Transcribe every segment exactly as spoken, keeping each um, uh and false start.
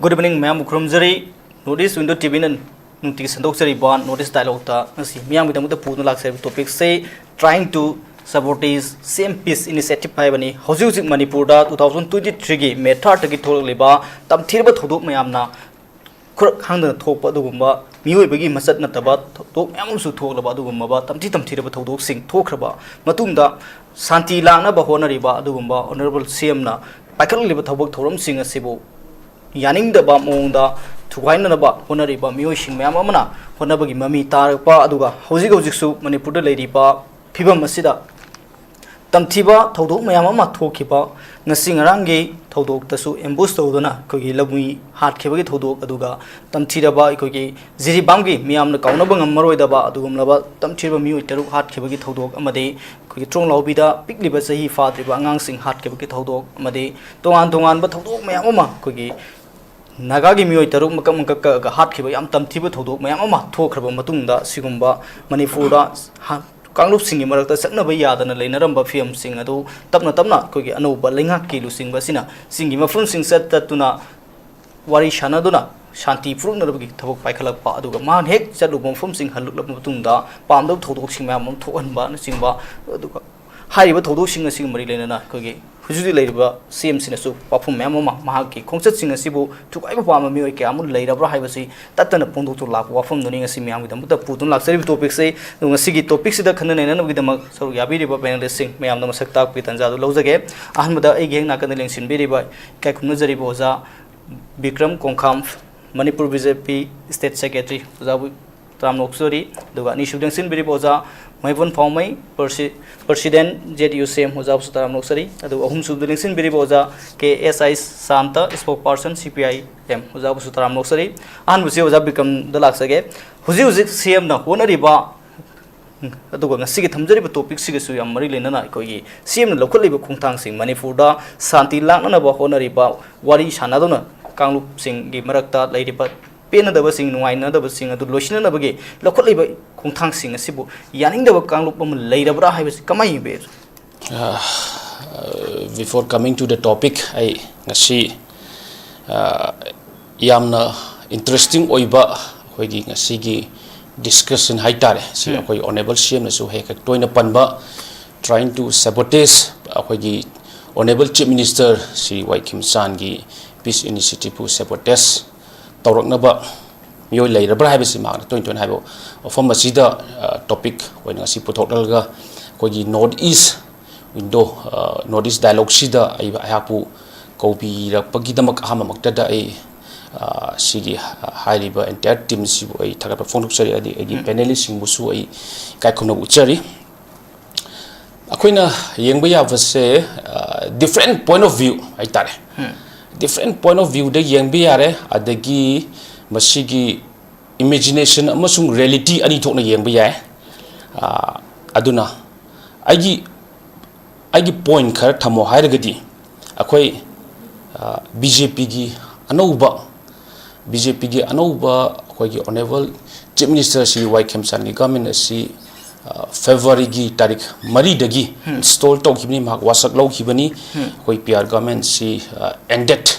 Good evening, ꯃꯌꯥꯝꯕꯨ ꯈꯨꯔꯨꯝꯖꯔꯤ꯫ North East Window T ꯚꯤꯅ ꯅꯨꯡꯇꯤꯒꯤ ꯁꯟꯗꯣꯛꯆꯔꯤꯕ North East Dialogueꯇ ꯉꯁꯤ ꯃꯤꯌꯥꯝꯒꯤꯗꯃꯛꯇ ꯄꯨꯗꯨꯅ ꯂꯥꯛꯆꯔꯤꯕ topicꯁꯦ Trying to Sabotage C M Peace Initiative ꯍꯥꯏꯕꯅꯤ꯫ ꯍꯧꯖꯤꯛ ꯍꯧꯖꯤꯛ ꯃꯅꯤꯄꯨꯔꯗ two thousand twenty threeꯒꯤ May third ꯇꯒꯤ ꯊꯣꯛꯂꯛꯂꯤꯕ ꯇꯝꯊꯤꯔꯕ ꯊꯧꯗꯣꯛ ꯃꯌꯥꯝꯅ ꯈꯨꯔꯛ ꯍꯥꯡꯗꯅ ꯊꯣꯛꯄ ꯑꯗꯨꯒꯨꯝꯕ ꯃꯤꯑꯣꯏꯕꯒꯤ ꯃꯆꯠ ꯅꯠꯇꯕ ꯊꯧꯗꯣꯛ ꯃꯌꯥꯝ ꯑꯃꯁꯨ ꯊꯣꯛꯂꯕ ꯑꯗꯨꯒꯨꯝꯂꯕ ꯇꯝꯊꯤ ꯇꯝꯊꯤꯔꯕ ꯊꯧꯗꯣꯛꯁꯤꯡ ꯊꯣꯛꯈ꯭ꯔꯕ ꯃꯇꯨꯡꯗ ꯁꯥꯟꯇꯤ ꯂꯥꯛꯅꯕ ꯍꯣꯠꯅꯔꯤꯕ ꯑꯗꯨꯒꯨꯝꯕ Honourable C Mꯅ ꯄꯥꯏꯈꯠꯂꯛꯂꯤꯕ ꯊꯕꯛ ꯊꯧꯔꯝꯁꯤꯡ ꯑꯁꯤꯕꯨ ꯌꯥꯅꯤꯡꯗꯕ ꯃꯑꯣꯡꯗ ꯊꯨꯒꯥꯏꯅꯅꯕ ꯍꯣꯠꯅꯔꯤꯕ ꯃꯤꯑꯣꯏꯁꯤꯡ ꯃꯌꯥꯝ ꯑꯃꯅ ꯍꯣꯠꯅꯕꯒꯤ ꯃꯃꯤ ꯇꯥꯔꯛꯄ, ꯑꯗꯨꯒ ꯍꯧꯖꯤꯛ ꯍꯧꯖꯤꯛꯁꯨ ꯃꯅꯤꯄꯨꯔꯗ ꯂꯩꯔꯤꯕ ꯐꯤꯕꯝ ꯑꯁꯤꯗ ꯇꯝꯊꯤꯕ ꯊꯧꯗꯣꯛ ꯃꯌꯥꯝ ꯑꯃ ꯊꯣꯛꯈꯤꯕ, ꯉꯁꯤ ꯉꯔꯥꯡꯒꯤ ꯊꯧꯗꯣꯛꯇꯁꯨ ambush ꯇꯧꯗꯨꯅ ꯑꯩꯈꯣꯏꯒꯤ ꯂꯝꯍꯨꯏ ꯍꯥꯠꯈꯤꯕꯒꯤ ꯊꯧꯗꯣꯛ, ꯑꯗꯨꯒ ꯇꯝꯊꯤꯔꯕ ꯑꯩꯈꯣꯏꯒꯤ ꯖꯤꯔꯤꯕꯥꯝꯒꯤ ꯃꯤꯌꯥꯝꯅ ꯀꯥꯎꯅꯕ ꯉꯝꯃꯔꯣꯏꯗꯕ ꯑꯗꯨꯒꯨꯝꯂꯕ ꯇꯝꯊꯤꯔꯕ ꯃꯤꯑꯣꯏ ꯇꯔꯨꯛ ꯍꯥꯠꯈꯤꯕꯒꯤ ꯊꯧꯗꯣꯛ ꯑꯃꯗꯤ ꯑꯩꯈꯣꯏꯒꯤ ꯇ꯭ꯔꯣꯡꯂꯥꯎꯕꯤꯗ ꯄꯤꯛꯂꯤꯕ ꯆꯍꯤ ꯐꯥꯗ꯭ꯔꯤꯕ ꯑꯉꯥꯡꯁꯤꯡ ꯍꯥꯠꯈꯤꯕꯒꯤ ꯊꯧꯗꯣꯛ ꯑꯃꯗꯤ ꯇꯣꯉꯥꯟ ꯇꯣꯉꯥꯟꯕ ꯊꯧꯗꯣꯛ ꯃꯌꯥꯝ ꯑꯃ ꯑꯩꯈꯣꯏꯒꯤ ꯅꯥꯒꯥꯒꯤ ꯃꯤꯑꯣꯏ ꯇꯔꯨꯛ ꯃꯀꯛ ꯃꯀꯛ ꯀꯛꯑꯒ ꯍꯥꯠꯈꯤꯕ ꯌꯥꯝ ꯇꯝꯊꯤꯕ ꯊꯧꯗꯣꯛ ꯃꯌꯥꯝ ꯑꯃ ꯊꯣꯛꯈ꯭ꯔꯕ ꯃꯇꯨꯡꯗ, ꯁꯤꯒꯨꯝꯕ ꯃꯅꯤꯄꯨꯔꯗ ꯍꯥ-, ꯀꯥꯡꯂꯨꯞꯁꯤꯡꯒꯤ ꯃꯔꯛꯇ ꯆꯠꯅꯕ ꯌꯥꯗꯅ ꯂꯩꯅꯔꯝꯕ ꯐꯤꯕꯝꯁꯤꯡ ꯑꯗꯨ ꯇꯞꯅ ꯇꯞꯅ ꯑꯩꯈꯣꯏꯒꯤ ꯑꯅꯧꯕ ꯂꯩꯉꯥꯛꯀꯤ ꯂꯨꯆꯤꯡꯕ ꯑꯁꯤꯅ ꯆꯤꯡꯒꯤ ꯃꯐꯝꯁꯤꯡ ꯆꯠ ꯆꯠꯇꯨꯅ ꯋꯥꯔꯤ ꯁꯥꯟꯅꯗꯨꯅ ꯁꯥꯟꯇꯤ ꯄꯨꯔꯛꯅꯕꯒꯤ ꯊꯕꯛ ꯄꯥꯏꯈꯠꯂꯛꯄ, ꯑꯗꯨꯒ ꯃꯍꯥꯛꯅ ꯍꯦꯛ ꯆꯠꯂꯨꯕ ꯃꯐꯝꯁꯤꯡ ꯍꯜꯂꯛꯂꯕ ꯃꯇꯨꯡꯗ ꯄꯥꯝꯗꯕ ꯊꯧꯗꯣꯛꯁꯤꯡ ꯃꯌꯥꯝ ꯑꯃ ꯊꯣꯛꯍꯟꯕꯅꯆꯤꯡꯕ, ꯑꯗꯨꯒ ꯍꯥꯏꯔꯤꯕ ꯊꯧꯗꯣꯛꯁꯤꯡ ꯑꯁꯤꯒ ꯃꯔꯤ ꯂꯩꯅꯅ ꯑꯩꯈꯣꯏꯒꯤ ꯍꯧꯖꯤꯛ ꯍꯧꯖꯤꯛ ꯂꯩꯔꯤꯕ C Mꯁꯤꯅꯁꯨ ꯋꯥꯐꯝ ꯃꯌꯥꯝ ꯑꯃ, ꯃꯍꯥꯛꯀꯤ ꯈꯣꯡꯆꯠꯁꯤꯡ ꯑꯁꯤꯕꯨ ꯊꯨꯒꯥꯏꯕ ꯄꯥꯝꯕ ꯃꯤꯑꯣꯏ ꯀꯌꯥ ꯑꯃ ꯂꯩꯔꯕ꯭ꯔꯥ ꯍꯥꯏꯕꯁꯤ ꯇꯠꯇꯅ ꯐꯣꯡꯗꯣꯛꯇꯨꯅ ꯂꯥꯛꯄ ꯋꯥꯐꯝꯗꯨꯅꯤ ꯉꯁꯤ ꯃꯌꯥꯝꯒꯤꯗꯃꯛꯇ ꯄꯨꯗꯨꯅ ꯂꯥꯛꯆꯔꯤꯕ topicꯁꯦ꯫ ꯑꯗꯨ ꯉꯁꯤꯒꯤ topicꯁꯤꯗ ꯈꯟꯅ ꯅꯩꯅꯅꯕꯒꯤꯗꯃꯛ ꯁꯔꯨꯛ ꯌꯥꯕꯤꯔꯤꯕ panelistꯁꯤꯡ ꯃꯌꯥꯝꯗ ꯃꯁꯛ ꯇꯥꯛꯄꯒꯤ ꯇꯥꯟꯖꯥꯗꯨ ꯂꯧꯖꯒꯦ꯫ ꯑꯍꯥꯟꯕꯗ ꯑꯩꯒꯤ ꯍꯦꯛ ꯅꯥꯀꯟꯗ ꯂꯦꯡꯁꯤꯟꯕꯤꯔꯤꯕ ꯏꯀꯥꯏ ꯈꯨꯝꯅꯖꯔꯤꯕ ꯑꯣꯖꯥ Bikram ꯀꯣꯡꯈꯥꯝ, Manipur B J P state secretary, ꯑꯣꯖꯥꯕꯨ ꯇꯔꯥꯝꯅ ꯑꯣꯛꯆꯔꯤ꯫ ꯑꯗꯨꯒ ꯑꯅꯤꯁꯨꯕꯗ ꯂꯦꯡꯁꯤꯟꯕꯤꯔꯤꯕ ꯑꯣꯖꯥ ꯃꯍꯤꯕꯨꯟ ꯐꯥꯎꯃꯩ, ꯄ꯭ꯔꯁꯤ-, president Z U C M, ꯑꯣꯖꯥꯕꯨꯁꯨ ꯇꯔꯥꯝꯅ ꯑꯣꯛꯆꯔꯤ꯫ ꯑꯗꯨꯒ ꯑꯍꯨꯝꯁꯨꯕꯗ ꯂꯦꯡꯁꯤꯟꯕꯤꯔꯤꯕ ꯑꯣꯖꯥ K S I Shanta, spokesperson C P I M, ꯑꯣꯖꯥꯕꯨꯁꯨ ꯇꯔꯥꯝꯅ ꯑꯣꯛꯆꯔꯤ꯫ ꯑꯍꯥꯟꯕꯁꯤ ꯑꯣꯖꯥ ꯕꯤꯀ꯭ꯔꯝꯗ ꯂꯥꯛꯆꯒꯦ꯫ ꯍꯧꯖꯤꯛ ꯍꯧꯖꯤꯛ C Mꯅ ꯍꯣꯠꯅꯔꯤꯕ, ꯑꯗꯨꯒ ꯉꯁꯤꯒꯤ ꯊꯝꯖꯔꯤꯕ topicꯁꯤꯒꯁꯨ ꯌꯥꯝ ꯃꯔꯤ ꯂꯩꯅꯅ ꯑꯩꯈꯣꯏꯒꯤ C Mꯅ ꯂꯧꯈꯠꯂꯤꯕ ꯈꯣꯡꯊꯥꯡꯁꯤꯡ, ꯃꯅꯤꯄꯨꯔꯗ ꯁꯥꯟꯇꯤ ꯂꯥꯛꯅꯅꯕ ꯍꯣꯠꯅꯔꯤꯕ, ꯋꯥꯔꯤ ꯁꯥꯟꯅꯗꯨꯅ ꯀꯥꯡꯂꯨꯞꯁꯤꯡꯒꯤ ꯃꯔꯛꯇ ꯂꯩꯔꯤꯕ ꯄꯦꯟꯅꯗꯕꯁꯤꯡ, ꯅꯨꯡꯉꯥꯏꯅꯗꯕꯁꯤꯡ ꯑꯗꯨ ꯂꯣꯏꯁꯤꯟꯅꯅꯕꯒꯤ ꯂꯧꯈꯠꯂꯤꯕ ꯈꯣꯡꯊꯥꯡꯁꯤꯡ ꯑꯁꯤꯕꯨ ꯌꯥꯅꯤꯡꯗꯕ ꯀꯥꯡꯂꯨꯞ ꯑꯃ ꯂꯩꯔꯕ꯭ꯔꯥ ꯍꯥꯏꯕꯁꯤ ꯀꯃꯥꯏꯅ ꯌꯦꯡꯕꯤꯔꯤ? Uh, before coming to the topic, ꯑꯩ ꯉꯁꯤ ꯑ, ꯌꯥꯝꯅ interesting ꯑꯣꯏꯕ ꯑꯩꯈꯣꯏꯒꯤ ꯉꯁꯤꯒꯤ discussion ꯍꯥꯏꯇꯥꯔꯦ꯫ ꯁꯤ ꯎꯝ꯫ ꯑꯩꯈꯣꯏ Honourable C M ꯅꯁꯨ ꯍꯦꯛ ꯍꯦꯛ ꯇꯣꯏꯅ ꯄꯟꯕ, trying to sabotage ꯑꯩꯈꯣꯏꯒꯤ Honourable Chief Minister ꯁ꯭ꯔꯤ ꯋꯥꯏ ꯈꯦꯝꯆꯥꯟꯒꯤ peace initiative ꯄꯨ sabotage ꯇꯧꯔꯛꯅꯕ ꯃꯤꯑꯣꯏ ꯂꯩꯔꯕ꯭ꯔꯥ ꯍꯥꯏꯕꯁꯤ ꯃꯍꯥꯛꯅ ꯇꯣꯏꯅ ꯇꯣꯏꯅ ꯍꯥꯏꯕ ꯋꯥꯐꯝ ꯑꯁꯤꯗ, ꯑ, topic ꯑꯣꯏꯅ ꯉꯁꯤ ꯄꯨꯊꯣꯛꯂꯒ ꯑꯩꯈꯣꯏꯒꯤ North East Window, ꯑ, North East Dialogue ꯁꯤꯗ ꯑꯩ, ꯑꯩꯍꯥꯛꯄꯨ ꯀꯧꯕꯤꯔꯛꯄꯒꯤꯗꯃꯛ ꯑꯍꯥꯟꯕꯃꯛꯇꯗ ꯑꯩ, ꯑ, ꯁꯤꯒꯤ, ꯑ, ꯍꯥꯏꯔꯤꯕ entire team ꯁꯤꯕꯨ ꯑꯩ ꯊꯥꯒꯠꯄ ꯐꯣꯡꯗꯣꯛꯆꯔꯤ꯫ ꯑꯗꯩ ꯑꯩꯒꯤ ꯎꯝ꯫ Panelist ꯁꯤꯡꯕꯨꯁꯨ ꯑꯩ ꯏꯀꯥꯏ ꯈꯨꯝꯅꯕ ꯎꯠꯆꯔꯤ꯫ ꯑꯩꯈꯣꯏꯅ ꯌꯦꯡꯕ ꯌꯥꯕꯁꯦ, ꯑ, different point of view ꯍꯥꯏꯇꯥꯔꯦ꯫ ꯎꯝ꯫ Different point of view ꯗ ꯌꯦꯡꯕ ꯌꯥꯔꯦ, ꯑꯗꯒꯤ ꯃꯁꯤꯒꯤ imagination ꯑꯃꯁꯨꯡ reality ꯑꯅꯤ ꯊꯣꯛꯅ ꯌꯦꯡꯕ ꯌꯥꯏ꯫ ꯑ, ꯑꯗꯨꯅ ꯑꯩꯒꯤ, ꯑꯩꯒꯤ point ꯈꯔ ꯊꯝꯃꯣ ꯍꯥꯏꯔꯒꯗꯤ, ꯑꯩꯈꯣꯏ, ꯑ, B J P ꯒꯤ ꯑꯅꯧꯕ, B J P ꯒꯤ ꯑꯅꯧꯕ ꯑꯩꯈꯣꯏꯒꯤ Honourable Chief Minister ꯁ꯭ꯔꯤ ꯋꯥꯏ ꯈꯦꯝꯆꯥꯟꯒꯤ government ꯑꯁꯤ, ꯑ, February ꯒꯤ ꯇꯥꯔꯤꯛ ꯃꯔꯤꯗꯒꯤ ꯎꯝ꯫ Install ꯇꯧꯈꯤꯕꯅꯤ, ꯃꯍꯥꯛ ꯋꯥꯁꯛ ꯂꯧꯈꯤꯕꯅꯤ꯫ ꯎꯝ꯫ ꯑꯩꯈꯣꯏ P R government ꯁꯤ, ꯑ, ended,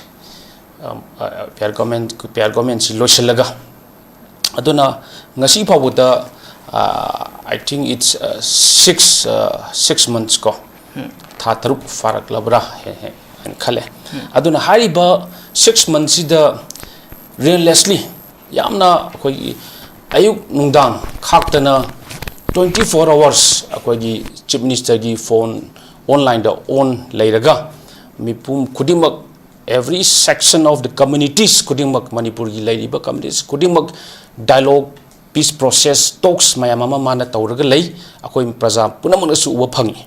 ꯑ, ꯑ, P R government, P R government ꯁꯤ ꯂꯣꯏꯁꯤꯜꯂꯒ꯫ ꯑꯗꯨꯅ ꯉꯁꯤ ꯐꯥꯎꯕꯗ, ꯑ, I think it's, ꯑ, six, ꯑ, six months ꯀꯣ, ꯎꯝ꯫ ꯊꯥ ꯇꯔꯨꯛ ꯐꯥꯔꯛꯂꯕ꯭ꯔꯥ ꯍꯦ-, ꯍꯦ-, ꯍꯥꯏꯅ ꯈꯜꯂꯦ꯫ ꯎꯝ꯫ ꯑꯗꯨꯅ ꯍꯥꯏꯔꯤꯕ six months ꯁꯤꯗ relentlessly ꯌꯥꯝꯅ ꯑꯩꯈꯣꯏꯒꯤ ꯑꯌꯨꯛ ꯅꯨꯡꯗꯥꯡ ꯈꯥꯛꯇꯅ twenty four hours ꯑꯩꯈꯣꯏꯒꯤ Chief Minister ꯒꯤ phone online ꯗ on ꯂꯩꯔꯒ ꯃꯤꯄꯨꯝ ꯈꯨꯗꯤꯡꯃꯛ, every section of the communities ꯈꯨꯗꯤꯡꯃꯛ, ꯃꯅꯤꯄꯨꯔꯒꯤ ꯂꯩꯔꯤꯕ communities ꯈꯨꯗꯤꯡꯃꯛ dialogue, peace process, talks ꯃꯌꯥꯝ ꯑꯃ ꯃꯥꯅ ꯇꯧꯔꯒ ꯂꯩ꯫ ꯑꯩꯈꯣꯏ ꯄ꯭ꯔꯖꯥ ꯄꯨꯝꯅꯃꯛꯅꯁꯨ ꯎꯕ ꯐꯪꯉꯤ꯫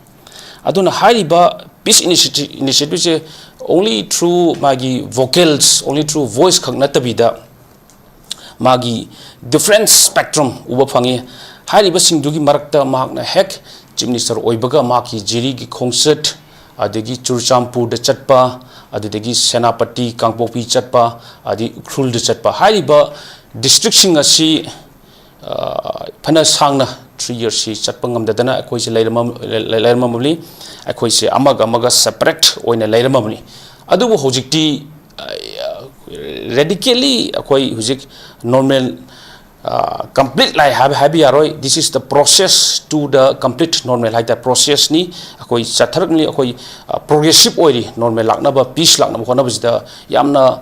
ꯑꯗꯨꯅ ꯍꯥꯏꯔꯤꯕ peace initiative, initiative ꯁꯦ only through ꯃꯥꯒꯤ vocals, only through voice ꯈꯛ ꯅꯠꯇꯕꯤꯗ, ꯃꯥꯒꯤ different spectrum ꯎꯕ ꯐꯪꯉꯤ꯫ ꯍꯥꯏꯔꯤꯕꯁꯤꯡꯗꯨꯒꯤ ꯃꯔꯛꯇ ꯃꯍꯥꯛꯅ ꯍꯦꯛ Chief Minister ꯑꯣꯏꯕꯒ ꯃꯍꯥꯛꯀꯤ ꯖꯤꯔꯤꯒꯤ ꯈꯣꯡꯆꯠ, ꯑꯗꯒꯤ ꯆꯨꯔꯆꯥꯟꯄꯨꯔꯗ ꯆꯠꯄ, ꯑꯗꯨꯗꯒꯤ ꯁꯦꯅꯥꯄꯇꯤ, ꯀꯥꯡꯄꯣꯛꯄꯤ ꯆꯠꯄ, ꯑꯗꯒꯤ ꯎꯈ꯭ꯔꯨꯜꯗ ꯆꯠꯄ, ꯍꯥꯏꯔꯤꯕ district ꯁꯤꯡ ꯑꯁꯤ, ꯑ, ꯐꯅ ꯁꯥꯡꯅ three years ꯁꯤ ꯆꯠꯄ ꯉꯝꯗꯗꯅ ꯑꯩꯈꯣꯏꯁꯦ ꯂꯩꯔꯝꯃ-, ꯂꯩ-, ꯂꯩꯔꯝꯃꯕꯅꯤ꯫ ꯑꯩꯈꯣꯏꯁꯦ ꯑꯃꯒ ꯑꯃꯒ separate ꯑꯣꯏꯅ ꯂꯩꯔꯝꯃꯕꯅꯤ꯫ ꯑꯗꯨꯕꯨ ꯍꯧꯖꯤꯛꯇꯤ, ꯑ, Radically ꯑꯩꯈꯣꯏ ꯍꯧꯖꯤꯛ normal complete ꯂꯥꯛꯑꯦ ꯍꯥꯏꯕ ꯍꯥꯏꯕ ꯌꯥꯔꯣꯏ꯫ This is the process to the complete normal ꯍꯥꯏꯇꯥꯔꯦ꯫ Processꯅꯤ꯫ ꯑꯩꯈꯣꯏ ꯆꯠꯊꯔꯛꯅꯤ꯫ ꯑꯩꯈꯣꯏ progressive ꯑꯣꯏꯔꯤ꯫ Normal ꯂꯥꯛꯅꯕ, peace ꯂꯥꯛꯅꯕ ꯍꯣꯠꯅꯕꯁꯤꯗ ꯌꯥꯝꯅ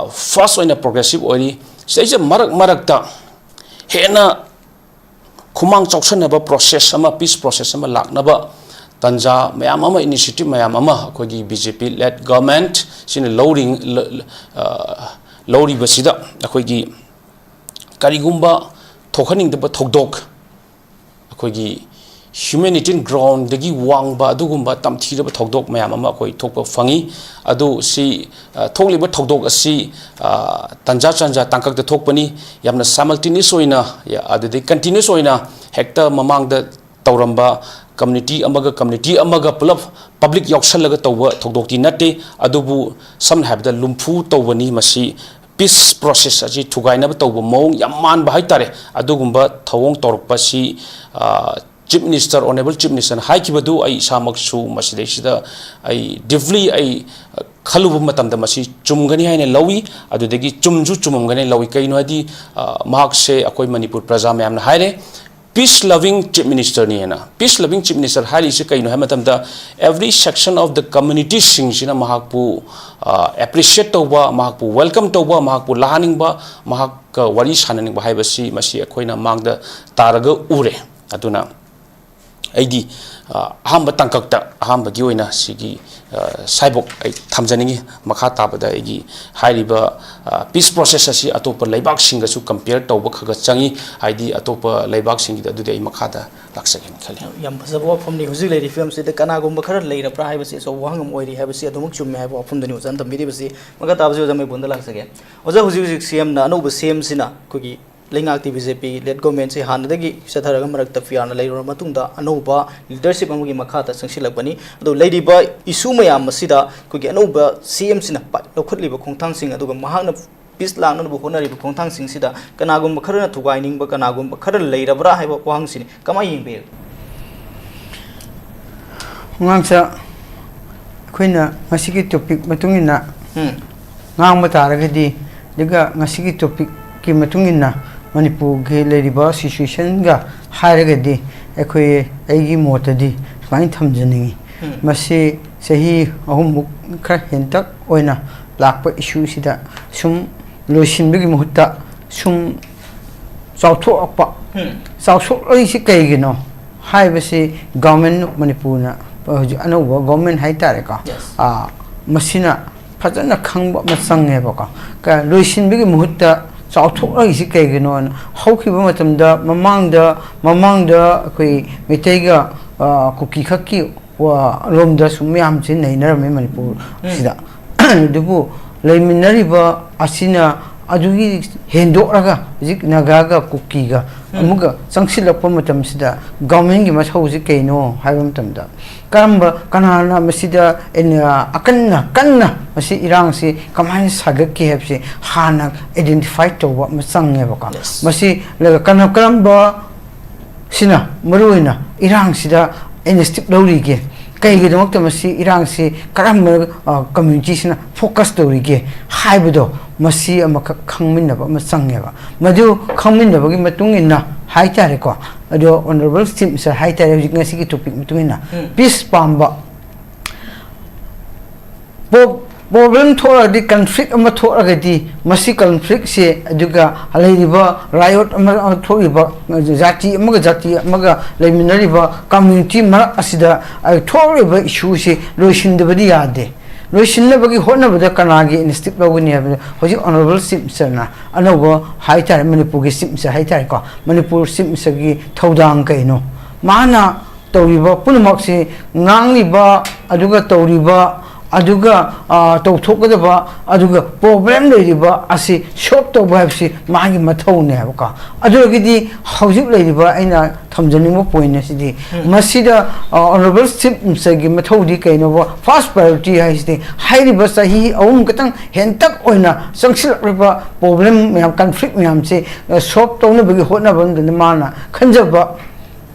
fast ꯑꯣꯏꯅ progressive ꯑꯣꯏꯔꯤ꯫ ꯁꯤꯗꯩꯁꯤꯗ ꯃꯔꯛ ꯃꯔꯛꯇ ꯍꯦꯟꯅ ꯈꯨꯃꯥꯡ ꯆꯥꯎꯁꯟꯅꯕ process ꯑꯃ, peace process ꯑꯃ ꯂꯥꯛꯅꯕ ꯇꯥꯟꯖꯥ ꯃꯌꯥꯝ ꯑꯃ, initiative ꯃꯌꯥꯝ ꯑꯃ ꯑꯩꯈꯣꯏꯒꯤ B J P led government ꯁꯤꯅ ꯂꯧꯔꯤ, ꯂꯧꯔꯤꯕꯁꯤꯗ ꯑꯩꯈꯣꯏꯒꯤ ꯀꯔꯤꯒꯨꯝꯕ ꯊꯣꯛꯍꯟꯅꯤꯡꯗꯕ ꯊꯧꯗꯣꯛ, ꯑꯩꯈꯣꯏꯒꯤ humanitarian groundꯗꯒꯤ ꯋꯥꯡꯕ ꯑꯗꯨꯒꯨꯝꯕ ꯇꯝꯊꯤꯔꯕ ꯊꯧꯗꯣꯛ ꯃꯌꯥꯝ ꯑꯃ ꯑꯩꯈꯣꯏ ꯊꯣꯛꯄ ꯐꯪꯉꯤ꯫ ꯑꯗꯨ ꯁꯤ, ꯑ, ꯊꯣꯛꯂꯤꯕ ꯊꯧꯗꯣꯛ ꯑꯁꯤ, ꯑ, ꯇꯥꯟꯖꯥ ꯆꯥꯟꯖꯥ ꯇꯥꯡꯀꯛꯇ ꯊꯣꯛꯄꯅꯤ꯫ ꯌꯥꯝꯅ simultaneous ꯑꯣꯏꯅ, ꯌꯥ-, ꯑꯗꯨꯗꯒꯤ continuous ꯑꯣꯏꯅ ꯍꯦꯛꯇ ꯃꯃꯥꯡꯗ ꯇꯧꯔꯝꯕ community ꯑꯃꯒ community ꯑꯃꯒ ꯄꯨꯂꯞ public ꯌꯥꯎꯁꯜꯂꯒ ꯇꯧꯕ ꯊꯧꯗꯣꯛꯇꯤ ꯅꯠꯇꯦ꯫ ꯑꯗꯨꯕꯨ ꯁꯝꯅ ꯍꯥꯏꯔꯕꯗ ꯂꯨꯝꯐꯨ ꯇꯧꯕꯅꯤ꯫ ꯃꯁꯤ peace process ꯑꯁꯤ ꯊꯨꯒꯥꯏꯅꯕ ꯇꯧꯕ ꯃꯑꯣꯡ ꯌꯥꯝ ꯃꯥꯟꯕ ꯍꯥꯏꯇꯥꯔꯦ꯫ ꯑꯗꯨꯒꯨꯝꯕ ꯊꯧꯑꯣꯡ ꯇꯧꯔꯛꯄꯁꯤ, ꯑ, Chief Minister, Honourable Chief Minister ꯅ ꯍꯥꯏꯈꯤꯕꯗꯨ ꯑꯩ ꯏꯁꯥꯃꯛꯁꯨ ꯃꯁꯤꯗꯩꯁꯤꯗ ꯑꯩ deeply ꯑꯩ, ꯑ, ꯈꯜꯂꯨꯕ ꯃꯇꯝꯗ ꯃꯁꯤ ꯆꯨꯝꯒꯅꯤ ꯍꯥꯏꯅ ꯂꯧꯏ꯫ ꯑꯗꯨꯗꯒꯤ ꯆꯨꯝꯁꯨ ꯆꯨꯝꯃꯝꯒꯅꯤ ꯂꯧꯏ꯫ ꯀꯩꯅꯣ ꯍꯥꯏꯗꯤ, ꯑ, ꯃꯍꯥꯛꯁꯦ ꯑꯩꯈꯣꯏ ꯃꯅꯤꯄꯨꯔ ꯄ꯭ꯔꯖꯥ ꯃꯌꯥꯝꯅ ꯍꯥꯏꯔꯦ, peace loving Chief Minister ꯅꯤ ꯍꯥꯏꯅ꯫ Peace loving Chief Minister ꯍꯥꯏꯔꯤꯁꯦ ꯀꯩꯅꯣ ꯍꯥꯏꯕ ꯃꯇꯝꯗ, every section of the community ꯁꯤꯡꯁꯤꯅ ꯃꯍꯥꯛꯄꯨ, ꯑ, appreciate ꯇꯧꯕ, ꯃꯍꯥꯛꯄꯨ welcome ꯇꯧꯕ, ꯃꯍꯥꯛꯄꯨ ꯂꯥꯍꯟꯅꯤꯡꯕ, ꯃꯍꯥꯛꯀ ꯋꯥꯔꯤ ꯁꯥꯟꯅꯅꯤꯡꯕ ꯍꯥꯏꯕꯁꯤ ꯃꯁꯤ ꯑꯩꯈꯣꯏꯅ ꯃꯥꯡꯗ ꯇꯥꯔꯒ ꯎꯔꯦ꯫ ꯑꯗꯨꯅ ꯑꯩꯗꯤ, ꯑ, ꯑꯍꯥꯟꯕ ꯇꯥꯡꯀꯛꯇ, ꯑꯍꯥꯟꯕꯒꯤ ꯑꯣꯏꯅ ꯁꯤꯒꯤ, ꯑ, ꯁ꯭ꯋꯥꯏꯐꯥꯎ ꯑꯩ ꯊꯝꯖꯅꯤꯡꯉꯤ꯫ ꯃꯈꯥ ꯇꯥꯕꯗ ꯑꯩꯒꯤ ꯍꯥꯏꯔꯤꯕ, ꯑ, peace process ꯑꯁꯤ ꯑꯇꯣꯞꯄ ꯂꯩꯕꯥꯛꯁꯤꯡꯒꯁꯨ compare ꯇꯧꯕ ꯈꯔ ꯈꯔ ꯆꯪꯉꯤ꯫ ꯍꯥꯏꯗꯤ ꯑꯇꯣꯞꯄ ꯂꯩꯕꯥꯛꯁꯤꯡꯒꯤꯗ ꯑꯗꯨꯗꯤ ꯑꯩ ꯃꯈꯥꯗ ꯂꯥꯛꯆꯒꯦꯅ ꯈꯜꯂꯤ꯫ ꯌꯥꯝ ꯐꯖꯕ ꯋꯥꯐꯝꯅꯤ꯫ ꯍꯧꯖꯤꯛ ꯂꯩꯔꯤꯕ ꯐꯤꯕꯝꯁꯤꯗ ꯀꯅꯥꯒꯨꯝꯕ ꯈꯔ ꯂꯩꯔꯕ꯭ꯔꯥ ꯍꯥꯏꯕꯁꯤ ꯑꯆꯧꯕ ꯋꯥꯍꯪ ꯑꯃ ꯑꯣꯏꯔꯤ ꯍꯥꯏꯕꯁꯤ ꯑꯗꯨꯃꯛ ꯆꯨꯝꯃꯦ ꯍꯥꯏꯕ ꯋꯥꯐꯝꯗꯨꯅꯤ ꯑꯣꯖꯥꯅ ꯊꯝꯕꯤꯔꯤꯕꯁꯤ꯫ ꯃꯈꯥ ꯇꯥꯕꯁꯤ ꯑꯣꯖꯥ ꯃꯩꯕꯨꯟꯗ ꯂꯥꯛꯆꯒꯦ꯫ ꯑꯣꯖꯥ, ꯍꯧꯖꯤꯛ ꯍꯧꯖꯤꯛ C M ꯅ, ꯑꯅꯧꯕ C M ꯁꯤꯅ ꯑꯩꯈꯣꯏꯒꯤ ꯂꯩꯉꯥꯛꯇꯤ B J P led government ꯁꯤ ꯍꯥꯟꯅꯗꯒꯤ ꯆꯠꯊꯔꯒ ꯃꯔꯛꯇ ꯐꯤꯌꯥꯔꯅ ꯂꯩꯔꯨꯔꯕ ꯃꯇꯨꯡꯗ ꯑꯅꯧꯕ leadership ꯑꯃꯒꯤ ꯃꯈꯥꯗ ꯆꯪꯁꯤꯜꯂꯛꯄꯅꯤ꯫ ꯑꯗꯣ ꯂꯩꯔꯤꯕ issue ꯃꯌꯥꯝ ꯑꯁꯤꯗ ꯑꯩꯈꯣꯏꯒꯤ ꯑꯅꯧꯕ C M ꯁꯤꯅ ꯄꯥꯏ-, ꯂꯧꯈꯠꯂꯤꯕ ꯈꯣꯡꯊꯥꯡꯁꯤꯡ ꯑꯗꯨꯒ ꯃꯍꯥꯛꯅ peace ꯂꯥꯛꯅꯅꯕ ꯍꯣꯠꯅꯔꯤꯕ ꯈꯣꯡꯊꯥꯡꯁꯤꯡꯁꯤꯗ ꯀꯅꯥꯒꯨꯝꯕ ꯈꯔꯅ ꯊꯨꯒꯥꯏꯅꯤꯡꯕ, ꯀꯅꯥꯒꯨꯝꯕ ꯈꯔ ꯂꯩꯔꯕ꯭ꯔꯥ ꯍꯥꯏꯕ ꯋꯥꯍꯪꯁꯤꯅꯤ꯫ ꯀꯃꯥꯏꯅ ꯌꯦꯡꯕꯤꯔꯤ? ꯈꯣꯡꯉꯥꯡꯁ, ꯑꯩꯈꯣꯏꯅ ꯉꯁꯤꯒꯤ topic ꯃꯇꯨꯡ ꯏꯟꯅ ꯎꯝ꯫ ꯉꯥꯡꯕ ꯇꯥꯔꯒꯗꯤ, ꯑꯗꯨꯒ ꯉꯁꯤꯒꯤ ꯇꯣꯄꯤꯛꯀꯤ ꯃꯇꯨꯡ ꯏꯟꯅ ꯃꯅꯤꯄꯨꯔꯒꯤ ꯂꯩꯔꯤꯕ ꯁꯤꯆꯨꯋꯦꯁꯟꯒ ꯍꯥꯏꯔꯒꯗꯤ, ꯑꯩꯈꯣꯏ, ꯑꯩꯒꯤ ꯃꯣꯠꯇꯗꯤ ꯁꯨꯃꯥꯏꯅ ꯊꯝꯖꯅꯤꯡꯉꯤ꯫ ꯎꯝ꯫ ꯃꯁꯤ ꯆꯍꯤ ꯑꯍꯨꯝꯃꯨꯛ ꯈꯔ ꯍꯦꯟꯇꯛ ꯑꯣꯏꯅ ꯂꯥꯛꯄ ꯏꯁꯨꯁꯤꯗ ꯁꯨꯝ ꯂꯣꯏꯁꯤꯟꯕꯒꯤ ꯃꯍꯨꯠꯇ ꯁꯨꯝ ꯆꯥꯎꯊꯣꯛꯂꯛꯄ꯫ ꯎꯝ꯫ ꯆꯥꯎꯊꯣꯛꯂꯛꯏꯁꯤ ꯀꯩꯒꯤꯅꯣ ꯍꯥꯏꯕꯁꯤ Government of ꯃꯅꯤꯄꯨꯔꯅ, ꯍꯧꯖꯤꯛ ꯑꯅꯧꯕ government ꯍꯥꯏꯇꯥꯔꯦꯀꯣ, Yes. ꯑꯥ, ꯃꯁꯤꯅ ꯐꯖꯅ ꯈꯪꯕ ꯑꯃ ꯆꯪꯉꯦꯕꯀꯣ꯫ ꯀ-, ꯂꯣꯏꯁꯤꯟꯕꯒꯤ ꯃꯍꯨꯠꯇ ꯆꯥꯎꯊꯣꯛꯂꯛꯏꯁꯤ ꯀꯩꯒꯤꯅꯣꯅ, ꯍꯧꯈꯤꯕ ꯃꯇꯝꯗ ꯃꯃꯥꯡꯗ, ꯃꯃꯥꯡꯗ ꯑꯩꯈꯣꯏ ꯃꯩꯇꯩꯒ, ꯑꯥ, ꯀꯨꯀꯤ ꯈꯛꯀꯤ ꯋꯥ-, ꯔꯣꯝꯗꯁꯨ ꯃꯌꯥꯝꯁꯤ ꯅꯩꯅꯔꯝꯃꯤ ꯃꯅꯤꯄꯨꯔꯁꯤꯗ꯫ ꯎꯝ꯫ ꯑꯗꯨꯕꯨ ꯂꯩꯃꯤꯟꯅꯔꯤꯕ ꯑꯁꯤꯅ ꯑꯗꯨꯒꯤ ꯍꯦꯟꯗꯣꯛꯂꯒ ꯍꯧꯖꯤꯛ ꯅꯥꯒꯥꯒ ꯀꯨꯀꯤꯒ ꯎꯝ꯫ ꯑꯃꯨꯛꯀ ꯆꯪꯁꯤꯜꯂꯛꯄ ꯃꯇꯝꯁꯤꯗ government ꯀꯤ ꯃꯊꯧꯁꯤ ꯀꯩꯅꯣ ꯍꯥꯏꯕ ꯃꯇꯝꯗ, ꯀꯔꯝꯕ, ꯀꯅꯥꯅ ꯃꯁꯤꯗ ꯑꯩꯅ ꯑꯀꯟꯅ, ꯀꯟꯅ ꯃꯁꯤ ꯏꯔꯥꯡꯁꯤ ꯀꯃꯥꯏꯅ ꯁꯥꯒꯠꯀꯦ ꯍꯥꯏꯕꯁꯤ ꯍꯥꯟꯅ identify ꯇꯧꯕ ꯑꯃ ꯆꯪꯉꯦꯕꯀꯣ꯫ Yes. ꯃꯁꯤ ꯂ-, ꯀꯅꯥ-, ꯀꯔꯝꯕ ꯁꯤꯅ ꯃꯔꯨꯑꯣꯏꯅ ꯏꯔꯥꯡꯁꯤꯗ initiative ꯂꯧꯔꯤꯒꯦ? ꯀꯩꯒꯤꯗꯃꯛꯇ ꯃꯁꯤ ꯏꯔꯥꯡꯁꯤ ꯀꯔꯝꯕ, ꯑ, community ꯁꯤꯅ focus ꯇꯧꯔꯤꯒꯦ ꯍꯥꯏꯕꯗꯣ, ꯃꯁꯤ ꯑꯃꯈꯛ ꯈꯪꯃꯤꯟꯅꯕ ꯑꯃ ꯆꯪꯉꯦꯕ꯫ ꯃꯗꯨ ꯈꯪꯃꯤꯟꯅꯕꯒꯤ ꯃꯇꯨꯡ ꯏꯟꯅ ꯍꯥꯏꯇꯥꯔꯦꯀꯣ, ꯑꯗꯣ Honourable Chief Minister ꯍꯥꯏꯇꯥꯔꯦ, ꯍꯧꯖꯤꯛ ꯉꯁꯤꯒꯤ topic ꯃꯇꯨꯡ ꯏꯟꯅ ꯎꯝ꯫ Peace ꯄꯥꯝꯕ ꯄꯣ-, problem ꯊꯣꯛꯂꯒꯗꯤ, conflict ꯑꯃ ꯊꯣꯛꯂꯒꯗꯤ, ꯃꯁꯤ conflict ꯁꯦ, ꯑꯗꯨꯒ ꯂꯩꯔꯤꯕ riot ꯑꯃ, ꯑꯃ ꯊꯣꯛꯂꯤꯕ, ꯖꯥꯇꯤ ꯑꯃꯒ ꯖꯥꯇꯤ ꯑꯃꯒ ꯂꯩꯃꯤꯟꯅꯔꯤꯕ community ꯃꯔꯛ ꯑꯁꯤꯗ, ꯑ, ꯊꯣꯛꯂꯤꯕ issue ꯁꯤ ꯂꯣꯏꯁꯤꯟꯗꯕꯗꯤ ꯌꯥꯗꯦ꯫ ꯂꯣꯏꯁꯤꯟꯅꯕꯒꯤ ꯍꯣꯠꯅꯕꯗ ꯀꯅꯥꯒꯤ initiative ꯂꯧꯒꯅꯤ ꯍꯥꯏꯕꯗ, ꯍꯧꯖꯤꯛ Honourable Chief Minister ꯅ ꯑꯅꯧꯕ ꯍꯥꯏꯇꯥꯔꯦ, ꯃꯅꯤꯄꯨꯔꯒꯤ Chief Minister ꯍꯥꯏꯇꯥꯔꯦꯀꯣ, ꯃꯅꯤꯄꯨꯔ Chief Minister ꯒꯤ ꯊꯧꯗꯥꯡ ꯀꯩꯅꯣ? ꯃꯥꯅ ꯇꯧꯔꯤꯕ ꯄꯨꯝꯅꯃꯛꯁꯤ, ꯉꯥꯡꯂꯤꯕ, ꯑꯗꯨꯒ ꯇꯧꯔꯤꯕ, ꯑꯗꯨꯒ, ꯑ, ꯇꯧꯊꯣꯛꯀꯗꯕ, ꯑꯗꯨꯒ problem ꯂꯩꯔꯤꯕ ꯑꯁꯤ solve ꯇꯧꯕ ꯍꯥꯏꯕꯁꯤ ꯃꯥꯒꯤ ꯃꯊꯧꯅꯦ ꯍꯥꯏꯕꯀꯣ꯫ ꯑꯗꯨ ꯑꯣꯏꯔꯒꯗꯤ ꯍꯧꯖꯤꯛ ꯂꯩꯔꯤꯕ ꯑꯩꯅ ꯊꯝꯖꯅꯤꯡꯕ point ꯑꯁꯤꯗꯤ, ꯎꯝ꯫ ꯃꯁꯤꯗ, ꯑ, Honourable Chief Minister ꯒꯤ ꯃꯊꯧꯗꯤ ꯀꯩꯅꯣꯕ? First priority ꯍꯥꯏꯁꯤꯗꯤ ꯍꯥꯏꯔꯤꯕ ꯆꯍꯤ ꯑꯍꯨꯝ ꯈꯛꯇꯪ ꯍꯦꯟꯇꯛ ꯑꯣꯏꯅ ꯆꯪꯁꯤꯜꯂꯛꯂꯤꯕ problem ꯃꯌꯥꯝ, conflict ꯃꯌꯥꯝꯁꯤ, ꯑ, solve ꯇꯧꯅꯕꯒꯤ ꯍꯣꯠꯅꯕ ꯑꯃꯗ ꯃꯥꯅ ꯈꯟꯖꯕ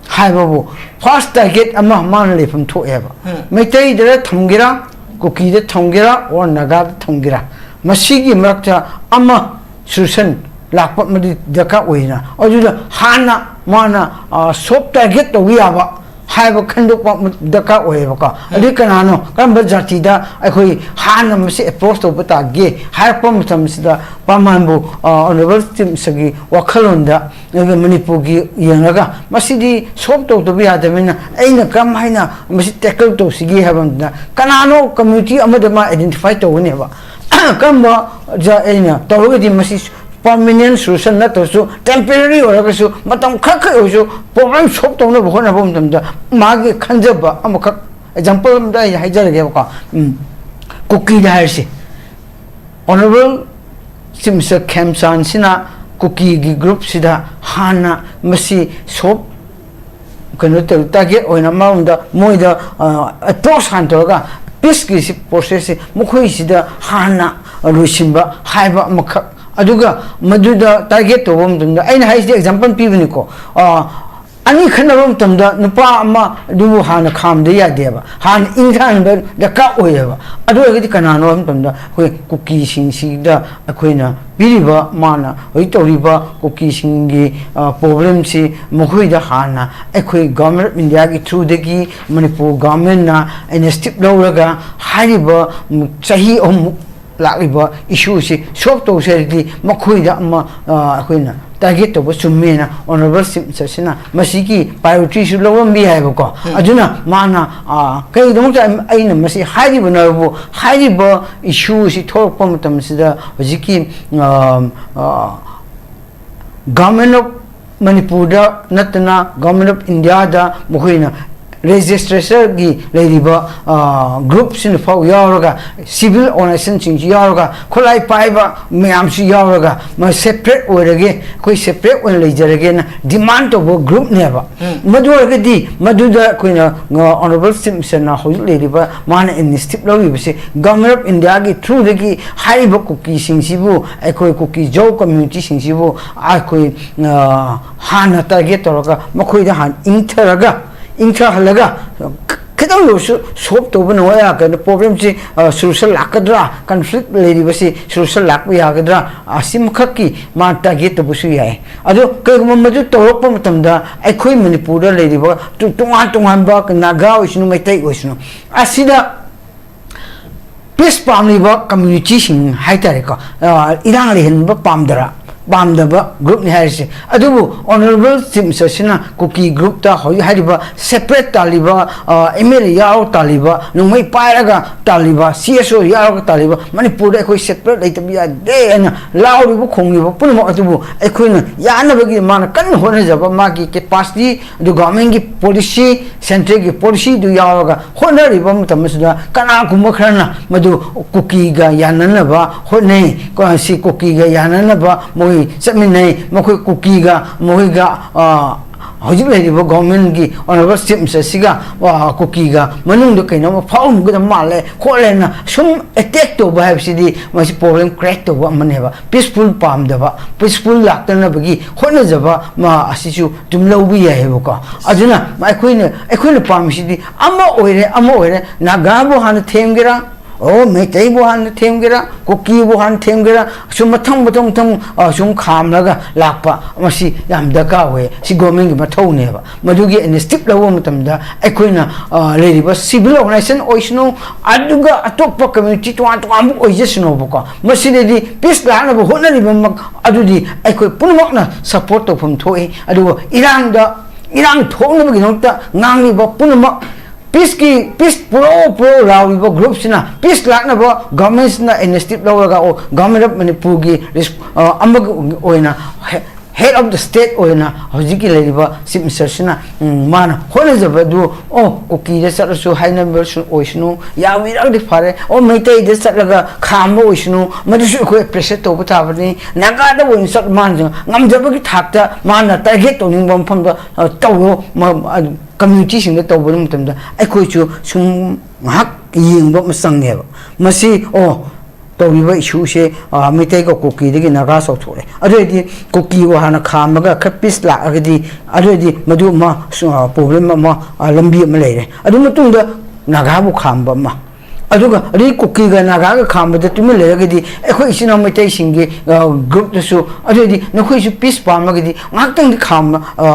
ꯍꯥꯏꯕꯕꯨ first target ꯑꯃ ꯃꯥꯅ ꯂꯩꯐꯝ ꯊꯣꯛꯑꯦꯕ꯫ ꯎꯝ꯫ ꯃꯩꯇꯩꯗ ꯊꯝꯒꯦꯔꯥ, ꯀꯨꯀꯤꯗ ꯊꯝꯒꯦꯔꯥ, or ꯅꯥꯒꯥꯗ ꯊꯝꯒꯦꯔꯥ, ꯃꯁꯤꯒꯤ ꯃꯔꯛꯇ ꯑꯃ solution ꯂꯥꯛꯄ ꯑꯃꯗꯤ ꯗꯔꯀꯥꯔ ꯑꯣꯏꯅ, ꯑꯗꯨꯗ ꯍꯥꯟꯅ ꯃꯥꯅ soft target ꯇꯧꯕ ꯌꯥꯕ ꯍꯥꯏꯕ ꯈꯟꯗꯣꯛꯄ ꯑꯃ ꯗꯔꯀꯥꯔ ꯑꯣꯏꯌꯦꯕꯀꯣ꯫ ꯑꯗꯨꯗꯤ ꯀꯅꯥꯅꯣ, ꯀꯔꯝꯕ ꯖꯥꯇꯤꯗ ꯑꯩꯈꯣꯏ ꯍꯥꯟꯅ ꯃꯁꯤ approach ꯇꯧꯕ ꯇꯥꯒꯦ ꯍꯥꯏꯔꯛꯄ ꯃꯇꯝꯁꯤꯗ, ꯄ꯭ꯔꯃꯥꯟꯕꯨ ꯑꯣꯅꯔꯦꯕꯜ ꯆꯤꯞ ꯃꯤꯅꯤꯁꯇꯔꯒꯤ ꯋꯥꯈꯜꯂꯣꯟꯗ ꯃꯅꯤꯄꯨꯔꯒꯤ ꯌꯦꯡꯂꯒ ꯃꯁꯤꯗꯤ soft ꯇꯧꯗꯕ ꯌꯥꯗꯕꯅꯤꯅ ꯑꯩꯅ ꯀꯔꯝ ꯍꯥꯏꯅ ꯃꯁꯤ tackle ꯇꯧꯁꯤꯒꯦ ꯍꯥꯏꯕ ꯃꯇꯝꯗ, ꯀꯅꯥꯅꯣ community ꯑꯃꯗ ꯃꯥ identify ꯇꯧꯒꯅꯦꯕ꯫ ꯀꯔꯝꯕ ꯖ-, ꯑꯩꯅ ꯇꯧꯔꯒꯗꯤ ꯃꯁꯤ permanent solution ꯅꯠꯇ꯭ꯔꯁꯨ temporary ꯑꯣꯏꯔꯒꯁꯨ ꯃꯇꯝ ꯈꯔ ꯈꯛ ꯑꯣꯏꯔꯁꯨ problem solve ꯇꯧꯅꯕ ꯍꯣꯠꯅꯕ ꯃꯇꯝꯗ ꯃꯥꯒꯤ ꯈꯟꯖꯕ ꯑꯃꯈꯛ, example ꯑꯃꯗ ꯑꯩ ꯍꯥꯏꯖꯔꯒꯦꯕꯀꯣ꯫ ꯎꯝ, ꯀꯨꯀꯤꯗ ꯍꯥꯏꯔꯁꯤ, ꯑꯣꯅꯔꯦꯕꯜ ꯆꯤꯞ ꯃꯤꯅꯤꯁꯇꯔ ꯈꯦꯝꯆꯥꯟꯁꯤꯅ ꯀꯨꯀꯤꯒꯤ groupꯁꯤꯗ ꯍꯥꯟꯅ ꯃꯁꯤ soft, ꯀꯩꯅꯣ ꯇꯧ, target ꯑꯣꯏꯅ ꯑꯃꯔꯣꯝꯗ ꯃꯣꯏꯗ approach ꯍꯥꯟꯅ ꯇꯧꯔꯒ peaceꯀꯤ ꯁꯤ processꯁꯦ ꯃꯈꯣꯏꯁꯤꯗ ꯍꯥꯟꯅ ꯂꯣꯏꯁꯤꯟꯕ ꯍꯥꯏꯕ ꯑꯃꯈꯛ, ꯑꯗꯨꯒ ꯃꯗꯨꯗ target ꯇꯧꯕ ꯃꯇꯝꯗ ꯑꯩꯅ ꯍꯥꯏꯁꯤꯗꯤ example ꯄꯤꯕꯅꯤꯀꯣ꯫ ꯑꯅꯤ ꯈꯠꯅꯕ ꯃꯇꯝꯗ ꯅꯨꯄꯥ ꯑꯃ ꯑꯗꯨꯕꯨ ꯍꯥꯟꯅ ꯈꯥꯝꯗ ꯌꯥꯗꯦꯕ, ꯍꯥꯟꯅ ꯏꯪꯊꯍꯟꯕ ꯗꯔꯀꯥꯔ ꯑꯣꯏꯌꯦꯕ꯫ ꯑꯗꯨ ꯑꯣꯏꯔꯒꯗꯤ ꯀꯅꯥꯅꯣ ꯍꯥꯏꯕ ꯃꯇꯝꯗ ꯑꯩꯈꯣꯏ ꯀꯨꯀꯤꯁꯤꯡꯁꯤꯗ ꯑꯩꯈꯣꯏꯅ ꯄꯤꯔꯤꯕ, ꯃꯥꯅ ꯍꯧꯖꯤꯛ ꯇꯧꯔꯤꯕ ꯀꯨꯀꯤꯁꯤꯡꯒꯤ problemꯁꯤ ꯃꯈꯣꯏꯗ ꯍꯥꯟꯅ ꯑꯩꯈꯣꯏ Government of Indiaꯒꯤ throughꯗꯒꯤ ꯃꯅꯤꯄꯨꯔ governmentꯅ initiative ꯂꯧꯔꯒ ꯍꯥꯏꯔꯤꯕ, ꯎꯝ, ꯆꯍꯤ ꯑꯍꯨꯝꯃꯨꯛ ꯂꯥꯛꯂꯤꯕ issueꯁꯤ solve ꯇꯧꯁꯦ ꯍꯥꯏꯔꯗꯤ ꯃꯈꯣꯏꯗ ꯑꯃ, ꯑ, ꯑꯩꯈꯣꯏꯅ target ꯇꯧꯕ ꯆꯨꯝꯃꯦꯅ ꯑꯣꯅꯔꯦꯕꯜ ꯆꯤꯞ ꯃꯤꯅꯤꯁꯇꯔꯁꯤꯅ ꯃꯁꯤꯒꯤ priorityꯁꯨ ꯂꯧꯔꯝꯕ ꯌꯥꯏꯕꯀꯣ꯫ ꯑꯗꯨꯅ ꯃꯥꯅ, ꯑ, ꯀꯔꯤꯒꯤꯗꯃꯛꯇ ꯑꯩꯅ ꯃꯁꯤ ꯍꯥꯏꯔꯤꯕꯅꯣ ꯍꯥꯏꯕꯕꯨ, ꯍꯥꯏꯔꯤꯕ issueꯁꯤ ꯊꯣꯛꯂꯛꯄ ꯃꯇꯝꯁꯤꯗ ꯍꯧꯖꯤꯛꯀꯤ, ꯑ, ꯑ, Government of ꯃꯅꯤꯄꯨꯔꯗ ꯅꯠꯇꯅ Government of Indiaꯗ ꯃꯈꯣꯏꯅ legislatureꯒꯤ ꯂꯩꯔꯤꯕ, ꯑ, groupꯁꯤꯡ ꯐꯥꯎ ꯌꯥꯎꯔꯒ, civil organizationꯁꯤꯡꯁꯨ ꯌꯥꯎꯔꯒ, ꯈꯨꯠꯂꯥꯏ ꯄꯥꯏꯕ ꯃꯌꯥꯝꯁꯨ ꯌꯥꯎꯔꯒ, ꯃ-, separate ꯑꯣꯏꯔꯒꯦ, ꯑꯩꯈꯣꯏ separate ꯑꯣꯏꯅ ꯂꯩꯖꯔꯒꯦꯅ demand ꯇꯧꯕ groupꯅꯦꯕ꯫ ꯃꯗꯨ ꯑꯣꯏꯔꯒꯗꯤ ꯃꯗꯨꯗ ꯑꯩꯈꯣꯏꯅ, ꯑ, ꯑꯣꯅꯔꯦꯕꯜ ꯆꯤꯞ ꯃꯤꯅꯤꯁꯇꯔꯅ ꯍꯧꯖꯤꯛ ꯂꯩꯔꯤꯕ ꯃꯥꯅ initiative ꯂꯧꯔꯤꯕꯁꯤ Government of Indiaꯒꯤ throughꯗꯒꯤ ꯍꯥꯏꯔꯤꯕ ꯀꯨꯀꯤꯁꯤꯡꯁꯤꯕꯨ, ꯑꯩꯈꯣꯏ ꯀꯨꯀꯤ ꯖꯧ communityꯁꯤꯡꯁꯤꯕꯨ ꯑꯩꯈꯣꯏ, ꯑ, ꯍꯥꯟꯅ target ꯇꯧꯔꯒ ꯃꯈꯣꯏꯗ ꯍꯥꯟꯅ ꯏꯪꯊꯔꯒ, ꯏꯪꯊꯍꯜꯂꯒ, ꯈ-, ꯈꯤꯇꯪ ꯑꯣꯏꯔꯁꯨ ꯁꯣꯜꯕ ꯇꯧꯕ ꯅꯪꯉꯣꯏ ꯀꯩꯅꯣ ꯄ꯭ꯔꯣꯕ꯭ꯂꯦꯝꯁꯤ ꯁꯣꯂꯨꯁꯟ ꯂꯥꯛꯀꯗ꯭ꯔꯥ, ꯀꯟꯐ꯭ꯂꯤꯛ ꯂꯩꯔꯤꯕꯁꯤ ꯁꯣꯂꯨꯁꯟ ꯂꯥꯛꯄ ꯌꯥꯒꯗ꯭ꯔꯥ, ꯑꯁꯤꯃꯈꯛꯀꯤ ꯃꯥ ꯇꯥꯔꯒꯦꯠ ꯇꯧꯕꯁꯨ ꯌꯥꯏ꯫ ꯑꯗꯣ ꯀꯩꯒꯨꯝꯕ ꯃꯗꯨ ꯇꯧꯔꯛꯄ ꯃꯇꯝꯗ ꯑꯩꯈꯣꯏ ꯃꯅꯤꯄꯨꯔꯗ ꯂꯩꯔꯤꯕ ꯇꯣꯉꯥꯟ ꯇꯣꯉꯥꯟꯕ ꯅꯥꯒꯥ ꯑꯣꯏꯁꯅꯨ, ꯃꯩꯇꯩ ꯑꯣꯏꯁꯅꯨ, ꯑꯁꯤꯗ ꯄꯤꯁ ꯄꯥꯝꯂꯤꯕ ꯀꯝꯃ꯭ꯌꯨꯅꯤꯇꯤꯁꯤꯡ ꯍꯥꯏꯇꯥꯔꯦꯀꯣ, ꯏꯔꯥꯡ ꯂꯩꯍꯟꯕ ꯄꯥꯝꯗꯔ ꯄꯥꯝꯗꯕ ꯒ꯭ꯔꯨꯞꯅꯤ ꯍꯥꯏꯔꯤꯁꯦ꯫ ꯑꯗꯨꯕꯨ ꯑꯣꯅꯔꯦꯕꯜ ꯆꯤꯐ ꯃꯤꯅꯤꯁꯇꯔꯁꯤꯅ ꯀꯨꯀꯤ ꯒ꯭ꯔꯨꯞꯇ ꯍꯧꯖꯤꯛ ꯍꯥꯏꯔꯤꯕ ꯁꯦꯄꯔꯦꯠ ꯇꯥꯜꯂꯤꯕ, ꯑꯦꯝ ꯑꯦꯜ ꯑꯦ ꯌꯥꯎꯔꯒ ꯇꯥꯜꯂꯤꯕ, ꯅꯣꯡꯃꯩ ꯄꯥꯏꯔꯒ ꯇꯥꯜꯂꯤꯕ, ꯁꯤ ꯑꯦꯁ ꯑꯣ ꯌꯥꯎꯔꯒ ꯇꯥꯜꯂꯤꯕ, ꯃꯅꯤꯄꯨꯔꯗ ꯑꯩꯈꯣꯏ ꯁꯦꯄꯔꯦꯠ ꯂꯩꯇꯕ ꯌꯥꯗꯦ ꯍꯥꯏꯅ ꯂꯥꯎꯔꯤꯕ ꯈꯣꯡꯂꯤꯕ ꯄꯨꯝꯅꯃꯛ ꯑꯗꯨꯕꯨ ꯑꯩꯈꯣꯏꯅ ꯌꯥꯅꯕꯒꯤ ꯃꯥꯅ ꯀꯟꯅ ꯍꯣꯠꯅꯖꯕ, ꯃꯥꯒꯤ ꯀꯦꯄꯥꯁꯤꯇꯤ ꯑꯗꯨ ꯒꯣꯔꯃꯦꯟꯒꯤ ꯄꯣꯂꯤꯁꯤ, ꯁꯦꯟꯇ꯭ꯔꯦꯜꯒꯤ ꯄꯣꯂꯤꯁꯤꯗꯨ ꯌꯥꯎꯔꯒ ꯍꯣꯠꯅꯔꯤꯕ ꯃꯇꯝ ꯑꯁꯤꯗ ꯀꯅꯥꯒꯨꯝꯕ ꯈꯔꯅ ꯃꯗꯨ ꯀꯨꯀꯤꯒ ꯌꯥꯅꯅꯕ ꯍꯣꯠꯅꯩ, ꯀꯣ-, ꯁꯤ ꯀꯨꯀꯤꯒ ꯌꯥꯅꯅꯕ ꯃꯣꯏ ꯆꯠꯃꯤꯟꯅꯩ, ꯃꯈꯣꯏ ꯀꯨꯀꯤꯒ ꯃꯈꯣꯏꯒ, ꯑ, ꯍꯧꯖꯤꯛ ꯂꯩꯔꯤꯕ ꯒꯣꯔꯃꯦꯟꯒꯤ ꯑꯣꯅꯔꯦꯕꯜ ꯆꯤꯐ ꯃꯤꯅꯤꯁꯇꯔꯁꯤꯒ, ꯑ, ꯀꯨꯀꯤꯒ ꯃꯅꯨꯡꯗ ꯀꯩꯅꯣꯝꯃ ꯐꯥꯎꯔꯝꯒꯗꯕ ꯃꯥꯜꯂꯦ ꯈꯣꯠꯂꯦꯅ ꯁꯨꯝ ꯑꯦꯇꯦꯛ ꯇꯧꯕ ꯍꯥꯏꯕꯁꯤꯗꯤ ꯃꯁꯤ ꯄ꯭ꯔꯣꯕ꯭ꯂꯦꯝ ꯀ꯭ꯔꯤꯌꯦꯠ ꯇꯧꯕ ꯑꯃꯅꯦꯕ꯫ ꯄꯤꯁꯐꯨꯜ ꯄꯥꯝꯗꯕ, ꯄꯤꯁꯐꯨꯜ ꯂꯥꯛꯇꯅꯕꯒꯤ ꯍꯣꯠꯅꯖꯕ ꯃ-, ꯑꯁꯤꯁꯨ ꯑꯗꯨꯝ ꯂꯧꯕ ꯌꯥꯏꯑꯕꯀꯣ꯫ ꯑꯗꯨꯅ ꯑꯩꯈꯣꯏꯅ, ꯑꯩꯈꯣꯏꯅ ꯄꯥꯝꯃꯤꯁꯤꯗꯤ ꯑꯃ ꯑꯣꯏꯔꯦ, ꯑꯃ ꯑꯣꯏꯔꯦ, ꯅꯥꯒꯥꯕꯨ ꯍꯥꯟꯅ ꯊꯦꯝꯒꯦꯔꯥ, ꯑꯣ, ꯃꯩꯇꯩꯕꯨ ꯍꯥꯟꯅ ꯊꯦꯝꯒꯦꯔꯥ, ꯀꯨꯀꯤꯕꯨ ꯍꯥꯟꯅ ꯊꯦꯝꯒꯦꯔꯥ, ꯁꯨꯝ ꯃꯊꯪ, ꯃꯊꯪ, ꯃꯊꯪ, ꯑ, ꯁꯨꯝ ꯈꯥꯝꯂꯒ ꯂꯥꯛꯄ, ꯃꯁꯤ ꯌꯥꯝ ꯗꯔꯀꯥꯔ ꯑꯣꯏ꯫ ꯁꯤ ꯒꯣꯔꯃꯦꯟꯒꯤ ꯃꯊꯧꯅꯦꯕ꯫ ꯃꯗꯨꯒꯤ ꯏꯅꯤꯁꯤꯌꯦꯇꯤꯚ ꯂꯧꯕ ꯃꯇꯝꯗ ꯑꯩꯈꯣꯏꯅ, ꯑ, ꯂꯩꯔꯤꯕ ꯁꯤꯚꯤꯜ ꯑꯣꯔꯒꯅꯥꯏꯖꯦꯁꯟ ꯑꯣꯏꯁꯅꯨ, ꯑꯗꯨꯒ ꯑꯇꯣꯞꯄ ꯀꯝꯃ꯭ꯌꯨꯅꯤꯇꯤ ꯇꯣꯉꯥꯟ ꯇꯣꯉꯥꯟꯕ ꯑꯣꯏꯖꯁꯅꯨꯕꯀꯣ, ꯃꯁꯤꯗꯗꯤ ꯄꯤꯁ ꯂꯥꯛꯅꯕ ꯍꯣꯠꯅꯔꯤꯕꯃꯛ ꯑꯗꯨꯗꯤ ꯑꯩꯈꯣꯏ ꯄꯨꯝꯅꯃꯛꯅ ꯁꯄꯣꯔꯠ ꯇꯧꯐꯝ ꯊꯣꯛꯏ꯫ ꯑꯗꯨꯒ ꯏꯔꯥꯡꯗ, ꯏꯔꯥꯡ ꯊꯣꯛꯅꯕꯒꯤꯗꯃꯛꯇ ꯉꯥꯡꯂꯤꯕ ꯄꯨꯝꯅꯃꯛ ꯄꯤꯁꯀꯤ, ꯄꯤꯁ ꯄꯨꯔꯛꯑꯣ, ꯄꯨꯔꯛꯑꯣ ꯂꯥꯎꯔꯤꯕ ꯒ꯭ꯔꯨꯞꯁꯤꯅ, ꯄꯤꯁ ꯂꯥꯛꯅꯕ ꯒꯚꯔꯟꯃꯦꯟꯠꯁꯤꯅ ꯏꯅꯤꯁꯤꯌꯦꯇꯤꯚ ꯂꯧꯔꯒ, ꯑꯣ, ꯒꯚꯔꯟꯃꯦꯟꯠ ꯑꯣꯐ ꯃꯅꯤꯄꯨꯔꯒꯤ ꯔꯤꯁ-, ꯑ, ꯑꯃꯒ ꯑꯣꯏꯅ, ꯍꯦ-, ꯍꯦꯗ ꯑꯣꯐ ꯗ ꯁ꯭ꯇꯦꯠ ꯑꯣꯏꯅ ꯍꯧꯖꯤꯛꯀꯤ ꯂꯩꯔꯤꯕ ꯆꯤꯐ ꯃꯤꯅꯤꯁꯇꯔꯁꯤꯅ, ꯎꯝ, ꯃꯥꯅ ꯍꯣꯠꯅꯖꯕ ꯑꯗꯨ, ꯑꯣ, ꯀꯨꯀꯤꯗ ꯆꯠꯂꯁꯨ ꯍꯥꯏꯅꯕ ꯑꯣꯏꯁꯅꯨ, ꯌꯥꯕꯤꯔꯒꯗꯤ ꯐꯔꯦ, ꯑꯣ, ꯃꯩꯇꯩꯗ ꯆꯠꯂꯒ ꯈꯥꯝꯕ ꯑꯣꯏꯁꯅꯨ, ꯃꯗꯨꯁꯨ ꯑꯩꯈꯣꯏ ꯑꯦꯄ꯭ꯔꯤꯁꯤꯌꯦꯠ ꯇꯧꯕ ꯇꯥꯕꯅꯤ꯫ ꯅꯥꯒꯥꯗ ꯑꯣꯏꯅ ꯆꯠ-, ꯃꯥꯅ ꯉꯝꯖꯕꯒꯤ ꯊꯥꯛꯇ ꯃꯥꯅ ꯇꯥꯔꯒꯦꯠ ꯇꯧꯅꯤꯡꯕ ꯃꯐꯝꯗ, ꯑ, ꯇꯧꯔꯣ꯫ ꯃ-, ꯑ-, ꯀꯝꯃ꯭ꯌꯨꯅꯤꯇꯤꯁꯤꯡꯗ ꯇꯧꯕ ꯃꯇꯝꯗ ꯑꯩꯈꯣꯏꯁꯨ ꯁꯨꯝ ꯉꯥꯏꯍꯥꯛ ꯌꯦꯡꯕ ꯑꯃ ꯆꯪꯉꯦꯕ꯫ ꯃꯁꯤ, ꯑꯣ, ꯇꯧꯔꯤꯕ ꯏꯁꯨꯁꯦ, ꯑ, ꯃꯩꯇꯩꯒ ꯀꯨꯀꯤꯗꯒꯤ ꯅꯥꯒꯥ ꯆꯥꯎꯊꯣꯛꯑꯦ꯫ ꯑꯗꯨ ꯑꯣꯏꯔꯗꯤ ꯀꯨꯀꯤꯕꯨ ꯍꯥꯟꯅ ꯈꯥꯝꯃꯒ ꯈꯔ ꯄꯤꯁ ꯂꯥꯛꯑꯒꯗꯤ, ꯑꯗꯨ ꯑꯣꯏꯔꯗꯤ ꯃꯗꯨ ꯑꯃ, ꯑ, ꯄ꯭ꯔꯣꯕ꯭ꯂꯦꯝ ꯑꯃ, ꯑ, ꯂꯝꯕꯤ ꯑꯃ ꯂꯩꯔꯦ꯫ ꯑꯗꯨ ꯃꯇꯨꯡꯗ ꯅꯥꯒꯥꯕꯨ ꯈꯥꯝꯕ ꯑꯃ, ꯑꯗꯨꯒ ꯑꯗꯨꯗꯤ ꯀꯨꯀꯤꯒ ꯅꯥꯒꯥꯒ ꯈꯥꯝꯕꯗ ꯇꯨꯃꯤꯟ ꯂꯩꯔꯒꯗꯤ ꯑꯩꯈꯣꯏ ꯏꯆꯤꯟ ꯏꯅꯥꯎ ꯃꯩꯇꯩꯁꯤꯡꯒꯤ, ꯑ, ꯒ꯭ꯔꯨꯞꯇꯁꯨ, ꯑꯗꯨ ꯑꯣꯏꯔꯗꯤ ꯅꯈꯣꯏꯁꯨ ꯄꯤꯁ ꯄꯥꯝꯃꯒꯗꯤ ꯉꯥꯏꯍꯥꯛꯇꯪꯗꯤ ꯈꯥꯝꯕ, ꯑ,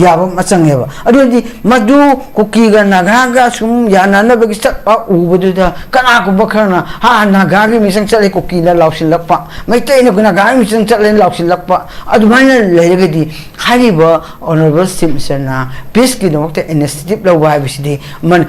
ꯌꯥꯕ ꯑꯃ ꯆꯪꯉꯦꯕ꯫ ꯑꯗꯨ ꯑꯣꯏꯔꯗꯤ ꯃꯗꯨ ꯀꯨꯀꯤꯒ ꯅꯥꯒꯥꯒ ꯁꯨꯝ ꯌꯥꯅꯅꯕꯒꯤ ꯆꯠꯄ ꯎꯕꯗꯨꯗ ꯀꯅꯥꯒꯨꯝꯕ ꯈꯔꯅ, "ꯍꯥ, ꯅꯥꯒꯥꯒꯤ ꯃꯤꯆꯪ ꯆꯠꯂꯦ" ꯀꯨꯀꯤꯅ ꯂꯥꯎꯁꯤꯜꯂꯛꯄ, ꯃꯩꯇꯩꯅ ꯅꯥꯒꯥꯒꯤ ꯃꯤꯆꯪ ꯆꯠꯂꯦꯅ ꯂꯥꯎꯁꯤꯜꯂꯛꯄ, ꯑꯗꯨꯃꯥꯏꯅ ꯂꯩꯔꯒꯗꯤ ꯍꯥꯏꯔꯤꯕ Honourable Chief Minister ꯅ ꯄꯤꯁꯀꯤꯗꯃꯛꯇ ꯏꯅꯤꯁꯤꯌꯦꯇꯤꯚ ꯂꯧꯕ ꯍꯥꯏꯕꯁꯤꯗꯤ ꯃꯟ-,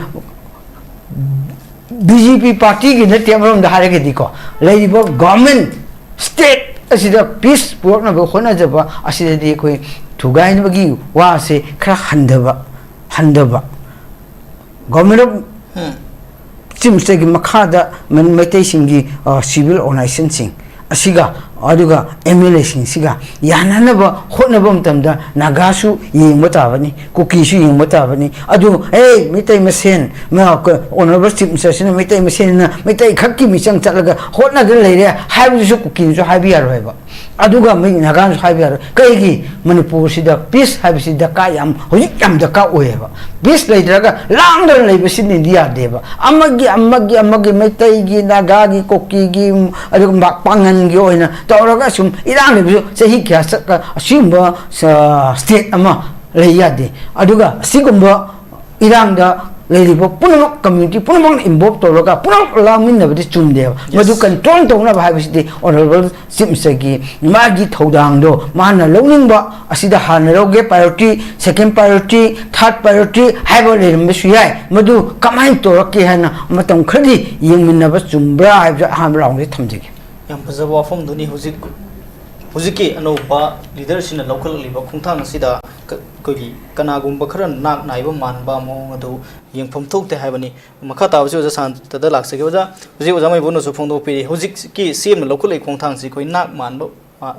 ꯕꯤ ꯖꯦ ꯄꯤ ꯄꯥꯔꯇꯤꯒꯤ ꯅꯠꯇꯦ꯫ ꯑꯃꯔꯣꯝꯗ ꯍꯥꯏꯔꯒꯗꯤꯀꯣ, ꯂꯩꯔꯤꯕ ꯒꯣꯔꯃꯦꯟ, ꯁ꯭ꯇꯦꯠ ꯑꯁꯤꯗ ꯄꯤꯁ ꯄꯨꯔꯛꯅꯕ ꯍꯣꯠꯅꯖꯕ ꯑꯁꯤꯗꯗꯤ ꯑꯩꯈꯣꯏ ꯊꯨꯒꯥꯏꯅꯕꯒꯤ ꯋꯥꯁꯦ ꯈꯔ ꯍꯟꯊꯕ, ꯍꯟꯊꯕ, ꯒꯣꯔꯃꯦꯟ ꯑꯣꯐ ꯆꯤꯞ ꯃꯤꯅꯤꯁꯇꯔꯒꯤ ꯃꯈꯥꯗ ꯃꯩꯇꯩꯁꯤꯡꯒꯤ, ꯑ, ꯁꯤꯚꯤꯜ ꯑꯣꯔꯒꯅꯥꯏꯖꯦꯁꯟꯁꯤꯡ ꯑꯁꯤꯒ, ꯑꯗꯨꯒ ꯑꯦꯝ ꯑꯦꯜ ꯑꯦꯁꯤꯡꯁꯤꯒ ꯌꯥꯅꯅꯕ ꯍꯣꯠꯅꯕ ꯃꯇꯝꯗ ꯅꯥꯒꯥꯁꯨ ꯌꯦꯡꯕ ꯇꯥꯕꯅꯤ, ꯀꯨꯀꯤꯁꯨ ꯌꯦꯡꯕ ꯇꯥꯕꯅꯤ꯫ ꯑꯗꯨ, "ꯑꯦ, ꯃꯩꯇꯩ ꯃꯁꯦꯟ, ꯃ-, ꯀ-, ꯑꯣꯅꯔꯦꯕꯜ ꯆꯤꯞ ꯃꯤꯅꯤꯁꯇꯔꯁꯤꯅ ꯃꯩꯇꯩ ꯃꯁꯦꯟꯅ ꯃꯩꯇꯩ ꯈꯛꯀꯤ ꯃꯤꯆꯪ ꯆꯠꯂꯒ ꯍꯣꯠꯅꯗꯅ ꯂꯩꯔꯦ" ꯍꯥꯏꯕꯗꯨꯁꯨ ꯀꯨꯀꯤꯅꯁꯨ ꯍꯥꯏꯕ ꯌꯥꯔꯣꯏꯕ꯫ ꯑꯗꯨꯒ ꯃꯤ ꯅꯥꯒꯥꯅꯁꯨ ꯍꯥꯏꯕ ꯌꯥꯔꯣꯏ꯫ ꯀꯩꯒꯤ? ꯃꯅꯤꯄꯨꯔꯁꯤꯗ ꯄꯤꯁ ꯍꯥꯏꯕꯁꯤ ꯗꯔꯀꯥꯔ ꯌꯥꯝ, ꯍꯧꯖꯤꯛ ꯌꯥꯝ ꯗꯔꯀꯥꯔ ꯑꯣꯏꯌꯦꯕ꯫ ꯄꯤꯁ ꯂꯩꯇ꯭ꯔꯒ ꯂꯥꯡꯗꯅ ꯂꯩꯕꯁꯤꯅꯗꯤ ꯌꯥꯗꯦꯕ꯫ ꯑꯃꯒꯤ, ꯑꯃꯒꯤ, ꯑꯃꯒꯤ, ꯃꯩꯇꯩꯒꯤ, ꯅꯥꯒꯥꯒꯤ, ꯀꯨꯀꯤꯒꯤ, ꯑꯗꯨꯒꯨꯝꯕ ꯄꯥꯡꯒꯟꯒꯤ ꯑꯣꯏꯅ ꯇꯧꯔꯒ ꯁꯨꯝ ꯏꯔꯥꯡ ꯂꯩꯕꯁꯨ ꯆꯍꯤ ꯀꯌꯥ ꯆꯠꯂ ꯑꯁꯤꯒꯨꯝꯕ, ꯑ, ꯁ꯭ꯇꯦꯠ ꯑꯃ ꯂꯩ ꯌꯥꯗꯦ꯫ ꯑꯗꯨꯒ ꯑꯁꯤꯒꯨꯝꯕ ꯏꯔꯥꯡꯗ ꯂꯩꯔꯤꯕ ꯄꯨꯝꯅꯃꯛ, ꯀꯝꯃ꯭ꯌꯨꯅꯤꯇꯤ ꯄꯨꯝꯅꯃꯛꯅ ꯏꯟꯚꯣꯜꯕ ꯇꯧꯔꯒ ꯄꯨꯝꯅꯃꯛ ꯂꯥꯡꯃꯤꯟꯅꯕꯗꯤ ꯆꯨꯝꯗꯦꯕ꯫ ꯃꯗꯨ ꯀꯟꯇ꯭ꯔꯣꯜ ꯇꯧꯅꯕ ꯍꯥꯏꯕꯁꯤꯗꯤ ꯑꯣꯅꯔꯦꯕꯜ ꯆꯤꯞ ꯃꯤꯅꯤꯁꯇꯔꯒꯤ ꯃꯥꯒꯤ ꯊꯧꯗꯥꯡꯗꯣ ꯃꯥꯅ ꯂꯧꯅꯤꯡꯕ ꯑꯁꯤꯗ ꯍꯥꯟꯅ ꯂꯧꯒꯦ, ꯄ꯭ꯔꯥꯏꯌꯣꯔꯤꯇꯤ, ꯁꯦꯀꯦꯟ ꯄ꯭ꯔꯥꯏꯌꯣꯔꯤꯇꯤ, ꯊꯥꯔꯠ ꯄ꯭ꯔꯥꯏꯌꯣꯔꯤꯇꯤ ꯍꯥꯏꯕ ꯂꯩꯔꯝꯕꯁꯨ ꯌꯥꯏ꯫ ꯃꯗꯨ ꯀꯃꯥꯏꯅ ꯇꯧꯔꯛꯀꯦ ꯍꯥꯏꯅ ꯃꯇꯝ ꯈꯔꯗꯤ ꯌꯦꯡꯃꯤꯟꯅꯕ ꯆꯨꯝꯕ꯭ꯔꯥ ꯍꯥꯏꯕꯁꯦ ꯑꯍꯥꯟꯕ ꯔꯥꯎꯟꯗ ꯊꯝꯖꯒꯦ꯫ ꯌꯥꯝ ꯐꯖꯕ ꯋꯥꯐꯝꯗꯨꯅꯤ꯫ ꯍꯧꯖꯤꯛ, ꯍꯧꯖꯤꯛꯀꯤ ꯑꯅꯧꯕ ꯂꯤꯗꯔꯁꯤꯡꯅ ꯂꯧꯈꯠꯂꯛꯂꯤꯕ ꯈꯣꯡꯊꯥꯡ ꯑꯁꯤꯗ ꯀ-, ꯑꯩꯈꯣꯏꯒꯤ ꯀꯅꯥꯒꯨꯝꯕ ꯈꯔ ꯅꯥꯛ ꯅꯥꯏꯕ ꯃꯥꯟꯕ ꯃꯑꯣꯡ ꯑꯗꯨ ꯌꯦꯡꯐꯝ ꯊꯣꯛꯇꯦ ꯍꯥꯏꯕꯅꯤ꯫ ꯃꯈꯥ ꯇꯥꯕꯁꯤ ꯑꯣꯖꯥ ꯁꯥꯟꯇꯗ ꯂꯥꯛꯆꯒꯦ꯫ ꯑꯣꯖꯥ, ꯍꯧꯖꯤꯛ ꯑꯣꯖꯥ ꯃꯩꯕꯨꯅꯁꯨ ꯐꯣꯡꯗꯣꯛꯄꯤꯔꯤ, ꯍꯧꯖꯤꯛꯀꯤ ꯁꯤ ꯑꯦꯝꯅ ꯂꯧꯈꯠꯂꯛꯏ ꯈꯣꯡꯊꯥꯡꯁꯤ ꯑꯩꯈꯣꯏ ꯅꯥꯛ ꯃꯥꯟꯕ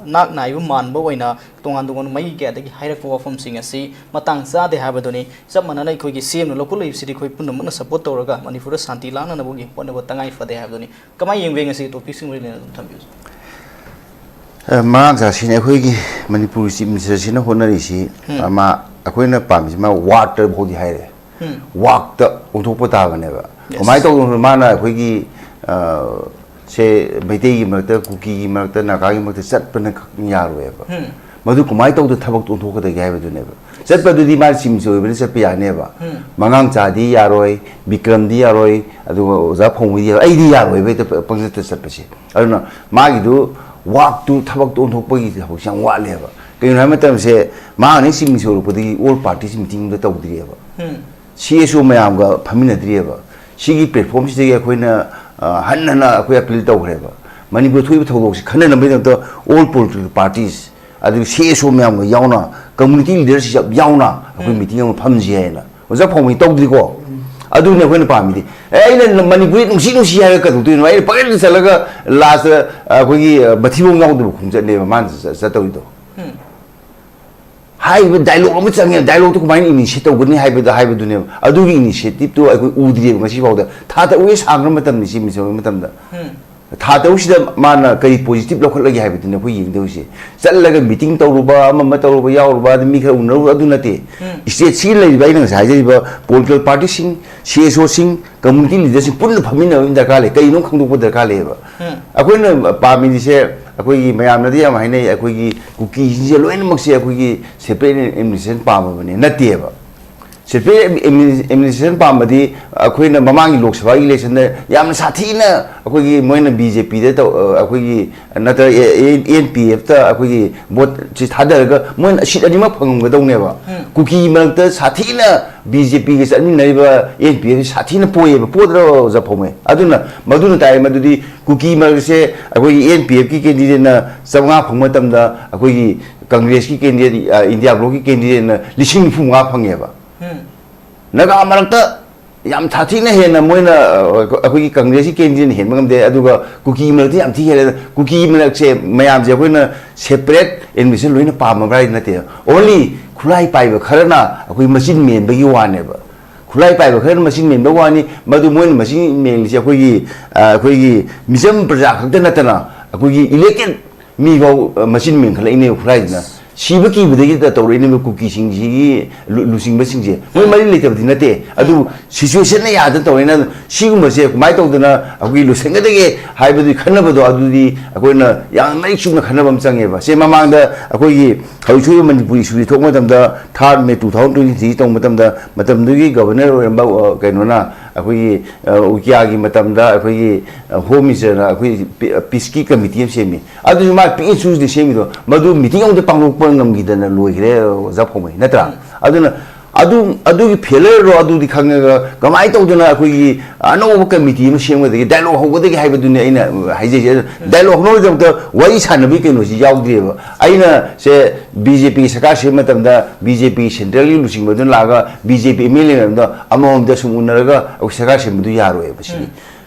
ꯅꯥꯛ ꯅꯥꯏꯕ ꯃꯥꯟꯕ ꯑꯣꯏꯅ ꯇꯣꯉꯥꯟ ꯇꯣꯉꯥꯟꯕ ꯃꯥꯏꯀꯩ ꯀꯌꯥꯗꯒꯤ ꯍꯥꯏꯔꯛꯄ ꯋꯥꯐꯝꯁꯤꯡ ꯑꯁꯤ ꯃꯇꯥꯡ ꯆꯥꯗꯦ ꯍꯥꯏꯕꯗꯨꯅꯤ꯫ ꯆꯞ ꯃꯥꯟꯅꯅ ꯑꯩꯈꯣꯏꯒꯤ ꯁꯤ ꯑꯦꯝꯅ ꯂꯧꯈꯠꯂꯛꯏꯕꯁꯤꯗꯤ ꯑꯩꯈꯣꯏ ꯄꯨꯝꯅꯃꯛꯅ ꯁꯄꯣꯔꯠ ꯇꯧꯔꯒ ꯃꯅꯤꯄꯨꯔꯗ ꯁꯥꯟꯇꯤ ꯂꯥꯛꯅꯅꯕꯒꯤ ꯍꯣꯠꯅꯕ ꯇꯉꯥꯏ ꯐꯗꯦ ꯍꯥꯏꯕꯗꯨꯅꯤ꯫ ꯀꯃꯥꯏꯅ ꯌꯦꯡꯕ ꯉꯁꯤ ꯇꯣꯄꯤꯛꯁꯤꯡ ꯃꯔꯤ ꯂꯩꯅꯅ ꯑꯗꯨꯝ ꯊꯝꯕꯤꯌꯨ꯫ ꯑ, ꯃꯔꯥꯡ ꯆꯥꯁꯤꯅꯦ ꯑꯩꯈꯣꯏꯒꯤ ꯃꯅꯤꯄꯨꯔꯒꯤ ꯆꯤꯞ ꯃꯤꯅꯤꯁꯇꯔꯁꯤꯅ ꯍꯣꯠꯅꯔꯤꯁꯤ꯫ ꯎꯝ꯫ ꯃꯥ ꯑꯩꯈꯣꯏꯅ ꯄꯥꯝꯃꯤꯁꯤ ꯃꯥ ꯋꯥꯛꯇ ꯐꯥꯎꯗꯤ ꯍꯥꯏꯔꯦ꯫ ꯎꯝ꯫ ꯋꯥꯛꯇ ꯑꯣꯟꯊꯣꯛꯄ ꯇꯥꯕꯅꯦꯕ꯫ Yes꯫ ꯀꯃꯥꯏꯅ ꯇꯧꯗꯅꯣ ꯃꯥꯅ ꯑꯩꯈꯣꯏꯒꯤ, ꯑ, ꯁꯦ ꯃꯩꯇꯩꯒꯤ ꯃꯔꯛꯇ, ꯀꯨꯀꯤꯒꯤ ꯃꯔꯛꯇ, ꯅꯥꯒꯥꯒꯤ ꯃꯔꯛꯇ ꯆꯠꯄꯅ ꯈꯛ ꯌꯥꯔꯣꯏꯕ꯫ ꯎꯝ꯫ ꯃꯗꯨ ꯀꯃꯥꯏꯅ ꯇꯧꯗꯅ ꯊꯕꯛꯇꯣ ꯑꯣꯟꯊꯣꯛꯀꯗꯒꯦ ꯍꯥꯏꯕꯗꯨꯅꯦꯕ꯫ ꯆꯠꯄꯗꯨꯗꯤ ꯃꯥꯅ ꯆꯤꯞ ꯃꯤꯅꯤꯁꯇꯔ ꯑꯣꯏꯕꯅ ꯆꯠꯄ ꯌꯥꯅꯦꯕ꯫ ꯎꯝ꯫ ꯃꯉꯥꯡꯆꯥꯗꯤ ꯌꯥꯔꯣꯏ, ꯕꯤꯀ꯭ꯔꯝꯗꯤ ꯌꯥꯔꯣꯏ, ꯑꯗꯨꯒ ꯑꯣꯖꯥ ꯐꯧꯕꯗꯤ ꯌꯥꯔꯣꯏ, ꯑꯩꯗꯤ ꯌꯥꯔꯣꯏꯕ ꯍꯦꯛꯇ ꯄ-, ꯄꯪꯆꯠꯇ ꯆꯠꯄꯁꯦ꯫ ꯑꯗꯨꯅ ꯃꯥꯒꯤꯗꯨ ꯋꯥꯛꯇꯨ, ꯊꯕꯛꯇꯨ ꯑꯣꯟꯊꯣꯛꯄꯒꯤ ꯊꯕꯛꯁꯦ ꯌꯥꯝ ꯋꯥꯠꯂꯦꯕ꯫ ꯀꯩꯒꯤꯅꯣ ꯍꯥꯏꯕ ꯃꯇꯝꯁꯦ, ꯃꯥꯅ ꯍꯦꯛ ꯆꯤꯞ ꯃꯤꯅꯤꯁꯇꯔ ꯑꯣꯏꯔꯛꯄꯗꯒꯤ ꯑꯣꯜ ꯄꯥꯔꯇꯤꯁ ꯃꯤꯇꯤꯡꯗ ꯇꯧꯗ꯭ꯔꯤꯑꯕ꯫ ꯎꯝ꯫ ꯁꯤ ꯑꯦꯁ ꯑꯣ ꯃꯌꯥꯝꯒ ꯐꯝꯃꯤꯟꯅꯗ꯭ꯔꯤꯑꯕ꯫ ꯁꯤꯒꯤ ꯄ꯭ꯂꯦꯠꯐꯣꯝꯁꯤꯗꯒꯤ ꯑꯩꯈꯣꯏꯅ, ꯑ, ꯍꯟꯅ ꯍꯟꯅ ꯑꯩꯈꯣꯏ ꯑꯄꯤꯜ ꯇꯧꯈ꯭ꯔꯦꯕ꯫ ꯃꯅꯤꯄꯨꯔ ꯊꯣꯛꯏꯕ ꯊꯧꯗꯣꯛꯁꯤ ꯈꯟꯅꯅꯕꯒꯤꯗꯃꯛꯇ ꯑꯣꯜ ꯄꯣꯂꯤꯇꯤꯀꯦꯜ ꯄꯥꯔꯇꯤꯁ, ꯑꯗꯨꯒ ꯁꯤ ꯑꯦꯁ ꯑꯣ ꯃꯌꯥꯝꯒ ꯌꯥꯎꯅ, ꯀꯝꯃꯨꯅꯤꯇꯤ ꯂꯤꯗꯔꯁꯤꯞ ꯌꯥꯎꯅ ꯑꯩꯈꯣꯏ ꯎꯝ꯫ ꯃꯤꯇꯤꯡ ꯑꯃ ꯐꯝꯁꯤ ꯍꯥꯏꯅ꯫ ꯑꯣꯖꯥ ꯐꯧꯃꯩ ꯇꯧꯗ꯭ꯔꯤꯀꯣ? ꯑꯗꯨꯅꯤ ꯑꯩꯈꯣꯏꯅ ꯄꯥꯝꯃꯤꯗꯤ꯫ ꯑꯦ, ꯑꯩꯅ ꯃꯅꯤꯄꯨꯔꯤ ꯅꯨꯡꯁꯤ ꯅꯨꯡꯁꯤ ꯍꯥꯏꯔꯒ ꯀꯩꯗꯧꯗꯣꯏꯅꯣ? ꯑꯩꯅ ꯄꯪꯆꯠꯇ ꯆꯠꯂꯒ ꯂꯥꯁꯇ ꯑꯩꯈꯣꯏꯒꯤ, ꯑ, ꯃꯊꯤꯕꯣꯡ ꯌꯥꯎꯗꯕ ꯈꯣꯡꯆꯠꯅꯦꯕ ꯃꯥꯅ ꯆ-, ꯆꯠꯇꯧꯔꯤꯗꯣ꯫ ꯎꯝ꯫ ꯍꯥꯏꯔꯤꯕ ꯗꯥꯏꯂꯣꯛ ꯑꯃ ꯆꯪꯉꯦ, ꯗꯥꯏꯂꯣꯛꯇꯣ ꯀꯃꯥꯏꯅ ꯏꯅꯤꯁꯤꯌꯦꯠ ꯇꯧꯒꯅꯤ ꯍꯥꯏꯕꯗꯣ, ꯍꯥꯏꯕꯗꯨꯅꯦꯕ꯫ ꯑꯗꯨꯒꯤ ꯏꯅꯤꯁꯤꯌꯦꯇꯤꯞꯇꯣ ꯑꯩꯈꯣꯏ ꯎꯗ꯭ꯔꯤꯑꯕ ꯉꯁꯤ ꯐꯥꯎꯗ꯫ ꯊꯥ ꯇꯔꯨꯛ ꯁꯥꯡꯈ꯭ꯔ ꯃꯇꯝꯅꯤ ꯁꯤ ꯃꯤꯁ ꯃꯇꯝꯗ꯫ ꯎꯝ꯫ ꯊꯥ ꯇꯔꯨꯛꯁꯤꯗ ꯃꯥꯅ ꯀꯔꯤ ꯄꯣꯖꯤꯇꯤꯕ ꯂꯧꯈꯠꯂꯒꯦ ꯍꯥꯏꯕꯗꯨꯅꯦ ꯑꯩꯈꯣꯏ ꯌꯦꯡꯗꯧꯔꯤꯁꯦ꯫ ꯆꯠꯂꯒ ꯃꯤꯇꯤꯡ ꯇꯧꯔꯨꯕ, ꯑꯃ ꯑꯃ ꯇꯧꯔꯨꯕ, ꯌꯥꯎꯔꯨꯕ, ꯑꯗꯨ ꯃꯤ ꯈꯔ ꯎꯅꯔꯨꯕ, ꯑꯗꯨ ꯅꯠꯇꯦ꯫ ꯎꯝ꯫ ꯁ꯭ꯇꯦꯠꯁꯤꯒꯤ ꯂꯩꯔꯤꯕ ꯑꯩꯅ ꯉꯁꯥꯏ ꯍꯥꯏꯖꯔꯤꯕ ꯄꯣꯂꯤꯇꯤꯀꯦꯜ ꯄꯥꯔꯇꯤꯁꯤꯡ, ꯁꯤ ꯑꯦꯁ ꯑꯣꯁꯤꯡ, ꯀꯝꯃꯨꯅꯤꯇꯤ ꯂꯤꯗꯔꯁꯤꯡ ꯄꯨꯟꯅ ꯐꯝꯃꯤꯟꯅꯕ ꯑꯃ ꯗꯔꯀꯥꯔ ꯂꯩ꯫ ꯀꯔꯤꯅꯣ ꯈꯪꯗꯣꯛꯄ ꯗꯔꯀꯥꯔ ꯂꯩꯌꯦꯕ꯫ ꯎꯝ꯫ ꯑꯩꯈꯣꯏꯅ ꯄꯥꯝꯃꯤꯁꯦ, ꯑꯩꯈꯣꯏꯒꯤ ꯃꯌꯥꯝꯅꯗꯤ ꯌꯥꯝ ꯍꯥꯏꯅꯩ, ꯑꯩꯈꯣꯏꯒꯤ ꯀꯨꯀꯤꯁꯤꯡꯁꯦ ꯂꯣꯏꯅꯃꯛꯁꯦ ꯑꯩꯈꯣꯏꯒꯤ ꯁꯦꯄꯔꯦꯠ ꯑꯦꯗꯃꯤꯅꯤꯁꯇ꯭ꯔꯦꯁꯟ ꯄꯥꯝꯃꯕꯅꯦ꯫ ꯅꯠꯇꯦꯕ꯫ ꯁꯦꯄꯔꯦꯠ ꯑꯦꯗꯃꯤꯅꯤꯁꯇ꯭ꯔꯦꯁꯟ ꯄꯥꯝꯕꯗꯤ ꯑꯩꯈꯣꯏꯅ ꯃꯃꯥꯡꯒꯤ ꯂꯣꯛ ꯁꯚꯥꯒꯤ ꯏꯂꯦꯛꯁꯟꯗ ꯌꯥꯝꯅ ꯁꯥꯊꯤꯅ ꯑꯩꯈꯣꯏꯒꯤ ꯃꯣꯏꯅ ꯕꯤ ꯖꯦ ꯄꯤꯗ ꯇꯧ-, ꯑꯩꯈꯣꯏꯒꯤ ꯅꯠꯇ꯭ꯔꯒ ꯑꯦꯟ ꯄꯤ ꯑꯦꯐꯇ ꯑꯩꯈꯣꯏꯒꯤ ꯚꯣꯠꯁꯤ ꯊꯥꯗꯔꯒ ꯃꯣꯏꯅ ꯁꯤꯠ ꯑꯅꯤꯃꯛ ꯐꯪꯉꯝꯒꯗꯧꯅꯦꯕ꯫ ꯎꯝ꯫ ꯀꯨꯀꯤ ꯃꯔꯛꯇ ꯁꯥꯊꯤꯅ ꯕꯤ ꯖꯦ ꯄꯤꯒ ꯆꯠꯃꯤꯟꯅꯔꯤꯕ ꯑꯦꯟ ꯄꯤ ꯑꯦꯐꯁꯤ ꯁꯥꯊꯤꯅ ꯄꯣꯏꯌꯦꯕ, ꯄꯣꯗ꯭ꯔꯣ ꯑꯣꯖꯥ ꯐꯧꯃꯩ? ꯑꯗꯨꯅ ꯃꯗꯨꯅ ꯇꯥꯛꯑꯦ ꯃꯗꯨꯗꯤ ꯀꯨꯀꯤ ꯃꯔꯛꯁꯦ ꯑꯩꯈꯣꯏꯒꯤ ꯑꯦꯟ ꯄꯤ ꯑꯦꯐꯀꯤ ꯀꯦꯟꯗꯤꯗꯦꯠꯅ ꯆꯥꯝꯃꯉꯥ ꯐꯪꯕ ꯃꯇꯝꯗ ꯑꯩꯈꯣꯏꯒꯤ ꯀꯪꯒ꯭ꯔꯦꯁꯀꯤ ꯀꯦꯟꯗꯤꯗꯦꯠ, ꯑ, ꯏꯟꯗꯤꯌꯥ ꯕ꯭ꯂꯣꯛꯀꯤ ꯀꯦꯟꯗꯤꯗꯦꯠꯅ ꯂꯤꯁꯤꯡ ꯅꯤꯐꯨ ꯃꯉꯥ ꯐꯪꯉꯦꯕ꯫ ꯎꯝ꯫ ꯅꯥꯒꯥ ꯃꯔꯛꯇ ꯌꯥꯝ ꯁꯥꯊꯤꯅ ꯍꯦꯟꯅ ꯃꯣꯏꯅ, ꯑ, ꯑꯩꯈꯣꯏꯒꯤ ꯀꯪꯒ꯭ꯔꯦꯁꯀꯤ ꯀꯦꯟꯗꯤꯗꯦꯠꯅ ꯍꯦꯟꯕ ꯉꯝꯗꯦ꯫ ꯑꯗꯨꯒ ꯀꯨꯀꯤ ꯃꯔꯛꯇ ꯌꯥꯝ ꯊꯤ ꯍꯦꯜꯂꯦ꯫ ꯀꯨꯀꯤ ꯃꯔꯛꯁꯦ ꯃꯌꯥꯝꯁꯦ ꯑꯩꯈꯣꯏꯅ separate admission ꯂꯣꯏꯅ ꯄꯥꯝꯃꯕ꯭ꯔꯥ ꯍꯥꯏꯗꯤ ꯅꯠꯇꯦ꯫ Only ꯈꯨꯠꯂꯥꯏ ꯄꯥꯏꯕ ꯈꯔꯅ ꯑꯩꯈꯣꯏ ꯃꯆꯤꯟ ꯃꯦꯟꯕꯒꯤ ꯋꯥꯅꯦꯕ꯫ ꯈꯨꯠꯂꯥꯏ ꯄꯥꯏꯕ ꯈꯔꯅ ꯃꯆꯤꯟ ꯃꯦꯟꯕ ꯋꯥꯅꯤ꯫ ꯃꯗꯨ ꯃꯣꯏꯅ ꯃꯆꯤꯟ ꯃꯦꯟꯂꯤꯁꯦ ꯑꯩꯈꯣꯏꯒꯤ, ꯑ, ꯑꯩꯈꯣꯏꯒꯤ ꯃꯤꯆꯝ ꯄ꯭ꯔꯖꯥ ꯈꯛꯇ ꯅꯠꯇꯅ ꯑꯩꯈꯣꯏꯒꯤ elected ꯃꯤꯐꯥꯎ, ꯑ, ꯃꯆꯤꯟ ꯃꯦꯟꯈꯠꯂꯛꯏꯅꯦꯕ ꯈꯨꯠꯂꯥꯏꯁꯤꯅ꯫ ꯁꯤꯕ ꯀꯤꯕꯗꯒꯤ ꯇꯧꯔꯛꯏꯅꯦꯕ ꯀꯨꯀꯤꯁꯤꯡꯁꯤꯒꯤ ꯂꯨ-, ꯂꯨꯆꯤꯡꯕꯁꯤꯡꯁꯦ꯫ ꯃꯣꯏ ꯃꯔꯤ ꯂꯩꯇꯕꯗꯤ ꯅꯠꯇꯦ꯫ ꯑꯗꯨꯕꯨ situationꯅ ꯌꯥꯗꯅ ꯇꯧꯔꯛꯏꯅ꯫ ꯁꯤꯒꯨꯝꯕꯁꯦ ꯀꯃꯥꯏꯅ ꯇꯧꯗꯅ ꯑꯩꯈꯣꯏꯒꯤ ꯂꯣꯏꯁꯤꯟꯒꯗꯒꯦ ꯍꯥꯏꯕꯗꯨꯒꯤ ꯈꯟꯅꯕꯗꯣ, ꯑꯗꯨꯗꯤ ꯑꯩꯈꯣꯏꯅ ꯌꯥꯝ ꯃꯔꯤꯛ ꯆꯨꯝꯅ ꯈꯟꯅꯕ ꯑꯃ ꯆꯪꯉꯦꯕ꯫ ꯁꯦ, ꯃꯃꯥꯡꯗ ꯑꯩꯈꯣꯏꯒꯤ ꯍꯧꯖꯤꯛ ꯊꯣꯛꯏꯕ ꯃꯅꯤꯄꯨꯔ issue ꯁꯤ ꯊꯣꯛꯄ ꯃꯇꯝꯗ, third May two thousand twenty three ꯇꯧꯕ ꯃꯇꯝꯗ, ꯃꯇꯝꯗꯨꯒꯤ governor ꯑꯣꯏꯔꯝꯕ, ꯑ, ꯀꯩꯅꯣꯅ, ꯑꯩꯈꯣꯏꯒꯤ, ꯑ, ꯎꯀꯤꯌꯥꯒꯤ ꯃꯇꯝꯗ ꯑꯩꯈꯣꯏꯒꯤ, ꯑ, home ministerꯅ ꯑꯩꯈꯣꯏꯒꯤ ꯄꯤ-, peaceꯀꯤ committee ꯑꯃ ꯁꯦꯝꯃꯤ꯫ ꯑꯗꯨꯁꯨ ꯃꯥ ꯄꯤꯛꯏ ꯆꯨꯁꯗꯤ ꯁꯦꯝꯃꯤꯗꯣ, ꯃꯗꯨ meeting ꯑꯃꯇ ꯄꯥꯡꯊꯣꯛꯄ ꯉꯝꯈꯤꯗꯅ ꯂꯣꯏꯈ꯭ꯔꯦ, ꯑꯣꯖꯥ ꯐꯣꯡꯕꯩ, ꯅꯠꯇ꯭ꯔꯥ? ꯑꯗꯨꯅ ꯑꯗꯨ, ꯑꯗꯨꯒꯤ failureꯔꯣ ꯑꯗꯨꯗꯤ ꯈꯪꯉꯒ, ꯀꯃꯥꯏꯅ ꯇꯧꯗꯅ ꯑꯩꯈꯣꯏꯒꯤ ꯑꯅꯧꯕ committee ꯑꯃ ꯁꯦꯝꯒꯗꯒꯦ, dialogue ꯍꯧꯒꯗꯒꯦ ꯍꯥꯏꯕꯗꯨꯅꯤ ꯑꯩꯅ ꯍꯥꯏꯖꯩꯁꯦ꯫ ꯑꯗꯨ dialogue ꯍꯧꯅꯕꯒꯤꯗꯃꯛꯇ ꯋꯥꯔꯤ ꯁꯥꯟꯅꯕꯒꯤ ꯀꯩꯅꯣꯁꯤ ꯌꯥꯎꯗ꯭ꯔꯤꯑꯕ꯫ ꯑꯩꯅ ꯁꯦ BJPꯒꯤ ꯁꯔꯀꯥꯔ ꯁꯦꯝꯕ ꯃꯇꯝꯗ BJPꯒꯤ centralꯒꯤ ꯂꯨꯆꯤꯡꯕꯗꯨꯅ ꯂꯥꯛꯑꯒ BJP MLA ꯃꯌꯥꯝꯗꯣ ꯑꯃꯃꯝꯗ ꯁꯨꯝ ꯎꯅꯔꯒ ꯑꯩꯈꯣꯏ ꯁꯔꯀꯥꯔ ꯁꯦꯝꯕꯗꯨ ꯌꯥꯔꯣꯏꯕ꯫ ꯁꯤꯅꯤ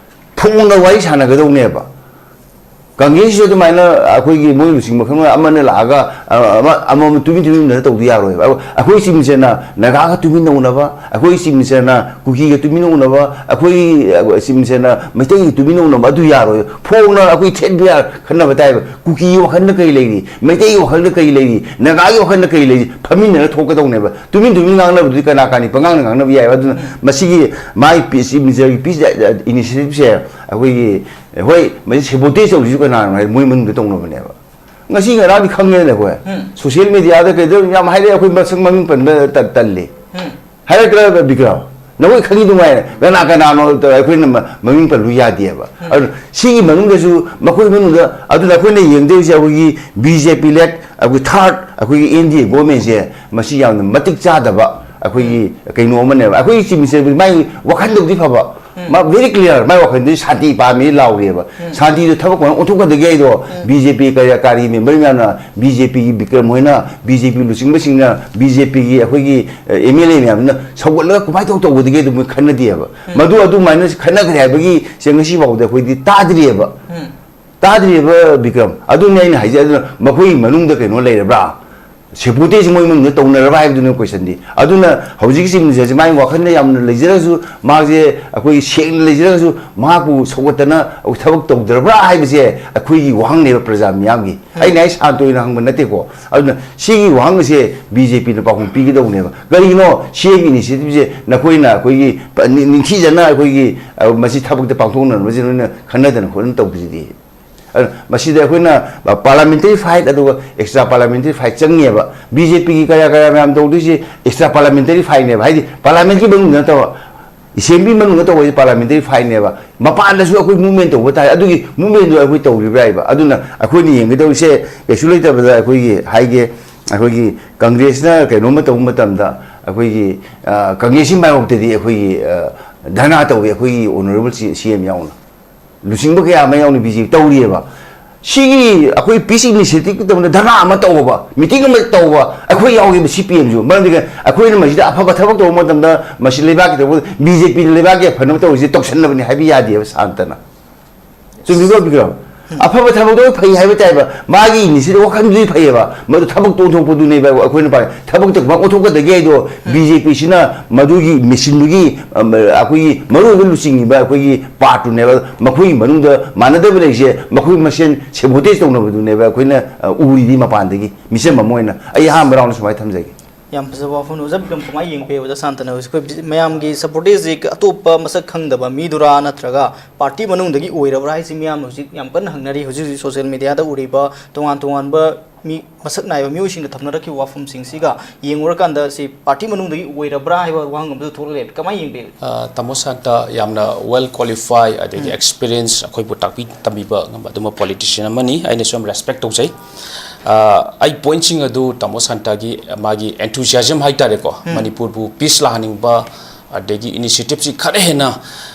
ꯐꯣꯡꯅ ꯋꯥꯔꯤ ꯁꯥꯟꯅꯒꯗꯧꯅꯦꯕ꯫ ꯀꯪꯒ꯭ꯔꯦꯁꯁꯤꯁꯨ ꯑꯗꯨꯃꯥꯏꯅ ꯑꯩꯈꯣꯏꯒꯤ ꯃꯣꯏ ꯂꯨꯆꯤꯡꯕ ꯈꯪꯅ ꯑꯃꯅ ꯂꯥꯛꯑꯒ, ꯑ, ꯑꯃ, ꯑꯃꯃꯝ ꯇꯨꯃꯤꯟ ꯇꯨꯃꯤꯟ ꯎꯅꯔ ꯇꯧꯗꯤ ꯌꯥꯔꯣꯏꯕ꯫ ꯑꯩꯈꯣꯏ Chief Ministerꯅ ꯅꯥꯒꯥꯒ ꯇꯨꯃꯤꯟꯅ ꯎꯅꯕ, ꯑꯩꯈꯣꯏ Chief Ministerꯅ ꯀꯨꯀꯤꯒ ꯇꯨꯃꯤꯟꯅ ꯎꯅꯕ, ꯑꯩꯈꯣꯏ, ꯑ, Chief Ministerꯅ ꯃꯩꯇꯩꯒ ꯇꯨꯃꯤꯟꯅ ꯎꯅꯕ, ꯑꯗꯨ ꯌꯥꯔꯣꯏ꯫ ꯐꯣꯡꯅ ꯑꯩꯈꯣꯏ ꯊꯦꯠꯄ ꯌꯥ-, ꯈꯟꯅꯕ ꯇꯥꯏꯕ꯫ ꯀꯨꯀꯤꯒꯤ ꯋꯥꯈꯜꯗ ꯀꯔꯤ ꯂꯩꯔꯤ? ꯃꯩꯇꯩꯒꯤ ꯋꯥꯈꯜꯗ ꯀꯔꯤ ꯂꯩꯔꯤ? ꯅꯥꯒꯥꯒꯤ ꯋꯥꯈꯜꯗ ꯀꯔꯤ ꯂꯩꯔꯤ? ꯐꯝꯃꯤꯟꯅꯔ ꯊꯣꯛꯀꯗꯧꯅꯦꯕ꯫ ꯇꯨꯃꯤꯟ ꯇꯨꯃꯤꯟ ꯉꯥꯡꯅꯕꯗꯨꯗꯤ ꯀꯅꯥ ꯀꯅꯤ? ꯄꯉꯥꯡꯗ ꯉꯥꯡꯅꯕ ꯌꯥꯏꯕ꯫ ꯑꯗꯨꯅ ꯃꯁꯤꯒꯤ ꯃꯥꯒꯤ peace, Chief Ministerꯒꯤ peace initiativeꯁꯦ ꯑꯩꯈꯣꯏꯒꯤ ꯍꯣꯏ, ꯃꯁꯤ sabotage ꯇꯧꯔꯤꯁꯤ ꯀꯅꯥꯅꯣ ꯍꯥꯏ, ꯃꯣꯏ ꯃꯅꯨꯡꯗ ꯇꯧꯅꯕꯅꯦꯕ꯫ ꯉꯁꯤ ꯉꯔꯥꯡꯗꯤ ꯈꯪꯉꯦꯅꯦ ꯑꯩꯈꯣꯏ꯫ ꯎꯝ꯫ Social mediaꯗ ꯀꯩꯗ ꯌꯥꯝ ꯍꯥꯏꯔꯛꯑꯦ, ꯑꯩꯈꯣꯏ ꯃꯁꯛ ꯃꯃꯤꯡ ꯄꯟꯕ ꯇ-, ꯇꯜꯂꯤ꯫ ꯎꯝ꯫ ꯍꯥꯏꯔꯛꯇ꯭ꯔꯥ ꯕꯤꯀ꯭ꯔꯝ? ꯅꯈꯣꯏ ꯈꯪꯉꯤꯗꯨ ꯉꯥꯏꯔꯦ꯫ ꯀꯅꯥ ꯀꯅꯥꯅꯣ ꯇꯧꯔ ꯑꯩꯈꯣꯏꯅ ꯃ-, ꯃꯃꯤꯡ ꯄꯜꯂꯨ ꯌꯥꯗꯦꯕ꯫ ꯎꯝ꯫ ꯑꯗꯨꯅ ꯁꯤꯒꯤ ꯃꯅꯨꯡꯗꯁꯨ ꯃꯈꯣꯏ ꯃꯅꯨꯡꯗ ꯑꯗꯨꯅ ꯑꯩꯈꯣꯏꯅ ꯌꯦꯡꯗꯣꯏꯁꯦ ꯑꯩꯈꯣꯏꯒꯤ BJP led, ꯑꯩꯈꯣꯏ third, ꯑꯩꯈꯣꯏꯒꯤ NDA governmentꯁꯦ ꯃꯁꯤ ꯌꯥꯝꯅ ꯃꯇꯤꯛ ꯆꯥꯗꯕ ꯑꯩꯈꯣꯏꯒꯤ ꯀꯩꯅꯣ ꯑꯃꯅꯦꯕ꯫ ꯑꯩꯈꯣꯏꯒꯤ Chief Minister ꯃꯥꯒꯤ ꯋꯥꯈꯜꯗꯕꯨꯗꯤ ꯐꯕ, ꯃꯥ very clear, ꯃꯥꯏ ꯋꯥꯈꯜꯗꯤ ꯁꯥꯟꯇꯤ ꯄꯥꯝꯃꯤ ꯂꯥꯎꯔꯤꯑꯕ꯫ ꯁꯥꯟꯇꯤꯗꯣ ꯊꯕꯛ ꯀꯃꯥꯏꯅ ꯑꯣꯟꯊꯣꯛꯀꯗꯒꯦ ꯍꯥꯏꯗꯣ ꯕꯤ ꯖꯦ ꯄꯤ ꯀꯔꯤ ꯀꯥꯔꯤ ꯃꯦꯝꯕꯔ ꯃꯌꯥꯝꯅ, ꯕꯤ ꯖꯦ ꯄꯤꯒꯤ ꯕꯤꯀ꯭ꯔꯝ ꯍꯣꯏꯅ, ꯕꯤ ꯖꯦ ꯄꯤ ꯂꯨꯆꯤꯡꯕꯁꯤꯡꯅ, ꯕꯤ ꯖꯦ ꯄꯤꯒꯤ ꯑꯩꯈꯣꯏꯒꯤ ꯑꯦꯝ ꯑꯦꯜ ꯑꯦ ꯃꯌꯥꯝꯗꯨꯅ ꯁꯧꯒꯠꯂꯒ ꯀꯃꯥꯏꯅ ꯇꯧ ꯇꯧꯒꯗꯒꯦ ꯑꯗꯨ ꯃꯣꯏ ꯈꯟꯅꯗꯦꯕ꯫ ꯃꯗꯨ ꯑꯗꯨꯃꯥꯏꯅ ꯈꯟꯅꯈ꯭ꯔꯦ ꯍꯥꯏꯕꯒꯤ ꯁꯦ ꯉꯁꯤ ꯐꯥꯎꯗ ꯑꯩꯈꯣꯏꯗꯤ ꯇꯥꯗ꯭ꯔꯤꯑꯕ꯫ ꯇꯥꯗ꯭ꯔꯤꯕ ꯕꯤꯀ꯭ꯔꯝ꯫ ꯑꯗꯨꯅꯤ ꯑꯩꯅ ꯍꯥꯏꯖꯩ꯫ ꯑꯗꯨꯅ ꯃꯈꯣꯏꯒꯤ ꯃꯅꯨꯡꯗ ꯀꯩꯅꯣ ꯂꯩꯔꯕ꯭ꯔꯥ? ꯁꯦꯕꯣꯇꯦꯖ ꯃꯣꯏ ꯃꯅꯨꯡꯗ ꯇꯧꯅꯔꯕ ꯍꯥꯏꯕꯗꯨꯅ ꯀꯣꯏꯁꯟꯗꯤ꯫ ꯑꯗꯨꯅ ꯍꯧꯖꯤꯛꯀꯤ ꯆꯤꯞ ꯃꯤꯅꯤꯁꯇꯔꯁꯦ ꯃꯥꯒꯤ ꯋꯥꯈꯜꯗ ꯌꯥꯝꯅ ꯂꯩꯖꯔꯒꯁꯨ, ꯃꯥꯁꯦ ꯑꯩꯈꯣꯏꯒꯤ ꯁꯦꯡꯅ ꯂꯩꯖꯔꯒꯁꯨ, ꯃꯍꯥꯛꯄꯨ ꯁꯧꯒꯠꯇꯅ ꯊꯕꯛ ꯇꯧꯗ꯭ꯔꯕ꯭ꯔꯥ ꯍꯥꯏꯕꯁꯦ ꯑꯩꯈꯣꯏꯒꯤ ꯋꯥꯍꯪꯅꯦꯕ, ꯄ꯭ꯔꯖꯥ ꯃꯤꯌꯥꯝꯒꯤ꯫ ꯑꯩꯅ ꯑꯩ ꯁꯥꯟꯇꯣꯏꯅ ꯍꯪꯕ ꯅꯠꯇꯦꯀꯣ꯫ ꯑꯗꯨꯅ ꯁꯤꯒꯤ ꯋꯥꯍꯪ ꯑꯁꯦ ꯕꯤ ꯖꯦ ꯄꯤꯅ ꯄꯥꯎꯈꯨꯝ ꯄꯤꯒꯗꯧꯕꯅꯦꯕ꯫ ꯀꯔꯤꯒꯤꯅꯣ ꯁꯤ ꯑꯦꯝꯒꯤ ꯏꯅꯤꯁꯤꯌꯦꯇꯤꯚꯁꯦ ꯅꯈꯣꯏꯅ ꯑꯩꯈꯣꯏꯒꯤ ꯄ-, ꯅꯤ-, ꯅꯤꯡꯊꯤꯖꯅ ꯑꯩꯈꯣꯏꯒꯤ, ꯑ, ꯃꯁꯤ ꯊꯕꯛꯇ ꯄꯥꯡꯊꯣꯛꯅꯅꯕꯁꯦ ꯅꯣꯏꯅ ꯈꯟꯅꯗꯅ ꯈꯣꯠꯇꯅ ꯇꯧꯗ꯭ꯔꯤꯗꯤ? ꯑꯗꯨ ꯃꯁꯤꯗ ꯑꯩꯈꯣꯏꯅ ꯄꯥꯔꯂꯥꯃꯦꯟꯇꯔꯤ ꯐꯥꯏꯠ ꯑꯗꯨꯒ ꯑꯦꯛꯁꯇ꯭ꯔꯥ ꯄꯥꯔꯂꯥꯃꯦꯟꯇꯔꯤ ꯐꯥꯏꯠ ꯆꯪꯉꯦꯕ꯫ ꯕꯤ ꯖꯦ ꯄꯤꯒꯤ ꯀꯌꯥ ꯀꯌꯥ ꯃꯌꯥꯝ ꯇꯧꯗꯣꯏꯁꯤ ꯑꯦꯛꯁꯇ꯭ꯔꯥ ꯄꯥꯔꯂꯥꯃꯦꯟꯇꯔꯤ ꯐꯥꯏꯠꯅꯦꯕ, ꯍꯥꯏꯗꯤ ꯄꯥꯔꯂꯥꯃꯦꯟꯠꯀꯤ ꯃꯅꯨꯡꯗ ꯅꯠꯇꯕ, ꯑꯦꯁꯦꯝꯕ꯭ꯂꯤ ꯃꯅꯨꯡꯗ ꯇꯧꯕ ꯍꯥꯏꯁꯦ ꯄꯥꯔꯂꯥꯃꯦꯟꯇꯔꯤ ꯐꯥꯏꯠꯅꯦꯕ꯫ ꯃꯄꯥꯟꯗꯁꯨ ꯑꯩꯈꯣꯏ ꯃꯨꯞꯃꯦꯟ ꯇꯧꯕ ꯇꯥꯏ, ꯑꯗꯨꯒꯤ ꯃꯨꯞꯃꯦꯟꯗꯨ ꯑꯩꯈꯣꯏ ꯇꯧꯔꯤꯕ꯭ꯔꯥ ꯍꯥꯏꯕ꯫ ꯑꯗꯨꯅ ꯑꯩꯈꯣꯏꯅ ꯌꯦꯡꯒꯗꯧꯔꯤꯁꯦ ꯀꯩꯁꯨ ꯂꯩꯇꯕꯗ ꯑꯩꯈꯣꯏꯒꯤ ꯍꯥꯏꯒꯦ, ꯑꯩꯈꯣꯏꯒꯤ ꯀꯪꯒ꯭ꯔꯦꯁꯅ ꯀꯩꯅꯣꯝꯃ ꯇꯧꯕ ꯃꯇꯝꯗ ꯑꯩꯈꯣꯏꯒꯤ, ꯑ, ꯀꯪꯒ꯭ꯔꯦꯁꯀꯤ ꯃꯥꯌꯣꯛꯇꯗꯤ ꯑꯩꯈꯣꯏꯒꯤ, ꯑ, ꯙꯔꯅꯥ ꯇꯧꯋꯤ, ꯑꯩꯈꯣꯏꯒꯤ ꯑꯣꯅꯔꯦꯕꯜ ꯁꯤ ꯑꯦꯝ ꯌꯥꯎꯅ꯫ ꯂꯨꯆꯤꯡꯕ ꯀꯌꯥ ꯑꯃ ꯌꯥꯎꯅ ꯕꯤ ꯖꯦ ꯄꯤ ꯇꯧꯔꯤꯑꯕ꯫ ꯁꯤꯒꯤ ꯑꯩꯈꯣꯏ ꯄꯤꯁ ꯏꯅꯤꯁꯤꯌꯦꯇꯤꯚ ꯇꯧꯕꯗ ꯙꯔꯅꯥ ꯑꯃ ꯇꯧꯕ, ꯃꯤꯇꯤꯡ ꯑꯃ ꯇꯧꯕ, ꯑꯩꯈꯣꯏ ꯌꯥꯎꯒꯦꯕ ꯁꯤ ꯄꯤ ꯑꯦꯝꯁꯨ꯫ ꯃꯔꯝꯗꯤ ꯀꯩ-, ꯑꯩꯈꯣꯏꯅ ꯃꯁꯤꯗ ꯑꯐꯕ ꯊꯕꯛ ꯇꯧꯕ ꯃꯇꯝꯗ ꯃꯁꯤ ꯂꯩꯕꯥꯛꯀꯤ ꯊꯕꯛ, ꯕꯤ ꯖꯦ ꯄꯤꯅ ꯂꯩꯕꯥꯛꯀꯤ ꯑꯐꯅꯕ ꯇꯧꯔꯤꯁꯦ ꯇꯧꯁꯟꯅꯕꯅꯤ ꯍꯥꯏꯕ ꯌꯥꯗꯦꯕ ꯁꯥꯟꯇꯅ꯫ ꯆꯨꯝꯃꯤꯀꯣ ꯕꯤꯀ꯭ꯔꯝ? ꯑꯐꯕ ꯊꯕꯛꯇꯣ ꯐꯩ ꯍꯥꯏꯕ ꯇꯥꯏꯕ, ꯃꯥꯒꯤ ꯏꯅꯤꯁꯤꯌꯦꯇꯤꯚ ꯋꯥꯈꯜꯗꯨꯗꯤ ꯐꯩꯌꯦꯕ, ꯃꯗꯨ ꯊꯕꯛꯇ ꯑꯣꯟꯊꯣꯛꯄꯗꯨꯅꯦꯕ ꯑꯩꯈꯣꯏꯅ ꯄꯥꯝꯃꯤ꯫ ꯊꯕꯛꯇ ꯀꯃꯥꯏꯅ ꯑꯣꯟꯊꯣꯛꯀꯗꯒꯦ ꯍꯥꯏꯗꯣ ꯕꯤ ꯖꯦ ꯄꯤꯁꯤꯅ ꯃꯗꯨꯒꯤ ꯃꯦꯁꯤꯟꯗꯨꯒꯤ, ꯑꯝ, ꯑꯩꯈꯣꯏꯒꯤ ꯃꯔꯨꯑꯣꯏꯕ ꯂꯨꯆꯤꯡꯉꯤꯕ ꯑꯩꯈꯣꯏꯒꯤ ꯄꯥꯔꯠꯇꯨꯅꯦꯕ꯫ ꯃꯈꯣꯏꯒꯤ ꯃꯅꯨꯡꯗ ꯃꯥꯟꯅꯗꯕ ꯂꯩꯔꯤꯁꯦ ꯃꯈꯣꯏ ꯃꯁꯦꯟ ꯁꯦꯕꯣꯇꯦꯖ ꯇꯧꯅꯕꯗꯨꯅꯦꯕ ꯑꯩꯈꯣꯏꯅ, ꯑ, ꯎꯔꯤꯗꯤ ꯃꯄꯥꯟꯗꯒꯤ ꯃꯤꯆꯝ ꯑꯃ ꯑꯣꯏꯅ꯫ ꯑꯩ ꯑꯍꯥꯟꯕ ꯔꯥꯎꯟꯗ ꯁꯨꯃꯥꯏꯅ ꯊꯝꯖꯒꯦ꯫ ꯌꯥꯝ ꯐꯖꯕ ꯋꯥꯐꯝꯅꯤ꯫ ꯑꯣꯖꯥ ꯕꯤꯀ꯭ꯔꯝ, ꯀꯃꯥꯏꯅ ꯌꯦꯡꯕ ꯐꯩ? ꯑꯣꯖꯥ ꯁꯥꯟꯇꯅ ꯍꯧꯖꯤꯛ ꯑꯩꯈꯣꯏ ꯃꯌꯥꯝꯒꯤ ꯁꯕꯣꯇꯦꯖꯁꯤ ꯑꯇꯣꯞꯄ ꯃꯁꯛ ꯈꯪꯗꯕ ꯃꯤꯗꯨꯔꯥ ꯅꯠꯇ꯭ꯔꯒ ꯄꯥꯔꯇꯤ ꯃꯅꯨꯡꯗꯒꯤ ꯑꯣꯏꯔꯕ꯭ꯔꯥ ꯍꯥꯏꯁꯤ ꯃꯤꯌꯥꯝꯅ ꯍꯧꯖꯤꯛ ꯌꯥꯝ ꯀꯟꯅ ꯍꯪꯅꯔꯤ꯫ ꯍꯧꯖꯤꯛ ꯍꯧꯖꯤꯛ ꯁꯣꯁꯤꯌꯦꯜ ꯃꯦꯗꯤꯌꯥꯗ ꯎꯔꯤꯕ ꯇꯣꯉꯥꯟ ꯇꯣꯉꯥꯟꯕ ꯃꯤ ꯃꯁꯛ ꯅꯥꯏꯕ ꯃꯤꯑꯣꯏꯁꯤꯡꯅ ꯊꯝꯅꯔꯛꯈꯤꯕ ꯋꯥꯐꯝꯁꯤꯡꯁꯤꯒ ꯌꯦꯡꯉꯨꯔꯀꯥꯟꯗ ꯁꯤ ꯄꯥꯔꯇꯤ ꯃꯅꯨꯡꯗꯒꯤ ꯑꯣꯏꯔꯕ꯭ꯔꯥ ꯍꯥꯏꯕ ꯋꯥꯍꯪ ꯑꯃꯁꯨ ꯊꯣꯛꯂꯛꯂꯦ꯫ ꯀꯃꯥꯏꯅ ꯌꯦꯡꯕꯤꯔꯤ? ꯑ, ꯇꯥꯃꯣ ꯁꯥꯟꯇ ꯌꯥꯝꯅ ꯋꯦꯜ ꯀ꯭ꯋꯥꯂꯤꯐꯥꯏ, ꯑꯗꯒꯤ ꯑꯦꯛꯁꯄꯤꯔꯤꯌꯦꯟꯁ, ꯑꯩꯈꯣꯏꯕꯨ ꯇꯥꯛꯄꯤ ꯇꯝꯕꯤꯕ ꯉꯝꯕ ꯑꯗꯨꯝꯕ ꯄꯣꯂꯤꯇꯤꯁꯤꯌꯟ ꯑꯃꯅꯤ꯫ ꯑꯩꯅꯁꯨ ꯌꯥꯝ ꯔꯦꯁꯄꯦꯛ ꯇꯧꯖꯩ꯫ ꯑ, ꯑꯩ ꯄꯣꯏꯟꯠꯁꯤꯡ ꯑꯗꯨ ꯇꯥꯃꯣ ꯁꯥꯟꯇꯒꯤ ꯃꯥꯒꯤ ꯑꯦꯟꯊꯨꯖꯤꯌꯥꯖꯝ ꯍꯥꯏꯇꯥꯔꯦꯀꯣ, ꯃꯅꯤꯄꯨꯔꯕꯨ ꯄꯤꯁ ꯂꯥꯛꯍꯟꯅꯤꯡꯕ, ꯑꯗꯒꯤ ꯏꯅꯤꯁꯤꯌꯦꯇꯤꯞꯁꯤ ꯈꯔ ꯍꯦꯟꯅ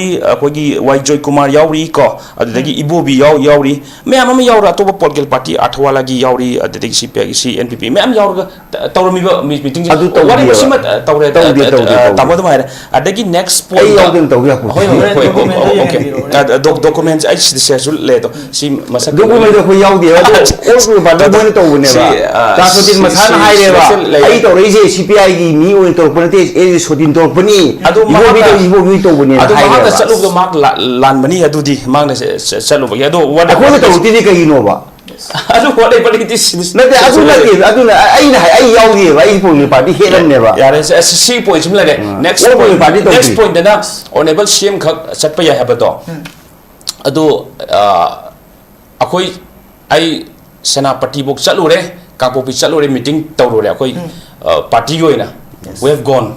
ꯌꯥꯎꯔꯤ, ꯑꯩꯈꯣꯏꯒꯤ ꯋꯥꯏ ꯖꯣꯏꯀꯨꯃꯥꯔ ꯌꯥꯎꯔꯤ ꯀꯣ, ꯑꯗꯨꯗꯒꯤ ꯏꯕꯣꯕꯤ ꯌꯥꯎ ꯌꯥꯎꯔꯤ, ꯃꯌꯥꯝ ꯑꯃ ꯌꯥꯎꯔ, ꯑꯇꯣꯞꯄ ꯄꯣꯂꯤꯇꯤꯀꯦꯜ ꯄꯥꯔꯇꯤ ꯑꯥꯔꯊꯋꯥꯂꯥꯒꯤ ꯌꯥꯎꯔꯤ, ꯑꯗꯨꯗꯒꯤ ꯁꯤ ꯄꯤ ꯑꯥꯏꯒꯤ, ꯁꯤ ꯑꯦꯟ ꯄꯤ ꯄꯤ ꯃꯌꯥꯝ ꯌꯥꯎꯔꯒ ꯇ- ꯇꯧꯔꯝꯃꯤꯕ ꯃꯤ- ꯃꯤꯇꯤꯡꯁꯤꯡ ꯑꯗꯨ ꯇꯧꯗꯦꯕ꯫ ꯋꯥꯔꯤꯕꯁꯤꯃ ꯇꯧꯔꯦ꯫ ꯇꯧꯗꯦ, ꯑ, ꯇꯧꯗꯦ, ꯑ, ꯇꯧꯗꯦ꯫ ꯇꯥꯃꯣ ꯑꯗꯨꯝ ꯍꯥꯏꯔꯦ꯫ ꯑꯗꯒꯤ ꯅꯦꯛꯁ ꯑꯩ ꯄꯣꯏꯟꯠꯇ ꯌꯥꯎꯗꯅ ꯇꯧꯕ ꯌꯥꯄꯣꯠꯇꯦ꯫ ꯍꯣꯏ, ꯍꯣꯏ, ꯍꯣꯏ, ꯍꯣꯏ, ꯗꯣꯀꯨꯃꯦꯟꯗꯣ ꯑꯣ, ꯑꯣ, ꯑꯣꯀꯦ꯫ ꯌꯦꯡꯍꯟꯕꯤꯔꯛꯑꯣ꯫ ꯑ, ꯗꯣ- ꯗꯣꯀꯨꯃꯦꯟꯁꯦ ꯑꯩ ꯁꯤꯗ ꯁꯤꯌꯔꯁꯨ ꯂꯩ ꯑꯗꯣ꯫ ꯁꯤ ꯃꯁꯛ ꯗꯣꯀꯨꯃꯦꯟꯗꯣ ꯑꯩꯈꯣꯏ ꯌꯥꯎꯗꯦ꯫ ꯑꯗꯨ ꯑꯣꯜ ꯄꯥꯔꯇꯤ ꯑꯗꯨ ꯃꯣꯏꯅ ꯇꯧꯕꯅꯦꯕ꯫ ꯁꯤ, ꯑ, ꯆꯥ ꯁꯣꯇꯤꯟ ꯁꯤ, ꯃꯁꯥꯅ ꯁꯤ, ꯍꯥꯏꯔꯦꯕ, ꯁꯤ ꯂꯩ꯫ "ꯑꯩ ꯇꯧꯔꯛꯏꯁꯦ ꯁꯤ ꯄꯤ ꯑꯥꯏꯒꯤ ꯃꯤ ꯑꯣꯏꯅ ꯇꯧꯔꯛꯄ ꯅꯠꯇꯦ, ꯑꯦ ꯁꯣꯇꯤꯟ ꯇꯧꯔꯛꯄꯅꯤ, ꯑꯗꯨ ꯏꯕꯣꯕꯤ ꯃꯍꯥꯛꯅ ꯇꯧꯔꯤꯁꯦ ꯏꯕꯣꯕꯤ ꯇꯧꯕꯅꯦꯅ" ꯑꯗꯨ ꯃꯍꯥꯛꯅ ꯍꯥꯏꯔꯦꯕ꯫ ꯆꯠꯂꯨꯕꯗꯣ ꯃꯍꯥꯛ ꯂꯥ-, ꯂꯥꯟꯕꯅꯤ꯫ ꯑꯗꯨꯗꯤ ꯃꯍꯥꯛꯅ ꯆ-, ꯆ-, ꯆꯠꯂꯨꯕꯒꯤ꯫ ꯑꯗꯣ what ꯑꯩꯈꯣꯏꯅ about ꯇꯧꯔꯛꯇꯣꯏꯗꯤ ꯀꯩꯒꯤꯅꯣꯕ? ꯑꯗꯨ what about this? ꯅꯠꯇꯦ, ꯑꯗꯨ ꯅꯠꯇꯦ, ꯑꯗꯨꯅ ꯑꯩꯅ ꯍꯥꯏ-, ꯑꯩ ꯌꯥꯎꯗꯦꯕ, ꯑꯩ ꯄꯣꯂꯤꯇꯤꯀꯦꯜ ꯄꯥꯔꯇꯤ ꯍꯦꯠ ꯑꯃꯅꯦꯕ꯫ ꯌꯥꯔꯦ, ꯁꯤ, ꯁꯤ ꯄꯣꯏꯟꯠ ꯁꯤꯃ ꯂꯩꯔꯦ꯫ ꯎꯝ꯫ Nexus all point, political party nexus ꯇꯧꯗꯦ꯫ ꯄꯣꯏꯟꯠꯇꯅ ꯑꯣꯅꯦꯕꯜ ꯁꯤ ꯑꯦꯝ ꯈꯛ ꯆꯠꯄ ꯌꯥꯏ ꯍꯥꯏꯕꯗꯣ꯫ ꯎꯝ꯫ ꯑꯗꯨ, ꯑ, ꯑꯩꯈꯣꯏ, ꯑꯩ ꯁꯦꯅꯥꯄꯇꯤꯐꯧ ꯆꯠꯂꯨꯔꯦ, ꯀꯥꯡꯄꯣꯛꯄꯤ ꯆꯠꯂꯨꯔꯦ, ꯃꯤꯇꯤꯡ ꯇꯧꯔꯨꯔꯦ ꯑꯩꯈꯣꯏ, ꯎꯝ꯫ ꯑ, ꯄꯥꯔꯇꯤꯒꯤ ꯑꯣꯏꯅ꯫ Yes. We have gone.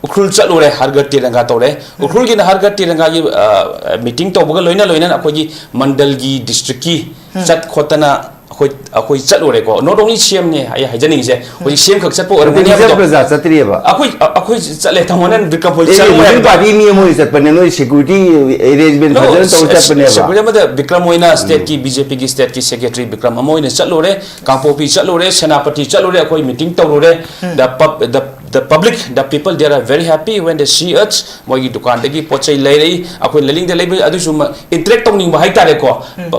Ukhrul ꯆꯠꯂꯨꯔꯦ, ꯍꯔ ꯘꯔ ꯇꯤꯔꯪꯒꯥ ꯇꯧꯔꯦ꯫ ꯎꯝ꯫ ꯎꯈ꯭ꯔꯨꯜꯒꯤꯅ ꯍꯔ ꯘꯔ ꯇꯤꯔꯪꯒꯥꯒꯤ, ꯑ, ꯃꯤꯇꯤꯡ ꯇꯧꯕꯒ ꯂꯣꯏꯅ ꯂꯣꯏꯅꯅ ꯑꯩꯈꯣꯏꯒꯤ ꯃꯟꯗꯜꯒꯤ, ꯗꯤꯁꯇ꯭ꯔꯤꯛꯀꯤ ꯎꯝ꯫ ꯆꯠ ꯈꯣꯠꯇꯅ ꯑꯩꯈꯣꯏ ꯑꯩꯈꯣꯏ ꯆꯠꯂꯨꯔꯦꯀꯣ, not only C M ꯅꯦ ꯑꯩ ꯍꯥꯏꯖꯅꯤꯡꯉꯤꯁꯦ, ꯍꯧꯖꯤꯛ C M ꯈꯛ ꯆꯠꯄ ꯑꯣꯏꯔꯝꯒꯅꯤ ꯅꯤꯡꯊꯧ ꯍꯥꯏꯕꯗꯣ꯫ ꯄ꯭ꯔꯖꯥ ꯆꯠꯇ꯭ꯔꯤꯑꯕ? ꯑꯩꯈꯣꯏ ꯑꯩꯈꯣꯏ ꯆꯠꯂꯦ, ꯊꯃꯣꯏꯅ ꯕꯤꯀ꯭ꯔꯝ ꯍꯣꯏ ꯑꯦ, ꯆꯠꯂꯨꯔꯦ ꯔꯤꯖꯅꯦꯜ ꯍꯥꯏꯕꯗꯣ꯫ ꯄꯥꯔꯇꯤ ꯃꯤ ꯑꯃ ꯑꯣꯏꯅ ꯆꯠꯄꯅꯦ, ꯅꯣꯏ ꯁꯦꯀ꯭ꯌꯨꯔꯤꯇꯤ ꯑꯦꯔꯦꯟꯖꯃꯦꯟ ꯐꯖꯅ ꯇꯧꯔ ꯆꯠꯄꯅꯦꯕ? ꯁꯦꯀ꯭ꯌꯨꯔꯤꯇꯤ ꯑꯃꯗ ꯕꯤꯀ꯭ꯔꯝ ꯑꯣꯏꯅ ꯁ꯭ꯇꯦꯠꯀꯤ ꯕꯤ ꯖꯦ ꯄꯤꯒꯤ ꯁ꯭ꯇꯦꯠꯀꯤ ꯁꯦꯀ꯭ꯔꯦꯇꯔꯤ ꯕꯤꯀ꯭ꯔꯝ ꯑꯃ ꯑꯣꯏꯅ ꯆꯠꯂꯨꯔꯦ, ꯀꯥꯡꯄꯣꯛꯄꯤ ꯆꯠꯂꯨꯔꯦ, ꯁꯦꯅꯥꯄꯇꯤ ꯆꯠꯂꯨꯔꯦ, ꯑꯩꯈꯣꯏ meeting ꯇꯧꯔꯨꯔꯦ꯫ The pub- the the public, the people, they are very happy when they see us. ꯃꯣꯏꯒꯤ ꯗꯨꯀꯥꯟꯗꯒꯤ ꯄꯣꯠ ꯆꯩ ꯂꯩꯔꯛꯏ, ꯑꯩꯈꯣꯏ ꯂꯩꯅꯤꯡꯗ ꯂꯩꯕ, ꯑꯗꯨꯁꯨ ꯏꯟꯇꯔꯦꯛ ꯇꯧꯅꯤꯡꯕ ꯍꯥꯏꯇꯥꯔꯦꯀꯣ꯫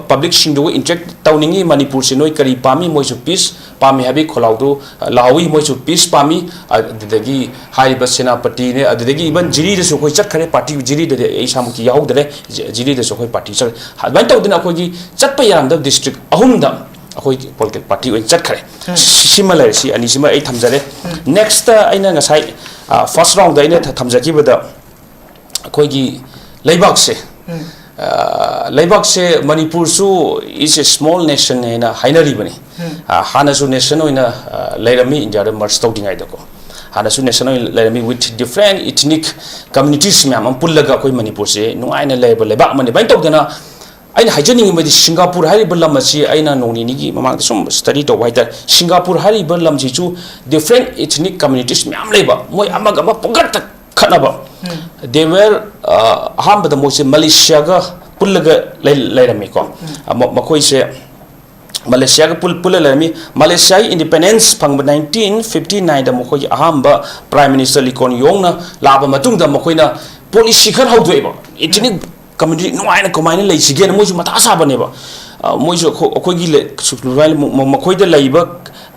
ꯄꯕ꯭ꯂꯤꯛꯁꯤꯡꯗꯨꯒ ꯏꯟꯇꯔꯦꯛ ꯇꯧꯅꯤꯡꯉꯤ, ꯃꯅꯤꯄꯨꯔꯁꯤ ꯅꯣꯏ ꯀꯔꯤ ꯄꯥꯝꯃꯤ, ꯃꯣꯏꯁꯨ ꯄꯤꯁ ꯄꯥꯝꯃꯤ ꯍꯥꯏꯕꯒꯤ ꯈꯣꯜꯂꯥꯎꯗꯨ, ꯑ, ꯂꯥꯎꯏ, ꯃꯣꯏꯁꯨ ꯄꯤꯁ ꯄꯥꯝꯃꯤ꯫ ꯑꯗꯨꯗꯒꯤ ꯍꯥꯏꯔꯤꯕ ꯁꯦꯅꯥꯄꯇꯤꯅꯦ, ꯑꯗꯨꯗꯒꯤ ꯏꯚꯟ ꯖꯤꯔꯤꯗꯁꯨ ꯑꯩꯈꯣꯏ ꯆꯠꯈ꯭ꯔꯦ, ꯄꯥꯔꯇꯤ ꯖꯤꯔꯤꯗꯗꯤ ꯑꯩ ꯏꯁꯥꯃꯛꯇꯤ ꯌꯥꯎꯍꯧꯗ꯭ꯔꯦ꯫ ꯖꯤ- ꯖꯤꯔꯤꯗꯁꯨ ꯑꯩꯈꯣꯏ ꯄꯥꯔꯇꯤ ꯆꯠꯈ꯭ꯔꯦ꯫ ꯑꯗꯨꯃꯥꯏꯅ ꯇꯧꯗꯅ ꯑꯩꯈꯣꯏꯒꯤ ꯆꯠꯄ ꯌꯥꯔꯝꯗꯕ ꯗꯤꯁꯇ꯭ꯔꯤꯛ ꯑꯍꯨꯝꯗ ꯑꯩꯈꯣꯏ ꯄꯣꯂꯤꯇꯤꯀꯦꯜ ꯄꯥꯔꯇꯤ ꯑꯣꯏꯅ ꯆꯠꯈ꯭ꯔꯦ꯫ ꯁꯤ- ꯁꯤꯃ ꯂꯩꯔꯦ, ꯁꯤ ꯑꯅꯤꯁꯤꯃ ꯑꯩ ꯊꯝꯖꯔꯦ꯫ ꯅꯦꯛꯁꯇ ꯑꯩꯅ ꯉꯁꯥꯏ, ꯑ, ꯐꯥꯔꯁ ꯔꯥꯎꯟꯗ ꯑꯩꯅ ꯊ- ꯊꯝꯖꯈꯤꯕꯗ ꯑꯩꯈꯣꯏꯒꯤ ꯂꯩꯕꯥꯛꯁꯦ, ꯑ, ꯂꯩꯕꯥꯛꯁꯦ ꯃꯅꯤꯄꯨꯔꯁꯨ is a small nation ꯍꯥꯏꯅ ꯍꯥꯏꯅꯔꯤꯕꯅꯤ꯫ ꯑ, ꯍꯥꯟꯅꯁꯨ ꯅꯦꯁꯟ ꯑꯣꯏꯅ, ꯑ, ꯂꯩꯔꯝꯃꯤ, ꯏꯟꯗꯤꯌꯥꯗ ꯃꯔꯁ ꯇꯧꯗ꯭ꯔꯤꯉꯩꯗꯀꯣ꯫ ꯍꯥꯟꯅꯁꯨ ꯅꯦꯁꯟ ꯑꯣꯏꯅ ꯂꯩꯔꯝꯃꯤ, with different ethnic communities ꯃꯌꯥꯝ ꯑꯃ ꯄꯨꯜꯂꯒ ꯑꯩꯈꯣꯏ ꯃꯅꯤꯄꯨꯔꯁꯦ ꯅꯨꯡꯉꯥꯏꯅ ꯂꯩꯔꯕ ꯂꯩꯕꯥꯛ ꯑꯃꯅꯤ꯫ ꯑꯗꯨꯃꯥꯏꯅ ꯇꯧꯗꯅ ꯑꯩꯅ ꯍꯥꯏꯖꯅꯤꯡꯉꯤꯕꯗꯤ ꯁꯤꯡꯒꯥꯄꯨꯔ ꯍꯥꯏꯔꯤꯕ ꯂꯝ ꯑꯁꯤ ꯑꯩꯅ ꯅꯣꯡ ꯅꯤꯅꯤꯒꯤ ꯃꯃꯥꯡꯗ ꯁꯨꯝ ꯁ꯭ꯇꯗꯤ ꯇꯧꯕ ꯍꯥꯏꯇꯥꯔꯦ꯫ ꯁꯤꯡꯒꯥꯄꯨꯔ ꯍꯥꯏꯔꯤꯕ ꯂꯝꯁꯤꯁꯨ different ethnic communities ꯃꯌꯥꯝ ꯂꯩꯕ, ꯃꯣꯏ ꯑꯃꯒ ꯑꯃ ꯄꯨꯡꯈꯠꯇ ꯈꯠꯅꯕ꯫ They were, ꯑ, ꯑꯍꯥꯟꯕꯗ ꯃꯣꯏꯁꯦ ꯃꯂꯦꯁꯤꯌꯥꯒ ꯄꯨꯜꯂꯒ ꯂꯩ- ꯂꯩꯔꯝꯃꯤꯀꯣ꯫ ꯑ, ꯃ- ꯃꯈꯣꯏꯁꯦ ꯃꯂꯦꯁꯤꯌꯥꯒ ꯄꯨꯜ- ꯄꯨꯜꯂ ꯂꯩꯔꯝꯃꯤ꯫ ꯃꯂꯦꯁꯤꯌꯥꯒꯤ ꯏꯟꯗꯤꯄꯦꯟꯗꯦꯟꯁ ꯐꯪꯕ ꯅꯥꯏꯟꯇꯤꯟ ꯐꯤꯐꯇꯤ ꯅꯥꯏꯟꯗ ꯃꯈꯣꯏꯒꯤ ꯑꯍꯥꯟꯕ ꯄ꯭ꯔꯥꯏꯝ ꯃꯤꯅꯤꯁꯇꯔ ꯂꯤ ꯀꯣꯟ ꯌꯣꯡꯅ ꯂꯥꯛꯑꯕ ꯃꯇꯨꯡꯗ ꯃꯈꯣꯏꯅ ꯄꯣꯂꯤꯁꯤ ꯈꯔ ꯍꯧꯗꯣꯛꯑꯦꯕ꯫ ꯏꯊꯅꯤꯛ ꯀꯝꯃ꯭ꯌꯨꯅꯤꯇꯤ ꯅꯨꯡꯉꯥꯏꯅ ꯀꯃꯥꯏꯅ ꯂꯩꯁꯤꯒꯦꯅ ꯃꯣꯏꯁꯨ ꯃꯊꯥ ꯁꯥꯕꯅꯦꯕ꯫ ꯑ, ꯃꯣꯏꯁꯨ ꯑꯩꯈꯣꯏ- ꯑꯩꯈꯣꯏꯒꯤ ꯂꯩ- ꯁꯨ- ꯁꯨꯃꯥꯏꯅ ꯃ- ꯃ- ꯃꯈꯣꯏꯗ ꯂꯩꯔꯤꯕ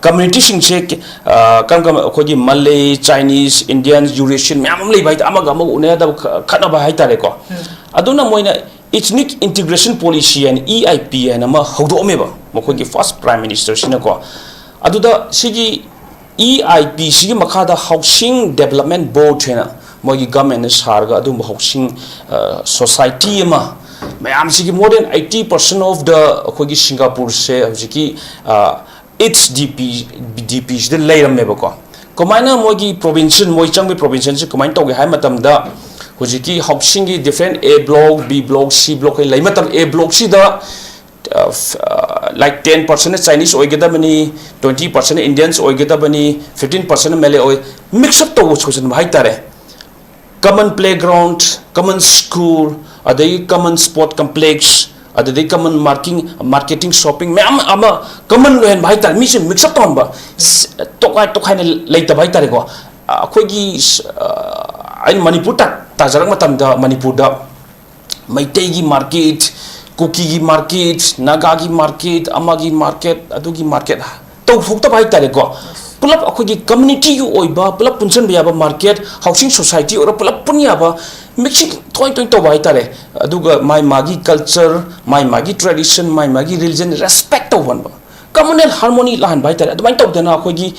ꯀꯝꯃ꯭ꯌꯨꯅꯤꯇꯤꯁꯤꯡꯁꯦ, ꯑ, ꯀꯔꯝ ꯀꯔꯝꯕ, ꯑꯩꯈꯣꯏꯒꯤ ꯃꯂꯩ, ꯆꯥꯏꯅꯤꯁ, ꯏꯟꯗꯤꯌꯟ, ꯌꯨꯔꯦꯁꯤꯌꯟ ꯃꯌꯥꯝ ꯑꯃ ꯂꯩꯕ ꯍꯥꯏꯇꯥꯔꯦ, ꯑꯃꯒ ꯑꯃꯒ ꯎꯅꯗꯕ ꯈ- ꯈꯠꯅꯕ ꯍꯥꯏꯇꯥꯔꯦꯀꯣ꯫ ꯑꯗꯨꯅ ꯃꯣꯏꯅ ꯏꯊꯅꯤꯛ ꯏꯟꯇꯤꯒ꯭ꯔꯦꯁꯟ ꯄꯣꯂꯤꯁꯤ ꯍꯥꯏꯅ, ꯏ ꯑꯥꯏ ꯄꯤ ꯍꯥꯏꯅ ꯑꯃ ꯍꯧꯗꯣꯛꯑꯝꯃꯦꯕ, ꯃꯈꯣꯏꯒꯤ ꯐꯥꯔꯁ ꯄ꯭ꯔꯥꯏꯝ ꯃꯤꯅꯤꯁꯇꯔꯁꯤꯅꯀꯣ꯫ ꯑꯗꯨꯗ ꯁꯤꯒꯤ ꯏ ꯑꯥꯏ ꯄꯤ ꯁꯤꯒꯤ ꯃꯈꯥꯗ ꯍꯥꯎꯁꯤꯡ ꯗꯦꯕꯂꯞꯃꯦꯟ ꯕꯣꯔꯗ ꯍꯥꯏꯅ ꯃꯣꯏꯒꯤ ꯒꯚꯔꯟꯃꯦꯟꯠꯅ ꯁꯥꯔꯒ ꯑꯗꯨꯒꯨꯝꯕ ꯍꯥꯎꯁꯤꯡ, ꯑ, ꯁꯣꯁꯥꯏꯇꯤ ꯑꯃ, ꯃꯌꯥꯝꯁꯤꯒꯤ more than eighty percent of the ꯑꯩꯈꯣꯏꯒꯤ ꯁꯤꯡꯒꯥꯄꯨꯔꯁꯦ ꯍꯧꯖꯤꯛꯀꯤ, ꯑ, ꯏꯠꯁ ꯗꯤ ꯄꯤ, ꯗꯤ ꯄꯤꯁꯤꯗ ꯂꯩꯔꯝꯃꯦꯕꯀꯣ꯫ ꯀꯃꯥꯏꯅ ꯃꯣꯏꯒꯤ ꯄ꯭ꯔꯣꯚꯤꯟꯁꯤꯌꯦꯜ, ꯃꯣꯏ ꯆꯪꯕꯒꯤ ꯄ꯭ꯔꯣꯚꯤꯟꯁꯤꯌꯦꯜꯁꯤ ꯀꯃꯥꯏꯅ ꯇꯧꯒꯦ ꯍꯥꯏꯕ ꯃꯇꯝꯗ, ꯍꯧꯖꯤꯛꯀꯤ ꯍꯥꯎꯁꯤꯡꯒꯤ ꯗꯤꯐ꯭ꯔꯦꯟ ꯑꯦ ꯕ꯭ꯂꯣꯛ, ꯕꯤ ꯕ꯭ꯂꯣꯛ, ꯁꯤ ꯕ꯭ꯂꯣꯛ ꯍꯥꯏꯅ ꯂꯩ ꯃꯇꯝ, ꯑꯦ ꯕ꯭ꯂꯣꯛꯁꯤꯗ ꯂꯥꯏꯛ ꯇꯦꯟ ꯄꯥꯔꯁꯦꯟꯅ ꯆꯥꯏꯅꯤꯁ ꯑꯣꯏꯒꯗꯕꯅꯤ, ꯇ꯭ꯋꯦꯟꯇꯤ ꯄꯥꯔꯁꯦꯟꯅ ꯏꯟꯗꯤꯌꯟꯁ ꯑꯣꯏꯒꯗꯕꯅꯤ, ꯐꯤꯐꯇꯤꯟ ꯄꯥꯔꯁꯦꯟꯅ ꯃꯦꯂꯦ ꯑꯣꯏ, ꯃꯤꯛꯁ ꯑꯞ ꯇꯧꯕ ꯁꯣꯏꯁꯤꯟꯕ ꯍꯥꯏꯇꯥꯔꯦ꯫ ꯀꯃꯟ ꯄ꯭ꯂꯦꯒ꯭ꯔꯥꯎꯟ, ꯀꯃꯟ ꯁ꯭ꯀꯨꯜ, ꯑꯗꯒꯤ ꯀꯃꯟ ꯁ꯭ꯄꯣꯔꯠ ꯀꯝꯄ꯭ꯂꯦꯛꯁ, ꯑꯗꯨꯗꯒꯤ ꯀꯃꯟ ꯃꯥꯔꯀꯤꯡ ꯃꯥꯔꯀꯦꯇꯤꯡ ꯁꯣꯞꯄꯤꯡ ꯃꯌꯥꯝ ꯑꯃ ꯀꯃꯟ ꯑꯣꯏꯍꯟꯕ ꯍꯥꯏꯇꯥꯔꯦ꯫ ꯃꯤꯁꯦ ꯃꯤꯛꯁ ꯑꯞ ꯇꯧꯍꯟꯕ, ꯇꯣꯈꯥꯏ ꯇꯣꯈꯥꯏꯅ ꯂꯩꯇꯕ ꯍꯥꯏꯇꯥꯔꯦꯀꯣ꯫ ꯑꯩꯈꯣꯏꯒꯤ ꯑꯩꯅ ꯃꯅꯤꯄꯨꯔ ꯇꯥꯖꯔꯛꯄ ꯃꯇꯝꯗ ꯃꯅꯤꯄꯨꯔꯗ ꯃꯩꯇꯩꯒꯤ ꯃꯥꯔꯀꯦꯠ, ꯀꯨꯀꯤꯒꯤ ꯃꯥꯔꯀꯦꯠ, ꯅꯥꯒꯥꯒꯤ ꯃꯥꯔꯀꯦꯠ, ꯑꯃꯒꯤ ꯃꯥꯔꯀꯦꯠ, ꯑꯗꯨꯒꯤ ꯃꯥꯔꯀꯦꯠ ꯇꯧꯊꯣꯛꯇꯕ ꯍꯥꯏꯇꯥꯔꯦꯀꯣ꯫ ꯄꯨꯂꯞ ꯑꯩꯈꯣꯏꯒꯤ ꯀꯝꯃ꯭ꯌꯨꯅꯤꯇꯤꯒꯤ ꯑꯣꯏꯕ ꯄꯨꯂꯞ ꯄꯨꯟꯁꯤꯟꯕ ꯌꯥꯕ ꯃꯥꯔꯀꯦꯠ, ꯍꯥꯎꯁꯤꯡ ꯁꯣꯁꯥꯏꯇꯤ ꯑꯣꯏꯔꯣ, ꯄꯨꯂꯞ ꯄꯨꯟ ꯌꯥꯕ, ꯃꯤꯛꯁꯤꯡ ꯇꯣꯏ ꯇꯣꯏ ꯇꯧꯕ ꯍꯥꯏꯇꯥꯔꯦ꯫ ꯑꯗꯨꯒ ꯃꯥꯏ ꯃꯥꯒꯤ ꯀꯜꯆꯔ, ꯃꯥꯏ ꯃꯥꯒꯤ ꯇ꯭ꯔꯦꯗꯤꯁꯟ, ꯃꯥꯏ ꯃꯥꯒꯤ ꯔꯤꯂꯤꯖꯟ ꯔꯦꯁꯄꯦꯛ ꯇꯧꯍꯟꯕ, ꯀꯃꯟꯅꯦꯜ ꯍꯥꯔꯃꯣꯅꯤ ꯂꯥꯛꯍꯟꯕ ꯍꯥꯏꯇꯥꯔꯦ꯫ ꯑꯗꯨꯃꯥꯏꯅ ꯇꯧꯗꯅ ꯑꯩꯈꯣꯏꯒꯤ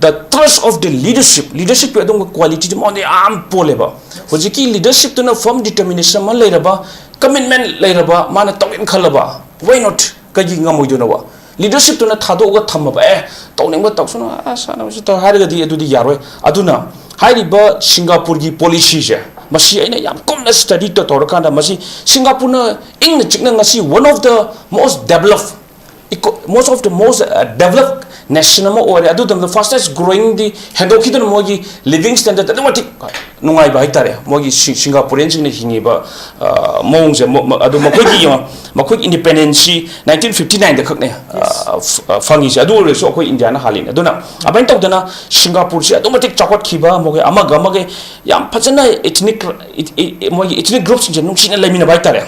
the trust of the leadership, ꯂꯤꯗꯔꯁꯤꯞꯀꯤ ꯑꯗꯨꯒꯨꯝꯕ ꯀ꯭ꯋꯥꯂꯤꯇꯤꯗꯤ ꯃꯉꯣꯟꯗ ꯌꯥꯝ ꯄꯣꯜꯂꯦꯕ꯫ ꯍꯧꯖꯤꯛꯀꯤ ꯂꯤꯗꯔꯁꯤꯞꯇꯨꯅ ꯐꯔꯝ ꯗꯤꯇꯔꯃꯤꯅꯦꯁꯟ ꯑꯃ ꯂꯩꯔꯕ, ꯀꯃꯤꯠꯃꯦꯟ ꯂꯩꯔꯕ, ꯃꯥꯅ ꯇꯧꯒꯦꯅ ꯈꯜꯂꯕ, why not? ꯀꯩꯒꯤ ꯉꯝꯃꯣꯏꯗꯣꯏꯅꯣꯕ? ꯂꯤꯗꯔꯁꯤꯞꯇꯨꯅ ꯊꯥꯗꯣꯛꯑꯒ ꯊꯝꯃꯕ, ꯑꯦ, ꯇꯧꯅꯤꯡꯕ ꯇꯧꯁꯅꯨ, ꯑ, ꯁꯥꯟꯅꯕꯁꯤ ꯇꯧ ꯍꯥꯏꯔꯒꯗꯤ ꯑꯗꯨꯗꯤ ꯌꯥꯔꯣꯏ꯫ ꯑꯗꯨꯅ ꯍꯥꯏꯔꯤꯕ ꯁꯤꯡꯒꯥꯄꯨꯔꯒꯤ ꯄꯣꯂꯤꯁꯤꯁꯦ, ꯃꯁꯤ ꯑꯩꯅ ꯌꯥꯝ ꯀꯨꯞꯅ ꯁ꯭ꯇꯗꯤ ꯇꯧꯔꯀꯥꯟꯗ, ꯃꯁꯤ ꯁꯤꯡꯒꯥꯄꯨꯔꯅ ꯏꯪꯅ ꯆꯤꯛꯅ ꯉꯁꯤ one of the most developed, most of the most developed nation ꯑꯃ ꯑꯣꯏꯔꯦ꯫ ꯑꯗꯨ ꯃꯇꯝꯗ fastest growing ꯗꯤ ꯍꯦꯟꯗꯣꯛꯈꯤꯗꯅ ꯃꯣꯏꯒꯤ ꯂꯤꯕꯤꯡ ꯁ꯭ꯇꯦꯟꯗꯔꯗ ꯑꯗꯨꯛ ꯃꯇꯤꯛ ꯅꯨꯡꯉꯥꯏꯕ ꯍꯥꯏꯇꯥꯔꯦ꯫ ꯃꯣꯏꯒꯤ ꯁꯤ-, ꯁꯤꯡꯒꯥꯄꯨꯔꯤꯌꯟꯁꯤꯡꯅ ꯍꯤꯡꯉꯤꯕ, ꯑ, ꯃꯑꯣꯡꯁꯦ, ꯃ-, ꯃ-, ꯑꯗꯨ ꯃꯈꯣꯏꯒꯤ, ꯌꯦꯡꯉꯣ, ꯃꯈꯣꯏꯒꯤ ꯏꯟꯗꯤꯄꯦꯟꯗꯦꯟꯁꯁꯤ ꯅꯥꯏꯟꯇꯤꯟ ꯐꯤꯐꯇꯤ ꯅꯥꯏꯟꯗ ꯈꯛꯅꯦ, ꯑ, ꯐ-, ꯑ, ꯐꯪꯉꯤꯁꯦ꯫ ꯑꯗꯨ ꯑꯣꯏꯔꯁꯨ ꯑꯩꯈꯣꯏ ꯏꯟꯗꯤꯌꯥꯅ ꯍꯥꯜꯂꯤꯅꯦ꯫ ꯑꯗꯨꯅ ꯑꯗꯨꯃꯥꯏꯅ ꯇꯧꯗꯅ ꯁꯤꯡꯒꯥꯄꯨꯔꯁꯤ ꯑꯗꯨꯛ ꯃꯇꯤꯛ ꯆꯥꯎꯈꯠꯈꯤꯕ, ꯃꯈꯣꯏ ꯑꯃꯒ ꯑꯃꯒ ꯌꯥꯝ ꯐꯖꯅ ethnic, ꯏ-, ꯏ-, ꯃꯣꯏꯒꯤ ethnic group ꯁꯤꯡꯁꯦ ꯅꯨꯡꯁꯤꯅ ꯂꯩꯃꯤꯟꯅꯕ ꯍꯥꯏꯇꯥꯔꯦ꯫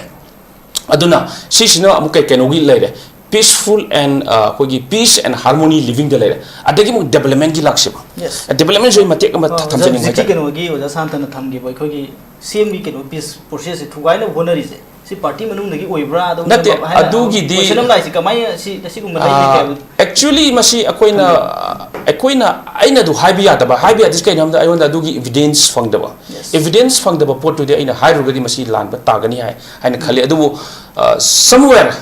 ꯑꯗꯨꯅ ꯁꯤꯁꯤꯅ ꯑꯃꯨꯛ ꯀꯩ, ꯀꯩꯅꯣꯒꯤ ꯂꯩꯔꯦ, peaceful and, ꯑ, ꯑꯩꯈꯣꯏꯒꯤ peace and harmony living ꯗ ꯂꯩꯔꯦ꯫ ꯑꯗꯒꯤ ꯑꯃꯨꯛ ꯗꯦꯕꯂꯞꯃꯦꯟꯒꯤ ꯂꯥꯛꯁꯦꯕ꯫ꯗꯦꯕꯂꯞꯃꯦꯟꯁꯦ ꯑꯩ ꯃꯇꯦꯛ ꯑꯃ ꯑ, ꯊ-, ꯑꯣꯖꯥ, ꯊꯝꯖꯅꯤꯡꯕ ꯍꯧꯖꯤꯛꯀꯤ ꯍꯥꯏꯇꯥꯔꯦ꯫ ꯀꯩꯅꯣꯒꯤ ꯑꯣꯖꯥ ꯁꯥꯟꯇꯅ ꯊꯝꯈꯤꯕ ꯑꯩꯈꯣꯏꯒꯤ ꯁꯤ ꯑꯦꯝꯒꯤ ꯀꯩꯅꯣ ꯄꯤꯁ ꯄ꯭ꯔꯣꯁꯦꯁꯁꯦ ꯊꯨꯒꯥꯏꯅꯕ ꯍꯣꯠꯅꯔꯤꯁꯦ, ꯁꯤ ꯄꯥꯔꯇꯤ ꯃꯅꯨꯡꯗꯒꯤ ꯑꯣꯏꯕ꯭ꯔꯥ? ꯑꯗꯨꯝ ꯅꯠꯇꯦ, ꯍꯥꯏꯅ ꯑꯗꯨꯒꯤꯗꯤ ꯀꯣꯏꯁꯟ ꯑꯃ ꯂꯥꯛꯏꯁꯦ ꯀꯃꯥꯏꯅ ꯁꯤ, ꯑꯁꯤꯒꯨꯝꯕ ꯂꯩꯔꯤ ꯑꯥ, ꯀꯥꯏꯕ? Actually, ꯃꯁꯤ ꯑꯩꯈꯣꯏꯅ, ꯑꯩꯈꯣꯏꯅ, ꯑꯩꯅ ꯑꯗꯨ ꯍꯥꯏꯕ ꯌꯥꯗꯕ, ꯍꯥꯏꯕ ꯌꯥꯗ꯭ꯔꯤꯁꯦ ꯀꯩꯅꯣ ꯍꯥꯏꯕꯗ ꯑꯩꯉꯣꯟꯗ ꯑꯗꯨꯒꯤ evidence ꯐꯪꯗꯕ꯫ Evidence ꯐꯪꯗꯕ ꯄꯣꯠꯇꯨꯗꯤ ꯑꯩꯅ ꯍꯥꯏꯔꯨꯔꯒꯗꯤ ꯃꯁꯤ ꯂꯥꯟꯕ ꯇꯥꯒꯅꯤ ꯍꯥꯏ, ꯍꯥꯏꯅ ꯈꯜꯂꯤ꯫ ꯑꯗꯨꯕꯨ, ꯑ, somewhere,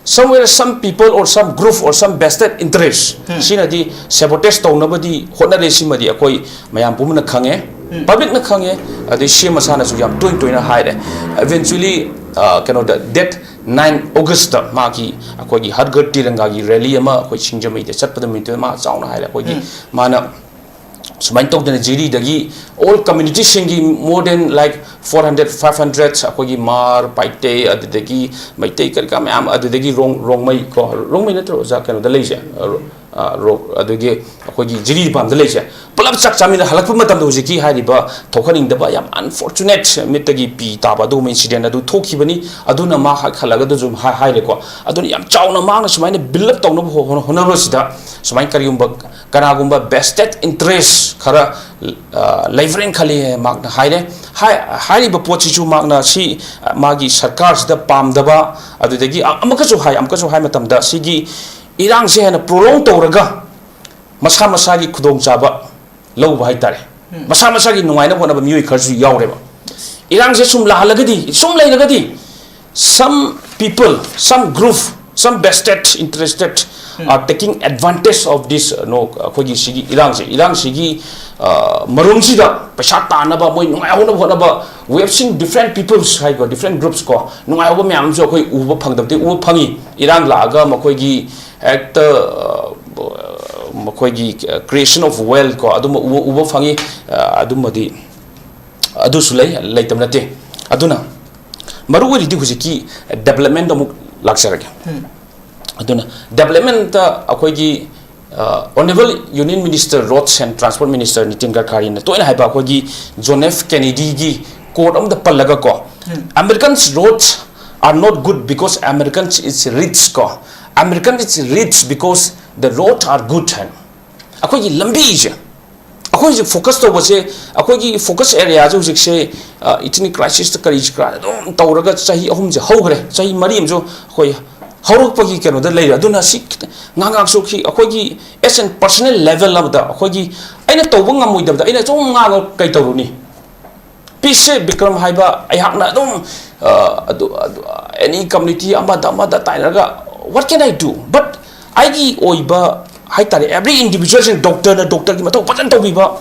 somewhere some people or some group or some vested interest ꯁꯤꯅꯗꯤ sabotage ꯇꯧꯅꯕꯗꯤ ꯍꯣꯠꯅꯔꯦ꯫ ꯁꯤꯃꯗꯤ ꯑꯩꯈꯣꯏ ꯃꯌꯥꯝ ꯄꯨꯝꯕꯅ ꯈꯪꯉꯦ, ꯄꯕ꯭ꯂꯤꯛꯅ ꯈꯪꯉꯦ, ꯑꯗꯩ ꯁꯤ ꯑꯦꯝ ꯃꯁꯥꯅꯁꯨ ꯌꯥꯝ ꯇꯣꯏ ꯇꯣꯏꯅ ꯍꯥꯏꯔꯦ꯫ Eventually, ꯑ, ꯀꯩꯅꯣꯗ, ꯗꯦꯠ ꯅꯥꯏꯟ ꯑꯣꯒꯁꯇ ꯃꯥꯒꯤ ꯑꯩꯈꯣꯏꯒꯤ ꯍꯔ ꯘꯔ ꯇꯤꯔꯪꯒꯥꯒꯤ ꯔꯦꯂꯤ ꯑꯃ ꯑꯩꯈꯣꯏ ꯁꯤꯡꯖꯃꯩꯗ ꯆꯠꯄ ꯅꯨꯃꯤꯠꯇꯨꯗ ꯃꯥ ꯆꯥꯎꯅ ꯍꯥꯏꯔꯦ꯫ ꯑꯩꯈꯣꯏꯒꯤ ꯃꯥꯅ ꯁꯨꯃꯥꯏꯅ ꯇꯧꯗꯅ ꯖꯤꯔꯤꯗꯒꯤ all ꯀꯝꯃ꯭ꯌꯨꯅꯤꯇꯤꯁꯤꯡꯒꯤ more than like four hundred five hundred, ꯑꯩꯈꯣꯏꯒꯤ ꯃꯥꯔ, ꯄꯥꯏꯇꯩ, ꯑꯗꯨꯗꯒꯤ ꯃꯩꯇꯩ ꯀꯔꯤ ꯀꯔꯥ ꯃꯌꯥꯝ, ꯑꯗꯨꯗꯒꯤ ꯔꯣꯡ-, ꯔꯣꯡꯃꯩ ꯀꯣ, ꯔꯣꯡꯃꯩ ꯅꯠꯇ꯭ꯔꯣ ꯑꯣꯖꯥ ꯀꯩꯅꯣꯗ ꯂꯩꯁꯦ? ꯑ, ꯔꯣ-, ꯑ, ꯔꯣ-, ꯑꯗꯨꯒꯤ ꯑꯩꯈꯣꯏꯒꯤ ꯖꯤꯔꯤ ꯄꯥꯝꯗ ꯂꯩꯁꯦ꯫ ꯄꯨꯂꯞ ꯆꯥꯛ ꯆꯥꯃꯤꯟꯅ ꯍꯜꯂꯛꯄ ꯃꯇꯝꯗ ꯍꯧꯖꯤꯛꯀꯤ ꯍꯥꯏꯔꯤꯕ ꯊꯣꯛꯍꯟꯅꯤꯡꯗꯕ ꯌꯥꯝ unfortunate ꯃꯤꯠꯇꯒꯤ ꯄꯤ ꯇꯥꯕ ꯑꯗꯨꯒꯨꯝꯕ incident ꯑꯗꯨ ꯊꯣꯛꯈꯤꯕꯅꯤ꯫ ꯑꯗꯨꯅ ꯃꯥ ꯍꯜꯂꯛꯑꯒ ꯑꯗꯨꯁꯨ ꯍꯥꯏ-, ꯍꯥꯏꯔꯦꯀꯣ꯫ ꯑꯗꯨꯅ ꯌꯥꯝ ꯆꯥꯎꯅ ꯃꯥꯅ ꯁꯨꯃꯥꯏꯅ build up ꯇꯧꯅꯕ ꯍꯣ-, ꯍꯣꯠꯅꯕꯁꯤꯗ ꯁꯨꯃꯥꯏꯅ ꯀꯔꯤꯒꯨꯝꯕ ꯀꯅꯥꯒꯨꯝꯕ vested interest ꯈꯔ, ꯑ, ꯂꯩꯕ꯭ꯔꯦꯅ ꯈꯜꯂꯤ ꯃꯍꯥꯛꯅ ꯍꯥꯏꯔꯦ꯫ ꯍꯥꯏ-, ꯍꯥꯏꯔꯤꯕ ꯄꯣꯠꯁꯤꯁꯨ ꯃꯍꯥꯛꯅ ꯁꯤ, ꯑ, ꯃꯥꯒꯤ ꯁꯔꯀꯥꯔꯁꯤꯗ ꯄꯥꯝꯗꯕ, ꯑꯗꯨꯗꯒꯤ ꯑ-, ꯑꯃꯨꯛꯀꯁꯨ ꯍꯥꯏ, ꯑꯃꯨꯛꯀꯁꯨ ꯍꯥꯏ ꯃꯇꯝꯗ ꯁꯤꯒꯤ ꯏꯔꯥꯡꯁꯦ ꯍꯦꯟꯅ prolong ꯇꯧꯔꯒ ꯃꯁꯥ ꯃꯁꯥꯒꯤ ꯈꯨꯗꯣꯡꯆꯥꯕ ꯂꯧꯕ ꯍꯥꯏꯇꯥꯔꯦ꯫ ꯃꯁꯥ ꯃꯁꯥꯒꯤ ꯅꯨꯡꯉꯥꯏꯅꯕ ꯍꯣꯠꯅꯕ ꯃꯤꯑꯣꯏ ꯈꯔꯁꯨ ꯌꯥꯎꯔꯦꯕ꯫ ꯏꯔꯥꯡꯁꯦ ꯁꯨꯝ ꯂꯥꯍꯜꯂꯒꯗꯤ, ꯁꯨꯝ ꯂꯩꯔꯒꯗꯤ, some people, some group, some vested interested are taking advantage of this, uh, no, ꯑꯩꯈꯣꯏꯒꯤ ꯁꯤꯒꯤ ꯏꯔꯥꯡꯁꯦ, ꯏꯔꯥꯡꯁꯤꯒꯤ, ꯑ, ꯃꯔꯨꯝꯁꯤꯗ ꯄꯩꯁꯥ ꯇꯥꯟꯅꯕ, ꯃꯣꯏ ꯅꯨꯡꯉꯥꯏꯍꯧꯅꯕ ꯍꯣꯠꯅꯕ, we have seen different peoples ꯍꯥꯏꯀꯣ, different groups ꯀꯣ, ꯅꯨꯡꯉꯥꯏꯍꯧꯕ ꯃꯌꯥꯝ ꯑꯃꯁꯨ ꯑꯩꯈꯣꯏ ꯎꯕ ꯐꯪꯗꯕꯗꯤ ꯎꯕ ꯐꯪꯉꯤ꯫ ꯏꯔꯥꯡ ꯂꯥꯛꯑꯒ ꯃꯈꯣꯏꯒꯤ ꯍꯦꯛꯇ, ꯑ, ꯃꯈꯣꯏꯒꯤ creation of wealth ꯀꯣ, ꯑꯗꯨꯝꯕ ꯎꯕ, ꯎꯕ ꯐꯪꯉꯤ꯫ ꯑ, ꯑꯗꯨꯝꯕꯗꯤ ꯑꯗꯨꯁꯨ ꯂꯩ, ꯂꯩꯇꯕ ꯅꯠꯇꯦ꯫ ꯑꯗꯨꯅ ꯃꯔꯨ ꯑꯣꯏꯔꯤꯗꯤ ꯍꯧꯖꯤꯛꯀꯤ development ꯑꯃꯨꯛ ꯂꯥꯛꯆꯔꯒꯦ꯫ ꯑꯗꯨꯅ development ꯑꯩꯈꯣꯏꯒꯤ, ꯑ, Honourable Union Minister Roads and Transport Minister Nitin ꯒꯗꯀꯥꯔꯤꯅ ꯇꯣꯏꯅ ꯍꯥꯏꯕ ꯑꯩꯈꯣꯏꯒꯤ ꯖꯣꯟ ꯑꯦꯐ ꯀꯦꯅꯦꯗꯤꯒꯤ quote ꯑꯃꯗ ꯄꯜꯂꯒ ꯀꯣ, "Americans roads are not good because Americans is rich" ꯀꯣ, "American is rich because the road are good" ꯍꯥꯏꯅ꯫ ꯑꯩꯈꯣꯏꯒꯤ ꯂꯝꯕꯤꯁꯦ, ꯑꯩꯈꯣꯏ ꯍꯧꯖꯤꯛ focus ꯇꯧꯕꯁꯦ, ꯑꯩꯈꯣꯏꯒꯤ focus areaꯁꯦ ꯍꯧꯖꯤꯛꯁꯦ, ꯑ, ethnic crisisꯇ ꯀꯔꯤ ꯀꯔꯥ ꯑꯗꯨꯝ ꯇꯧꯔꯒ ꯆꯍꯤ ꯑꯍꯨꯝꯁꯦ ꯍꯧꯈ꯭ꯔꯦ, ꯆꯍꯤ ꯃꯔꯤ ꯑꯃꯁꯨ ꯑꯩꯈꯣꯏ ꯍꯧꯔꯛꯄꯒꯤ ꯀꯩꯅꯣꯗ ꯂꯩꯔꯦ꯫ ꯑꯗꯨꯅ ꯁꯤ ꯈꯤꯇꯪ ꯉꯥꯡ ꯉꯥꯡꯁꯨ ꯈꯤ-, ꯑꯩꯈꯣꯏꯒꯤ as a personal level ꯑꯃꯗ ꯑꯩꯈꯣꯏꯒꯤ ꯑꯩꯅ ꯇꯧꯕ ꯉꯝꯃꯣꯏꯗꯕꯗ ꯑꯩꯅ ꯁꯨꯝ ꯉꯥꯡꯉ ꯀꯩ ꯇꯧꯔꯨꯅꯤ? ꯄꯤꯁꯦ ꯕꯤꯀ꯭ꯔꯝ ꯍꯥꯏꯕ ꯑꯩꯍꯥꯛꯅ ꯑꯗꯨꯝ, ꯑ, ꯑꯗꯨ, ꯑꯗꯨ, any community ꯑꯃꯗ, ꯑꯃꯗ ꯇꯥꯏꯅꯔꯒ, what can I do? But ꯑꯩꯒꯤ ꯑꯣꯏꯕ ꯍꯥꯏꯇꯥꯔꯦ, every individualꯁꯤꯡ, doctorꯅ doctorꯒꯤ ꯃꯊꯧ ꯐꯖꯅ ꯇꯧꯕꯤꯕ,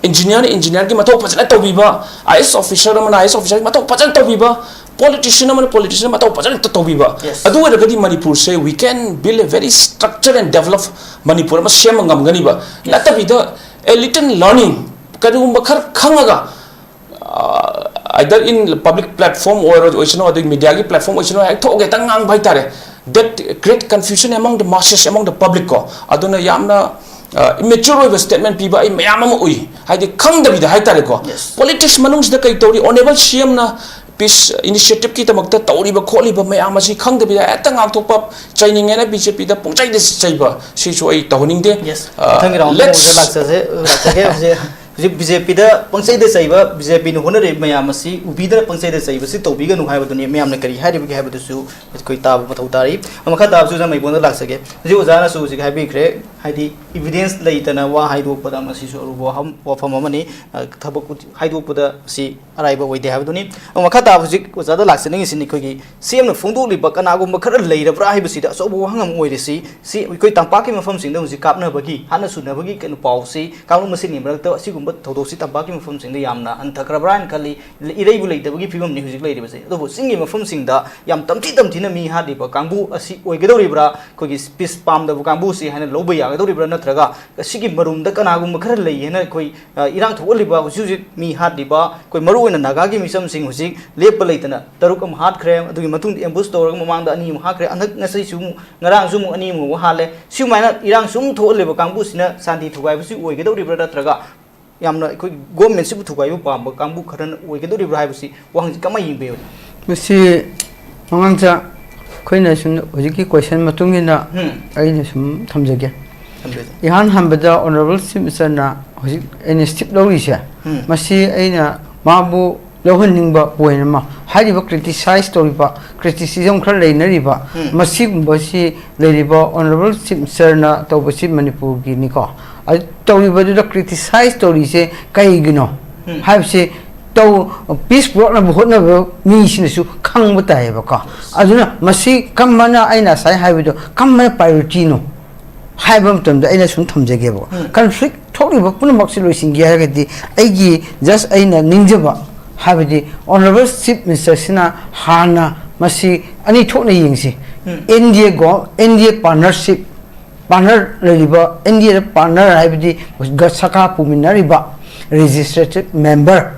engineerꯅ engineerꯒꯤ ꯃꯊꯧ ꯐꯖꯅ ꯇꯧꯕꯤꯕ, IAS officer ꯑꯃꯅ IAS officerꯒꯤ ꯃꯊꯧ ꯐꯖꯅ ꯇꯧꯕꯤꯕ, ꯄꯣꯂꯤꯇꯤꯁꯤꯌꯟ ꯑꯃꯅ ꯄꯣꯂꯤꯇꯤꯁꯤꯌꯟ ꯃꯇꯧ ꯐꯖꯅ ꯍꯦꯛꯇ ꯇꯧꯕꯤꯕ, Yes. ꯑꯗꯨ ꯑꯣꯏꯔꯒꯗꯤ ꯃꯅꯤꯄꯨꯔꯁꯦ we can build a very structure and develop Manipur ꯑꯃ ꯁꯦꯝꯕ ꯉꯝꯒꯅꯤꯕ꯫ ꯅꯠꯇꯕꯤꯗ a little learning, ꯀꯔꯤꯒꯨꯝꯕ ꯈꯔ ꯈꯪꯉꯒ, either in public platform ꯑꯣꯏꯔꯣ ꯑꯣꯏꯁꯅꯨ, ꯑꯗꯩ ꯃꯤꯗꯤꯌꯥꯒꯤ ꯄ꯭ꯂꯦꯠꯐꯣꯝ ꯑꯣꯏꯁꯅꯨ, ꯍꯦꯛ ꯊꯣꯛꯑꯒ ꯍꯦꯛꯇ ꯉꯥꯡꯕ ꯍꯥꯏꯇꯥꯔꯦ, that create confusion among the masses, among the public ꯀꯣ꯫ ꯑꯗꯨꯅ ꯌꯥꯝꯅ ꯏꯃꯦꯆ꯭ꯌꯣꯔ ꯑꯣꯏꯕ ꯁ꯭ꯇꯦꯠꯃꯦꯟ ꯄꯤꯕ ꯑꯩ ꯃꯌꯥꯝ ꯑꯃ ꯎꯏ, ꯍꯥꯏꯗꯤ ꯈꯪꯗꯕꯤꯗ ꯍꯥꯏꯇꯥꯔꯦꯀꯣ꯫ Yes. ꯄꯣꯂꯤꯇꯤꯛꯁ ꯃꯅꯨꯡꯁꯤꯗ ꯀꯩ ꯇꯧꯔꯤ, ꯑꯣꯅꯦꯕꯜ ꯁꯤ ꯑꯦꯝꯅ ꯄꯤꯁ ꯏꯅꯤꯁꯤꯌꯦꯇꯤꯞꯀꯤꯗꯃꯛꯇ ꯇꯧꯔꯤꯕ ꯈꯣꯠꯂꯤꯕ ꯃꯌꯥꯝ ꯑꯁꯤ ꯈꯪꯗꯕꯤꯗ ꯍꯦꯛꯇ ꯉꯥꯡꯊꯣꯛꯄ, ꯆꯩꯅꯤꯡꯉꯦꯅ ꯕꯤ ꯖꯦ ꯄꯤꯗ ꯄꯨꯡꯆꯩꯗ ꯆꯩꯕ, ꯁꯤꯁꯨ ꯑꯩ ꯇꯧꯍꯟꯅꯤꯡꯗꯦ꯫ Yes. ꯑ, ꯃꯊꯪꯒꯤ ꯔꯥꯎꯟꯗ let's ꯑꯃꯨꯛ ꯂꯥꯛꯆꯁꯦ, ꯂꯥꯛꯆꯒꯦ꯫ ꯍꯧꯖꯤꯛ, ꯍꯧꯖꯤꯛ ꯕꯤ ꯖꯦ ꯄꯤꯗ ꯄꯪꯆꯩꯗ ꯆꯩꯕ, ꯕꯤ ꯖꯦ ꯄꯤꯅ ꯍꯣꯠꯅꯔꯤꯕ ꯃꯌꯥꯝ ꯑꯁꯤ ꯎꯕꯤꯗꯅ ꯄꯪꯆꯩꯗ ꯆꯩꯕꯁꯤ ꯇꯧꯕꯤꯒꯅꯨ ꯍꯥꯏꯕꯗꯨꯅꯤ꯫ ꯃꯌꯥꯝꯅ ꯀꯔꯤ ꯍꯥꯏꯔꯤꯕꯒꯦ ꯍꯥꯏꯕꯗꯨꯁꯨ ꯑꯩꯈꯣꯏ ꯇꯥꯕ ꯃꯊꯧ ꯇꯥꯔꯤ꯫ ꯃꯈꯥ ꯇꯥꯕꯁꯨ ꯑꯣꯖꯥ ꯃꯩꯕꯣꯟꯗ ꯂꯥꯛꯆꯒꯦ꯫ ꯍꯧꯖꯤꯛ ꯑꯣꯖꯥꯅꯁꯨ ꯍꯧꯖꯤꯛ ꯍꯥꯏꯕꯤꯈ꯭ꯔꯦ, ꯍꯥꯏꯗꯤ ꯏꯕꯤꯗꯦꯟꯁ ꯂꯩꯇꯅ ꯋꯥ ꯍꯥꯏꯗꯣꯛꯄꯗ ꯃꯁꯤꯁꯨ ꯑꯔꯨꯕ ꯋꯥꯐꯝ, ꯋꯥꯐꯝ ꯑꯃꯅꯤ꯫ ꯑ, ꯊꯕꯛ ꯍꯥꯏꯗꯣꯛꯄꯗ ꯁꯤ ꯑꯔꯥꯏꯕ ꯑꯣꯏꯗꯦ ꯍꯥꯏꯕꯗꯨꯅꯤ꯫ ꯑꯗꯨ ꯃꯈꯥ ꯇꯥꯕ ꯍꯧꯖꯤꯛ ꯑꯣꯖꯥꯗ ꯂꯥꯛꯆꯅꯤꯡꯉꯤꯁꯤꯅ ꯑꯩꯈꯣꯏꯒꯤ ꯁꯤ ꯑꯦꯝꯅ ꯐꯣꯡꯗꯣꯛꯂꯤꯕ ꯀꯅꯥꯒꯨꯝꯕ ꯈꯔ ꯂꯩꯔꯕ꯭ꯔꯥ ꯍꯥꯏꯕꯁꯤꯗ ꯑꯆꯧꯕ ꯋꯥꯍꯪ ꯑꯃ ꯑꯣꯏꯔꯤꯁꯤ꯫ ꯁꯤ ꯑꯩꯈꯣꯏ ꯇꯝꯄꯥꯛꯀꯤ ꯃꯐꯝꯁꯤꯡꯗ ꯍꯧꯖꯤꯛ ꯀꯥꯞꯅꯕꯒꯤ, ꯍꯥꯠꯅ ꯁꯨꯅꯕꯒꯤ ꯀꯩꯅꯣ ꯄꯥꯎꯁꯤ ꯀꯥꯡꯂꯨꯞ ꯃꯁꯦꯜꯒꯤ ꯃꯔꯛꯇ ꯑꯁꯤꯒꯨꯝꯕ ꯊꯧꯗꯣꯛꯁꯤ ꯇꯝꯄꯥꯛꯀꯤ ꯃꯐꯝꯁꯤꯡꯗ ꯌꯥꯝꯅ ꯍꯟꯊꯈ꯭ꯔꯕ꯭ꯔꯥ ꯍꯥꯏꯅ ꯈꯜꯂꯤ꯫ ꯏꯔꯩꯕꯨ ꯂꯩꯇꯕꯒꯤ ꯐꯤꯕꯝꯅꯤ ꯍꯧꯖꯤꯛ ꯂꯩꯔꯤꯕꯁꯦ꯫ ꯑꯗꯨꯕꯨ ꯆꯤꯡꯒꯤ ꯃꯐꯝꯁꯤꯡꯗ ꯌꯥꯝ ꯇꯝꯊꯤ ꯇꯝꯊꯤꯅ ꯃꯤ ꯍꯥꯠꯂꯤꯕ ꯀꯥꯡꯕꯨ ꯑꯁꯤ ꯑꯣꯏꯒꯗꯧꯔꯤꯕ꯭ꯔꯥ? ꯑꯩꯈꯣꯏꯒꯤ ꯄꯤꯁ ꯄꯥꯝꯗꯕ ꯀꯥꯡꯕꯨꯁꯤ ꯍꯥꯏꯅ ꯂꯧꯕ ꯌꯥꯒꯗꯧꯔꯤꯕ꯭ꯔꯥ? ꯅꯠꯇ꯭ꯔꯒ ꯑꯁꯤꯒꯤ ꯃꯔꯨꯝꯗ ꯀꯅꯥꯒꯨꯝꯕ ꯈꯔ ꯂꯩ ꯍꯥꯏꯅ ꯑꯩꯈꯣꯏ, ꯑ, ꯏꯔꯥꯡ ꯊꯣꯛꯍꯜꯂꯤꯕ, ꯍꯧꯖꯤꯛ ꯍꯧꯖꯤꯛ ꯃꯤ ꯍꯥꯠꯂꯤꯕ, ꯑꯩꯈꯣꯏ ꯃꯔꯨꯑꯣꯏꯅ ꯅꯥꯒꯥꯒꯤ ꯃꯤꯆꯝꯁꯤꯡ ꯍꯧꯖꯤꯛ ꯂꯦꯞꯄ ꯂꯩꯇꯅ ꯇꯔꯨꯛ ꯑꯃ ꯍꯥꯠꯈ꯭ꯔꯦ, ꯑꯗꯨꯒꯤ ꯃꯇꯨꯡꯗ ꯑꯦꯝꯕꯨꯁ ꯇꯧꯔꯒ ꯃꯃꯥꯡꯗ ꯑꯅꯤ ꯑꯃ ꯍꯥꯠꯈ꯭ꯔꯦ, ꯍꯟꯗꯛ ꯉꯁꯤꯁꯨ ꯑꯃꯨꯛ, ꯉꯔꯥꯡꯁꯨ ꯑꯃꯨꯛ ꯑꯅꯤ ꯑꯃꯨꯛ ꯍꯥꯠꯂꯦ꯫ ꯁꯨꯃꯥꯏꯅ ꯏꯔꯥꯡ ꯁꯨꯝ ꯊꯣꯛꯍꯜꯂꯤꯕ ꯀꯥꯡꯕꯨꯁꯤꯅ ꯁꯥꯟꯇꯤ ꯊꯨꯒꯥꯏꯕꯁꯤ ꯑꯣꯏꯒꯗꯧꯔꯤꯕ꯭ꯔꯥ? ꯅꯠꯇ꯭ꯔꯒ ꯌꯥꯝꯅ ꯑꯩꯈꯣꯏ ꯒꯣꯔꯃꯦꯟꯁꯤꯕꯨ ꯊꯨꯒꯥꯏꯕ ꯄꯥꯝꯕ ꯀꯥꯡꯕꯨ ꯈꯔꯅ ꯑꯣꯏꯒꯗꯧꯔꯤꯕ꯭ꯔꯥ ꯍꯥꯏꯕꯁꯤ ꯋꯥꯍꯪꯁꯤ ꯀꯃꯥꯏꯅ ꯌꯦꯡꯕꯤꯌꯨ? ꯃꯁꯤ ꯃꯃꯥꯡꯗ ꯑꯩꯈꯣꯏꯅ ꯁꯨꯝ ꯍꯧꯖꯤꯛꯀꯤ ꯀꯣꯏꯁꯟ ꯃꯇꯨꯡ ꯏꯟꯅ ꯎꯝ꯫ ꯑꯩꯅ ꯁꯨꯝ ꯊꯝꯖꯒꯦ꯫ ꯊꯝꯕꯤꯌꯨ꯫ ꯏꯍꯥꯟ ꯍꯥꯟꯕꯗ ꯑꯣꯅꯔꯦꯕꯜ ꯆꯤꯐ ꯃꯤꯅꯤꯁꯇꯔꯅ ꯍꯧꯖꯤꯛ ꯑꯩꯅ ꯁ꯭ꯇꯦꯞ ꯂꯧꯔꯤꯁꯦ, ꯎꯝ꯫ ꯃꯁꯤ ꯑꯩꯅ ꯃꯥꯕꯨ ꯂꯧꯍꯟꯅꯤꯡꯕ ꯄꯣꯏꯟ ꯑꯃ, ꯍꯥꯏꯔꯤꯕ ꯀ꯭ꯔꯤꯇꯤꯁꯥꯏꯖ ꯇꯧꯔꯤꯕ, ꯀ꯭ꯔꯤꯇꯤꯁꯤꯖꯝ ꯈꯔ ꯂꯩꯅꯔꯤꯕ, ꯎꯝ꯫ ꯃꯁꯤꯒꯨꯝꯕꯁꯤ ꯂꯩꯔꯤꯕ ꯑꯣꯅꯔꯦꯕꯜ ꯆꯤꯐ ꯃꯤꯅꯤꯁꯇꯔꯅ ꯇꯧꯕꯁꯤ ꯃꯅꯤꯄꯨꯔꯒꯤꯅꯤꯀꯣ꯫ ꯑꯗꯨ ꯇꯧꯔꯤꯕꯗꯨꯗ ꯀ꯭ꯔꯤꯇꯤꯁꯥꯏꯖ ꯇꯧꯔꯤꯁꯦ ꯀꯩꯒꯤꯅꯣ ꯎꯝ꯫ ꯍꯥꯏꯕꯁꯤ ꯇꯧ, ꯄꯤꯁ ꯄꯨꯔꯛꯅꯕ ꯍꯣꯠꯅꯕ ꯃꯤꯁꯤꯅꯁꯨ ꯈꯪꯕ ꯇꯥꯏꯌꯦꯕꯀꯣ꯫ ꯑꯗꯨꯅ ꯃꯁꯤ ꯀꯔꯝꯕꯅ, ꯑꯩꯅ ꯉꯁꯥꯏ ꯍꯥꯏꯕꯗꯣ, ꯀꯔꯝꯕꯅ ꯄ꯭ꯔꯥꯏꯌꯣꯔꯤꯇꯤꯅꯣ ꯍꯥꯏꯕ ꯃꯇꯝꯗ ꯑꯩꯅ ꯁꯨꯝ ꯊꯝꯖꯒꯦꯕꯀꯣ꯫ ꯎꯝ꯫ ꯀꯟꯐ꯭ꯂꯤꯛ ꯊꯣꯛꯂꯤꯕ ꯄꯨꯝꯅꯃꯛꯁꯤ ꯂꯣꯏꯁꯤꯟꯒꯦ ꯍꯥꯏꯔꯒꯗꯤ ꯑꯩꯒꯤ ꯖꯁ ꯑꯩꯅ ꯅꯤꯡꯖꯕ ꯍꯥꯏꯕꯗꯤ Honourable Chief Minister ꯁꯤꯅ ꯍꯥꯟꯅ ꯃꯁꯤ ꯑꯅꯤ ꯊꯣꯛꯅ ꯌꯦꯡꯁꯤ꯫ ꯎꯝ꯫ N D A GO-, N D A partnership, partner ꯂꯩꯔꯤꯕ, N D A the partner ꯍꯥꯏꯕꯗꯤ ꯒ-, ꯁꯈꯥ ꯄꯨꯃꯤꯟꯅꯔꯤꯕ legislative member,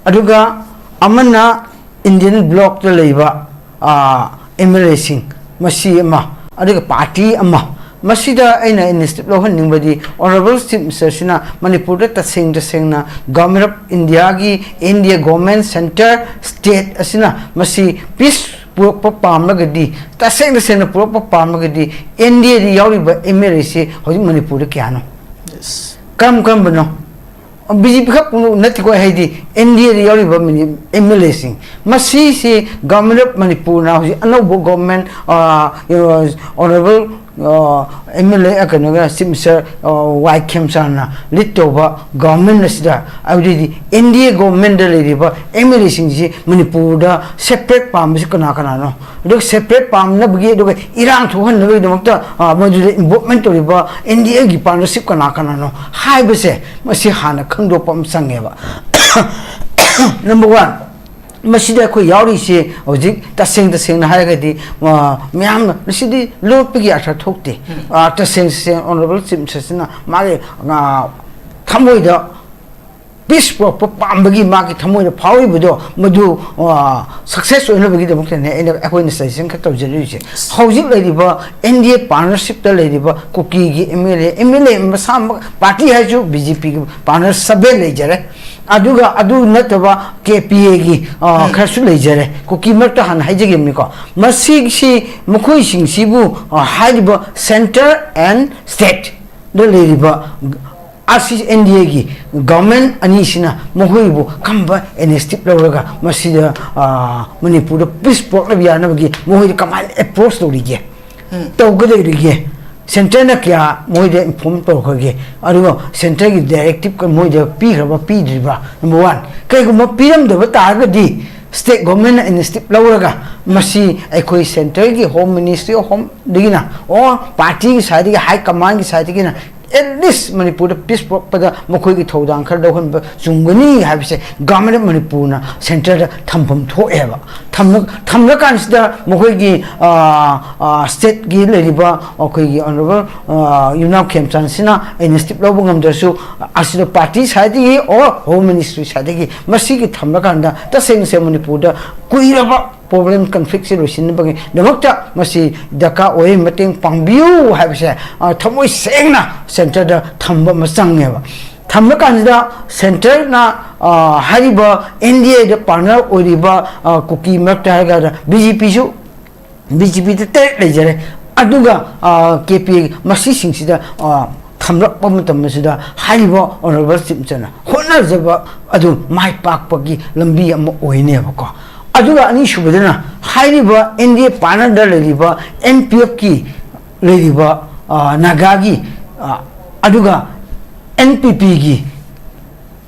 ꯑꯗꯨꯒ ꯑꯃꯅ Indian bloc ꯇ ꯂꯩꯕ, ꯑꯥ, M L A ꯁꯤꯡ, ꯃꯁꯤ ꯑꯃ, ꯑꯗꯨꯒ party ꯑꯃ꯫ ꯃꯁꯤꯗ ꯑꯩꯅ initiative ꯂꯧꯍꯟꯅꯤꯡꯕꯗꯤ, Honourable Chief Minister ꯁꯤꯅ ꯃꯅꯤꯄꯨꯔꯗ ꯇꯁꯦꯡ ꯇꯁꯦꯡꯅ Government of India ꯒꯤ N D A government, centre, state ꯑꯁꯤꯅ ꯃꯁꯤ peace ꯄꯨꯔꯛꯄ ꯄꯥꯝꯂꯒꯗꯤ, ꯇꯁꯦꯡ ꯇꯁꯦꯡꯅ ꯄꯨꯔꯛꯄ ꯄꯥꯝꯂꯒꯗꯤ, N D A ꯗ ꯌꯥꯎꯔꯤꯕ M L A ꯁꯤ ꯍꯧꯖꯤꯛ ꯃꯅꯤꯄꯨꯔꯗ ꯀꯌꯥꯅꯣ? Yes. ꯀꯔꯝ ꯀꯔꯝꯕꯅꯣ? B J P ꯈꯛ ꯅꯠꯇꯦꯀꯣ, ꯍꯥꯏꯗꯤ N D A ꯗ ꯌꯥꯎꯔꯤꯕ ꯃꯤꯅꯤ-, M L A ꯁꯤꯡ꯫ ꯃꯁꯤꯁꯤ Government of ꯃꯅꯤꯄꯨꯔꯅ ꯍꯧꯖꯤꯛ ꯑꯅꯧꯕ government, ꯑ, Honourable, ꯑ, M L A, ꯑ, ꯀꯩꯅꯣꯒ, Chief Minister, ꯑ, Y ꯈꯦꯝꯆꯥꯟꯅ lead ꯇꯧꯕ government ꯑꯁꯤꯗ, ꯑꯗꯨꯗꯤ N D A government ꯗ ꯂꯩꯔꯤꯕ M L A ꯁꯤꯡꯁꯤ ꯃꯅꯤꯄꯨꯔꯗ separate ꯄꯥꯝꯕꯁꯤ ꯀꯅꯥ ꯀꯅꯥꯅꯣ? ꯑꯗꯨꯒ separate ꯄꯥꯝꯅꯕꯒꯤ, ꯑꯗꯨꯒ ꯏꯔꯥꯡ ꯊꯣꯛꯍꯟꯅꯕꯒꯤꯗꯃꯛꯇ, ꯑ, ꯃꯗꯨꯗ involvement ꯇꯧꯔꯤꯕ N D A ꯒꯤ partnership ꯀꯅꯥ ꯀꯅꯥꯅꯣ ꯍꯥꯏꯕꯁꯦ, ꯃꯁꯤ ꯍꯥꯟꯅ ꯈꯪꯗꯣꯛꯄ ꯑꯃ ꯆꯪꯉꯦꯕ꯫ Number one, ꯃꯁꯤꯗ ꯑꯩꯈꯣꯏ ꯌꯥꯎꯔꯤꯁꯦ ꯍꯧꯖꯤꯛ ꯇꯁꯦꯡ ꯇꯁꯦꯡꯅ ꯍꯥꯏꯔꯒꯗꯤ, ꯑ, ꯃꯌꯥꯝꯅ ꯃꯁꯤꯗꯤ ꯂꯣꯠꯄꯒꯤ ꯑꯔꯊ ꯊꯣꯛꯇꯦ꯫ ꯎꯝ꯫ ꯑ, ꯇꯁꯦꯡ ꯇꯁꯦꯡ Honourable Chief Minister ꯁꯤꯅ ꯃꯥꯒꯤ, ꯑ, ꯊꯃꯣꯏꯗ peace ꯄꯨꯔꯛꯄ ꯄꯥꯝꯕꯒꯤ ꯃꯥꯒꯤ ꯊꯃꯣꯏꯗ ꯐꯥꯎꯔꯤꯕꯗꯣ, ꯃꯗꯨ, ꯑ, success ꯑꯣꯏꯅꯕꯒꯤꯗꯃꯛꯇꯅꯦ ꯑꯩꯅ, ꯑꯩꯈꯣꯏꯅ suggestion ꯈꯔ ꯇꯧꯖꯔꯤꯁꯦ꯫ ꯍꯧꯖꯤꯛ ꯂꯩꯔꯤꯕ N D A partnership ꯇ ꯂꯩꯔꯤꯕ ꯀꯨꯀꯤꯒꯤ M L A, M L A ꯃꯁꯥꯃꯛ, party ꯍꯥꯏꯔꯁꯨ B J P ꯒꯤ partner seven ꯂꯩꯖꯔꯦ, ꯑꯗꯨꯒ ꯑꯗꯨ ꯅꯠꯇꯕ K P A ꯒꯤ, ꯑ, ꯎꯝ꯫ ꯈꯔꯁꯨ ꯂꯩꯖꯔꯦ꯫ ꯀꯨꯀꯤ ꯃꯔꯛꯇ ꯍꯥꯟꯅ ꯍꯥꯏꯖꯈꯤꯕꯅꯤꯀꯣ꯫ ꯃꯁꯤꯁꯤ, ꯃꯈꯣꯏꯁꯤꯡꯁꯤꯕꯨ, ꯑ, ꯍꯥꯏꯔꯤꯕ centre and state ꯗ ꯂꯩꯔꯤꯕ R C N D A ꯒꯤ government ꯑꯅꯤꯁꯤꯅ ꯃꯈꯣꯏꯕꯨ ꯀꯔꯝꯕ initiative ꯂꯧꯔꯒ ꯃꯁꯤꯗ, ꯑ, ꯃꯅꯤꯄꯨꯔꯗ peace ꯄꯨꯔꯛꯅꯕ ꯌꯥꯅꯕꯒꯤ ꯃꯈꯣꯏꯗ ꯀꯃꯥꯏꯅ approach ꯇꯧꯔꯤꯒꯦ? ꯎꯝ꯫ ꯇꯧꯒꯗꯧꯔꯤꯒꯦ? Centre ꯅ ꯀꯌꯥ ꯃꯣꯏꯗ inform ꯇꯧꯈ꯭ꯔꯒꯦ? ꯑꯗꯨꯒ centre ꯒꯤ directive ꯀ ꯃꯣꯏꯗ ꯄꯤꯈ꯭ꯔꯕ, ꯄꯤꯗ꯭ꯔꯤꯕ꯭ꯔꯥ? Number one꯫ ꯀꯩꯒꯨꯝꯕ ꯄꯤꯔꯝꯗꯕ ꯇꯥꯔꯒꯗꯤ, state government ꯅ initiative ꯂꯧꯔꯒ ꯃꯁꯤ ꯑꯩꯈꯣꯏ centre ꯒꯤ Home Ministry of Home ꯗꯒꯤꯅ, or party ꯒꯤ side ꯇꯒꯤ, high command ꯒꯤ side ꯇꯒꯤꯅ At least ꯃꯅꯤꯄꯨꯔꯗ ꯄꯤꯁ ꯄꯨꯔꯛꯄꯗ ꯃꯈꯣꯏꯒꯤ ꯊꯧꯗꯥꯡ ꯈꯔ ꯂꯧꯍꯟꯕ ꯆꯨꯝꯒꯅꯤ ꯍꯥꯏꯕꯁꯦ ꯒꯚꯔꯟꯃꯦꯟ ꯑꯣꯐ ꯃꯅꯤꯄꯨꯔꯅ ꯁꯦꯟꯇꯔꯗ ꯊꯝꯐꯝ ꯊꯣꯛꯑꯦꯕ꯫ ꯊꯝꯂ-, ꯊꯝꯂꯀꯥꯟꯁꯤꯗ ꯃꯈꯣꯏꯒꯤ, ꯑ, ꯑ, ꯁ꯭ꯇꯦꯠꯀꯤ ꯂꯩꯔꯤꯕ ꯑꯩꯈꯣꯏꯒꯤ ꯑꯣꯅꯔꯦꯕꯜ, ꯑ, ꯌꯨꯝꯅꯥꯝ ꯈꯦꯝꯆꯥꯟꯁꯤꯅ ꯏꯅꯤꯁꯤꯌꯦꯇꯤꯚ ꯂꯧꯕ ꯉꯝꯗ꯭ꯔꯁꯨ, ꯑꯁꯤꯗ ꯄꯥꯔꯇꯤ ꯁꯥꯏꯗꯒꯤ ꯑꯣꯔ ꯍꯣꯝ ꯃꯤꯅꯤꯁꯇ꯭ꯔꯤ ꯁꯥꯏꯗꯒꯤ ꯃꯁꯤꯒꯤ ꯊꯝꯂꯀꯥꯟꯗ ꯇꯁꯦꯡꯅ ꯃꯅꯤꯄꯨꯔꯗ ꯀꯨꯏꯔꯕ ꯄ꯭ꯔꯣꯕ꯭ꯂꯦꯝ ꯀꯟꯐ꯭ꯂꯤꯛꯁꯦ ꯂꯣꯏꯁꯤꯟꯅꯕꯒꯤꯗꯃꯛꯇ ꯃꯁꯤ ꯗꯔꯀꯥꯔ ꯑꯣꯏ, ꯃꯇꯦꯡ ꯄꯥꯡꯕꯤꯌꯨ ꯍꯥꯏꯕꯁꯦ, ꯑ, ꯊꯃꯣꯏ ꯁꯦꯡꯅ ꯁꯦꯟꯇꯔꯗ ꯊꯝꯕ ꯑꯃ ꯆꯪꯉꯦꯕ꯫ ꯊꯝꯕ ꯀꯥꯟꯁꯤꯗ ꯁꯦꯟꯇꯔꯅ, ꯑ, ꯍꯥꯏꯔꯤꯕ ꯑꯦꯟ ꯗꯤ ꯑꯦꯗ ꯄꯥꯔꯠꯅꯔ ꯑꯣꯏꯔꯤꯕ, ꯑ, ꯀꯨꯀꯤ ꯃꯔꯛꯇ ꯍꯥꯏꯔꯒꯅ ꯕꯤ ꯖꯦ ꯄꯤꯁꯨ, ꯕꯤ ꯖꯦ ꯄꯤꯗ ꯇꯔꯦꯠ ꯂꯩꯖꯔꯦ꯫ ꯑꯗꯨꯒ, ꯑ, ꯀꯦ ꯄꯤ ꯑꯦ ꯃꯁꯤꯁꯤꯡꯁꯤꯗ, ꯑ, ꯊꯝꯂꯛꯄ ꯃꯇꯝ ꯑꯁꯤꯗ ꯍꯥꯏꯔꯤꯕ ꯑꯣꯅꯔꯦꯕꯜ ꯆꯤꯐ ꯃꯤꯅꯤꯁꯇꯔꯅ ꯍꯣꯠꯅꯖꯕ ꯑꯗꯨ ꯃꯥꯏ ꯄꯥꯛꯄꯒꯤ ꯂꯝꯕꯤ ꯑꯃ ꯑꯣꯏꯅꯦꯕꯀꯣ꯫ ꯑꯗꯨꯒ ꯑꯅꯤꯁꯨꯕꯗꯅ ꯍꯥꯏꯔꯤꯕ ꯑꯦꯟ ꯗꯤ ꯑꯦ ꯄꯥꯔꯠꯅꯔꯗ ꯂꯩꯔꯤꯕ ꯑꯦꯟ ꯄꯤ ꯑꯦꯐꯀꯤ ꯂꯩꯔꯤꯕ, ꯑ, ꯅꯥꯒꯥꯒꯤ, ꯑ, ꯑꯗꯨꯒ ꯑꯦꯟ ꯄꯤ ꯄꯤꯒꯤ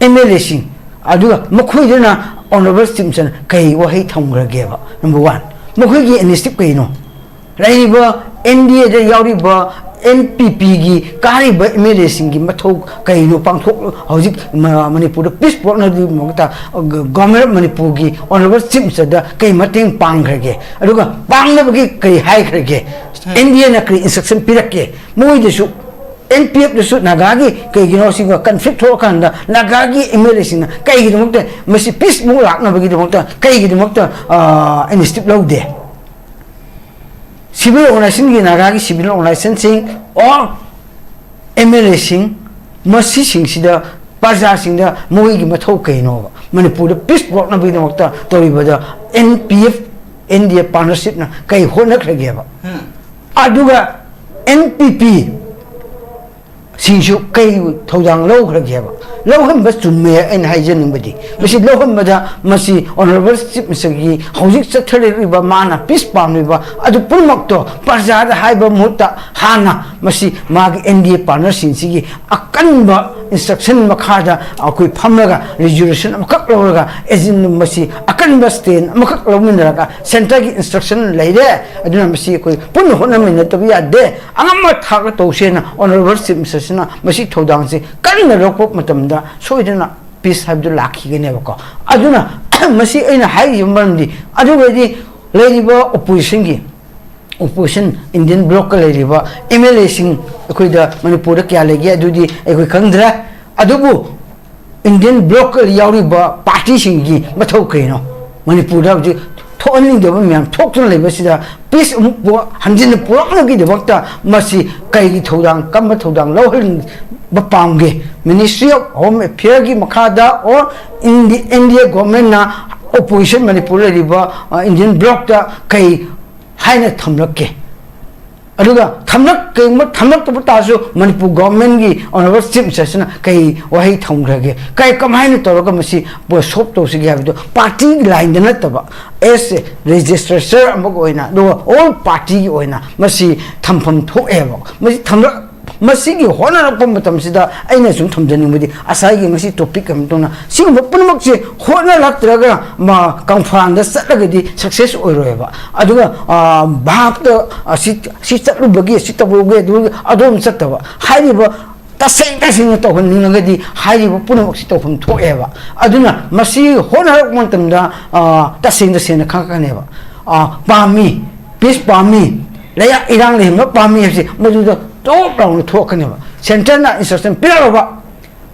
ꯑꯦꯝ ꯑꯦꯜ ꯑꯦꯁꯤꯡ, ꯑꯗꯨꯒ ꯃꯈꯣꯏꯗꯅ ꯑꯣꯅꯔꯦꯕꯜ ꯆꯤꯐ ꯃꯤꯅꯤꯁꯇꯔꯅ ꯀꯩ ꯋꯥꯍꯩ ꯊꯝꯈ꯭ꯔꯒꯦꯕ? ꯅꯝꯕꯔ ꯋꯥꯟ, ꯃꯈꯣꯏꯒꯤ ꯏꯅꯤꯁꯤꯌꯦꯇꯤꯚ ꯀꯩꯅꯣ? ꯂꯩꯔꯤꯕ ꯑꯦꯟ ꯗꯤ ꯑꯦꯗ ꯌꯥꯎꯔꯤꯕ ꯑꯦꯟ ꯄꯤ ꯄꯤꯒꯤ ꯀꯥꯔꯤꯕ ꯑꯦꯝ ꯑꯦꯜ ꯑꯦꯁꯤꯡꯒꯤ ꯃꯊꯧ ꯀꯩꯅꯣ? ꯄꯥꯡꯊꯣꯛ-, ꯍꯧꯖꯤꯛ ꯃ-, ꯃꯅꯤꯄꯨꯔꯗ ꯄꯤꯁ ꯄꯨꯔꯛꯅꯕꯒꯤꯗꯃꯛꯇ ꯒ-, ꯒꯚꯔꯟꯃꯦꯟ ꯑꯣꯐ ꯃꯅꯤꯄꯨꯔꯒꯤ ꯑꯣꯅꯔꯦꯕꯜ ꯆꯤꯐ ꯃꯤꯅꯤꯁꯇꯔꯗ ꯀꯩ ꯃꯇꯦꯡ ꯄꯥꯡꯈ꯭ꯔꯒꯦ? ꯑꯗꯨꯒ ꯄꯥꯡꯅꯕꯒꯤ ꯀꯩ ꯍꯥꯏꯈ꯭ꯔꯒꯦ? ꯑꯦꯟ ꯗꯤ ꯑꯦꯅ ꯀꯔꯤ ꯏꯟꯁꯇ꯭ꯔꯛꯁꯟ ꯄꯤꯔꯛꯀꯦ? ꯃꯣꯏꯗꯁꯨ ꯑꯦꯟ ꯄꯤ ꯑꯦꯐꯇꯁꯨ ꯅꯥꯒꯥꯒꯤ ꯀꯩꯒꯤꯅꯣ ꯁꯤꯒ ꯀꯟꯐ꯭ꯂꯤꯛ ꯊꯣꯛꯑꯀꯥꯟꯗ ꯅꯥꯒꯥꯒꯤ ꯑꯦꯝ ꯑꯦꯜ ꯑꯦꯁꯤꯡꯅ ꯀꯩꯒꯤꯗꯃꯛꯇ ꯃꯁꯤ ꯄꯤꯁ ꯑꯃꯨꯛ ꯂꯥꯛꯅꯕꯒꯤꯗꯃꯛꯇ ꯀꯩꯒꯤꯗꯃꯛꯇ, ꯑ, ꯏꯅꯤꯁꯤꯌꯦꯇꯤꯚ ꯂꯧꯗꯦ? ꯁꯤꯚꯤꯜ ꯑꯣꯔꯒꯅꯥꯏꯖꯦꯁꯟꯒꯤ, ꯅꯥꯒꯥꯒꯤ ꯁꯤꯚꯤꯜ ꯑꯣꯔꯒꯅꯥꯏꯖꯦꯁꯟꯁꯤꯡ ꯑꯣꯔ ꯑꯦꯝ ꯑꯦꯜ ꯑꯦꯁꯤꯡ, ꯃꯁꯤꯁꯤꯡꯁꯤꯗ ꯄ꯭ꯔꯖꯥꯁꯤꯡꯗ ꯃꯣꯏꯒꯤ ꯃꯊꯧ ꯀꯩꯅꯣꯕ? ꯃꯅꯤꯄꯨꯔꯗ ꯄꯤꯁ ꯄꯨꯔꯛꯅꯕꯒꯤꯗꯃꯛꯇ ꯇꯧꯔꯤꯕꯗ N P F, N D A ꯄꯥꯔꯠꯅꯔꯁꯤꯞꯅ ꯀꯩ ꯍꯣꯠꯅꯈ꯭ꯔꯒꯦꯕ? ꯑꯗꯨꯒ ꯑꯦꯟ ꯄꯤ ꯄꯤ ꯁꯤꯡꯁꯨ ꯀꯩ ꯊꯧꯗꯥꯡ ꯂꯧꯈ꯭ꯔꯒꯦꯕ? ꯂꯧꯍꯟꯕ ꯆꯨꯝꯃꯦ꯫ ꯑꯩꯅ ꯍꯥꯏꯖꯅꯤꯡꯕꯗꯤ, ꯃꯁꯤ ꯂꯧꯍꯟꯕꯗ ꯃꯁꯤ Honourable Chief Minister ꯒꯤ ꯍꯧꯖꯤꯛ ꯆꯠꯊꯔꯛꯂꯤꯕ ꯃꯥꯅ peace ꯄꯥꯝꯂꯤꯕ ꯑꯗꯨ ꯄꯨꯝꯅꯃꯛꯇꯣ ꯄ꯭ꯔꯖꯥꯗ ꯍꯥꯏꯕ ꯃꯍꯨꯠꯇ ꯍꯥꯟꯅ ꯃꯁꯤ ꯃꯥꯒꯤ N D A partner ꯁꯤꯡꯁꯤꯒꯤ ꯑꯀꯟꯕ instruction ꯃꯈꯥꯗ ꯑꯩꯈꯣꯏ ꯐꯝꯂꯒ resolution ꯑꯃꯈꯛ ꯂꯧꯔꯒ agenda ꯃꯁꯤ ꯑꯀꯟꯕ stand ꯑꯃꯈꯛ ꯂꯧꯃꯤꯟꯅꯔꯒ centre ꯒꯤ instruction ꯂꯩꯔꯦ, ꯑꯗꯨꯅ ꯃꯁꯤ ꯑꯩꯈꯣꯏ ꯄꯨꯟꯅ ꯍꯣꯠꯅꯃꯤꯟꯅꯗꯕ ꯌꯥꯗꯦ, ꯑꯉꯝꯕ ꯊꯥꯛꯇ ꯇꯧꯁꯦꯅ Honourable Chief Minister ꯁꯤꯅ ꯃꯁꯤ ꯊꯧꯗꯥꯡꯁꯤ ꯀꯟꯅ ꯂꯧꯔꯛꯄ ꯃꯇꯝꯗ ꯁꯣꯏꯗꯅ peace ꯍꯥꯏꯕꯗꯨ ꯂꯥꯛꯈꯤꯒꯅꯦꯕꯀꯣ꯫ ꯑꯗꯨꯅ ꯃꯁꯤ ꯑꯩꯅ ꯍꯥꯏꯔꯤꯕ ꯃꯔꯝꯗꯤ, ꯑꯗꯨꯒꯗꯤ ꯂꯩꯔꯤꯕ opposition ꯒꯤ, opposition Indian bloc ꯀ ꯂꯩꯔꯤꯕ M L A ꯁꯤꯡ ꯑꯩꯈꯣꯏꯗ ꯃꯅꯤꯄꯨꯔꯗ ꯀꯌꯥ ꯂꯩꯒꯦ ꯑꯗꯨꯗꯤ ꯑꯩꯈꯣꯏ ꯈꯪꯗ꯭ꯔꯦ꯫ ꯑꯗꯨꯕꯨ Indian bloc ꯀ ꯌꯥꯎꯔꯤꯕ party ꯁꯤꯡꯒꯤ ꯃꯊꯧ ꯀꯩꯅꯣ? ꯃꯅꯤꯄꯨꯔꯗ ꯍꯧꯖꯤꯛ ꯊꯣꯛꯍꯟꯅꯤꯡꯗꯕ ꯃꯌꯥꯝ ꯊꯣꯛꯇꯨꯅ ꯂꯩꯕꯁꯤꯗ peace ꯑꯃꯨꯛ ꯄꯨꯔꯛ-, ꯍꯟꯖꯤꯟꯅ ꯄꯨꯔꯛꯅꯕꯒꯤꯗꯃꯛꯇ ꯃꯁꯤ ꯀꯩꯒꯤ ꯊꯧꯗꯥꯡ, ꯀꯔꯝꯕ ꯊꯧꯗꯥꯡ ꯂꯧꯍꯟꯕ ꯄꯥꯝꯒꯦ? Ministry of Home Affair ꯒꯤ ꯃꯈꯥꯗ or Indi-, N D A government ꯅ opposition ꯃꯅꯤꯄꯨꯔꯗ ꯂꯩꯔꯤꯕ, ꯑ, Indian bloc ꯇ ꯀꯩ ꯍꯥꯏꯅ ꯊꯝꯂꯛꯀꯦ? ꯑꯗꯨꯒ ꯊꯝꯂꯛ-, ꯀꯩꯒꯨꯝꯕ ꯊꯝꯂꯛꯇꯕ ꯇꯥꯔꯁꯨ ꯃꯅꯤꯄꯨꯔ government ꯀꯤ Honourable Chief Minister ꯁꯤꯅ ꯀꯩ ꯋꯥꯍꯩ ꯊꯝꯈ꯭ꯔꯒꯦ? ꯀꯩ, ꯀꯃꯥꯏꯅ ꯇꯧꯔꯒ ꯃꯁꯤ solve ꯇꯧꯁꯤꯒꯦ ꯍꯥꯏꯕꯗꯨ party line ꯗ ꯅꯠꯇꯕ as a legislature ꯑꯃꯒ ꯑꯣꯏꯅ, ꯑꯗꯨꯒ all party ꯒꯤ ꯑꯣꯏꯅ ꯃꯁꯤ ꯊꯝꯐꯝ ꯊꯣꯛꯑꯦꯕ꯫ ꯃꯁꯤ ꯊꯝꯂꯛ-, ꯃꯁꯤꯒꯤ ꯍꯣꯠꯅꯔꯛꯄ ꯃꯇꯝꯁꯤꯗ ꯑꯩꯅ ꯁꯨꯝ ꯊꯝꯖꯅꯤꯡꯕꯗꯤ ꯉꯁꯥꯏꯒꯤ ꯉꯁꯤ topic ꯑꯃ ꯇꯧꯅ ꯁꯤꯒꯨꯝꯕ ꯄꯨꯝꯅꯃꯛꯁꯦ ꯍꯣꯠꯅꯔꯛꯇ꯭ꯔꯒ ꯃ-, ꯀꯪꯐꯥꯟꯗ ꯆꯠꯂꯒꯗꯤ success ꯑꯣꯏꯔꯣꯏꯕ꯫ ꯑꯗꯨꯒ, ꯑ, ꯚꯥꯞꯇ, ꯑ, ꯁꯤ, ꯁꯤ ꯆꯠꯂꯨꯕꯒꯤ, ꯁꯤ ꯇꯧꯔꯨꯕꯒꯤ, ꯑꯗꯨ, ꯑꯗꯣꯝ ꯆꯠꯇꯕ꯫ ꯍꯥꯏꯔꯤꯕ ꯇꯁꯦꯡ ꯇꯁꯦꯡꯅ ꯇꯧꯍꯟꯅꯤꯡꯉꯒꯗꯤ ꯍꯥꯏꯔꯤꯕ ꯄꯨꯝꯅꯃꯛꯁꯤ ꯇꯧꯐꯝ ꯊꯣꯛꯑꯦꯕ꯫ ꯑꯗꯨꯅ ꯃꯁꯤ ꯍꯣꯠꯅꯔꯛꯄ ꯃꯇꯝꯗ, ꯑ, ꯇꯁꯦꯡ ꯇꯁꯦꯡꯅ ꯈꯪꯉꯛꯀꯅꯦꯕ꯫ ꯑ, ꯄꯥꯝꯃꯤ, peace ꯄꯥꯝꯃꯤ, ꯂꯩꯌꯥ-, ꯏꯔꯥꯡ ꯂꯩꯍꯟꯕ ꯄꯥꯝꯃꯤ ꯍꯥꯏꯕꯁꯤ ꯃꯗꯨꯗ ꯇꯣꯞ ꯂꯥꯎꯅ ꯊꯣꯛꯂꯛꯀꯅꯦꯕ꯫ Centre ꯅ instruction ꯄꯤꯔꯛꯂꯕ,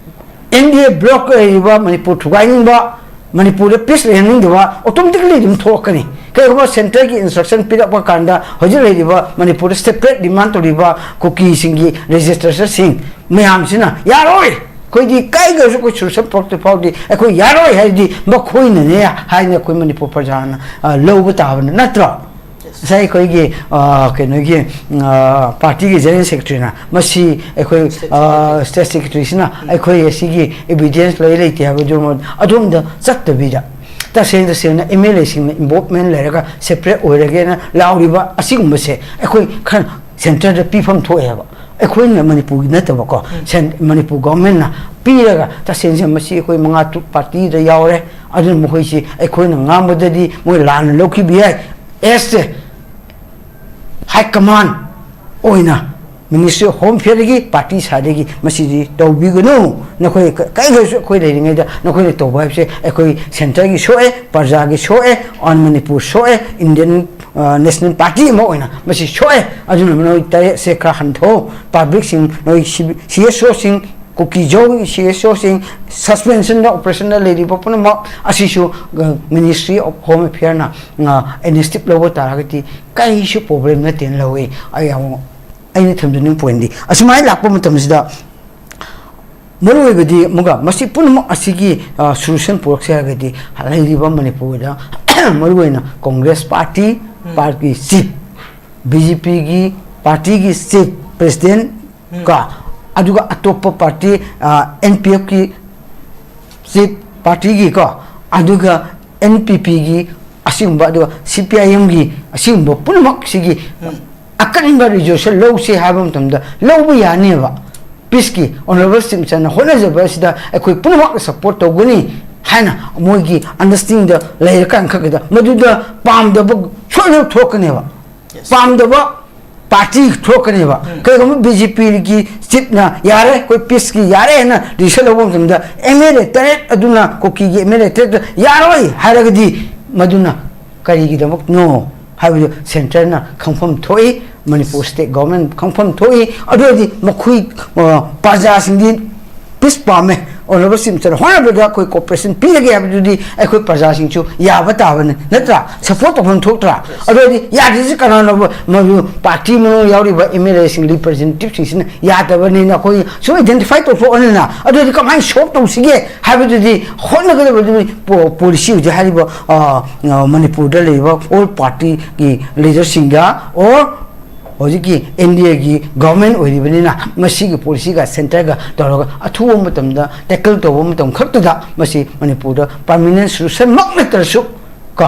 N D A bloc ꯀ ꯂꯩꯔꯤꯕ ꯃꯅꯤꯄꯨꯔ ꯊꯨꯒꯥꯏꯅꯤꯡꯕ, ꯃꯅꯤꯄꯨꯔꯗ peace ꯂꯩꯍꯟꯅꯤꯡꯗꯕ automatically ꯑꯗꯨꯝ ꯊꯣꯛꯂꯛꯀꯅꯤ꯫ ꯀꯔꯤꯒꯨꯝꯕ centre ꯒꯤ instruction ꯄꯤꯔꯛꯄ ꯀꯥꯟꯗ ꯍꯧꯖꯤꯛ ꯂꯩꯔꯤꯕ ꯃꯅꯤꯄꯨꯔꯗ separate demand ꯇꯧꯔꯤꯕ ꯀꯨꯀꯤꯁꯤꯡꯒꯤ legislature ꯁꯤꯡ ꯃꯌꯥꯝꯁꯤꯅ "ꯌꯥꯔꯣꯏ, ꯑꯩꯈꯣꯏꯗꯤ ꯀꯥꯏꯗꯁꯨ ꯑꯩꯈꯣꯏ solution ꯄꯨꯔꯛꯇ꯭ꯔꯤ ꯐꯥꯎꯗꯤ ꯑꯩꯈꯣꯏ ꯌꯥꯔꯣꯏ" ꯍꯥꯏꯔꯗꯤ ꯃꯈꯣꯏꯅꯅꯦ ꯍꯥꯏꯅ ꯑꯩꯈꯣꯏ ꯃꯅꯤꯄꯨꯔ ꯄ꯭ꯔꯖꯥꯅ, ꯑ, ꯂꯧꯕ ꯇꯥꯕꯅꯤ, ꯅꯠꯇ꯭ꯔꯣ? ꯉꯁꯥꯏ ꯑꯩꯈꯣꯏꯒꯤ, ꯑ, ꯀꯩꯅꯣꯒꯤ, ꯑ, ꯄꯥꯔꯇꯤꯒꯤ ꯖꯦꯅꯔꯦꯜ ꯁꯦꯀ꯭ꯔꯦꯇꯔꯤꯅ ꯃꯁꯤ ꯑꯩꯈꯣꯏ, ꯑ, ꯁ꯭ꯇꯦꯠ ꯁꯦꯀ꯭ꯔꯦꯇꯔꯤꯁꯤꯅ ꯑꯩꯈꯣꯏ ꯑꯁꯤꯒꯤ ꯏꯕꯤꯗꯦꯟꯁ ꯂꯩ ꯂꯩꯇꯦ ꯍꯥꯏꯕꯗꯨ ꯑꯗꯣꯝꯗ ꯆꯠꯇꯕꯤꯗ, ꯇꯁꯦꯡ ꯇꯁꯦꯡꯅ ꯑꯦꯝ ꯑꯦꯜ ꯑꯦꯁꯤꯡꯅ ꯏꯟꯚꯣꯜꯞꯃꯦꯟ ꯂꯩꯔꯒ ꯁꯦꯄꯔꯦꯠ ꯑꯣꯏꯔꯒꯦꯅ ꯂꯥꯎꯔꯤꯕ ꯑꯁꯤꯒꯨꯝꯕꯁꯦ ꯑꯩꯈꯣꯏ ꯈꯔ ꯁꯦꯟꯇꯔꯗ ꯄꯤꯐꯝ ꯊꯣꯛꯑꯦꯕ꯫ ꯑꯩꯈꯣꯏꯅ ꯃꯅꯤꯄꯨꯔꯒꯤ ꯅꯠꯇꯕꯀꯣ, ꯁꯦꯟ-, ꯃꯅꯤꯄꯨꯔ ꯒꯣꯚꯔꯟꯃꯦꯟꯠꯅ ꯄꯤꯔꯒ, ꯇꯁꯦꯡꯁꯦ ꯃꯁꯤ ꯑꯩꯈꯣꯏ ꯃꯉꯥ ꯇꯔꯨꯛ ꯄꯥꯔꯇꯤꯗ ꯌꯥꯎꯔꯦ, ꯑꯗꯨꯅ ꯃꯈꯣꯏꯁꯤ ꯑꯩꯈꯣꯏꯅ ꯉꯥꯡꯕꯗꯗꯤ ꯃꯣꯏ ꯂꯥꯟꯅ ꯂꯧꯈꯤꯕ ꯌꯥꯏ꯫ ꯑꯦꯁ ꯍꯥꯏ ꯀꯃꯥꯟ ꯑꯣꯏꯅ ꯃꯤꯅꯤꯁꯇ꯭ꯔꯤ ꯑꯣꯐ ꯍꯣꯝ ꯑꯦꯐꯤꯌꯔꯗꯒꯤ, ꯄꯥꯔꯇꯤ ꯁꯥꯏꯗꯒꯤ ꯃꯁꯤꯗꯤ ꯇꯧꯕꯤꯒꯅꯨ꯫ ꯅꯈꯣꯏ ꯀ-, ꯀꯔꯤꯒꯁꯨ ꯑꯩꯈꯣꯏ ꯂꯩꯔꯤꯉꯩꯗ ꯅꯈꯣꯏꯅ ꯇꯧꯕ ꯍꯥꯏꯕꯁꯦ ꯑꯩꯈꯣꯏ ꯁꯦꯟꯇꯔꯒꯤ ꯁꯣꯛꯑꯦ, ꯄ꯭ꯔꯖꯥꯒꯤ ꯁꯣꯛꯑꯦ, ꯑꯣꯟ ꯃꯅꯤꯄꯨꯔ ꯁꯣꯛꯑꯦ, ꯏꯟꯗꯤꯌꯟ, ꯑ, ꯅꯦꯁꯅꯦꯜ ꯄꯥꯔꯇꯤ ꯑꯃ ꯑꯣꯏꯅ ꯃꯁꯤ ꯁꯣꯛꯑꯦ꯫ ꯑꯗꯨꯅ ꯅꯣꯏ ꯇꯔꯦꯠꯁꯦ ꯈꯔ ꯍꯟꯊꯧ꯫ ꯄꯕ꯭ꯂꯤꯛꯁꯤꯡ, ꯅꯣꯏ ꯁꯤ-, ꯁꯤ ꯑꯦꯁ ꯑꯣꯁꯤꯡ, ꯀꯨꯀꯤꯖꯧꯒꯤ ꯁꯤ ꯑꯦꯁ ꯑꯣꯁꯤꯡ, ꯁꯁꯄꯦꯟꯁꯟꯗ, ꯑꯣꯄꯔꯦꯁꯟꯗ ꯂꯩꯔꯤꯕ ꯄꯨꯝꯅꯃꯛ ꯑꯁꯤꯁꯨ, ꯑ, ꯃꯤꯅꯤꯁꯇ꯭ꯔꯤ ꯑꯣꯐ ꯍꯣꯝ ꯑꯦꯐꯤꯌꯔꯅ, ꯑ, ꯏꯅꯤꯁꯤꯌꯦꯇꯤꯚ ꯂꯧꯕ ꯇꯥꯔꯒꯗꯤ ꯀꯔꯤꯁꯨ ꯄ꯭ꯔꯣꯕ꯭ꯂꯦꯝ ꯅꯠꯇꯦꯅ ꯂꯧꯏ꯫ ꯑꯩ ꯑꯃꯨꯛ, ꯑꯩꯅ ꯊꯝꯖꯅꯤꯡꯕ ꯄꯣꯏꯟꯗꯤ ꯑꯁꯨꯃꯥꯏꯅ ꯂꯥꯛꯄ ꯃꯇꯝꯁꯤꯗ, ꯃꯔꯨꯑꯣꯏꯕꯗꯤ ꯑꯃꯨꯛꯀ ꯃꯁꯤ ꯄꯨꯝꯅꯃꯛ ꯑꯁꯤꯒꯤ, ꯑ, ꯁꯣꯂꯨꯁꯟ ꯄꯨꯔꯛꯁꯦ ꯍꯥꯏꯔꯒꯗꯤ ꯂꯩꯔꯤꯕ ꯃꯅꯤꯄꯨꯔꯗ ꯃꯔꯨꯑꯣꯏꯅ ꯀꯣꯡꯒ꯭ꯔꯦꯁ ꯄꯥꯔꯇꯤ, ꯎꯝ꯫ ꯄꯥꯔꯇꯤ ꯆꯤꯐ, ꯕꯤ ꯖꯦ ꯄꯤꯒꯤ ꯄꯥꯔꯇꯤꯒꯤ ꯆꯤꯐ ꯄ꯭ꯔꯦꯁꯤꯗꯦꯟꯠ ꯎꯝ꯫ ꯀꯣ, ꯑꯗꯨꯒ ꯑꯇꯣꯞꯄ ꯄꯥꯔꯇꯤ, ꯑ, ꯑꯦꯟ ꯄꯤ ꯑꯦꯐꯀꯤ ꯆꯤꯐ ꯄꯥꯔꯇꯤꯒꯤ ꯀꯣ, ꯑꯗꯨꯒ ꯑꯦꯟ ꯄꯤ ꯄꯤꯒꯤ ꯑꯁꯤꯒꯨꯝꯕ, ꯑꯗꯨꯒ ꯁꯤ ꯄꯤ ꯑꯥꯏ ꯑꯦꯝꯒꯤ ꯑꯁꯤꯒꯨꯝꯕ ꯄꯨꯝꯅꯃꯛꯁꯤꯒꯤ ꯎꯝ꯫ ꯑꯀꯟꯕ ꯔꯤꯖꯣꯂꯨꯁꯟ ꯂꯧꯁꯦ ꯍꯥꯏꯕ ꯃꯇꯝꯗ ꯂꯧꯕ ꯌꯥꯅꯦꯕ꯫ ꯄꯤꯁꯀꯤ ꯑꯣꯅꯔꯦꯕꯜ ꯆꯤꯐ ꯃꯤꯅꯤꯁꯇꯔꯅ ꯍꯣꯠꯅꯖꯕ ꯑꯁꯤꯗ ꯑꯩꯈꯣꯏ ꯄꯨꯝꯅꯃꯛ ꯁꯄꯣꯔꯠ ꯇꯧꯒꯅꯤ ꯍꯥꯏꯅ ꯃꯣꯏꯒꯤ ꯑꯟꯗꯔꯁꯇꯦꯟꯗꯤꯡꯗ ꯂꯩꯔꯀꯥꯟ ꯈꯛꯇꯗ ꯃꯗꯨꯗ ꯄꯥꯝꯗꯕ ꯁꯣꯏꯗꯅ ꯊꯣꯛꯀꯅꯦꯕ꯫ Yes. ꯄꯥꯝꯗꯕ ꯄꯥꯔꯇꯤ ꯊꯣꯛꯀꯅꯦꯕ꯫ ꯎꯝ꯫ ꯀꯩꯒꯨꯝꯕ ꯕꯤ ꯖꯦ ꯄꯤꯒꯤ ꯆꯤꯐꯅ "ꯌꯥꯔꯦ, ꯑꯩꯈꯣꯏ ꯄꯤꯁꯀꯤ ꯌꯥꯔꯦ" ꯍꯥꯏꯅ ꯗꯤꯁꯤꯖꯟ ꯂꯧꯕ ꯃꯇꯝꯗ ꯑꯦꯝ ꯑꯦꯜ ꯑꯦ ꯇꯔꯦꯠ ꯑꯗꯨꯅ, ꯀꯨꯀꯤꯒꯤ ꯑꯦꯝ ꯑꯦꯜ ꯑꯦ ꯇꯔꯦꯠꯇ "ꯌꯥꯔꯣꯏ" ꯍꯥꯏꯔꯒꯗꯤ ꯃꯗꯨꯅ ꯀꯔꯤꯒꯤꯗꯃꯛꯅꯣ ꯍꯥꯏꯕꯗꯨ ꯁꯦꯟꯇꯔꯅ ꯈꯪꯐꯝ ꯊꯣꯛꯏ, ꯃꯅꯤꯄꯨꯔ ꯁ꯭ꯇꯦꯠ ꯒꯣꯚꯔꯟꯃꯦꯟꯠ ꯈꯪꯐꯝ ꯊꯣꯛꯏ꯫ ꯑꯗꯨ ꯑꯣꯏꯔꯗꯤ ꯃꯈꯣꯏ, ꯑ, ꯄ꯭ꯔꯖꯥꯁꯤꯡꯗꯤ ꯄꯤꯁ ꯄꯥꯝꯃꯦ, ꯑꯣꯅꯔꯦꯕꯜ ꯆꯤꯐ ꯃꯤꯅꯤꯁꯇꯔ ꯍꯣꯠꯅꯕꯗ ꯑꯩꯈꯣꯏ ꯀꯣꯑꯣꯄꯔꯦꯁꯟ ꯄꯤꯖꯒꯦ ꯍꯥꯏꯕꯗꯨꯗꯤ ꯑꯩꯈꯣꯏ ꯄ꯭ꯔꯖꯥꯁꯤꯡꯁꯨ ꯌꯥꯕ ꯇꯥꯕꯅꯤ, ꯅꯠꯇ꯭ꯔꯥ? ꯁꯄꯣꯔꯠ ꯇꯧꯐꯝ ꯊꯣꯛꯇ꯭ꯔꯥ? ꯑꯗꯨ ꯑꯣꯏꯔꯗꯤ ꯌꯥꯗ꯭ꯔꯤꯁꯤ ꯀꯅꯥꯅꯣꯕ? ꯃꯗꯨ ꯄꯥꯔꯇꯤ ꯃꯅꯨꯡ ꯌꯥꯎꯔꯤꯕ ꯑꯦꯝ ꯑꯦꯜ ꯑꯦꯁꯤꯡ, ꯔꯤꯄ꯭ꯔꯖꯦꯟꯇꯦꯇꯤꯚꯁꯤꯡꯁꯤꯅ ꯌꯥꯗꯕꯅꯤꯅ ꯑꯩꯈꯣꯏ ꯁꯨꯝ ꯑꯥꯏꯗꯦꯟꯇꯤꯐꯥꯏ ꯇꯧꯊꯣꯛꯑꯅꯤꯅ, ꯑꯗꯨ ꯑꯣꯏꯔꯗꯤ ꯀꯃꯥꯏꯅ ꯁꯣꯜꯕ ꯇꯧꯁꯤꯒꯦ ꯍꯥꯏꯕꯗꯨꯗꯤ ꯍꯣꯠꯅꯒꯗꯕꯗꯨꯗꯤ ꯄꯣ-, ꯄꯣꯂꯤꯁꯤ ꯍꯧꯖꯤꯛ ꯍꯥꯏꯔꯤꯕ, ꯑ, ꯑ, ꯃꯅꯤꯄꯨꯔꯗ ꯂꯩꯔꯤꯕ ꯑꯣꯜ ꯄꯥꯔꯇꯤꯒꯤ ꯂꯤꯗꯔꯁꯤꯡꯒ ꯑꯣꯔ ꯍꯧꯖꯤꯛꯀꯤ ꯑꯦꯟ ꯗꯤ ꯑꯦꯒꯤ ꯒꯣꯚꯔꯟꯃꯦꯟ ꯑꯣꯏꯔꯤꯕꯅꯤꯅ ꯃꯁꯤꯒꯤ ꯄꯣꯂꯤꯁꯤꯒ ꯁꯦꯟꯇꯔꯒ ꯇꯧꯔꯒ ꯑꯊꯨꯕ ꯃꯇꯝꯗ ꯇꯦꯀꯜ ꯇꯧꯕ ꯃꯇꯝ ꯈꯛꯇꯗ ꯃꯁꯤ ꯃꯅꯤꯄꯨꯔꯗ ꯄꯔꯃꯤꯅꯦꯟ ꯁꯣꯂꯨꯁꯟꯃꯛ ꯅꯠꯇ꯭ꯔꯁꯨ ꯀꯣ,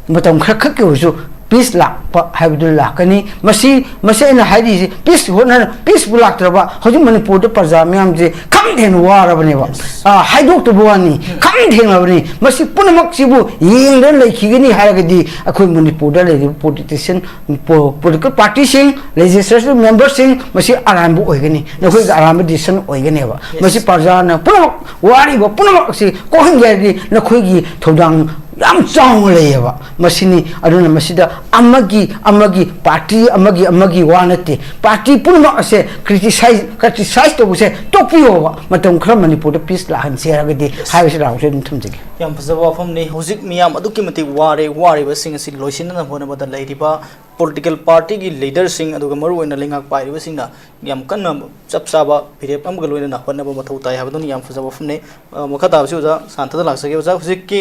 ꯃꯇꯝ ꯈꯔ ꯈꯛꯀꯤ ꯑꯣꯏꯔꯁꯨ ꯄꯤꯁ ꯂꯥꯛꯄ ꯍꯥꯏꯕꯗꯨ ꯂꯥꯛꯀꯅꯤ꯫ ꯃꯁꯤ, ꯃꯁꯤ ꯑꯩꯅ ꯍꯥꯏꯔꯤꯁꯤ ꯄꯤꯁ ꯍꯣꯠꯅ-, ꯄꯤꯁꯄꯨ ꯂꯥꯛꯇ꯭ꯔꯕ ꯍꯧꯖꯤꯛ ꯃꯅꯤꯄꯨꯔꯗ ꯄ꯭ꯔꯖꯥ ꯃꯌꯥꯝꯁꯦ ꯈꯝ ꯊꯦꯡꯅ ꯋꯥꯔꯕꯅꯦꯕ꯫ ꯑꯥ, ꯍꯥꯏꯗꯣꯛꯇꯕ ꯋꯥꯅꯤ, ꯈꯝ ꯊꯦꯡꯅꯕꯅꯤ꯫ ꯃꯁꯤ ꯄꯨꯝꯅꯃꯛꯁꯤꯕꯨ ꯌꯦꯡꯗꯅ ꯂꯩꯈꯤꯒꯅꯤ ꯍꯥꯏꯔꯒꯗꯤ ꯑꯩꯈꯣꯏ ꯃꯅꯤꯄꯨꯔꯗ ꯂꯩꯔꯤꯕ ꯄꯣꯂꯤꯇꯤꯁꯤꯌꯥꯟ, ꯄꯣ-, ꯄꯣꯂꯤꯇꯤꯀꯦꯜ ꯄꯥꯔꯇꯤꯁꯤꯡ, ꯂꯦꯖꯤꯁꯂꯦꯇꯤꯚ ꯃꯦꯝꯕꯔꯁꯤꯡ, ꯃꯁꯤ ꯑꯔꯥꯟꯕ ꯑꯣꯏꯒꯅꯤ, ꯅꯈꯣꯏꯒꯤ ꯑꯔꯥꯟꯕ ꯗꯤꯁꯤꯖꯟ ꯑꯣꯏꯒꯅꯦꯕ꯫ ꯃꯁꯤ ꯄ꯭ꯔꯖꯥꯅ ꯄꯨꯝꯅꯃꯛ ꯋꯥꯔꯤꯕ ꯄꯨꯝꯅꯃꯛ ꯑꯁꯤ ꯀꯣꯛꯍꯟꯒꯦ ꯍꯥꯏꯔꯗꯤ ꯅꯈꯣꯏꯒꯤ ꯊꯧꯗꯥꯡ ꯌꯥꯝ ꯆꯥꯎꯅ ꯂꯩꯌꯦꯕ꯫ ꯃꯁꯤꯅꯤ꯫ ꯑꯗꯨꯅ ꯃꯁꯤꯗ ꯑꯃꯒꯤ, ꯑꯃꯒꯤ ꯄꯥꯔꯇꯤ ꯑꯃꯒꯤ, ꯑꯃꯒꯤ ꯋꯥ ꯅꯠꯇꯦ꯫ ꯄꯥꯔꯇꯤ ꯄꯨꯝꯅꯃꯛ ꯑꯁꯦ ꯀ꯭ꯔꯤꯇꯤꯁꯥꯏꯖ, ꯀ꯭ꯔꯤꯇꯤꯁꯥꯏꯖ ꯇꯧꯕꯁꯦ ꯇꯣꯛꯄꯤꯌꯣꯕ꯫ ꯃꯇꯝ ꯈꯔ ꯃꯅꯤꯄꯨꯔꯗ ꯄꯤꯁ ꯂꯥꯛꯍꯟꯁꯦ ꯍꯥꯏꯔꯒꯗꯤ ꯍꯥꯏꯕꯁꯤ ꯔꯥꯎꯟꯁꯦ ꯑꯗꯨꯝ ꯊꯝꯖꯒꯦ꯫ ꯌꯥꯝ ꯐꯖꯕ ꯋꯥꯐꯝꯅꯤ꯫ ꯍꯧꯖꯤꯛ ꯃꯤꯌꯥꯝ ꯑꯗꯨꯛꯀꯤ ꯃꯇꯤꯛ ꯋꯥꯔꯦ꯫ ꯋꯥꯔꯤꯕꯁꯤꯡ ꯑꯁꯤ ꯂꯣꯏꯁꯤꯟꯅꯅꯕ ꯍꯣꯠꯅꯕꯗ ꯂꯩꯔꯤꯕ ꯄꯣꯂꯤꯇꯤꯀꯦꯜ ꯄꯥꯔꯇꯤꯒꯤ ꯂꯤꯗꯔꯁꯤꯡ ꯑꯗꯨꯒ ꯃꯔꯨꯑꯣꯏꯅ ꯂꯩꯉꯥꯛ ꯄꯥꯏꯔꯤꯕꯁꯤꯡꯅ ꯌꯥꯝ ꯀꯟꯅ ꯆꯞ ꯆꯥꯕ ꯐꯤꯔꯦꯞ ꯑꯃꯒ ꯂꯣꯏꯅꯅ ꯍꯣꯠꯅꯕ ꯃꯊꯧ ꯇꯥꯏ ꯍꯥꯏꯕꯗꯨꯅꯤ꯫ ꯌꯥꯝ ꯐꯖꯕ ꯋꯥꯐꯝꯅꯤ꯫ ꯑ, ꯃꯈꯥ ꯇꯥꯕꯁꯤ ꯑꯣꯖꯥ ꯁꯥꯟꯇꯗ ꯂꯥꯛꯆꯒꯦ꯫ ꯑꯣꯖꯥ, ꯍꯧꯖꯤꯛꯀꯤ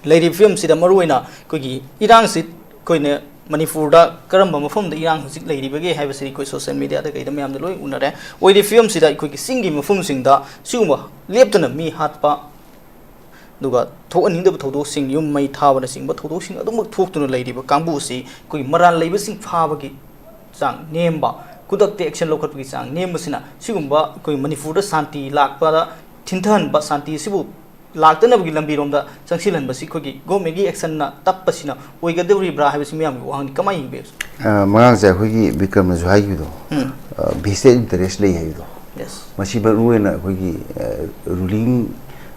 ꯂꯩꯔꯤꯕ ꯐꯤꯕꯝꯁꯤꯗ ꯃꯔꯨꯑꯣꯏꯅ ꯑꯩꯈꯣꯏꯒꯤ ꯏꯔꯥꯡꯁꯤ ꯑꯩꯈꯣꯏꯅ ꯃꯅꯤꯄꯨꯔꯗ ꯀꯔꯝꯕ ꯃꯐꯝꯗ ꯏꯔꯥꯡ ꯍꯧꯖꯤꯛ ꯂꯩꯔꯤꯕꯒꯦ ꯍꯥꯏꯕꯁꯤ ꯑꯩꯈꯣꯏ ꯁꯣꯁꯤꯌꯦꯜ ꯃꯤꯗꯤꯌꯥꯗ ꯀꯩꯗ ꯃꯌꯥꯝꯗ ꯂꯣꯏ ꯎꯅꯔꯦ꯫ ꯑꯣꯏꯔꯤꯕ ꯐꯤꯕꯝꯁꯤꯗ ꯑꯩꯈꯣꯏꯒꯤ ꯆꯤꯡꯒꯤ ꯃꯐꯝꯁꯤꯡꯗ ꯁꯤꯒꯨꯝꯕ ꯂꯦꯞꯇꯅ ꯃꯤ ꯍꯥꯠꯄ, ꯑꯗꯨꯒ ꯊꯣꯛꯍꯟꯅꯤꯡꯗꯕ ꯊꯧꯗꯣꯛꯁꯤꯡ, ꯌꯨꯝ ꯃꯩ ꯊꯥꯕꯅꯆꯤꯡꯕ ꯊꯧꯗꯣꯛꯁꯤꯡ ꯑꯗꯨꯃꯛ ꯊꯣꯛꯇꯨꯅ ꯂꯩꯔꯤꯕ ꯀꯥꯡꯕꯨ ꯑꯁꯤ ꯑꯩꯈꯣꯏꯒꯤ ꯃꯔꯥꯜ ꯂꯩꯕꯁꯤꯡ ꯐꯥꯕꯒꯤ ꯆꯥꯡ ꯅꯦꯝꯕ, ꯈꯨꯗꯛꯇ ꯑꯦꯛꯁꯟ ꯂꯧꯈꯠꯄꯒꯤ ꯆꯥꯡ ꯅꯦꯝꯕꯁꯤꯅ ꯁꯤꯒꯨꯝꯕ ꯑꯩꯈꯣꯏ ꯃꯅꯤꯄꯨꯔꯗ ꯁꯥꯟꯇꯤ ꯂꯥꯛꯄꯗ ꯊꯤꯟꯊꯍꯟꯕ, ꯁꯥꯟꯇꯤ ꯑꯁꯤꯕꯨ ꯂꯥꯛꯇꯅꯕꯒꯤ ꯂꯝꯕꯤꯔꯣꯝꯗ ꯆꯪꯁꯤꯜꯍꯟꯕꯁꯤ ꯑꯩꯈꯣꯏꯒꯤ ꯒꯣꯔꯃꯦꯟꯒꯤ ꯑꯦꯛꯁꯟꯅ ꯇꯞꯄꯁꯤꯅ ꯑꯣꯏꯒꯗꯧꯔꯤꯕ꯭ꯔꯥ ꯍꯥꯏꯕꯁꯤ ꯃꯤꯌꯥꯝꯒꯤ ꯋꯥꯍꯪꯅꯤ꯫ ꯀꯃꯥꯏꯅ ꯌꯦꯡꯕꯤꯕꯁꯤ? ꯑ, ꯃꯉꯥꯡꯁꯦ ꯑꯩꯈꯣꯏꯒꯤ ꯕꯤꯀ꯭ꯔꯝꯅꯁꯨ ꯍꯥꯏꯈꯤꯕꯗꯣ, ꯎꯝ꯫ ꯑ, ꯚꯦꯁꯇꯦꯠ ꯏꯟꯇꯔꯦꯁ ꯂꯩ ꯍꯥꯏꯕꯗꯣ꯫ ꯌꯦꯁ꯫ ꯃꯁꯤ ꯃꯔꯨꯑꯣꯏꯅ ꯑꯩꯈꯣꯏꯒꯤ, ꯑ, ꯔꯨꯂꯤꯡ,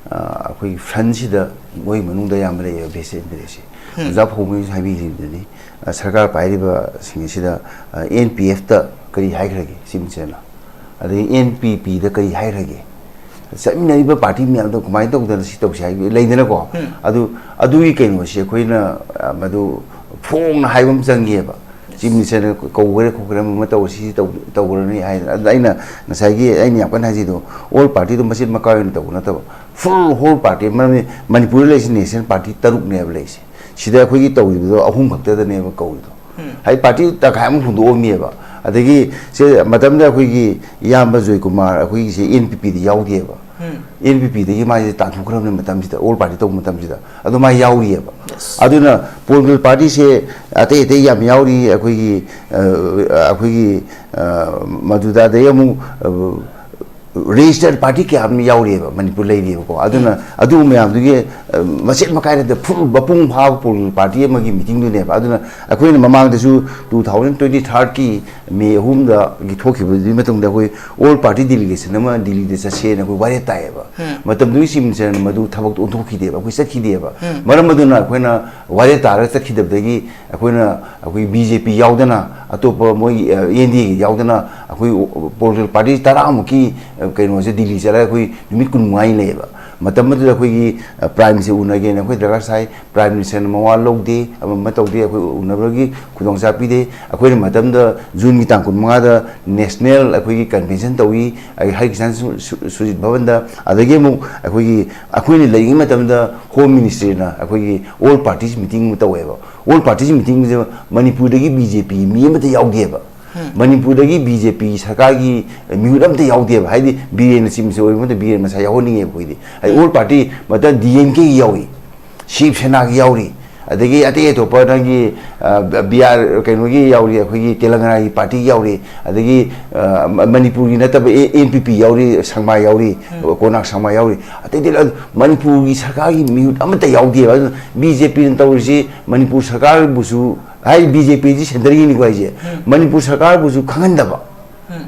ꯑ, ꯑꯩꯈꯣꯏꯒꯤ ꯐ꯭ꯔꯟꯁꯤꯗ ꯃꯣꯏ ꯃꯅꯨꯡꯗ ꯑꯌꯥꯝꯕ ꯂꯩꯌꯦꯕ ꯚꯦꯁꯇꯦꯠ ꯏꯟꯇꯔꯦꯁꯁꯦ꯫ ꯎꯝ꯫ ꯑꯣꯖꯥ ꯐꯧꯕꯅꯁꯨ ꯍꯥꯏꯕꯤꯈꯤꯕꯗꯨꯅꯤ, ꯑ, ꯁꯔꯀꯥꯔ ꯄꯥꯏꯔꯤꯕꯁꯤꯡ ꯑꯁꯤꯗ, ꯑ, ꯑꯦꯟ ꯄꯤ ꯑꯦꯐꯇ ꯀꯔꯤ ꯍꯥꯏꯈ꯭ꯔꯒꯦ ꯁꯤ ꯃꯆꯦꯅ? ꯑꯗꯒꯤ ꯑꯦꯟ ꯄꯤ ꯄꯤꯗ ꯀꯔꯤ ꯍꯥꯏꯈ꯭ꯔꯒꯦ? ꯆꯠꯃꯤꯟꯅꯔꯤꯕ ꯄꯥꯔꯇꯤ ꯃꯌꯥꯝꯗꯣ ꯀꯃꯥꯏꯅ ꯇꯧꯗꯅ ꯁꯤ ꯇꯧꯁꯤ ꯍꯥꯏꯕ ꯂꯩꯗꯅꯀꯣ꯫ ꯑꯗꯨ, ꯑꯗꯨꯒꯤ ꯀꯩꯅꯣꯁꯤ ꯑꯩꯈꯣꯏꯅ, ꯑ, ꯃꯗꯨ ꯐꯣꯡꯅ ꯍꯥꯏꯕ ꯑꯃ ꯆꯪꯉꯦꯕ꯫ ꯆꯤꯐ ꯃꯤꯅꯤꯁꯇꯔꯅ ꯀꯧꯒꯦꯔꯥ ꯈꯣꯠꯀꯦꯔꯥ ꯑꯃ ꯑꯃ ꯇꯧꯔꯁꯤ ꯇꯧ-, ꯇꯧꯒ꯭ꯔꯅꯤ ꯍꯥꯏꯗꯅ꯫ ꯑꯗꯨꯗ ꯑꯩꯅ ꯉꯁꯥꯏꯒꯤ ꯑꯩꯅ ꯌꯥꯝ ꯀꯟꯅ ꯍꯥꯏꯖꯩꯗꯣ, ꯑꯣꯜ ꯄꯥꯔꯇꯤꯗꯣ ꯃꯆꯦꯠ ꯃꯀꯥꯏ ꯑꯣꯏꯅ ꯇꯧꯕ ꯅꯠꯇꯕ, ꯐꯨꯜ ꯍꯣꯜ ꯄꯥꯔꯇꯤ꯫ ꯃꯔꯝꯗꯤ ꯃꯅꯤꯄꯨꯔꯗ ꯂꯩꯔꯤꯁꯤ ꯅꯦꯁꯅꯦꯜ ꯄꯥꯔꯇꯤ ꯇꯔꯨꯛꯅꯦꯕ ꯂꯩꯔꯤꯁꯦ꯫ ꯁꯤꯗ ꯑꯩꯈꯣꯏꯒꯤ ꯇꯧꯔꯤꯕꯗꯣ ꯑꯍꯨꯝ ꯈꯛꯇꯗꯅꯦꯕ ꯀꯧꯔꯤꯗꯣ꯫ ꯍꯥꯏꯗꯤ ꯄꯥꯔꯇꯤ ꯇꯪꯈꯥꯏ ꯑꯃ ꯍꯨꯟꯗꯣꯛꯑꯝꯃꯦꯕ꯫ ꯑꯗꯒꯤ ꯁꯦ ꯃꯇꯝꯗ ꯑꯩꯈꯣꯏꯒꯤ ꯏꯌꯥꯝꯕ ꯖꯣꯏꯀꯨꯃꯥꯔ, ꯑꯩꯈꯣꯏꯒꯤꯁꯦ ꯑꯦꯟ ꯄꯤ ꯄꯤꯗ ꯌꯥꯎꯗꯦꯕ꯫ ꯑꯦꯟ ꯄꯤ ꯄꯤꯗꯒꯤ ꯃꯥꯁꯦ ꯇꯥꯟꯊꯣꯛꯈ꯭ꯔꯕꯅꯤ ꯃꯇꯝꯁꯤꯗ, ꯑꯣꯜ ꯄꯥꯔꯇꯤ ꯇꯧꯕ ꯃꯇꯝꯁꯤꯗ꯫ ꯑꯗꯣ ꯃꯥ ꯌꯥꯎꯔꯤꯑꯕ꯫ ꯑꯗꯨꯅ ꯄꯣꯂꯤꯇꯤꯀꯦꯜ ꯄꯥꯔꯇꯤꯁꯦ ꯑꯇꯩ ꯑꯇꯩ ꯌꯥꯝ ꯌꯥꯎꯔꯤ꯫ ꯑꯩꯈꯣꯏꯒꯤ, ꯑ, ꯑꯩꯈꯣꯏꯒꯤ, ꯑ, ꯃꯗꯨꯗ ꯑꯗꯩ ꯑꯃꯨꯛ, ꯑ, ꯔꯦꯖꯤꯁꯇꯔ ꯄꯥꯔꯇꯤ ꯀꯌꯥ ꯑꯃ ꯌꯥꯎꯔꯤꯑꯕ ꯃꯅꯤꯄꯨꯔ ꯂꯩꯔꯤꯑꯕꯀꯣ꯫ ꯑꯗꯨꯅ ꯑꯗꯨ ꯃꯌꯥꯝꯗꯨꯒꯤ, ꯑ, ꯃꯆꯦꯠ ꯃꯀꯥꯏ ꯅꯠꯇꯦ, ꯐꯨꯜ ꯃꯄꯨꯡ ꯐꯥꯕ ꯄꯣꯂꯤꯇꯤꯀꯦꯜ ꯄꯥꯔꯇꯤ ꯑꯃꯒꯤ ꯃꯤꯇꯤꯡꯗꯨꯅꯦꯕ꯫ ꯑꯗꯨꯅ ꯑꯩꯈꯣꯏꯅ ꯃꯃꯥꯡꯗꯁꯨ ꯇꯨ ꯊꯥꯎꯖꯟ ꯇ꯭ꯋꯦꯟꯇꯤ ꯊꯥꯔꯠꯀꯤ ꯃꯦ ꯑꯍꯨꯝꯗꯒꯤ ꯊꯣꯛꯈꯤꯕꯗꯨꯒꯤ ꯃꯇꯨꯡꯗ ꯑꯩꯈꯣꯏ ꯑꯣꯜ ꯄꯥꯔꯇꯤ ꯗꯦꯂꯤꯒꯦꯁꯟ ꯑꯃ ꯗꯤꯜꯂꯤꯗ ꯆꯠꯁꯦꯅ ꯑꯩꯈꯣꯏ ꯋꯥꯔꯦꯞ ꯇꯥꯏꯌꯦꯕ꯫ ꯃꯇꯝꯗꯨꯒꯤ ꯆꯤꯐ ꯃꯤꯅꯤꯁꯇꯔꯅ ꯃꯗꯨ ꯊꯕꯛꯇꯣ ꯑꯣꯟꯊꯣꯛꯈꯤꯗꯦꯕ, ꯑꯩꯈꯣꯏ ꯆꯠꯈꯤꯗꯦꯕ꯫ ꯃꯔꯝ ꯑꯗꯨꯅ ꯑꯩꯈꯣꯏꯅ ꯋꯥꯔꯦꯞ ꯇꯥꯔꯒ ꯆꯠꯈꯤꯗꯕꯗꯒꯤ ꯑꯩꯈꯣꯏꯅ, ꯑꯩꯈꯣꯏ ꯕꯤ ꯖꯦ ꯄꯤ ꯌꯥꯎꯗꯅ, ꯑꯇꯣꯞꯄ ꯃꯣꯏ, ꯑ, ꯑꯦꯟ ꯗꯤ ꯑꯦꯒꯤ ꯌꯥꯎꯗꯅ ꯑꯩꯈꯣꯏ ꯄꯣꯂꯤꯇꯤꯀꯦꯜ ꯄꯥꯔꯇꯤ ꯇꯔꯥꯃꯨꯛꯀꯤ, ꯑ, ꯀꯩꯅꯣꯁꯦ ꯗꯤꯜꯂꯤ ꯆꯠꯂꯒ ꯑꯩꯈꯣꯏ ꯅꯨꯃꯤꯠ ꯀꯨꯟꯃꯉꯥꯅꯤ ꯂꯩꯌꯦꯕ꯫ ꯃꯇꯝ ꯑꯗꯨꯗ ꯑꯩꯈꯣꯏꯒꯤ, ꯑ, ꯄ꯭ꯔꯥꯏꯝ ꯃꯤꯅꯤꯁꯇꯔ ꯎꯅꯒꯦꯅ ꯑꯩꯈꯣꯏ ꯗꯔꯀꯥꯔ ꯁꯥꯏ꯫ ꯄ꯭ꯔꯥꯏꯝ ꯃꯤꯅꯤꯁꯇꯔꯅ ꯃꯋꯥ ꯂꯧꯗꯦ, ꯑꯃ ꯑꯃ ꯇꯧꯗꯦ, ꯑꯩꯈꯣꯏ ꯎꯅꯕꯒꯤ ꯈꯨꯗꯣꯡꯆꯥꯕ ꯄꯤꯗꯦ꯫ ꯑꯩꯈꯣꯏꯅ ꯃꯇꯝꯗ ꯖꯨꯟꯒꯤ ꯇꯥꯡ ꯀꯨꯟꯃꯉꯥꯗ ꯅꯦꯁꯅꯦꯜ ꯑꯩꯈꯣꯏꯒꯤ ꯀꯟꯚꯦꯟꯁꯟ ꯇꯧꯏ, ꯑꯩ ꯍꯔꯤ ꯀ꯭ꯔꯤꯁꯅ ꯁꯨ-, ꯁꯨ-, ꯁꯨꯖꯤꯠ ꯚꯕꯟꯗ꯫ ꯑꯗꯒꯤ ꯑꯃꯨꯛ ꯑꯩꯈꯣꯏꯒꯤ, ꯑꯩꯈꯣꯏꯅ ꯂꯩꯔꯤꯉꯩ ꯃꯇꯝꯗ ꯍꯣꯝ ꯃꯤꯅꯤꯁꯇ꯭ꯔꯤꯅ ꯑꯩꯈꯣꯏꯒꯤ ꯑꯣꯜ ꯄꯥꯔꯇꯤꯁ ꯃꯤꯇꯤꯡ ꯑꯃ ꯇꯧꯋꯦꯕ꯫ ꯑꯣꯜ ꯄꯥꯔꯇꯤꯁ ꯃꯤꯇꯤꯡꯁꯦ ꯃꯅꯤꯄꯨꯔꯗꯒꯤ ꯕꯤ ꯖꯦ ꯄꯤ ꯃꯤ ꯑꯃꯠꯇ ꯌꯥꯎꯗꯦꯕ꯫ ꯃꯅꯤꯄꯨꯔꯗꯒꯤ ꯕꯤ ꯖꯦ ꯄꯤ ꯁꯔꯀꯥꯔꯒꯤ ꯃꯤꯍꯨꯠ ꯑꯝꯇ ꯌꯥꯎꯗꯦꯕ꯫ ꯍꯥꯏꯗꯤ ꯕꯤꯔꯦꯟꯅ ꯆꯤꯐ ꯃꯤꯅꯤꯁꯇꯔ ꯑꯣꯏꯕ ꯃꯇꯝꯗ ꯕꯤꯔꯦꯟ ꯃꯁꯥ ꯌꯥꯎꯍꯟꯅꯤꯡꯉꯦꯕ ꯑꯩꯈꯣꯏꯗꯤ꯫ ꯍꯥꯏꯗꯤ ꯑꯣꯜ ꯄꯥꯔꯇꯤ ꯃꯇꯝ ꯗꯤ ꯑꯦꯝ ꯀꯦꯒꯤ ꯌꯥꯎꯔꯤ, ꯁꯤꯕ ꯁꯦꯅꯥꯒꯤ ꯌꯥꯎꯔꯤ, ꯑꯗꯒꯤ ꯑꯇꯩ ꯑꯇꯣꯞꯄ ꯅꯪꯒꯤ, ꯑ, ꯕꯤ ꯑꯥꯔ ꯀꯩꯅꯣꯒꯤ ꯌꯥꯎꯔꯤ, ꯑꯩꯈꯣꯏꯒꯤ ꯇꯦꯂꯪꯒꯅꯥꯒꯤ ꯄꯥꯔꯇꯤꯒꯤ ꯌꯥꯎꯔꯤ, ꯑꯗꯒꯤ, ꯑ, ꯃ-, ꯃꯅꯤꯄꯨꯔꯒꯤ ꯅꯠꯇꯕ ꯑꯦ-, ꯑꯦꯟ ꯄꯤ ꯄꯤ ꯌꯥꯎꯔꯤ, ꯁꯪꯃꯥ ꯌꯥꯎꯔꯤ, ꯀꯣꯅꯥꯛ ꯁꯪꯃꯥ ꯌꯥꯎꯔꯤ, ꯑꯇꯩꯗꯤ ꯂꯣꯏ-, ꯃꯅꯤꯄꯨꯔꯒꯤ ꯁꯔꯀꯥꯔꯒꯤ ꯃꯤꯍꯨꯠ ꯑꯃꯠꯇ ꯌꯥꯎꯗꯦꯕ꯫ ꯑꯗꯨꯅ ꯕꯤ ꯖꯦ ꯄꯤꯅ ꯇꯧꯔꯤꯁꯤ ꯃꯅꯤꯄꯨꯔ ꯁꯔꯀꯥꯔꯕꯨꯁꯨ, ꯍꯥꯏ, ꯕꯤ ꯖꯦ ꯄꯤꯁꯤ ꯁꯦꯟꯇꯔꯒꯤꯅꯤꯀꯣ ꯍꯥꯏꯁꯦ, ꯃꯅꯤꯄꯨꯔ ꯁꯔꯀꯥꯔꯕꯨꯁꯨ ꯈꯪꯍꯟꯗꯕ꯫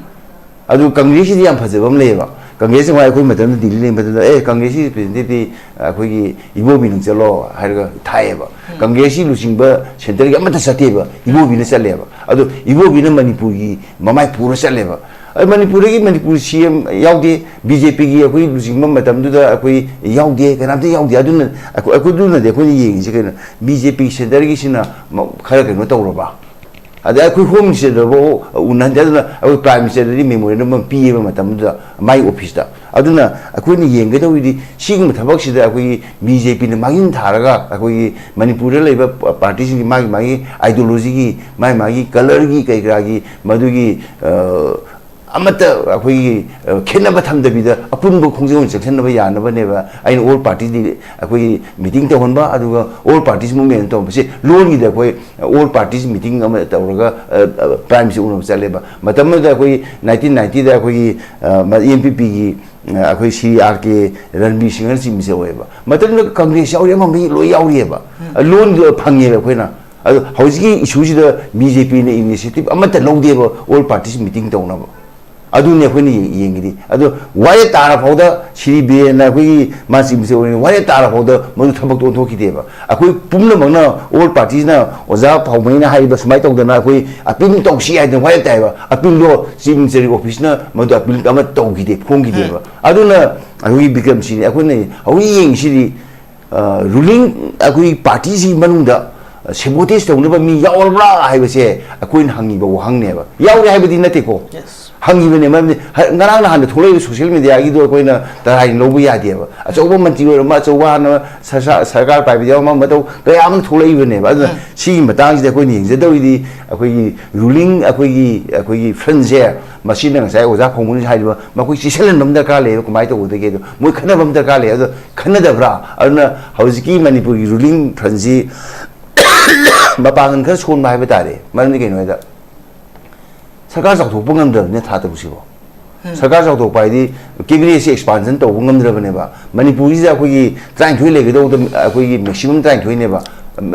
ꯑꯗꯨ ꯀꯪꯒ꯭ꯔꯦꯁꯀꯤꯗꯤ ꯌꯥꯝ ꯐꯖꯕ ꯑꯃ ꯂꯩꯌꯦꯕ꯫ ꯀꯪꯒ꯭ꯔꯦꯁ ꯅꯍꯥꯟꯋꯥꯏ ꯑꯩꯈꯣꯏ ꯃꯇꯝꯗ ꯗꯤꯜꯂꯤ ꯂꯩꯕ ꯃꯇꯝꯗ, "ꯑꯦ, ꯀꯪꯒ꯭ꯔꯦꯁꯀꯤ ꯔꯤꯄ꯭ꯔꯦꯖꯦꯟꯇꯦꯇꯤꯚꯇꯤ ꯑꯩꯈꯣꯏꯒꯤ ꯏꯕꯣꯕꯤ ꯅꯪ ꯆꯠꯂꯣ" ꯍꯥꯏꯔꯒ ꯊꯥꯏꯌꯦꯕ꯫ ꯀꯪꯒ꯭ꯔꯦꯁꯀꯤ ꯂꯨꯆꯤꯡꯕ ꯁꯦꯟꯇꯔꯒꯤ ꯑꯃꯠꯇ ꯆꯠꯇꯦꯕ, ꯏꯕꯣꯕꯤꯅ ꯆꯠꯂꯦꯕ꯫ ꯑꯗꯣ ꯏꯕꯣꯕꯤꯅ ꯃꯅꯤꯄꯨꯔꯒꯤ ꯃꯃꯥꯏ ꯄꯨꯔ ꯆꯠꯂꯦꯕ꯫ ꯑꯩ ꯃꯅꯤꯄꯨꯔꯗꯒꯤ ꯃꯅꯤꯄꯨꯔ ꯁꯤ ꯑꯦꯝ ꯌꯥꯎꯗꯦ, ꯕꯤ ꯖꯦ ꯄꯤꯒꯤ ꯑꯩꯈꯣꯏ ꯂꯨꯆꯤꯡꯕ ꯃꯇꯝꯗꯨꯗ ꯑꯩꯈꯣꯏ ꯌꯥꯎꯗꯦ, ꯀꯅꯥꯝꯇ ꯌꯥꯎꯗꯦ꯫ ꯑꯗꯨꯅ ꯑꯩꯈꯣꯏ, ꯑꯩꯈꯣꯏ ꯑꯗꯨꯅꯗꯤ ꯑꯩꯈꯣꯏꯅ ꯌꯦꯡꯉꯤꯁꯦ ꯀꯩꯅꯣ, ꯕꯤ ꯖꯦ ꯄꯤ ꯁꯦꯟꯇꯔꯒꯤꯁꯤꯅ ꯃ-, ꯈꯔ ꯀꯩꯅꯣ ꯇꯧꯔꯕ, ꯑꯗꯩ ꯑꯩꯈꯣꯏ ꯍꯣꯝ ꯃꯤꯅꯤꯁꯇꯔꯗꯐꯥꯎ ꯎꯅꯍꯟꯗꯦ꯫ ꯑꯗꯨꯅ ꯑꯩꯈꯣꯏ ꯄ꯭ꯔꯥꯏꯝ ꯃꯤꯅꯤꯁꯇꯔꯗꯗꯤ ꯃꯦꯃꯣꯔꯦꯟꯗꯝ ꯑꯃ ꯄꯤꯌꯦꯕ ꯃꯇꯝꯗꯨꯗ ꯃꯥꯏ ꯑꯣꯐꯤꯁꯇ꯫ ꯑꯗꯨꯅ ꯑꯩꯈꯣꯏꯅ ꯌꯦꯡꯒꯗꯧꯔꯤꯗꯤ ꯁꯤꯒꯨꯝꯕ ꯊꯕꯛꯁꯤꯗ ꯑꯩꯈꯣꯏꯒꯤ ꯕꯤ ꯖꯦ ꯄꯤꯅ ꯃꯥꯡꯖꯤꯟ ꯊꯥꯔꯒ ꯑꯩꯈꯣꯏꯒꯤ ꯃꯅꯤꯄꯨꯔꯗ ꯂꯩꯕ ꯄ-, ꯄꯥꯔꯇꯤꯁꯤꯡꯒꯤ ꯃꯥꯒꯤ ꯃꯥꯒꯤ ꯑꯥꯏꯗꯤꯌꯣꯂꯣꯖꯤꯒꯤ, ꯃꯥꯒꯤ ꯃꯥꯒꯤ ꯀꯂꯔꯒꯤ ꯀꯩ ꯀꯔꯥꯒꯤ ꯃꯗꯨꯒꯤ, ꯑ, ꯑꯃꯠꯇ ꯑꯩꯈꯣꯏꯒꯤ, ꯑ, ꯈꯦꯠꯅꯕ ꯊꯝꯗꯕꯤꯗ ꯑꯄꯨꯟꯕ ꯈꯣꯡꯖꯦꯜ ꯑꯣꯏꯅ ꯆꯪꯁꯤꯟꯅꯕ ꯌꯥꯅꯕꯅꯦꯕ ꯑꯩꯅ ꯑꯣꯜ ꯄꯥꯔꯇꯤꯗꯤ ꯑꯩꯈꯣꯏꯒꯤ ꯃꯤꯇꯤꯡ ꯇꯧꯍꯟꯕ, ꯑꯗꯨꯒ ꯑꯣꯜ ꯄꯥꯔꯇꯤꯁ ꯃꯨꯚꯃꯦꯟ ꯇꯧꯍꯟꯕꯁꯦ ꯂꯣꯟꯒꯤꯗ ꯑꯩꯈꯣꯏ ꯑꯣꯜ ꯄꯥꯔꯇꯤꯁ ꯃꯤꯇꯤꯡ ꯑꯃ ꯇꯧꯔꯒ, ꯑ, ꯑ, ꯄ꯭ꯔꯥꯏꯝ ꯃꯤꯅꯤꯁꯇꯔ ꯎꯅꯕ ꯆꯠꯂꯦꯕ꯫ ꯃꯇꯝ ꯑꯃꯗ ꯑꯩꯈꯣꯏ ꯅꯥꯏꯟꯇꯤꯟ ꯅꯥꯏꯟꯇꯤꯗ ꯑꯩꯈꯣꯏꯒꯤ, ꯑ, ꯃ-, ꯑꯦꯟ ꯄꯤ ꯄꯤꯒꯤ, ꯑ, ꯑꯩꯈꯣꯏ ꯁ꯭ꯔꯤ ꯑꯥꯔ ꯀꯦ ꯔꯟꯕꯤꯔ ꯁꯤꯡꯍꯅ ꯆꯤꯐ ꯃꯤꯅꯤꯁꯇꯔ ꯑꯣꯏꯌꯦꯕ꯫ ꯃꯇꯝꯗꯨꯗ ꯀꯪꯒ꯭ꯔꯦꯁ ꯌꯥꯎꯔꯤ, ꯑꯃ ꯃꯤ ꯂꯣꯏ ꯌꯥꯎꯔꯤꯑꯕ꯫ ꯎꯝ꯫ ꯑ, ꯂꯣꯟꯗꯣ ꯐꯪꯉꯦꯕ ꯑꯩꯈꯣꯏꯅ꯫ ꯑꯗꯣ ꯍꯧꯖꯤꯛꯀꯤ ꯏꯁꯨꯁꯤꯗ ꯕꯤ ꯖꯦ ꯄꯤꯅ ꯏꯅꯤꯁꯤꯌꯦꯇꯤꯚ ꯑꯃꯠꯇ ꯂꯧꯗꯦꯕ ꯑꯣꯜ ꯄꯥꯔꯇꯤꯁ ꯃꯤꯇꯤꯡ ꯇꯧꯅꯕ꯫ ꯑꯗꯨꯅꯤ ꯑꯩꯈꯣꯏꯅ ꯌꯦꯡ-, ꯌꯦꯡꯉꯤꯗꯤ꯫ ꯑꯗꯣ ꯋꯥꯔꯦꯞ ꯇꯥꯔ ꯐꯥꯎꯗ ꯁ꯭ꯔꯤ ꯕꯤꯔꯦꯟꯅ ꯑꯩꯈꯣꯏꯒꯤ ꯃꯥ ꯆꯤꯐ ꯃꯤꯅꯤꯁꯇꯔ ꯑꯣꯏꯔꯤꯉꯩ ꯋꯥꯔꯦꯞ ꯇꯥꯔ ꯐꯥꯎꯗ ꯃꯗꯨ ꯊꯕꯛꯇꯣ ꯑꯣꯟꯊꯣꯛꯈꯤꯗꯦꯕ꯫ ꯑꯩꯈꯣꯏ ꯄꯨꯝꯅꯃꯛꯅ, ꯑꯣꯜ ꯄꯥꯔꯇꯤꯁꯅ, ꯑꯣꯖꯥ ꯐꯥꯎꯃꯩꯅ ꯍꯥꯏꯔꯤꯕ ꯁꯨꯃꯥꯏꯅ ꯇꯧꯗꯅ ꯑꯩꯈꯣꯏ ꯑꯄꯤꯜ ꯇꯧꯁꯤ ꯍꯥꯏꯗꯅ ꯋꯥꯔꯦꯞ ꯇꯥꯏꯕ꯫ ꯑꯄꯤꯜꯗꯣ ꯆꯤꯐ ꯃꯤꯅꯤꯁꯇꯔꯒꯤ ꯑꯣꯐꯤꯁꯅ ꯃꯗꯨ ꯑꯄꯤꯜ ꯑꯃ ꯇꯧꯈꯤꯗꯦ, ꯐꯣꯡꯈꯤꯗꯦꯕ꯫ ꯎꯝ꯫ ꯑꯗꯨꯅ ꯑꯩꯈꯣꯏꯒꯤ ꯕꯤꯀ꯭ꯔꯝꯁꯤꯅꯤ ꯑꯩꯈꯣꯏꯅ ꯍꯧꯖꯤꯛ ꯌꯦꯡꯉꯤꯁꯤꯗꯤ, ꯑ, ꯔꯨꯂꯤꯡ ꯑꯩꯈꯣꯏ ꯄꯥꯔꯇꯤꯁꯤꯒꯤ ꯃꯅꯨꯡꯗ ꯁꯦꯕꯣꯇꯦꯖ ꯇꯧꯅꯕ ꯃꯤ ꯌꯥꯎꯔꯕ꯭ꯔꯥ ꯍꯥꯏꯕꯁꯦ ꯑꯩꯈꯣꯏꯅ ꯍꯪꯉꯤꯕ ꯋꯥꯍꯪꯅꯦꯕ꯫ ꯌꯥꯎꯔꯦ ꯍꯥꯏꯕꯗꯤ ꯅꯠꯇꯦꯀꯣ꯫ Yes. ꯍꯪꯉꯤꯕꯅꯦ, ꯃꯔꯝꯗꯤ ꯍ-, ꯉꯔꯥꯡ ꯅꯍꯥꯟꯗ ꯊꯣꯛꯂꯛꯏꯕ ꯁꯣꯁꯤꯌꯦꯜ ꯃꯦꯗꯤꯌꯥꯒꯤꯗꯣ ꯑꯩꯈꯣꯏꯅ ꯇꯔꯥꯏꯅ ꯂꯧꯕ ꯌꯥꯗꯦꯕ꯫ ꯑꯆꯧꯕ ꯃꯟꯇ꯭ꯔꯤ ꯑꯣꯏꯔꯝꯕ, ꯑꯆꯧꯕ ꯍꯥꯟꯅ ꯁꯔꯁꯥ-, ꯁꯔꯀꯥꯔ ꯄꯥꯏꯕꯗ ꯌꯥꯎꯔꯝꯕ ꯃꯇꯧ ꯀꯌꯥ ꯑꯃ ꯊꯣꯛꯂꯛꯏꯕꯅꯦꯕ꯫ ꯑꯗꯨꯅ ꯎꯝ꯫ ꯁꯤꯒꯤ ꯃꯇꯥꯡꯁꯤꯗ ꯑꯩꯈꯣꯏꯅ ꯌꯦꯡꯖꯗꯧꯔꯤꯗꯤ ꯑꯩꯈꯣꯏꯒꯤ ꯔꯨꯂꯤꯡ ꯑꯩꯈꯣꯏꯒꯤ, ꯑꯩꯈꯣꯏꯒꯤ ꯐ꯭ꯔꯟꯁꯦ, ꯃꯁꯤꯅ ꯉꯁꯥꯏ ꯑꯣꯖꯥ ꯐꯥꯎꯃꯨꯅꯁꯨ ꯍꯥꯏꯔꯤꯕ, ꯃꯈꯣꯏ ꯆꯦꯁꯤꯜꯍꯟꯕ ꯑꯃ ꯗꯔꯀꯥꯔ ꯂꯩꯌꯦꯕ꯫ ꯀꯃꯥꯏꯅ ꯇꯧꯒꯗꯒꯦ ꯑꯗꯣ, ꯃꯣꯏ ꯈꯟꯅꯕ ꯑꯃ ꯗꯔꯀꯥꯔ ꯂꯩ꯫ ꯑꯗꯣ ꯈꯟꯅꯗꯕ꯭ꯔꯥ? ꯑꯗꯨꯅ ꯍꯧꯖꯤꯛꯀꯤ ꯃꯅꯤꯄꯨꯔꯒꯤ ꯔꯨꯂꯤꯡ ꯐ꯭ꯔꯟꯁꯤ ꯃꯄꯥꯡꯒꯜ ꯈꯔ ꯁꯣꯟꯕ ꯍꯥꯏꯕ ꯇꯥꯔꯦ꯫ ꯃꯔꯝꯗꯤ ꯀꯩꯅꯣ ꯍꯥꯏꯗ, ꯁꯔꯀꯥꯔ ꯆꯥꯎꯊꯣꯛꯄ ꯉꯝꯗ꯭ꯔꯕꯅꯤꯅ ꯊꯥ ꯇꯔꯨꯛꯁꯤꯕꯣ꯫ ꯎꯝ꯫ ꯁꯔꯀꯥꯔ ꯆꯥꯎꯊꯣꯛꯄ ꯍꯥꯏꯗꯤ ꯀꯦꯕꯤꯅꯦꯠꯁꯤ ꯑꯦꯛꯁꯄꯥꯟꯁꯟ ꯇꯧꯕ ꯉꯝꯗ꯭ꯔꯕꯅꯦꯕ꯫ ꯃꯅꯤꯄꯨꯔꯁꯤꯗ ꯑꯩꯈꯣꯏꯒꯤ ꯇꯔꯥꯅꯤꯊꯣꯏ ꯂꯩꯒꯗꯧꯕꯗ ꯑꯩꯈꯣꯏꯒꯤ ꯃꯦꯛꯁꯤꯃꯝ ꯇꯔꯥꯅꯤꯊꯣꯏꯅꯦꯕ꯫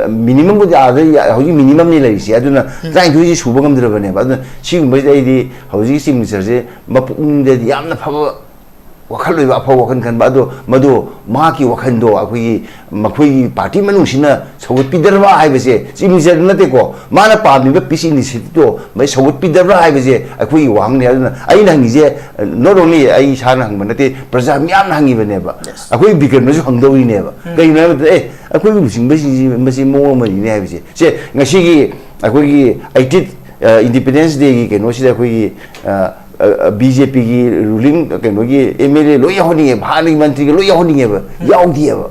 ꯃꯤꯅꯤꯃꯝꯕꯨꯗꯤ ꯑꯥꯗ ꯌꯥ-, ꯍꯧꯖꯤꯛ ꯃꯤꯅꯤꯃꯝꯅꯤ ꯂꯩꯔꯤꯁꯦ꯫ ꯑꯗꯨꯅ ꯎꯝ꯫ ꯇꯔꯥꯅꯤꯊꯣꯏꯁꯤ ꯁꯨꯕ ꯉꯝꯗ꯭ꯔꯕꯅꯦꯕ꯫ ꯑꯗꯨꯅ ꯁꯤꯒꯨꯝꯕꯁꯤꯗ ꯑꯩꯗꯤ ꯍꯧꯖꯤꯛꯀꯤ ꯆꯤꯐ ꯃꯤꯅꯤꯁꯇꯔꯁꯦ ꯃꯄꯨꯛꯅꯤꯡꯗꯗꯤ ꯌꯥꯝꯅ ꯐꯕ ꯋꯥꯈꯜ ꯑꯣꯏꯕ ꯑꯐꯕ ꯋꯥꯈꯜ ꯈꯟꯕ, ꯑꯗꯣ ꯃꯗꯨ ꯃꯍꯥꯛꯀꯤ ꯋꯥꯈꯜꯗꯣ ꯑꯩꯈꯣꯏꯒꯤ, ꯃꯈꯣꯏꯒꯤ ꯄꯥꯔꯇꯤ ꯃꯅꯨꯡꯁꯤꯅ ꯁꯧꯒꯠꯄꯤꯗ꯭ꯔꯕ ꯍꯥꯏꯕꯁꯦ ꯆꯤꯞ ꯃꯤꯅꯤꯁꯇꯔꯗ ꯅꯠꯇꯦꯀꯣ, ꯃꯥꯅ ꯄꯥꯝꯃꯤꯕ peace initiative-ꯇꯣ ꯃꯁꯤ ꯁꯧꯒꯠꯄꯤꯗ꯭ꯔꯕ꯭ꯔꯥ ꯍꯥꯏꯕꯁꯦ ꯑꯩꯈꯣꯏꯒꯤ ꯋꯥꯍꯪꯅꯤ꯫ ꯑꯗꯨꯅ ꯑꯩꯅ ꯍꯪꯉꯤꯁꯦ, not only ꯑꯩ ꯏꯁꯥꯅ ꯍꯪꯕ ꯅꯠꯇꯦ, ꯄ꯭ꯔꯖꯥ ꯃꯤꯌꯥꯝꯅ ꯍꯪꯉꯤꯕꯅꯦꯕ꯫ Yes. ꯑꯩꯈꯣꯏ ꯕꯤꯀ꯭ꯔꯝꯅꯁꯨ ꯍꯪꯗꯧꯔꯤꯅꯦꯕ꯫ ꯎꯝ꯫ ꯀꯩꯒꯤꯅꯣ ꯍꯥꯏꯕꯗ, ꯑꯦ, ꯑꯩꯈꯣꯏꯒꯤ ꯂꯨꯆꯤꯡꯕꯁꯤꯡꯁꯤ ꯃꯁꯤ ꯃꯑꯣꯡ ꯑꯃꯅꯤꯅꯦ ꯍꯥꯏꯕꯁꯦ꯫ ꯁꯦ, ꯉꯁꯤꯒꯤ ꯑꯩꯈꯣꯏꯒꯤ eighteenth, ꯑ, Independence Day-ꯒꯤ ꯀꯩꯅꯣꯁꯤꯗ ꯑꯩꯈꯣꯏꯒꯤ, ꯑ, ꯑ, ꯑ, BJP-ꯒꯤ ruling ꯀꯩꯅꯣꯒꯤ MLA ꯂꯣꯏ ꯌꯥꯎꯍꯟꯅꯤꯡꯉꯦꯕ, ꯍꯥꯟꯅꯒꯤ ꯃꯟꯇ꯭ꯔꯤꯒ ꯂꯣꯏ ꯌꯥꯎꯍꯟꯅꯤꯡꯉꯦꯕ꯫ ꯎꯝ꯫ ꯌꯥꯎꯗꯦꯕ꯫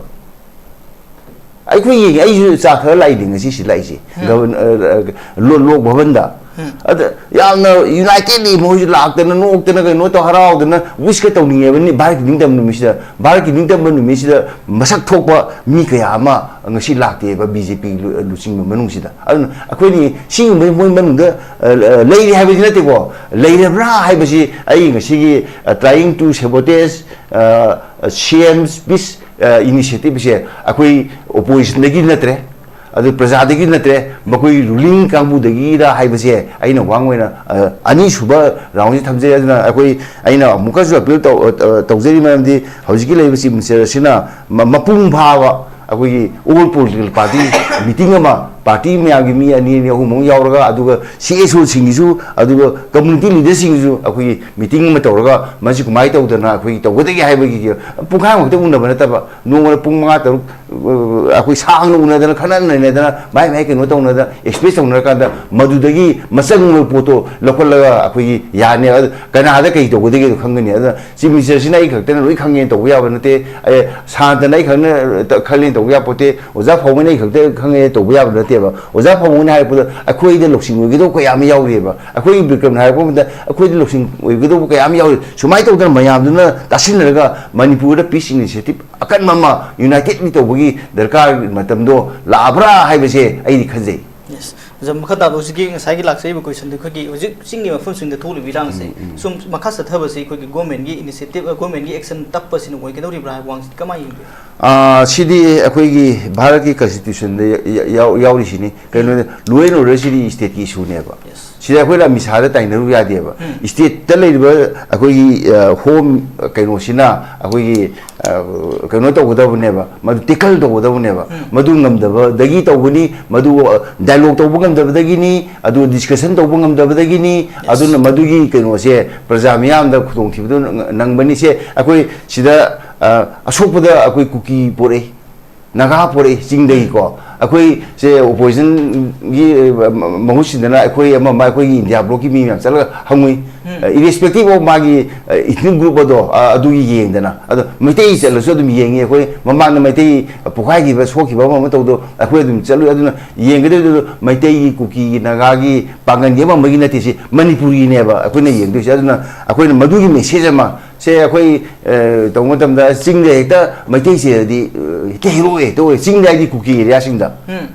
ꯑꯩꯈꯣꯏ ꯌꯦꯡꯉꯦ, ꯑꯩꯁꯨ ꯆꯥ ꯊꯛꯑ ꯂꯥꯛꯏꯅꯤ ꯉꯁꯤ ꯁꯤ ꯂꯥꯛꯏꯁꯦ꯫ ꯎꯝ꯫ ꯒꯕꯔ-, ꯑ, ꯑ, ꯂꯣ-, ꯂꯣꯛ ꯚꯕꯟꯗ꯫ ꯎꯝ꯫ ꯑꯗ ꯌꯥꯝꯅ unitedly ꯃꯣꯏꯁꯨ ꯂꯥꯛꯇꯅ, ꯅꯣꯛꯇꯅ, ꯀꯩꯅꯣ ꯇꯧ, ꯍꯔꯥꯎꯗꯅ wish-ꯀ ꯇꯧꯅꯤꯡꯉꯦꯕ ꯅꯤ-, ꯚꯥꯔꯠꯀꯤ ꯅꯤꯡꯇꯝꯕ ꯅꯨꯃꯤꯠꯁꯤꯗ꯫ ꯚꯥꯔꯠꯀꯤ ꯅꯤꯡꯇꯝꯕ ꯅꯨꯃꯤꯠꯁꯤꯗ ꯃꯁꯛ ꯊꯣꯛꯄ ꯃꯤ ꯀꯌꯥ ꯑꯃ ꯉꯁꯤ ꯂꯥꯛꯇꯦꯕ BJP ꯂꯨ-, ꯂꯨꯆꯤꯡꯕ ꯃꯅꯨꯡꯁꯤꯗ꯫ ꯑꯗꯨꯅ ꯑꯩꯈꯣꯏꯅꯤ ꯁꯤꯒꯨꯝꯕ ꯃꯣꯏ ꯃꯅꯨꯡꯗ, ꯑ, ꯑ, ꯂꯩꯔꯤ ꯍꯥꯏꯕꯗꯤ ꯅꯠꯇꯦꯀꯣ, ꯂꯩꯔꯕ꯭ꯔꯥ ꯍꯥꯏꯕꯁꯤ ꯑꯩ ꯉꯁꯤꯒꯤ, ꯑ, trying to sabotage, ꯑ, ꯑ, CM's peace, ꯑ, initiative-ꯁꯦ ꯑꯩꯈꯣꯏ opposition-ꯗꯒꯤ ꯅꯠꯇ꯭ꯔꯦ, ꯑꯗꯨ ꯄ꯭ꯔꯖꯥꯗꯒꯤ ꯅꯠꯇ꯭ꯔꯦ, ꯃꯈꯣꯏ ruling ꯀꯥꯡꯕꯨꯗꯒꯤꯔ ꯍꯥꯏꯕꯁꯦ ꯑꯩꯅ ꯋꯥꯡ ꯑꯣꯏꯅ, ꯑ, ꯑꯅꯤꯁꯨꯕ round-ꯁꯤ ꯊꯝꯖꯩ꯫ ꯑꯗꯨꯅ ꯑꯩꯈꯣꯏ, ꯑꯩꯅ ꯑꯃꯨꯛꯀꯁꯨ appeal ꯇꯧ-, ꯑ, ꯇꯧꯖꯔꯤ, ꯃꯔꯝꯗꯤ ꯍꯧꯖꯤꯛꯀꯤ ꯂꯩꯔꯤꯕ ꯆꯤꯞ ꯃꯤꯅꯤꯁꯇꯔ ꯑꯁꯤꯅ ꯃ-, ꯃꯄꯨꯡ ꯐꯥꯕ ꯑꯩꯈꯣꯏꯒꯤ all political party meeting ꯑꯃ, ꯄꯥꯔꯇꯤ ꯃꯌꯥꯝꯒꯤ ꯃꯤ ꯑꯅꯤ ꯑꯅꯤ, ꯑꯍꯨꯝ ꯑꯍꯨꯝ ꯌꯥꯎꯔꯒ, ꯑꯗꯨꯒ CSO-ꯁꯤꯡꯒꯤꯁꯨ, ꯑꯗꯨꯒ community leader-ꯁꯤꯡꯒꯤꯁꯨ ꯑꯩꯈꯣꯏꯒꯤ meeting ꯑꯃ ꯇꯧꯔꯒ, ꯃꯁꯤ ꯀꯃꯥꯏꯅ ꯇꯧꯗꯅ ꯑꯩꯈꯣꯏꯒꯤ ꯇꯧꯒꯗꯒꯦ ꯍꯥꯏꯕꯒꯤ ꯄꯨꯡꯈꯥꯏꯃꯨꯛꯇ ꯎꯅꯕ ꯅꯠꯇꯕ, ꯅꯣꯡꯃꯗ ꯄꯨꯡ ꯃꯉꯥ ꯇꯔꯨꯛ, ꯑ, ꯑꯩꯈꯣꯏ ꯁꯥꯡꯅ ꯎꯅꯗꯅ, ꯈꯟꯅ ꯅꯩꯅꯗꯅ, ꯃꯥꯏ ꯃꯥꯏ ꯀꯩꯅꯣ ꯇꯧꯅꯗꯅ, express ꯇꯧꯅꯔꯀꯥꯟꯗ, ꯃꯗꯨꯗꯒꯤ ꯃꯆꯪ ꯑꯣꯏꯕ ꯄꯣꯠꯇꯣ ꯂꯧꯈꯠꯂꯒ ꯑꯩꯈꯣꯏꯒꯤ ꯌꯥꯅꯤ꯫ ꯑꯗꯨ ꯀꯅꯥꯗ ꯀꯩ ꯇꯧꯒꯗꯒꯦꯗꯣ ꯈꯪꯒꯅꯤ꯫ ꯑꯗꯨꯅ ꯆꯤꯞ ꯃꯤꯅꯤꯁꯇꯔꯁꯤꯅ ꯑꯩ ꯈꯛꯇꯅ ꯂꯣꯏ ꯈꯪꯉꯦꯅ ꯇꯧꯕ ꯌꯥꯕ ꯅꯠꯇꯦ꯫ ꯑꯦ, ꯁꯥꯟꯇꯅ ꯑꯩ ꯈꯛꯅ ꯈꯜꯂꯦꯅ ꯇꯧꯕ ꯌꯥꯄꯣꯠꯇꯦ꯫ ꯑꯣꯖꯥ ꯐꯥꯎꯕꯅ ꯑꯩ ꯈꯛꯇ ꯈꯪꯉꯦꯅ ꯇꯧꯕ ꯌꯥꯕ ꯅꯠꯇꯦꯕ꯫ ꯑꯣꯖꯥ ꯐꯥꯎꯕꯅ ꯍꯥꯏꯔꯛꯄꯗ ꯑꯩꯈꯣꯏꯗ ꯂꯧꯁꯤꯡ ꯑꯣꯏꯒꯗꯧꯕ ꯀꯌꯥ ꯑꯃ ꯌꯥꯎꯔꯤꯑꯕ꯫ ꯑꯩꯈꯣꯏꯒꯤ ꯕꯤꯀ꯭ꯔꯝꯅ ꯍꯥꯏꯔꯛꯄ ꯃꯇꯝꯗ ꯑꯩꯈꯣꯏꯗ ꯂꯧꯁꯤꯡ ꯑꯣꯏꯒꯗꯧꯕ ꯀꯌꯥ ꯑꯃ ꯌꯥꯎꯔꯤ꯫ ꯁꯨꯃꯥꯏꯅ ꯇꯧꯗꯅ ꯃꯌꯥꯝꯗꯨꯅ ꯇꯥꯁꯤꯟꯅꯔꯒ ꯃꯅꯤꯄꯨꯔꯗ peace initiative ꯑꯀꯟꯕ ꯑꯃ unitedly ꯇꯧꯕꯒꯤ ꯗꯔꯀꯥꯔ ꯃꯇꯝꯗꯣ ꯂꯥꯛꯑꯕ꯭ꯔꯥ ꯍꯥꯏꯕꯁꯦ ꯑꯩꯗꯤ ꯈꯟꯖꯩ꯫ Yes. ꯑꯣꯖꯥ, ꯃꯈꯥ ꯇꯥꯕ ꯍꯧꯖꯤꯛꯀꯤ ꯉꯁꯥꯏꯒꯤ ꯂꯥꯛꯆꯔꯤꯕ question-ꯗꯤ ꯑꯩꯈꯣꯏꯒꯤ ꯍꯧꯖꯤꯛ ꯆꯤꯡꯒꯤ ꯃꯐꯝꯁꯤꯡꯗ ꯊꯣꯛꯂꯤꯕ ꯏꯔꯥꯡꯁꯦ ꯎꯝ, ꯎꯝ꯫ ꯁꯨꯝ ꯃꯈꯥ ꯆꯠꯊꯕꯁꯤ ꯑꯩꯈꯣꯏꯒꯤ government-ꯒꯤ initiative, government-ꯒꯤ action ꯇꯞꯄꯁꯤꯅ ꯑꯣꯏꯒꯗꯧꯔꯤꯕ꯭ꯔꯥ ꯍꯥꯏꯕ ꯋꯥꯍꯪꯁꯤꯗꯤ ꯀꯃꯥꯏꯅ ꯌꯦꯡꯕꯤꯕꯒꯦ? ꯑꯥ, ꯁꯤꯗꯤ ꯑꯩꯈꯣꯏꯒꯤ ꯚꯥꯔꯠꯀꯤ constitution-ꯗ ꯌ-, ꯌ-, ꯌꯥꯎ-, ꯌꯥꯎꯔꯤꯁꯤꯅꯤ꯫ ꯀꯩꯅꯣꯗ, law and order-ꯁꯤꯗꯤ state-ꯀꯤ issue-ꯅꯦꯕ꯫ Yes. ꯁꯤꯗ ꯑꯩꯈꯣꯏꯅ ꯑꯃꯤꯠ ꯁꯥꯍꯗ ꯇꯥꯏꯅꯔꯨ ꯌꯥꯗꯦꯕ꯫ ꯎꯝ꯫ ꯁ꯭ꯇꯦꯠꯇ ꯂꯩꯔꯤꯕ ꯑꯩꯈꯣꯏꯒꯤ, ꯑ, ꯍꯣꯝ ꯀꯩꯅꯣꯁꯤꯅ ꯑꯩꯈꯣꯏꯒꯤ, ꯑ, ꯀꯩꯅꯣ ꯇꯧꯒꯗꯕꯅꯦꯕ, ꯃꯗꯨ ꯇꯦꯀꯜ ꯇꯧꯒꯗꯕꯅꯦꯕ꯫ ꯎꯝ꯫ ꯃꯗꯨ ꯉꯝꯗꯕꯗꯒꯤ ꯇꯧꯕꯅꯤ, ꯃꯗꯨ, ꯑ, ꯗꯥꯏꯂꯣꯒ ꯇꯧꯕ ꯉꯝꯗꯕꯗꯒꯤꯅꯤ, ꯑꯗꯨ ꯗꯤꯁꯀꯁꯟ ꯇꯧꯕ ꯉꯝꯗꯕꯗꯒꯤꯅꯤ꯫ ꯌꯦꯁ꯫ ꯑꯗꯨꯅ ꯃꯗꯨꯒꯤ ꯀꯩꯅꯣꯁꯦ ꯄ꯭ꯔꯖꯥ ꯃꯤꯌꯥꯝꯗ ꯈꯨꯗꯣꯡꯊꯤꯕꯗꯨ ꯅꯪ-, ꯅꯪꯕꯅꯤ꯫ ꯁꯦ ꯑꯩꯈꯣꯏ ꯁꯤꯗ, ꯑ, ꯑꯁꯣꯛꯄꯗ ꯑꯩꯈꯣꯏ ꯀꯨꯀꯤ ꯄꯣꯔꯛꯏ꯫ ꯅꯥꯒꯥ ꯄꯣꯔꯛꯏ ꯆꯤꯡꯗꯒꯤꯀꯣ꯫ ꯑꯩꯈꯣꯏꯁꯦ ꯑꯣꯄꯣꯖꯤꯁꯟꯒꯤ, ꯑ, ꯃꯍꯨꯠ ꯁꯤꯟꯗꯅ ꯑꯩꯈꯣꯏ ꯑꯃ ꯑꯃ ꯑꯩꯈꯣꯏꯒꯤ ꯏꯟꯗꯤꯌꯥ ꯕ꯭ꯂꯣꯛꯀꯤ ꯃꯤ ꯃꯌꯥꯝ ꯆꯠꯂꯒ ꯍꯪꯉꯨꯏ꯫ ꯎꯝ꯫ ꯑ, irrespective of ꯃꯥꯒꯤ, ꯑ, ethnic group ꯑꯗꯣ, ꯑ, ꯑꯗꯨꯒꯤ ꯌꯦꯡꯗꯅ꯫ ꯑꯗꯣ ꯃꯩꯇꯩ ꯆꯠꯂꯁꯨ ꯑꯗꯨꯝ ꯌꯦꯡꯉꯤ ꯑꯩꯈꯣꯏ꯫ ꯃꯃꯥꯡꯗ ꯃꯩꯇꯩ ꯄꯣꯛꯈꯥꯏꯈꯤꯕ, ꯁꯣꯛꯈꯤꯕ ꯑꯃ ꯑꯃ ꯇꯧꯗꯣ ꯑꯩꯈꯣꯏ ꯑꯗꯨꯝ ꯆꯠꯂꯨꯏ꯫ ꯑꯗꯨꯅ ꯌꯦꯡꯒꯗꯧꯗꯣ ꯃꯩꯇꯩꯒꯤ, ꯀꯨꯀꯤꯒꯤ, ꯅꯥꯒꯥꯒꯤ ꯄꯥꯡꯒꯜꯒꯤ ꯑꯃ ꯑꯃꯒꯤ ꯅꯠꯇꯦ, ꯁꯤ ꯃꯅꯤꯄꯨꯔꯒꯤꯅꯦꯕ ꯑꯩꯈꯣꯏꯅ ꯌꯦꯡꯗꯣꯏꯁꯦ꯫ ꯑꯗꯨꯅ ꯑꯩꯈꯣꯏꯅ ꯃꯗꯨꯒꯤ ꯃꯦꯁꯦꯖ ꯑꯃ ꯁꯦ ꯑꯩꯈꯣꯏ, ꯑ, ꯇꯧꯕ ꯃꯇꯝꯗ ꯆꯤꯡꯗ ꯍꯦꯛꯇ ꯃꯩꯇꯩ ꯆꯦꯜꯂꯗꯤ, ꯑ, ꯍꯦꯛꯇ ꯍꯦꯔꯣꯛꯑꯦ, ꯍꯦꯛꯇ ꯑꯣꯏ꯫ ꯆꯤꯡꯗ ꯍꯥꯏꯗꯤ ꯀꯨꯀꯤ ꯑꯦꯔꯤꯌꯥꯁꯤꯡꯗ ꯎꯝ꯫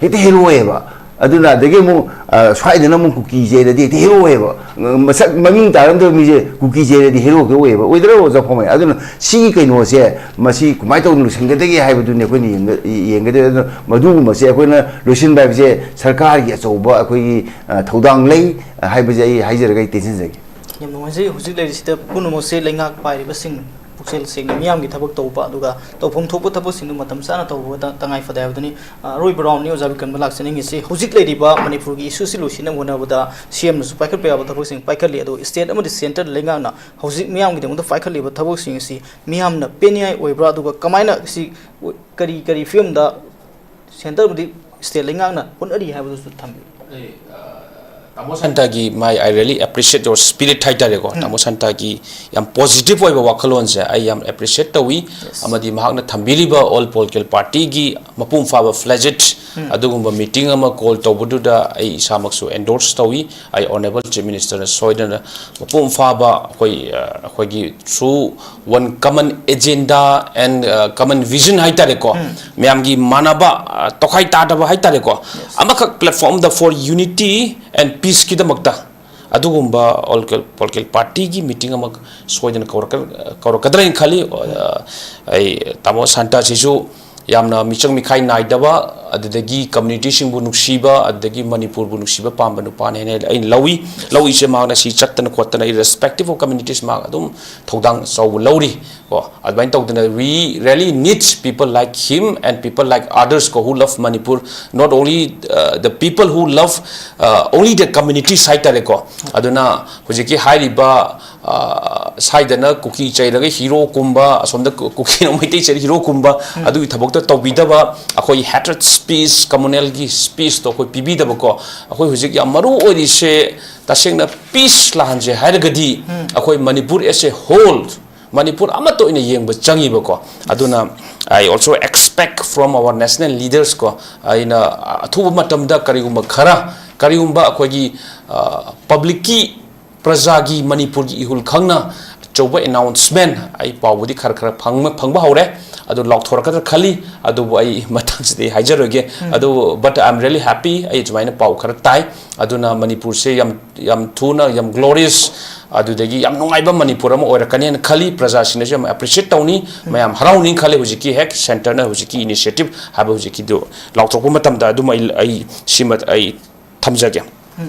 ꯍꯦꯛꯇ ꯍꯦꯔꯣꯛꯑꯦꯕ꯫ ꯑꯗꯨꯅ ꯑꯗꯒꯤ ꯑꯃꯨꯛ, ꯑ, ꯁ꯭ꯋꯥꯏꯗꯅ ꯑꯃꯨꯛ ꯀꯨꯀꯤ ꯆꯦꯜꯂꯗꯤ ꯍꯦꯛꯇ ꯍꯦꯔꯣꯛꯑꯦꯕ꯫ ꯃꯁꯛ ꯃꯃꯤꯡ ꯇꯥꯔꯝꯗꯕ ꯃꯤꯁꯦ ꯀꯨꯀꯤ ꯆꯦꯜꯂꯗꯤ ꯍꯦꯔꯣ ꯍꯦꯛꯇ ꯑꯣꯏꯌꯦꯕ꯫ ꯑꯣꯏꯗ꯭ꯔꯣ, ꯑꯣꯖꯥ ꯐꯥꯎꯃꯩ? ꯑꯗꯨꯅ ꯁꯤꯒꯤ ꯀꯩꯅꯣꯁꯦ, ꯃꯁꯤ ꯀꯃꯥꯏꯅ ꯇꯧꯗꯅ ꯂꯣꯏꯁꯤꯟꯒꯗꯒꯦ ꯍꯥꯏꯕꯗꯨꯅꯤ ꯑꯩꯈꯣꯏꯅ ꯌꯦꯡꯒ-, ꯌꯦꯡꯒꯗꯣꯏ꯫ ꯑꯗꯨꯅ ꯃꯗꯨꯒꯨꯝꯕꯁꯦ ꯑꯩꯈꯣꯏꯅ ꯂꯣꯏꯁꯤꯟꯕ ꯍꯥꯏꯕꯁꯦ ꯁꯔꯀꯥꯔꯒꯤ ꯑꯆꯧꯕ ꯑꯩꯈꯣꯏꯒꯤ, ꯑ, ꯊꯧꯗꯥꯡ ꯂꯩ ꯍꯥꯏꯕꯁꯦ ꯑꯩ ꯍꯥꯏꯖꯔꯒ ꯑꯩ ꯇꯦꯟꯁꯤꯟꯖꯒꯦ꯫ ꯌꯥꯝ ꯅꯨꯡꯉꯥꯏꯖꯩ꯫ ꯍꯧꯖꯤꯛ ꯂꯩꯔꯤꯁꯤꯗ ꯄꯨꯝꯅꯃꯛꯁꯦ ꯂꯩꯉꯥꯛ ꯄꯥꯏꯔꯤꯕꯁꯤꯡ, ꯄꯨꯛꯆꯦꯜ ꯁꯦꯡꯅ ꯃꯤꯌꯥꯝꯒꯤ ꯊꯕꯛ ꯇꯧꯕ, ꯑꯗꯨꯒ ꯇꯧꯐꯝ ꯊꯣꯛꯄ ꯊꯕꯛꯁꯤꯡꯗꯨ ꯃꯇꯝ ꯆꯥꯅ ꯇꯧꯕ ꯇ-, ꯇꯉꯥꯏ ꯐꯗꯦ ꯍꯥꯏꯕꯗꯨꯅꯤ꯫ ꯑ, ꯑꯔꯣꯏꯕ ꯔꯥꯎꯟꯅꯤ ꯑꯣꯖꯥ ꯕꯤꯀ꯭ꯔꯝꯗ ꯂꯥꯛꯆꯅꯤꯡꯉꯤꯁꯤ꯫ ꯍꯧꯖꯤꯛ ꯂꯩꯔꯤꯕ ꯃꯅꯤꯄꯨꯔꯒꯤ ꯏꯁꯨꯁꯤ ꯂꯣꯏꯁꯤꯟꯅꯕ ꯍꯣꯠꯅꯕꯗ ꯁꯤ ꯑꯦꯝꯅꯁꯨ ꯄꯥꯏꯈꯠꯄ ꯌꯥꯕ ꯊꯕꯛꯁꯤꯡ ꯄꯥꯏꯈꯠꯂꯤ, ꯑꯗꯨꯒ ꯁ꯭ꯇꯦꯠ ꯑꯃꯗꯤ ꯁꯦꯟꯇꯔ ꯂꯩꯉꯥꯛꯅ ꯍꯧꯖꯤꯛ ꯃꯤꯌꯥꯝꯒꯤꯗꯃꯛꯇ ꯄꯥꯏꯈꯠꯂꯤꯕ ꯊꯕꯛꯁꯤꯡ ꯑꯁꯤ ꯃꯤꯌꯥꯝꯅ ꯄꯦꯟꯅꯤꯡꯉꯥꯏ ꯑꯣꯏꯕ꯭ꯔꯥ, ꯑꯗꯨꯒ ꯀꯃꯥꯏꯅ ꯁꯤ ꯀꯔꯤ, ꯀꯔꯤ ꯐꯤꯕꯝꯗ ꯁꯦꯟꯇꯔ ꯑꯃꯗꯤ ꯁ꯭ꯇꯦꯠ ꯂꯩꯉꯥꯛꯅ ꯍꯣꯠꯅꯔꯤ ꯍꯥꯏꯕꯗꯨꯁꯨ ꯊꯝꯕꯤꯌꯨ꯫ ꯑꯩ, ꯑ, ꯇꯥꯃꯣ ꯁꯥꯟꯇꯒꯤ my, I really appreciate your spirit ꯍꯥꯏꯇꯥꯔꯦꯀꯣ꯫ ꯎꯝ꯫ ꯇꯥꯃꯣ ꯁꯥꯟꯇꯒꯤ ꯌꯥꯝ ꯄꯣꯖꯤꯇꯤꯚ ꯑꯣꯏꯕ ꯋꯥꯈꯜꯂꯣꯟꯁꯦ ꯑꯩ ꯌꯥꯝ ꯑꯦꯄ꯭ꯔꯤꯁꯤꯌꯦꯠ ꯇꯧꯏ꯫ ꯌꯦꯁ꯫ ꯑꯃꯗꯤ ꯃꯍꯥꯛꯅ ꯊꯝꯕꯤꯔꯤꯕ ꯑꯣꯜ ꯄꯣꯂꯤꯇꯤꯀꯦꯜ ꯄꯥꯔꯇꯤꯒꯤ ꯃꯄꯨꯡ ꯐꯥꯕ ꯐ꯭ꯂꯦꯖꯦꯠ ꯎꯝ꯫ ꯑꯗꯨꯒꯨꯝꯕ ꯃꯤꯇꯤꯡ ꯑꯃ ꯀꯣꯜ ꯇꯧꯕꯗꯨꯗ ꯑꯩ ꯏꯁꯥꯃꯛꯁꯨ ꯑꯦꯟꯗꯣꯔꯁ ꯇꯧꯏ꯫ ꯑꯩ ꯑꯣꯅꯔꯦꯕꯜ ꯆꯤꯐ ꯃꯤꯅꯤꯁꯇꯔꯅ ꯁꯣꯏꯗꯅ ꯃꯄꯨꯡ ꯐꯥꯕ ꯑꯩꯈꯣꯏ, ꯑ, ꯑꯩꯈꯣꯏꯒꯤ through one common agenda and, ꯑ, common vision ꯍꯥꯏꯇꯥꯔꯦꯀꯣ꯫ ꯎꯝ꯫ ꯃꯌꯥꯝꯒꯤ ꯃꯥꯟꯅꯕ, ꯑ, ꯇꯣꯈꯥꯏ ꯇꯥꯗꯕ ꯍꯥꯏꯇꯥꯔꯦꯀꯣ꯫ ꯌꯦꯁ꯫ ꯑꯃꯈꯛ platform the for unity and peace ꯀꯤꯗꯃꯛꯇ ꯑꯗꯨꯒꯨꯝꯕ ꯑꯣꯜ ꯀꯦꯜ-, ꯄꯣꯂꯤꯇꯤꯀꯦꯜ ꯄꯥꯔꯇꯤꯒꯤ ꯃꯤꯇꯤꯡ ꯑꯃ ꯁꯣꯏꯗꯅ ꯀꯧꯔꯛꯀ-, ꯀꯧꯔꯛꯀꯗ꯭ꯔꯥ ꯍꯥꯏꯅ ꯈꯜꯂꯤ꯫ ꯑ, ꯑꯩ ꯇꯥꯃꯣ ꯁꯥꯟꯇꯥꯁꯤꯁꯨ ꯌꯥꯝꯅ ꯃꯤꯆꯪ ꯃꯤꯈꯥꯏ ꯅꯥꯏꯗꯕ, ꯑꯗꯨꯗꯒꯤ communityꯁꯤꯡꯕꯨ ꯅꯨꯡꯁꯤꯕ, ꯑꯗꯨꯗꯒꯤ ꯃꯅꯤꯄꯨꯔꯕꯨ ꯅꯨꯡꯁꯤꯕ ꯄꯥꯝꯕ ꯅꯨꯄꯥꯅꯦ ꯍꯥꯏꯅ ꯑꯩꯅ ꯂꯧꯏ꯫ ꯂꯧꯏꯁꯦ ꯃꯍꯥꯛꯅ ꯁꯤ ꯆꯠꯇꯅ ꯈꯣꯠꯇꯅ, irrespective of communities, ꯃꯍꯥꯛ ꯑꯗꯨꯝ ꯊꯧꯗꯥꯡ ꯑꯆꯧꯕ ꯂꯧꯔꯤ꯫ ꯀꯣ, ꯑꯗꯨꯃꯥꯏꯅ ꯇꯧꯗꯅ, we really need people like him and people like others, ꯀꯣ, who love Manipur, not only, uh, the people who love, uh, only the communities ꯍꯥꯏꯇꯥꯔꯦꯀꯣ꯫ ꯑꯗꯨꯅ ꯍꯧꯖꯤꯛꯀꯤ ꯍꯥꯏꯔꯤꯕ, ꯑ, ꯁ꯭ꯋꯥꯏꯗꯅ ꯀꯨꯀꯤ ꯆꯩꯔꯒ ꯍꯤꯔꯣ ꯀꯨꯝꯕ, ꯑꯁꯣꯝꯗ ꯀꯨ-, ꯀꯨꯀꯤꯅ ꯃꯩꯇꯩ ꯆꯩꯔꯒ ꯍꯤꯔꯣ ꯀꯨꯝꯕ, ꯑꯗꯨꯒꯤ ꯊꯕꯛꯇ ꯇꯧꯕꯤꯗꯕ, ꯑꯩꯈꯣꯏ hatred speech, communalꯒꯤ speechꯇꯣ ꯑꯩꯈꯣꯏ ꯄꯤꯕꯤꯗꯕꯀꯣ꯫ ꯑꯩꯈꯣꯏ ꯍꯧꯖꯤꯛ ꯌꯥꯝ ꯃꯔꯨ ꯑꯣꯏꯔꯤꯁꯦ, ꯇꯁꯦꯡꯅ peace ꯂꯥꯛꯍꯟꯁꯦ ꯍꯥꯏꯔꯒꯗꯤ, ꯑꯩꯈꯣꯏ Manipur as a whole, Manipur ꯑꯃꯠꯇ ꯑꯣꯏꯅ ꯌꯦꯡꯕ ꯆꯪꯉꯤꯕꯀꯣ꯫ ꯑꯗꯨꯅ I also expect from our national leaders ꯀꯣ, ꯑꯩꯅ ꯑꯊꯨꯕ ꯃꯇꯝꯗ ꯀꯔꯤꯒꯨꯝꯕ ꯈꯔ, ꯀꯔꯤꯒꯨꯝꯕ ꯑꯩꯈꯣꯏꯒꯤ, ꯑ, publicꯀꯤ, ꯄ꯭ꯔꯖꯥꯒꯤ, ꯃꯅꯤꯄꯨꯔꯒꯤ ꯏꯍꯨꯜ ꯈꯪꯅ ꯑꯆꯧꯕ announcement ꯑꯩ ꯄꯥꯎꯕꯨꯗꯤ ꯈꯔ ꯈꯔ ꯐꯪꯕ, ꯐꯪꯕ ꯍꯧꯔꯦ꯫ ꯑꯗꯨ ꯂꯥꯎꯊꯣꯔꯛꯀꯗ꯭ꯔꯥ ꯈꯜꯂꯤ, ꯑꯗꯨꯕꯨ ꯑꯩ ꯃꯇꯥꯡꯁꯤꯗ ꯑꯩ ꯍꯥꯏꯖꯔꯣꯏꯒꯦ꯫ ꯑꯗꯨ, but I am really happy, ꯑꯩ ꯑꯗꯨꯃꯥꯏꯅ ꯄꯥꯎ ꯈꯔ ꯇꯥꯏ꯫ ꯑꯗꯨꯅ ꯃꯅꯤꯄꯨꯔꯁꯦ ꯌꯥꯝ, ꯌꯥꯝ ꯊꯨꯅ, ꯌꯥꯝ glorious, ꯑꯗꯨꯗꯒꯤ ꯌꯥꯝ ꯅꯨꯡꯉꯥꯏꯕ ꯃꯅꯤꯄꯨꯔ ꯑꯃ ꯑꯣꯏꯔꯛꯀꯅꯦꯅ ꯈꯜꯂꯤ꯫ ꯄ꯭ꯔꯖꯥꯁꯤꯡꯅꯁꯨ ꯌꯥꯝ appreciate ꯇꯧꯅꯤ, ꯃꯌꯥꯝ ꯍꯔꯥꯎꯅꯤ ꯈꯜꯂꯤ꯫ ꯍꯧꯖꯤꯛꯀꯤ ꯍꯦꯛ centreꯅ ꯍꯧꯖꯤꯛꯀꯤ initiative ꯍꯥꯏꯕ ꯍꯧꯖꯤꯛꯀꯤꯗꯨ ꯂꯥꯎꯊꯣꯛꯄ ꯃꯇꯝꯗ ꯑꯗꯨꯝ ꯑꯩ, ꯑꯩ ꯁꯤꯃ ꯑꯩ ꯊꯝꯖꯒꯦ꯫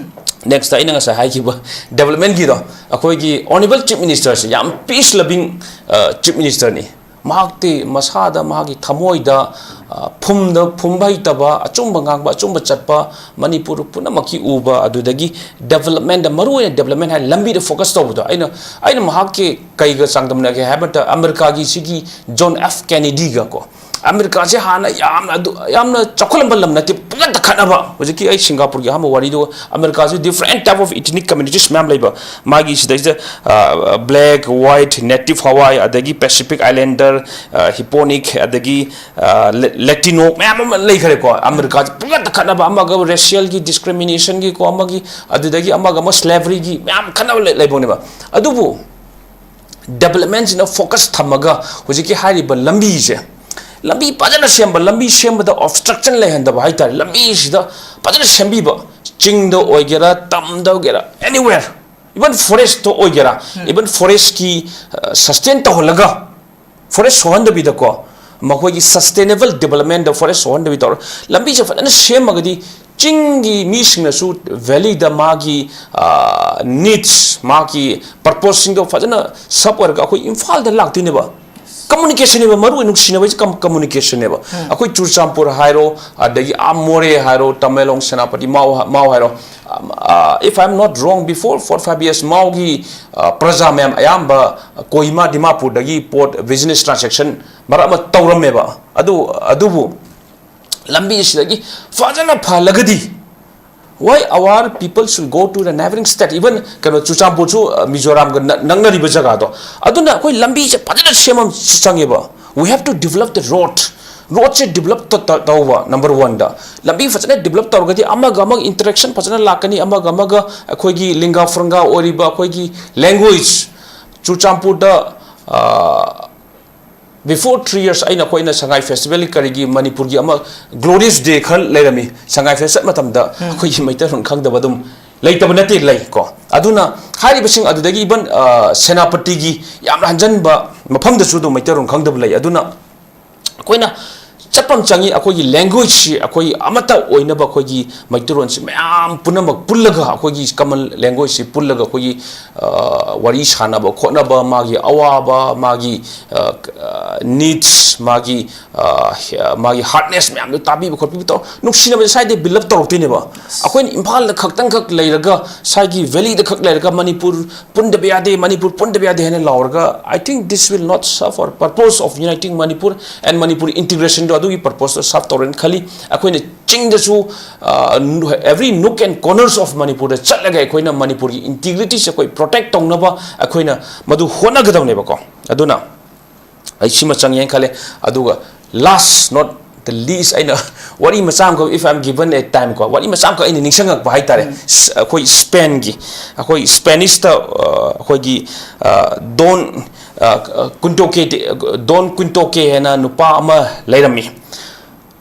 Next ꯑꯩꯅ ꯉꯁꯥꯏ ꯍꯥꯏꯈꯤꯕ developmentꯀꯤꯗꯣ, ꯑꯩꯈꯣꯏꯒꯤ honourable chief ministerꯁꯦ ꯌꯥꯝ peace loving, ꯑ, chief ministerꯅꯤ꯫ ꯃꯍꯥꯛꯇꯤ ꯃꯁꯥꯗ, ꯃꯍꯥꯛꯀꯤ ꯊꯃꯣꯏꯗ, ꯑ, ꯐꯨꯝꯗ, ꯐꯨꯝꯕ ꯍꯩꯇꯕ, ꯑꯆꯨꯝꯕ ꯉꯥꯡꯕ, ꯑꯆꯨꯝꯕ ꯆꯠꯄ, ꯃꯅꯤꯄꯨꯔ ꯄꯨꯝꯅꯃꯛꯀꯤ ꯎꯕ, ꯑꯗꯨꯗꯒꯤ developmentꯗ, ꯃꯔꯨꯑꯣꯏꯅ development ꯍꯥꯏ ꯂꯝꯕꯤꯗ focus ꯇꯧꯕꯗꯣ꯫ ꯑꯩꯅ, ꯑꯩꯅ ꯃꯍꯥꯛꯀꯤ ꯀꯩꯒ ꯆꯥꯡꯗꯝꯅꯒꯦ ꯍꯥꯏꯕ ꯃꯇꯝꯗ, ꯑꯃꯦꯔꯤꯀꯥꯒꯤ ꯁꯤꯒꯤ John F Kennedyꯒ ꯀꯣ, ꯑꯃꯦꯔꯤꯀꯥꯁꯦ ꯍꯥꯟꯅ ꯌꯥꯝꯅ ꯑꯗꯨ, ꯌꯥꯝꯅ ꯆꯥꯎꯈꯠꯂꯝꯕ ꯂꯝ ꯅꯠꯇꯦ, ꯄꯨꯡꯀꯟꯗ ꯈꯠꯅꯕ꯫ ꯍꯧꯖꯤꯛꯀꯤ ꯑꯩ ꯁꯤꯡꯒꯥꯄꯨꯔꯒꯤ ꯑꯍꯥꯟꯕ ꯋꯥꯔꯤꯗꯨ, ꯑꯃꯦꯔꯤꯀꯥꯁꯤ different type of ethnic communities ꯃꯌꯥꯝ ꯂꯩꯕ, ꯃꯥꯒꯤ ꯁꯤꯗꯩꯁꯤꯗ, ꯑ, black, white, native Hawaii, ꯑꯗꯒꯤ Pacific Islander, ꯑ, Hispanic, ꯑꯗꯒꯤ, ꯑ, La-, Latino ꯃꯌꯥꯝ ꯑꯃ ꯂꯩꯈ꯭ꯔꯦꯀꯣ꯫ ꯑꯃꯦꯔꯤꯀꯥꯁꯤ ꯄꯨꯡꯀꯟꯗ ꯈꯠꯅꯕ, ꯑꯃꯒ racialꯒꯤ discriminationꯒꯤꯀꯣ, ꯑꯃꯒꯤ, ꯑꯗꯨꯗꯒꯤ ꯑꯃꯒ ꯑꯃ slaveryꯒꯤ ꯃꯌꯥꯝ ꯈꯠꯅꯕ ꯂꯩ-, ꯂꯩꯕꯅꯦꯕ꯫ ꯑꯗꯨꯕꯨ developmentꯁꯤꯅ focus ꯊꯝꯃꯒ ꯍꯧꯖꯤꯛꯀꯤ ꯍꯥꯏꯔꯤꯕ ꯂꯝꯕꯤꯁꯦ, ꯂꯝꯕꯤ ꯐꯖꯅ ꯁꯦꯝꯕ, ꯂꯝꯕꯤ ꯁꯦꯝꯕꯗ obstruction ꯂꯩꯍꯟꯗꯕ ꯍꯥꯏꯇꯥꯔꯦ, ꯂꯝꯕꯤꯁꯤꯗ ꯐꯖꯅ ꯁꯦꯝꯕꯤꯕ, ꯆꯤꯡꯗ ꯑꯣꯏꯒꯦꯔꯥ, ꯇꯝꯗ ꯑꯣꯏꯒꯦꯔꯥ, anywhere, even forestꯇ ꯑꯣꯏꯒꯦꯔꯥ, even forestꯀꯤ, ꯑ, sustain ꯇꯧꯍꯜꯂꯒ, forest ꯁꯣꯛꯍꯟꯗꯕꯤꯗꯀꯣ, ꯃꯈꯣꯏꯒꯤ sustainable development ꯗ forest ꯁꯣꯛꯍꯟꯗꯕꯤ ꯇꯧꯔ ꯂꯝꯕꯤꯁꯦ ꯐꯖꯅ ꯁꯦꯝꯃꯒꯗꯤ ꯆꯤꯡꯒꯤ ꯃꯤꯁꯤꯡꯅꯁꯨ valley ꯗ ꯃꯥꯒꯤ needs, ꯃꯥꯒꯤ purpose ꯁꯤꯡꯗꯣ ꯐꯖꯅ serve ꯑꯣꯏꯔꯒ ꯑꯩꯈꯣꯏ ꯏꯝꯐꯥꯜꯗ ꯂꯥꯛꯇꯣꯏꯅꯦꯕ꯫ Communication ꯅꯦꯕ ꯃꯔꯨ ꯑꯣꯏꯅ ꯅꯨꯡꯁꯤꯅꯕ ꯍꯥꯏꯁꯦ꯫ Communication ꯅꯦꯕ꯫ ꯑꯩꯈꯣꯏ ꯆꯨꯔꯆꯥꯟꯄꯨꯔ ꯍꯥꯏꯔꯣ, ꯑꯗꯒꯤ ꯑꯥ ꯃꯣꯔꯦ ꯍꯥꯏꯔꯣ, ꯇꯃꯦꯡꯂꯣꯡ, ꯁꯦꯅꯥꯄꯇꯤ, ꯃꯥꯎ ꯃꯥꯎ ꯍꯥꯏꯔꯣ, if I am not wrong, before four five years ꯃꯥꯎꯒꯤ ꯄ꯭ꯔꯖꯥ ꯃꯌꯥꯝ ꯑꯌꯥꯝꯕ ꯀꯣꯍꯤꯃꯥ, ꯗꯤꯃꯥꯄꯨꯔꯗꯒꯤ ꯄꯣꯠ business transaction ꯃꯔꯛ ꯑꯃ ꯇꯧꯔꯝꯃꯦꯕ꯫ ꯑꯗꯨ ꯑꯗꯨꯕꯨ ꯂꯝꯕꯤ ꯑꯁꯤꯗꯒꯤ ꯐꯖꯅ ꯐꯍꯜꯂꯒꯗꯤ, why our people should go to the neighboring state? Even ꯀꯩꯅꯣ ꯆꯨꯔꯆꯥꯟꯄꯨꯔꯁꯨ ꯃꯤꯖꯣꯔꯥꯝꯒ ꯅꯛꯅꯔꯤꯕ ꯖꯒꯥꯗꯣ꯫ ꯑꯗꯨꯅ ꯑꯩꯈꯣꯏ ꯂꯝꯕꯤꯁꯦ ꯐꯖꯅ ꯁꯦꯝꯕ ꯑꯃ ꯆꯪꯉꯦꯕ꯫ We have to develop the road. Road say develop ꯇꯧꯕ number one ꯗ꯫ ꯂꯝꯕꯤ ꯐꯖꯅ develop ꯇꯧꯔꯒꯗꯤ ꯑꯃꯒ ꯑꯃꯒ interaction ꯐꯖꯅ ꯂꯥꯛꯀꯅꯤ, ꯑꯃꯒ ꯑꯃꯒ ꯑꯩꯈꯣꯏꯒꯤ ꯂꯤꯡꯒꯥ ꯐꯨꯔꯪꯒꯥ ꯑꯣꯏꯔꯤꯕ ꯑꯩꯈꯣꯏꯒꯤ language, ꯆꯨꯔꯆꯥꯟꯄꯨꯔꯗ before three years ꯑꯩꯅ ꯑꯩꯈꯣꯏꯅ ꯁꯉꯥꯏ festival ꯀꯔꯤꯒꯤ ꯃꯅꯤꯄꯨꯔꯒꯤ ꯑꯃ glorious day ꯈꯔ ꯂꯩꯔꯝꯃꯤ꯫ ꯁꯉꯥꯏ fest ꯆꯠ ꯃꯇꯝꯗ ꯑꯩꯈꯣꯏꯒꯤ ꯃꯩꯇꯩꯂꯣꯟ ꯈꯪꯗꯕ ꯑꯗꯨꯝ ꯂꯩꯇꯕ ꯅꯠꯇꯦ, ꯂꯩ ꯀꯣ꯫ ꯑꯗꯨꯅ ꯍꯥꯏꯔꯤꯕꯁꯤꯡ ꯑꯗꯨꯗꯒꯤ even ꯁꯦꯅꯥꯄꯇꯤꯒꯤ ꯌꯥꯝꯅ ꯍꯟꯖꯟꯕ ꯃꯐꯝꯗꯁꯨ ꯑꯗꯨꯝ ꯃꯩꯇꯩꯂꯣꯟ ꯈꯪꯗꯕ ꯂꯩ꯫ ꯑꯗꯨꯅ ꯑꯩꯈꯣꯏꯅ ꯆꯠꯄ ꯑꯃ ꯆꯪꯉꯤ꯫ ꯑꯩꯈꯣꯏꯒꯤ language ꯁꯤ ꯑꯩꯈꯣꯏ ꯑꯃꯠꯇ ꯑꯣꯏꯅꯕ ꯑꯩꯈꯣꯏꯒꯤ ꯃꯩꯇꯩꯂꯣꯟꯁꯤ ꯃꯌꯥꯝ ꯄꯨꯝꯅꯃꯛ ꯄꯨꯜꯂꯒ, ꯑꯩꯈꯣꯏꯒꯤ common language ꯁꯤ ꯄꯨꯜꯂꯒ ꯑꯩꯈꯣꯏꯒꯤ ꯋꯥꯔꯤ ꯁꯥꯟꯅꯕ ꯈꯣꯠꯅꯕ, ꯃꯥꯒꯤ ꯑꯋꯥꯕ, ꯃꯥꯒꯤ needs, ꯃꯥꯒꯤ ꯃꯥꯒꯤ hardness ꯃꯌꯥꯝꯗꯣ ꯇꯥꯕꯤꯕ ꯈꯣꯠꯄꯤꯕ ꯇꯧꯔ ꯅꯨꯡꯁꯤꯅꯕꯁꯦ ꯁ꯭ꯋꯥꯏꯗꯩ build up ꯇꯧꯔꯛꯇꯣꯏꯅꯦꯕ꯫ ꯑꯩꯈꯣꯏꯅ ꯏꯝꯐꯥꯜꯗ ꯈꯛꯇꯪꯈꯛ ꯂꯩꯔꯒ, ꯁ꯭ꯋꯥꯏꯒꯤ valley ꯗ ꯈꯛ ꯂꯩꯔꯒ ꯃꯅꯤꯄꯨꯔ ꯄꯨꯟꯗꯕ ꯌꯥꯗꯦ, ꯃꯅꯤꯄꯨꯔ ꯄꯨꯟꯗꯕ ꯌꯥꯗꯦ ꯍꯥꯏꯅ ꯂꯥꯎꯔꯒ, I think this will not serve our purpose of uniting Manipur and Manipur integration ꯗꯣ ꯑꯗꯨꯒꯤ purpose ꯇꯣ serve ꯇꯧꯔꯦꯅ ꯈꯜꯂꯤ꯫ ꯑꯩꯈꯣꯏꯅ ꯆꯤꯡꯗꯁꯨ every nook and corners of ꯃꯅꯤꯄꯨꯔꯗ ꯆꯠꯂꯒ ꯑꯩꯈꯣꯏꯅ ꯃꯅꯤꯄꯨꯔꯒꯤ integrity ꯁꯦ ꯑꯩꯈꯣꯏ protect ꯇꯧꯅꯕ ꯑꯩꯈꯣꯏꯅ ꯃꯗꯨ ꯍꯣꯠꯅꯒꯗꯕꯅꯦꯕꯀꯣ꯫ ꯑꯗꯨꯅ ꯑꯩ ꯁꯤꯃ ꯆꯪꯉꯦꯅ ꯈꯜꯂꯦ꯫ ꯑꯗꯨꯒ last not the least, ꯑꯩꯅ ꯋꯥꯔꯤ ꯃꯆꯥ ꯑꯃꯈꯛ, if I am given a time ꯀꯣ, ꯋꯥꯔꯤ ꯃꯆꯥ ꯑꯃꯈꯛ ꯑꯩꯅ ꯅꯤꯡꯁꯤꯡꯉꯛꯄ ꯍꯥꯏꯇꯥꯔꯦ꯫ ꯑꯩꯈꯣꯏ ꯁ꯭ꯄꯦꯟꯒꯤ, ꯑꯩꯈꯣꯏ ꯁ꯭ꯄꯦꯅꯤꯁꯇ ꯑꯩꯈꯣꯏꯒꯤ ꯗꯣꯟ ꯀꯨꯟꯇꯣꯀꯦ, ꯗꯣꯟ ꯀꯨꯟꯇꯣꯀꯦ ꯍꯥꯏꯅ ꯅꯨꯄꯥ ꯑꯃ ꯂꯩꯔꯝꯃꯤ꯫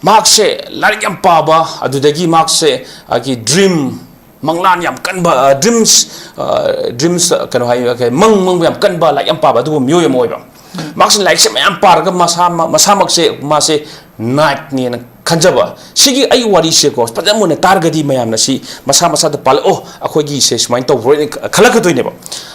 ꯃꯍꯥꯛꯁꯦ ꯂꯥꯏꯔꯤꯛ ꯌꯥꯝ ꯄꯥꯕ, ꯑꯗꯨꯗꯒꯤ ꯃꯍꯥꯛꯁꯦ ꯑꯩꯒꯤ dream, ꯃꯪꯂꯥꯟ ꯌꯥꯝ ꯀꯟꯕ, dreams, dreams, ꯀꯩꯅꯣ ꯍꯥꯏ, ꯃꯪ ꯃꯪꯕ ꯌꯥꯝ ꯀꯟꯕ, ꯂꯥꯏꯔꯤꯛ ꯌꯥꯝ ꯄꯥꯕ ꯑꯗꯨꯒꯨꯝꯕ ꯃꯤꯑꯣꯏ ꯑꯃ ꯑꯣꯏꯕ꯫ ꯃꯍꯥꯛꯁꯦ ꯂꯥꯏꯔꯤꯛꯁꯦ ꯃꯌꯥꯝ ꯄꯥꯔꯒ ꯃꯁꯥ ꯃꯁꯥꯃꯛꯁꯦ ꯃꯥꯁꯦ ꯅꯥꯏꯠꯅꯦꯅ ꯈꯟꯖꯕ꯫ ꯁꯤꯒꯤ ꯑꯩ ꯋꯥꯔꯤꯁꯦꯀꯣ ꯐꯖꯅ ꯃꯨꯟꯅ ꯇꯥꯔꯒꯗꯤ ꯃꯌꯥꯝꯅ ꯁꯤ ꯃꯁꯥ ꯃꯁꯥꯗ ꯄꯥꯜꯂꯛꯑꯣ, ꯑꯩꯈꯣꯏꯒꯤꯁꯦ ꯁꯨꯃꯥꯏꯅ ꯇꯧꯕ꯭ꯔꯣꯅ ꯈꯜꯂꯛꯀꯗꯣꯏꯅꯦꯕ꯫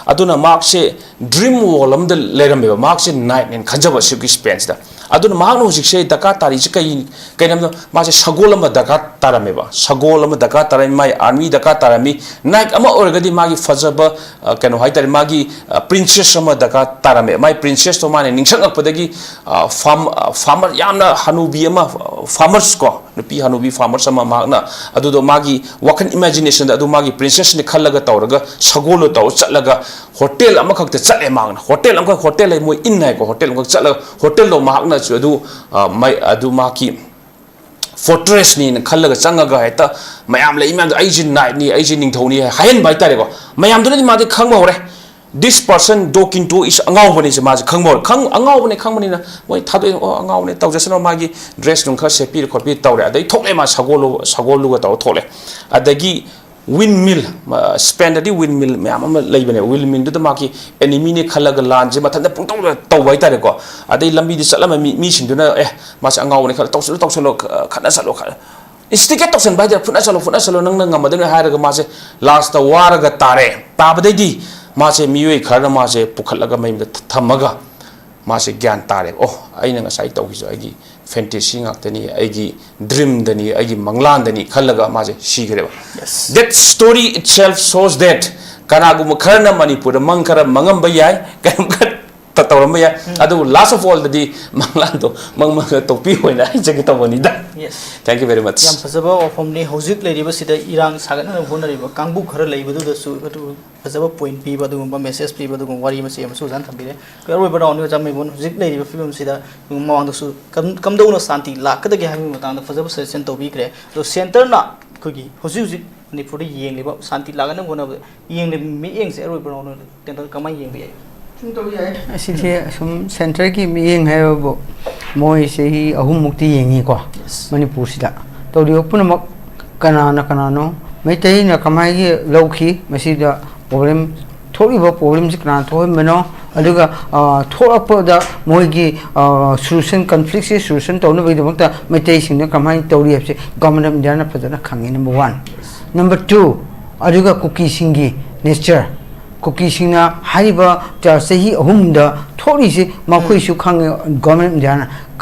ꯑꯗꯨꯅ ꯃꯍꯥꯛꯁꯦ ꯗ꯭ꯔꯤꯝ ꯋꯥꯔꯜ ꯑꯃꯗ ꯂꯩꯔꯝꯃꯦꯕ꯫ ꯃꯍꯥꯛꯁꯦ ꯅꯥꯏꯠꯅꯦꯅ ꯈꯟꯖꯕ ꯁꯤꯒꯤ ꯁ꯭ꯄꯦꯟꯁꯤꯗ꯫ ꯑꯗꯨꯅ ꯃꯍꯥꯛꯅ ꯍꯧꯖꯤꯛꯁꯦ ꯗꯔꯀꯥꯔ ꯇꯥꯔꯤꯁꯦ ꯀꯩ ꯀꯩꯅꯣꯗ ꯃꯥꯁꯦ ꯁꯒꯣꯜ ꯑꯃ ꯗꯔꯀꯥꯔ ꯇꯥꯔꯝꯃꯦꯕ꯫ ꯁꯒꯣꯜ ꯑꯃ ꯗꯔꯀꯥꯔ ꯇꯥꯔꯝꯃꯤ, ꯃꯥꯒꯤ ꯑꯥꯔꯃꯤ ꯗꯔꯀꯥꯔ ꯇꯥꯔꯝꯃꯤ꯫ ꯅꯥꯏꯠ ꯑꯃ ꯑꯣꯏꯔꯒꯗꯤ ꯃꯥꯒꯤ ꯐꯖꯕ, ꯑ, ꯀꯩꯅꯣ ꯍꯥꯏꯇꯥꯔꯦ, ꯃꯥꯒꯤ, ꯑ, ꯄ꯭ꯔꯤꯟꯁꯦꯁ ꯑꯃ ꯗꯔꯀꯥꯔ ꯇꯥꯔꯝꯃꯦ꯫ ꯃꯥꯒꯤ ꯄ꯭ꯔꯤꯟꯁꯦꯁꯇꯣ ꯃꯥꯅ ꯅꯤꯡꯁꯤꯡꯉꯛꯄꯗꯒꯤ, ꯑ, ꯐꯥꯔꯝ-, ꯑ, ꯐꯥꯔꯃꯔ ꯌꯥꯝꯅ ꯍꯅꯨꯕꯤ ꯑꯃ, ꯑ, ꯐꯥꯔꯃꯔꯁ ꯀꯣ, ꯅꯨꯄꯤ ꯍꯅꯨꯕꯤ ꯐꯥꯔꯃꯔꯁ ꯑꯃ ꯃꯍꯥꯛꯅ ꯑꯗꯨꯗꯣ ꯃꯥꯒꯤ ꯋꯥꯈꯜ ꯏꯃꯦꯖꯤꯅꯦꯁꯟꯗ ꯑꯗꯨ ꯃꯥꯒꯤ ꯄ꯭ꯔꯤꯟꯁꯦꯁꯅꯤ ꯈꯜꯂꯒ ꯇꯧꯔꯒ ꯁꯒꯣꯜꯗꯣ ꯇꯧꯔ ꯆꯠꯂꯒ ꯍꯣꯇꯦꯜ ꯑꯃꯈꯛꯇ ꯆꯠꯂꯦ꯫ ꯃꯍꯥꯛꯅ ꯍꯣꯇꯦꯜ ꯑꯃꯈꯛ, ꯍꯣꯇꯦꯜ ꯍꯥꯏ ꯃꯣꯏ ꯏꯟ ꯍꯥꯏꯀꯣ, ꯍꯣꯇꯦꯜ ꯑꯃꯈꯛ ꯆꯠꯂꯒ ꯍꯣꯇꯦꯜꯗꯣ ꯃꯍꯥꯛꯅꯁꯨ ꯑꯗꯨ, ꯑ, ꯃꯥꯏ-, ꯑꯗꯨ ꯃꯍꯥꯛꯀꯤ ꯐꯣꯔꯇ꯭ꯔꯦꯁꯅꯤꯅ ꯈꯜꯂꯒ ꯆꯪꯉꯒ ꯍꯦꯛꯇ ꯃꯌꯥꯝ ꯂꯩ ꯃꯌꯥꯝꯗꯣ "ꯑꯩꯁꯦ ꯅꯥꯏꯠꯅꯤ, ꯑꯩꯁꯦ ꯅꯤꯡꯊꯧꯅꯤ" ꯍꯥꯏꯍꯟꯕ ꯍꯥꯏꯇꯥꯔꯦꯀꯣ꯫ ꯃꯌꯥꯝꯗꯨꯅꯗꯤ ꯃꯥꯗꯤ ꯈꯪꯕ ꯍꯧꯔꯦ, "This person ꯗꯣ ꯀꯤꯟꯇꯣ ꯏꯁ ꯑꯉꯥꯎꯕꯅꯤꯁꯦ", ꯃꯥꯁꯦ ꯈꯪꯕ ꯍꯧꯔꯦ꯫ ꯈꯪ-, ꯑꯉꯥꯎꯕꯅꯦ ꯈꯪꯕꯅꯤꯅ ꯃꯣꯏ ꯊꯥꯗꯣꯛꯑꯦ꯫ "ꯑꯣ, ꯑꯉꯥꯎꯕꯅꯦ, ꯇꯧꯖꯁꯅꯨ", ꯃꯥꯒꯤ ꯗ꯭ꯔꯦꯁ ꯅꯨꯡ ꯈꯔ ꯁꯦꯠꯄꯤꯔ ꯈꯣꯠꯄꯤꯔ ꯇꯧꯔꯦ꯫ ꯑꯗꯩ ꯊꯣꯛꯂꯛꯑꯦ ꯃꯥ ꯁꯒꯣꯜ-, ꯁꯒꯣꯜꯗꯨꯒ ꯇꯧꯔ ꯊꯣꯛꯂꯛꯑꯦ꯫ ꯑꯗꯒꯤ ꯋꯤꯟ ꯃꯤꯜ, ꯁ꯭ꯄꯦꯟꯗꯗꯤ ꯋꯤꯟ ꯃꯤꯜ ꯃꯌꯥꯝ ꯑꯃ ꯂꯩꯕꯅꯦ꯫ ꯋꯤꯟ ꯃꯤꯜꯗꯨꯗ ꯃꯥꯒꯤ ꯑꯦꯅꯤꯃꯤꯅꯦ ꯈꯜꯂꯒ ꯂꯥꯟꯁꯦ ꯃꯊꯟꯇ ꯄꯨꯡꯇꯧꯗ ꯇꯧꯕ ꯍꯥꯏꯇꯥꯔꯦꯀꯣ꯫ ꯑꯗꯩ ꯂꯝꯕꯤꯗ ꯆꯠꯂꯝꯕ ꯃꯤ, ꯃꯤꯁꯤꯡꯗꯨꯅ "ꯑꯦ, ꯃꯥꯁꯦ ꯑꯉꯥꯎꯕꯅꯦ" ꯈꯜꯂ "ꯇꯧꯁꯜꯂꯨ, ꯇꯧꯁꯜꯂꯨ, ꯈ-, ꯈꯠꯅ ꯆꯠꯂꯨ, ꯈ-", ꯏꯟꯁꯇꯤꯒꯦꯠ ꯇꯧꯁꯟꯕ ꯍꯥꯏꯇꯥꯔꯦ, "ꯐꯨꯅ ꯆꯠꯂꯨ, ꯐꯨꯅ ꯆꯠꯂꯨ, ꯅꯪꯅ ꯉꯝꯃꯗꯕꯅꯤ" ꯍꯥꯏꯔꯒ ꯃꯥꯁꯦ ꯂꯥꯁꯇ ꯋꯥꯔꯒ ꯇꯥꯔꯦ꯫ ꯇꯥꯕꯗꯩꯗꯤ ꯃꯥꯁꯦ ꯃꯤꯑꯣꯏ ꯈꯔꯅ ꯃꯥꯁꯦ ꯄꯨꯈꯠꯂꯒ ꯃꯌꯨꯝꯗ ꯊ-, ꯊꯝꯃꯒ ꯃꯥꯁꯦ ꯒ꯭ꯌꯥꯟ ꯇꯥꯔꯦꯕ꯫ "ꯑꯣ, ꯑꯩꯅ ꯉꯁꯥꯏ ꯇꯧꯈꯤꯁꯨ ꯑꯩꯒꯤ ꯐꯦꯟꯇꯦꯁꯤ ꯉꯥꯛꯇꯅꯤ, ꯑꯩꯒꯤ ꯗ꯭ꯔꯤꯝꯗꯅꯤ, ꯑꯩꯒꯤ ꯃꯪꯂꯥꯟꯗꯅꯤ" ꯈꯜꯂꯒ ꯃꯥꯁꯦ ꯁꯤꯈ꯭ꯔꯦꯕ꯫ Yes. That story itself shows that ꯀꯅꯥꯒꯨꯝꯕ ꯈꯔꯅ ꯃꯅꯤꯄꯨꯔꯗ ꯃꯪ ꯈꯔ ꯃꯪꯉꯝꯕ ꯌꯥꯏ, ꯀꯩꯅꯣꯝ ꯈꯔ ꯇ-, ꯇꯧꯔꯝꯕ ꯌꯥꯏ꯫ ꯎꯝ꯫ ꯑꯗꯨꯕꯨ last of all ꯗꯗꯤ ꯃꯪꯂꯥꯟꯗꯣ ꯃꯪ ꯃꯪꯒ ꯇꯣꯛꯄꯤꯌꯣꯅ ꯍꯥꯏꯖꯒꯦ ꯇꯧꯕꯅꯤꯗ꯫ Yes. Thank you very much. ꯌꯥꯝ ꯐꯖꯕ ꯋꯥꯐꯝꯅꯤ꯫ ꯍꯧꯖꯤꯛ ꯂꯩꯔꯤꯕꯁꯤꯗ ꯏꯔꯥꯡ ꯁꯥꯒꯠꯅꯅꯕ ꯍꯣꯠꯅꯔꯤꯕ ꯀꯥꯡꯕꯨ ꯈꯔ ꯂꯩꯕꯗꯨꯗꯁꯨ ꯑꯗꯨ ꯐꯖꯕ ꯄꯣꯏꯟꯠ ꯄꯤꯕ, ꯑꯗꯨꯒꯨꯝꯕ ꯃꯦꯁꯦꯖ ꯄꯤꯕ, ꯑꯗꯨꯒꯨꯝꯕ ꯋꯥꯔꯤ ꯑꯃꯁꯨ ꯑꯣꯖꯥꯅ ꯊꯝꯕꯤꯔꯦ꯫ ꯑꯩꯈꯣꯏ ꯑꯔꯣꯏꯕ ꯔꯥꯎꯟꯗ ꯑꯣꯖꯥ ꯃꯩꯕꯣꯟ, ꯍꯧꯖꯤꯛ ꯂꯩꯔꯤꯕ ꯐꯤꯕꯝꯁꯤꯗ ꯃꯃꯥꯡꯗꯁꯨ ꯀꯝ-, ꯀꯝꯗꯧꯅ ꯁꯥꯟꯇꯤ ꯂꯥꯛꯀꯗꯒꯦ ꯍꯥꯏꯕꯒꯤ ꯃꯇꯥꯡꯗ ꯐꯖꯕ ꯁꯖꯦꯁꯟ ꯇꯧꯕꯤꯈ꯭ꯔꯦ꯫ ꯑꯗꯣ ꯁꯦꯟꯇꯔꯅ ꯑꯩꯈꯣꯏꯒꯤ ꯍꯧꯖꯤꯛ ꯍꯧꯖꯤꯛ ꯃꯅꯤꯄꯨꯔꯗ ꯌꯦꯡꯂꯤꯕ ꯁꯥꯟꯇꯤ ꯂꯥꯛꯀꯗꯕ ꯍꯣꯠꯅꯕꯗ ꯌꯦꯡꯂꯤꯕ ꯃꯤꯠꯌꯦꯡꯁꯦ ꯑꯔꯣꯏꯕ ꯔꯥꯎꯟꯗ ꯑꯣꯏꯅ ꯇꯦꯟꯗꯔ ꯀꯃꯥꯏꯅ ꯌꯦꯡꯕ ꯌꯥꯏ? ꯁꯨꯝ ꯇꯧꯕ ꯌꯥꯏ꯫ ꯑꯁꯤꯁꯦ ꯁꯨꯝ ꯁꯦꯟꯇꯔꯒꯤ ꯃꯤꯠꯌꯦꯡ ꯍꯥꯏꯕꯕꯨ ꯃꯣꯏ ꯆꯍꯤ ꯑꯍꯨꯝꯃꯨꯛꯇꯤ ꯌꯦꯡꯉꯤꯀꯣ꯫ Yes. ꯃꯅꯤꯄꯨꯔꯁꯤꯗ ꯇꯧꯔꯤꯕ ꯄꯨꯝꯅꯃꯛ ꯀꯅꯥꯅ ꯀꯅꯥꯅꯣ, ꯃꯩꯇꯩꯅ ꯀꯃꯥꯏꯅ ꯂꯧꯈꯤ, ꯃꯁꯤꯗ ꯄ꯭ꯔꯣꯕ꯭ꯂꯦꯝ ꯊꯣꯛꯂꯤꯕ ꯄ꯭ꯔꯣꯕ꯭ꯂꯦꯝꯁꯤ ꯀꯅꯥꯅ ꯊꯣꯛꯍꯟꯕꯅꯣ, ꯑꯗꯨꯒ ꯊꯣꯛꯂꯛꯄꯗ ꯃꯣꯏꯒꯤ ꯁꯣꯂꯨꯁꯟ, ꯀꯟꯐ꯭ꯂꯤꯛꯁꯤ ꯁꯣꯂꯨꯁꯟ ꯇꯧꯅꯕꯒꯤꯗꯃꯛꯇ ꯃꯩꯇꯩꯁꯤꯡꯅ ꯀꯃꯥꯏꯅ ꯇꯧꯔꯤ ꯍꯥꯏꯕꯁꯤ ꯒꯣꯔꯃꯦꯟ ꯑꯣꯐ ꯏꯟꯗꯤꯌꯥꯅ ꯐꯖꯅ ꯈꯪꯉꯤ, ꯅꯝꯕꯔ ꯋꯥꯟ꯫ ꯅꯝꯕꯔ ꯇꯨ, ꯑꯗꯨꯒ ꯀꯨꯀꯤꯁꯤꯡꯒꯤ ꯅꯦꯆꯔ, ꯀꯨꯀꯤꯁꯤꯡꯅ ꯍꯥꯏꯔꯤꯕ ꯆꯍꯤ ꯑꯍꯨꯝꯗ ꯊꯣꯛꯂꯤꯁꯤ ꯃꯈꯣꯏꯁꯨ ꯈꯪꯉꯦ, ꯒꯣꯔꯃꯦꯟ ꯑꯣꯐ ꯏꯟꯗꯤꯌꯥꯅ꯫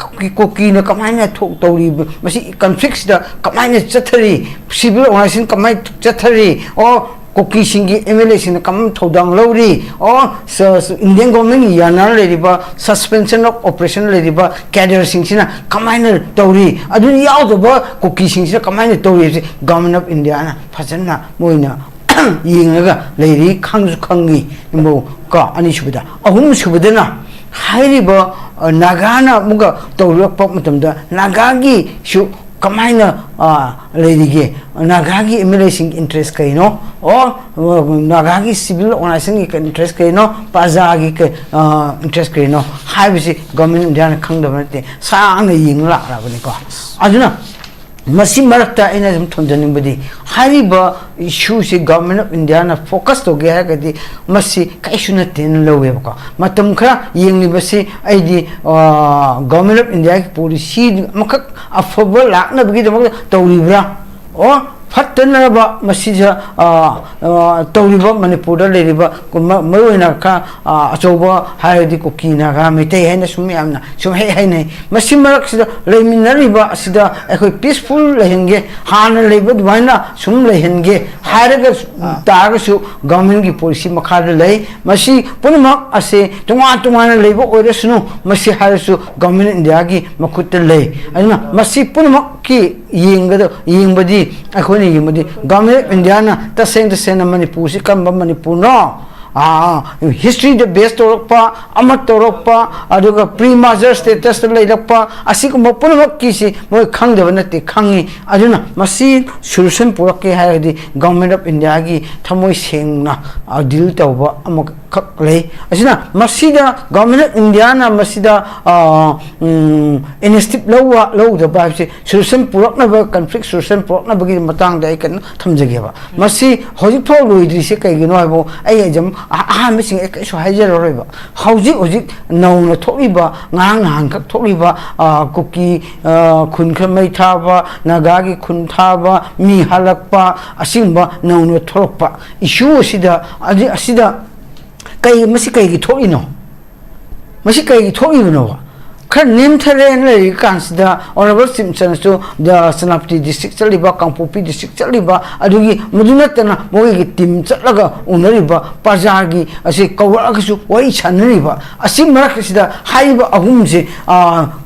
ꯀꯨꯀꯤꯅ ꯀꯃꯥꯏꯅ ꯇꯧꯔꯤꯕ, ꯃꯁꯤ ꯀꯟꯐ꯭ꯂꯤꯛꯁꯤꯗ ꯀꯃꯥꯏꯅ ꯆꯠꯊꯔꯤ, ꯁꯤꯚꯤꯜ ꯑꯣꯔꯒꯅꯥꯏꯖꯦꯁꯟ ꯀꯃꯥꯏꯅ ꯆꯠꯊꯔꯤ, ꯑꯣ ꯀꯨꯀꯤꯁꯤꯡꯒꯤ ꯑꯦꯝ ꯑꯦꯜ ꯑꯦꯁꯤꯡꯅ ꯀꯃꯥꯏꯅ ꯊꯧꯗꯥꯡ ꯂꯧꯔꯤ, ꯑꯣ ꯏꯟꯗꯤꯌꯟ ꯒꯣꯔꯃꯦꯟꯒꯤ ꯌꯥꯅꯔ ꯂꯩꯔꯤꯕ, ꯁꯁꯄꯦꯟꯁꯟ ꯑꯣꯐ ꯑꯣꯄꯔꯦꯁꯟ ꯂꯩꯔꯤꯕ ꯀꯦꯗꯔꯁꯤꯡꯁꯤꯅ ꯀꯃꯥꯏꯅ ꯇꯧꯔꯤ, ꯑꯗꯨ ꯌꯥꯎꯗꯕ ꯀꯨꯀꯤꯁꯤꯡꯁꯤꯅ ꯀꯃꯥꯏꯅ ꯇꯧꯔꯤ ꯍꯥꯏꯕꯁꯤ ꯒꯣꯔꯃꯦꯟ ꯑꯣꯐ ꯏꯟꯗꯤꯌꯥꯅ ꯐꯖꯅ ꯃꯣꯏꯅ ꯌꯦꯡꯂꯒ ꯂꯩꯔꯤ, ꯈꯪꯁꯨ ꯈꯪꯉꯤ꯫ ꯀꯣ, ꯑꯅꯤꯁꯨꯕꯗ꯫ ꯑꯍꯨꯝꯁꯨꯕꯗꯅ ꯍꯥꯏꯔꯤꯕ ꯅꯥꯒꯥꯅ ꯑꯃꯨꯛꯀ ꯇꯧꯔꯛꯄ ꯃꯇꯝꯗ ꯅꯥꯒꯥꯒꯤꯁꯨ ꯀꯃꯥꯏꯅ ꯂꯩꯔꯤꯒꯦ, ꯅꯥꯒꯥꯒꯤ ꯑꯦꯝ ꯑꯦꯜ ꯑꯦꯁꯤꯡꯒꯤ ꯏꯟꯇꯔꯦꯁ ꯀꯩꯅꯣ, ꯑꯣ ꯅꯥꯒꯥꯒꯤ ꯁꯤꯚꯤꯜ ꯑꯣꯔꯒꯅꯥꯏꯖꯦꯁꯟꯒꯤ ꯏꯟꯇꯔꯦꯁ ꯀꯩꯅꯣ, ꯄ꯭ꯔꯖꯥꯒꯤ ꯏꯟꯇꯔꯦꯁ ꯀꯩꯅꯣ ꯍꯥꯏꯕꯁꯤ ꯒꯣꯔꯃꯦꯟ ꯑꯣꯐ ꯏꯟꯗꯤꯌꯥꯅ ꯈꯪꯗꯕ ꯅꯠꯇꯦ, ꯁꯥꯡꯅ ꯌꯦꯡꯂꯛꯂꯕꯅꯤꯀꯣ꯫ ꯑꯗꯨꯅ ꯃꯁꯤ ꯃꯔꯛꯇ ꯑꯩꯅ ꯁꯨꯝ ꯊꯝꯖꯅꯤꯡꯕꯗꯤ, ꯍꯥꯏꯔꯤꯕ ꯏꯁꯨꯁꯤ ꯒꯣꯔꯃꯦꯟ ꯑꯣꯐ ꯏꯟꯗꯤꯌꯥꯅ ꯐꯣꯀꯁ ꯇꯧꯒꯦ ꯍꯥꯏꯔꯒꯗꯤ ꯃꯁꯤ ꯀꯩꯁꯨ ꯅꯠꯇꯦꯅ ꯂꯧꯋꯦꯕꯀꯣ꯫ ꯃꯇꯝ ꯈꯔ ꯌꯦꯡꯂꯤꯕꯁꯤ ꯑꯩꯗꯤ ꯒꯣꯔꯃꯦꯟ ꯑꯣꯐ ꯏꯟꯗꯤꯌꯥꯒꯤ ꯄꯣꯂꯤꯁꯤ ꯑꯃꯈꯛ ꯑꯐꯕ ꯂꯥꯛꯅꯕꯒꯤꯗꯃꯛꯇ ꯇꯧꯔꯤꯕ꯭ꯔꯥ, ꯑꯣ ꯐꯠꯇꯅꯕ ꯃꯁꯤꯗ ꯇꯧꯔꯤꯕ ꯃꯅꯤꯄꯨꯔꯗ ꯂꯩꯔꯤꯕ ꯃꯔꯨꯑꯣꯏꯅ ꯈꯔ ꯑꯆꯧꯕ ꯍꯥꯏꯔꯗꯤ ꯀꯨꯀꯤ, ꯅꯥꯒꯥ, ꯃꯩꯇꯩ ꯍꯥꯏꯅ ꯁꯨꯝ ꯌꯥꯝꯅ ꯁꯨꯝ ꯍꯦꯛ ꯍꯥꯏꯅꯩ꯫ ꯃꯁꯤ ꯃꯔꯛꯁꯤꯗ ꯂꯩꯃꯤꯟꯅꯔꯤꯕ ꯑꯁꯤꯗ ꯑꯩꯈꯣꯏ ꯄꯤꯁꯐꯨꯜ ꯂꯩꯍꯟꯒꯦ, ꯍꯥꯟꯅ ꯂꯩꯕ ꯑꯗꯨꯃꯥꯏꯅ ꯁꯨꯝ ꯂꯩꯍꯟꯒꯦ ꯍꯥꯏꯔꯒ ꯇꯥꯔꯒꯁꯨ ꯒꯣꯔꯃꯦꯟꯒꯤ ꯄꯣꯂꯤꯁꯤ ꯃꯈꯥꯗ ꯂꯩ꯫ ꯃꯁꯤ ꯄꯨꯝꯅꯃꯛ ꯑꯁꯦ ꯇꯣꯉꯥꯟ ꯇꯣꯉꯥꯟꯅ ꯂꯩꯕ ꯑꯣꯏꯔꯁꯅꯨ, ꯃꯁꯤ ꯍꯥꯏꯔꯁꯨ ꯒꯣꯔꯃꯦꯟ ꯏꯟꯗꯤꯌꯥꯒꯤ ꯃꯈꯨꯠꯇ ꯂꯩ꯫ ꯑꯗꯨꯅ ꯃꯁꯤ ꯄꯨꯝꯅꯃꯛꯀꯤ ꯌꯦꯡꯒꯗ-, ꯌꯦꯡꯕꯗꯤ, ꯑꯩꯈꯣꯏꯅ ꯌꯦꯡꯕꯗꯤ ꯒꯣꯔꯃꯦꯟ ꯑꯣꯐ ꯏꯟꯗꯤꯌꯥꯅ ꯇꯁꯦꯡ ꯇꯁꯦꯡꯅ ꯃꯅꯤꯄꯨꯔꯁꯤ ꯀꯔꯝꯕ ꯃꯅꯤꯄꯨꯔꯅꯣ, ꯍꯤꯁꯇ꯭ꯔꯤꯗ ꯕꯦꯁ ꯇꯧꯔꯛꯄ, ꯑꯃ ꯇꯧꯔꯛꯄ, ꯑꯗꯨꯒ ꯄ꯭ꯔꯤ ꯃꯥꯔꯖꯔ ꯁ꯭ꯇꯦꯇꯁꯇ ꯂꯩꯔꯛꯄ, ꯑꯁꯤꯒꯨꯝꯕ ꯄꯨꯝꯅꯃꯛꯀꯤꯁꯤ ꯃꯣꯏ ꯈꯪꯗꯕ ꯅꯠꯇꯦ, ꯈꯪꯉꯤ꯫ ꯑꯗꯨꯅ ꯃꯁꯤ ꯁꯣꯂꯨꯁꯟ ꯄꯨꯔꯛꯀꯦ ꯍꯥꯏꯔꯒꯗꯤ ꯒꯣꯔꯃꯦꯟ ꯑꯣꯐ ꯏꯟꯗꯤꯌꯥꯒꯤ ꯊꯃꯣꯏ ꯁꯦꯡꯅ ꯗꯤꯜ ꯇꯧꯕ ꯑꯃꯈꯛ ꯂꯩ꯫ ꯑꯁꯤꯅ ꯃꯁꯤꯗ ꯒꯣꯔꯃꯦꯟ ꯑꯣꯐ ꯏꯟꯗꯤꯌꯥꯅ ꯃꯁꯤꯗ ꯏꯅꯤꯁꯤꯌꯦꯇꯤꯚ ꯂꯧꯕ ꯂꯧꯗꯕ ꯍꯥꯏꯕꯁꯤ ꯁꯣꯂꯨꯁꯟ ꯄꯨꯔꯛꯅꯕ, ꯀꯟꯐ꯭ꯂꯤꯛ ꯁꯣꯂꯨꯁꯟ ꯄꯨꯔꯛꯅꯕꯒꯤ ꯃꯇꯥꯡꯗ ꯑꯩ ꯀꯩꯅꯣ ꯊꯝꯖꯒꯦꯕ꯫ ꯃꯁꯤ ꯍꯧꯖꯤꯛꯐꯥꯎ ꯂꯣꯏꯗ꯭ꯔꯤꯁꯦ ꯀꯩꯒꯤꯅꯣ ꯍꯥꯏꯕꯨ ꯑꯩ ꯑꯦꯛꯖꯥꯝ ꯑꯍꯥꯟꯕꯁꯤꯡ ꯑꯩ ꯀꯩꯁꯨ ꯍꯥꯏꯖꯔꯔꯣꯏꯕ꯫ ꯍꯧꯖꯤꯛ ꯍꯧꯖꯤꯛ ꯅꯧꯅ ꯊꯣꯛꯂꯤꯕ, ꯉꯔꯥꯡ ꯅꯍꯥꯟꯈꯛ ꯊꯣꯛꯂꯤꯕ, ꯀꯨꯀꯤ ꯈꯨꯟ ꯈꯔ ꯃꯩ ꯊꯥꯕ, ꯅꯥꯒꯥꯒꯤ ꯈꯨꯟ ꯊꯥꯕ, ꯃꯤ ꯍꯥꯠꯂꯛꯄ, ꯑꯁꯤꯒꯨꯝꯕ ꯅꯧꯅ ꯊꯣꯛꯂꯛꯄ ꯏꯁꯨ ꯑꯁꯤꯗ, ꯑꯁꯤꯗ ꯀꯩ, ꯃꯁꯤ ꯀꯩꯒꯤ ꯊꯣꯛꯏꯅꯣ? ꯃꯁꯤ ꯀꯩꯒꯤ ꯊꯣꯛꯏꯕꯅꯣꯕ? ꯈꯔ ꯅꯦꯝꯊꯔꯦꯅ ꯂꯩꯔꯤ ꯀꯥꯟꯁꯤꯗ Honourable Chief Minister ꯁꯨ ꯁꯦꯅꯥꯄꯇꯤ district ꯆꯠꯂꯤꯕ, ꯀꯥꯡꯄꯣꯛꯄꯤ district ꯆꯠꯂꯤꯕ, ꯑꯗꯨꯒꯤ ꯃꯗꯨ ꯅꯠꯇꯅ ꯃꯈꯣꯏꯒꯤ team ꯆꯠꯂꯒ ꯎꯅꯔꯤꯕ ꯄ꯭ꯔꯖꯥꯒꯤ ꯑꯁꯤ ꯀꯧꯔꯛꯑꯒꯁꯨ ꯋꯥꯔꯤ ꯁꯥꯟꯅꯔꯤꯕ ꯑꯁꯤ ꯃꯔꯛꯁꯤꯗ ꯍꯥꯏꯔꯤꯕ ꯑꯍꯨꯝꯁꯦ,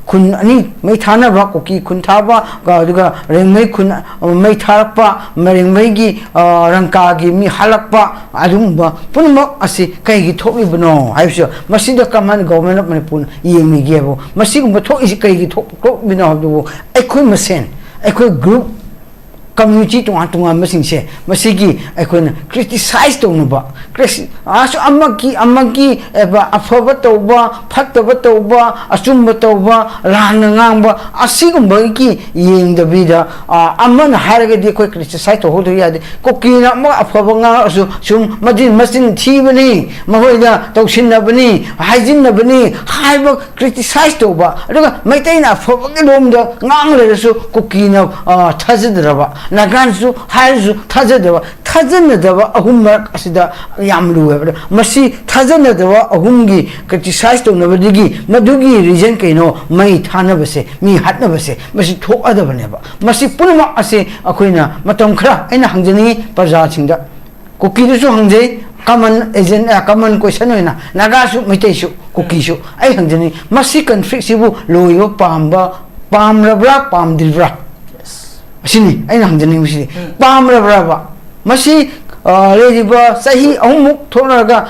ꯈꯨꯟ ꯑꯅꯤ ꯃꯩ ꯊꯥꯅꯕ, ꯀꯨꯀꯤ ꯈꯨꯟ ꯊꯥꯕ, ꯑꯗꯨꯒ ꯔꯦꯡꯃꯩ ꯈꯨꯟ ꯃꯩ ꯊꯥꯔꯛꯄ, ꯔꯦꯡꯃꯩꯒꯤ ꯔꯪꯀꯥꯒꯤ ꯃꯤ ꯍꯥꯠꯂꯛꯄ, ꯑꯗꯨꯒꯨꯝꯕ ꯄꯨꯝꯅꯃꯛ ꯑꯁꯤ ꯀꯩꯒꯤ ꯊꯣꯛꯂꯤꯕꯅꯣ ꯍꯥꯏꯕꯁꯤ ꯃꯁꯤꯗ ꯀꯃꯥꯏꯅ Government of Manipur ꯅ ꯌꯦꯡꯂꯤꯒꯦꯕꯨ? ꯃꯁꯤꯒꯨꯝꯕ ꯊꯣꯛꯏꯁꯤ ꯀꯩꯒꯤ ꯊꯣꯛ-, ꯊꯣꯛꯂꯤꯕꯅꯣ ꯍꯥꯏꯕꯗꯨꯕꯨ ꯑꯩꯈꯣꯏ ꯃꯁꯦꯟ, ꯑꯩꯈꯣꯏ group, community ꯇꯣꯉꯥꯟ ꯇꯣꯉꯥꯟꯕꯁꯤꯡꯁꯦ ꯃꯁꯤꯒꯤ ꯑꯩꯈꯣꯏꯅ criticize ꯇꯧꯅꯕ, criticize ꯑꯃꯒꯤ, ꯑꯃꯒꯤ ꯑꯐꯕ ꯇꯧꯕ, ꯐꯠꯇꯕ ꯇꯧꯕ, ꯑꯆꯨꯝꯕ ꯇꯧꯕ, ꯂꯥꯟꯅ ꯉꯥꯡꯕ, ꯑꯁꯤꯒꯨꯝꯕꯒꯤ ꯌꯦꯡꯗꯕꯤꯗ, ꯑꯃꯅ ꯍꯥꯏꯔꯒꯗꯤ ꯑꯩꯈꯣꯏ criticize ꯇꯧꯍꯧꯗꯕ ꯌꯥꯗꯦ꯫ ꯀꯨꯀꯤꯅ ꯑꯃ ꯑꯐꯕ ꯉꯥꯡꯉꯛꯑꯁꯨ ꯁꯨꯝ ꯃꯗꯤ ꯃꯆꯤꯟ ꯊꯤꯕꯅꯤ, ꯃꯈꯣꯏꯅ ꯇꯧꯁꯤꯟꯅꯕꯅꯤ, ꯍꯥꯏꯖꯤꯟꯅꯕꯅꯤ ꯍꯥꯏꯕ criticize ꯇꯧꯕ, ꯑꯗꯨꯒ ꯃꯩꯇꯩꯅ ꯑꯐꯕꯒꯤ ꯂꯣꯝꯗ ꯉꯥꯡ ꯂꯩꯔꯁꯨ ꯀꯨꯀꯤꯅ ꯊꯥꯖꯗ꯭ꯔꯕ, ꯅꯥꯒꯥꯅꯁꯨ ꯍꯥꯏꯔꯁꯨ ꯊꯥꯖꯗꯕ, ꯊꯥꯖꯅꯗꯕ ꯑꯍꯨꯝ ꯃꯔꯛ ꯑꯁꯤꯗ ꯌꯥꯝ ꯂꯨꯋꯦꯕ꯫ ꯑꯗꯣ ꯃꯁꯤ ꯊꯥꯖꯅꯗꯕ ꯑꯍꯨꯝꯒꯤ criticize ꯇꯧꯅꯕꯗꯒꯤ ꯃꯗꯨꯒꯤ reason ꯀꯩꯅꯣ? ꯃꯩ ꯊꯥꯅꯕꯁꯦ, ꯃꯤ ꯍꯥꯠꯅꯕꯁꯦ, ꯃꯁꯤ ꯊꯣꯛꯑꯗꯕꯅꯦꯕ꯫ ꯃꯁꯤ ꯄꯨꯝꯅꯃꯛ ꯑꯁꯤ ꯑꯩꯈꯣꯏꯅ ꯃꯇꯝ ꯈꯔ, ꯑꯩꯅ ꯍꯪꯖꯅꯤꯡꯉꯤ ꯄ꯭ꯔꯖꯥꯁꯤꯡꯗ, ꯀꯨꯀꯤꯗꯁꯨ ꯍꯪꯖꯩ, common agent, common question ꯑꯣꯏꯅ ꯅꯥꯒꯥꯁꯨ, ꯃꯩꯇꯩꯁꯨ, ꯀꯨꯀꯤꯁꯨ ꯑꯩ ꯍꯪꯖꯅꯤꯡꯉꯤ, ꯃꯁꯤ conflict ꯁꯤꯕꯨ ꯂꯣꯏꯕ ꯄꯥꯝꯕ, ꯄꯥꯝꯂꯕ꯭ꯔꯥ, ꯄꯥꯝꯗ꯭ꯔꯤꯕ꯭ꯔꯥ? ꯑꯁꯤꯅꯤ ꯑꯩꯅ ꯍꯪꯖꯅꯤꯡꯕꯁꯤꯗꯤ꯫ ꯄꯥꯝꯂꯕ꯭ꯔꯕ? ꯃꯁꯤ ꯂꯩꯔꯤꯕ ꯆꯍꯤ ꯑꯍꯨꯝꯃꯨꯛ ꯊꯣꯛꯅꯔꯒ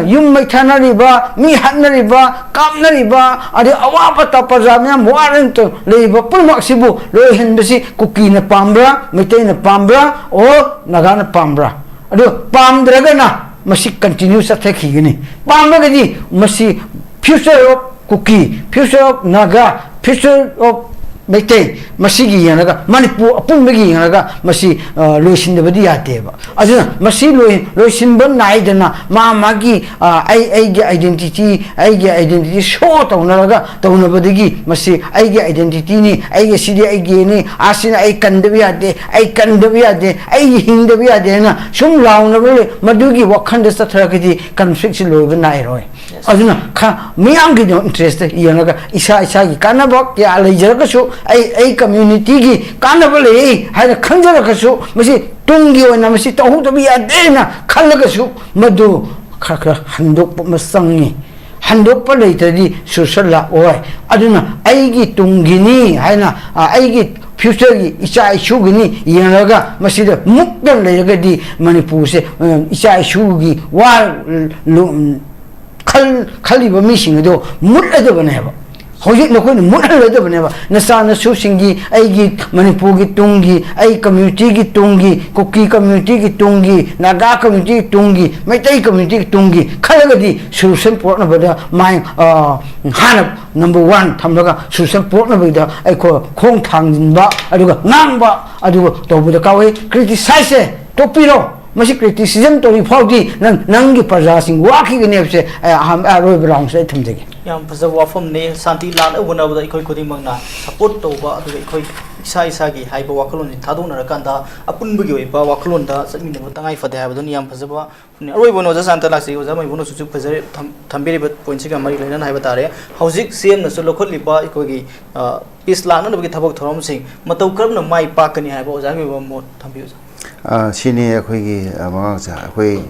ꯌꯨꯝ ꯃꯩ ꯊꯥꯅꯔꯤꯕ, ꯃꯤ ꯍꯥꯠꯅꯔꯤꯕ, ꯀꯥꯞꯅꯔꯤꯕ, ꯑꯗꯩ ꯑꯋꯥꯕ ꯄ꯭ꯔꯖꯥ ꯃꯌꯥꯝ ꯋꯥꯔꯅ ꯂꯩꯔꯤꯕ ꯄꯨꯝꯅꯃꯛꯁꯤꯕꯨ ꯂꯣꯏꯍꯟꯕꯁꯤ ꯀꯨꯀꯤꯅ ꯄꯥꯝꯕ꯭ꯔꯥ, ꯃꯩꯇꯩꯅ ꯄꯥꯝꯕ꯭ꯔꯥ, or ꯅꯥꯒꯥꯅ ꯄꯥꯝꯕ꯭ꯔꯥ? ꯑꯗꯨ ꯄꯥꯝꯗ꯭ꯔꯒꯅ ꯃꯁꯤ continue ꯆꯠꯊꯈꯤꯒꯅꯤ꯫ ꯄꯥꯝꯂꯒꯗꯤ ꯃꯁꯤ future of Kuki, future of Naga, future of Meitei ꯃꯁꯤꯒꯤ ꯌꯦꯡꯂꯒ, ꯃꯅꯤꯄꯨꯔ ꯑꯄꯨꯟꯕꯒꯤ ꯌꯦꯡꯂꯒ ꯃꯁꯤ, ꯑ, ꯂꯣꯏꯁꯤꯟꯗꯕꯗꯤ ꯌꯥꯗꯦꯕ꯫ ꯑꯗꯨꯅ ꯃꯁꯤ ꯂꯣꯏ-, ꯂꯣꯏꯁꯤꯟꯕ ꯅꯥꯏꯗꯅ ꯃꯥ ꯃꯥꯒꯤ, ꯑ, ꯑꯩ, ꯑꯩꯒꯤ identity, ꯑꯩꯒꯤ identity show ꯇꯧꯅꯔꯒ ꯇꯧꯅꯕꯗꯒꯤ ꯃꯁꯤ ꯑꯩꯒꯤ identityꯅꯤ, ꯑꯩꯒꯤ ꯁꯤꯗꯤ ꯑꯩꯒꯤꯅꯤ, ꯑꯁꯤꯅ ꯑꯩ ꯀꯟꯗꯕ ꯌꯥꯗꯦ, ꯑꯩ ꯀꯟꯗꯕ ꯌꯥꯗꯦ, ꯑꯩ ꯍꯤꯡꯗꯕ ꯌꯥꯗꯦ ꯍꯥꯏꯅ ꯁꯨꯝ ꯂꯥꯎꯅꯕ ꯂꯩ꯫ ꯃꯗꯨꯒꯤ ꯋꯥꯈꯜꯗ ꯆꯠꯊꯔꯒꯗꯤ conflictꯁꯤ ꯂꯣꯏꯕ ꯅꯥꯏꯔꯣꯏ꯫ ꯑꯗꯨꯅ ꯈ-, ꯃꯤꯌꯥꯝꯒꯤ interestꯇ ꯌꯦꯡꯉꯒ ꯏꯁꯥ ꯏꯁꯥꯒꯤ ꯀꯥꯟꯅꯕ ꯀꯌꯥ ꯂꯩꯖꯔꯒꯁꯨ, ꯑꯩ, ꯑꯩ communityꯒꯤ ꯀꯥꯟꯅꯕ ꯂꯩ ꯍꯥꯏꯅ ꯈꯟꯖꯔꯒꯁꯨ, ꯃꯁꯤ ꯇꯨꯡꯒꯤ ꯑꯣꯏꯅ ꯃꯁꯤ ꯇꯧꯍꯧꯗꯕ ꯌꯥꯗꯦꯅ ꯈꯜꯂꯒꯁꯨ, ꯃꯗꯨ ꯈꯔ ꯈꯔ ꯍꯟꯗꯣꯛꯄ ꯑꯃ ꯆꯪꯉꯤ꯫ ꯍꯟꯗꯣꯛꯄ ꯂꯩꯇ꯭ꯔꯗꯤ solution ꯂꯥꯛꯑꯣꯏ꯫ ꯑꯗꯨꯅ ꯑꯩꯒꯤ ꯇꯨꯡꯒꯤꯅꯤ ꯍꯥꯏꯅ, ꯑ, ꯑꯩꯒꯤ futureꯒꯤ ꯏꯆꯥ ꯏꯁꯨꯒꯤꯅꯤ ꯌꯦꯡꯂꯒ ꯃꯁꯤꯗ ꯃꯨꯛꯇ ꯂꯩꯔꯒꯗꯤ ꯃꯅꯤꯄꯨꯔꯁꯦ, ꯑ, ꯏꯆꯥ ꯏꯁꯨꯒꯤ ꯋꯥ ꯂꯨ-, ꯈꯜ-, ꯈꯜꯂꯤꯕ ꯃꯤꯁꯤꯡ ꯑꯗꯣ ꯃꯨꯠꯂꯗꯕꯅꯦꯕ꯫ ꯍꯧꯖꯤꯛ ꯅꯈꯣꯏꯅ ꯃꯨꯠꯍꯜꯂꯗꯕꯅꯦꯕ꯫ ꯅꯆꯥ ꯅꯁꯨꯁꯤꯡꯒꯤ, ꯑꯩꯒꯤ ꯃꯅꯤꯄꯨꯔꯒꯤ ꯇꯨꯡꯒꯤ, ꯑꯩ communityꯒꯤ ꯇꯨꯡꯒꯤ, ꯀꯨꯀꯤ communityꯒꯤ ꯇꯨꯡꯒꯤ, ꯅꯥꯒꯥ communityꯒꯤ ꯇꯨꯡꯒꯤ, ꯃꯩꯇꯩ communityꯒꯤ ꯇꯨꯡꯒꯤ ꯈꯜꯂꯒꯗꯤ solution ꯄꯨꯔꯛꯅꯕꯗ ꯃꯥꯏ, ꯑ, ꯍꯥꯟꯅ number one ꯊꯝꯂꯒ solution ꯄꯨꯔꯛꯅꯕꯒꯤꯗ ꯑꯩꯈꯣꯏ ꯈꯣꯡ ꯊꯥꯡꯖꯤꯟꯕ, ꯑꯗꯨꯒ ꯉꯥꯡꯕ, ꯑꯗꯨꯒ ꯇꯧꯕꯗ ꯀꯥꯎꯏ꯫ Criticizeꯁꯦ ꯇꯣꯛꯄꯤꯔꯣ꯫ ꯃꯁꯤ criticism ꯇꯧꯔꯤ ꯐꯥꯎꯗꯤ ꯅꯪ, ꯅꯪꯒꯤ ꯄ꯭ꯔꯖꯥꯁꯤꯡ ꯋꯥꯈꯤꯒꯅꯤ ꯍꯥꯏꯕꯁꯦ ꯑꯩ ꯑꯍꯥꯟꯕ ꯑꯔꯣꯏꯕ roundꯁꯦ ꯑꯩ ꯊꯝꯖꯒꯦ꯫ ꯌꯥꯝ ꯐꯖꯕ ꯋꯥꯐꯝꯅꯤ꯫ ꯁꯥꯟꯇꯤ ꯂꯥꯛꯅꯕ ꯍꯣꯠꯅꯕꯗ ꯑꯩꯈꯣꯏ ꯈꯨꯗꯤꯡꯃꯛꯅ support ꯇꯧꯕ, ꯑꯗꯨꯒ ꯑꯩꯈꯣꯏ ꯏꯁꯥ ꯏꯁꯥꯒꯤ ꯍꯥꯏꯕ ꯋꯥꯈꯜꯂꯣꯟꯁꯤ ꯊꯥꯗꯣꯛꯅꯔꯀꯥꯟꯗ ꯑꯄꯨꯟꯕꯒꯤ ꯑꯣꯏꯕ ꯋꯥꯈꯜꯂꯣꯟꯗ ꯆꯠꯃꯤꯟꯅꯕ ꯇꯉꯥꯏ ꯐꯗꯦ ꯍꯥꯏꯕꯗꯨꯅꯤ꯫ ꯌꯥꯝ ꯐꯖꯕ ꯋꯥꯐꯝꯅꯤ꯫ ꯑꯔꯣꯏꯕ ꯑꯣꯏꯅ ꯑꯣꯖꯥ ꯁꯥꯟꯇ ꯂꯥꯛꯆꯒꯦ꯫ ꯑꯣꯖꯥ ꯃꯩꯕꯨꯅꯁꯨ ꯍꯧꯖꯤꯛ ꯐꯖꯔꯦ ꯊꯝ-, ꯊꯝꯕꯤꯔꯤꯕ pointꯁꯤꯒ ꯃꯔꯤ ꯂꯩꯅꯅ ꯍꯥꯏꯕ ꯇꯥꯔꯦ꯫ ꯍꯧꯖꯤꯛ CMꯅꯁꯨ ꯂꯧꯈꯠꯂꯤꯕ ꯑꯩꯈꯣꯏꯒꯤ, ꯑ, peace ꯂꯥꯛꯅꯅꯕꯒꯤ ꯊꯕꯛ ꯊꯧꯔꯝꯁꯤꯡ ꯃꯇꯧ ꯀꯔꯝꯅ ꯃꯥꯏ ꯄꯥꯛꯀꯅꯤ ꯍꯥꯏꯕ ꯑꯣꯖꯥꯒꯤ ꯑꯣꯏꯕ ꯃꯣꯠ ꯊꯝꯕꯤꯌꯨ, ꯑꯣꯖꯥ꯫ ꯑ, ꯁꯤꯅꯤ ꯑꯩꯈꯣꯏꯒꯤ, ꯑ, ꯃꯉꯥꯡꯁꯦ ꯑꯩꯈꯣꯏ,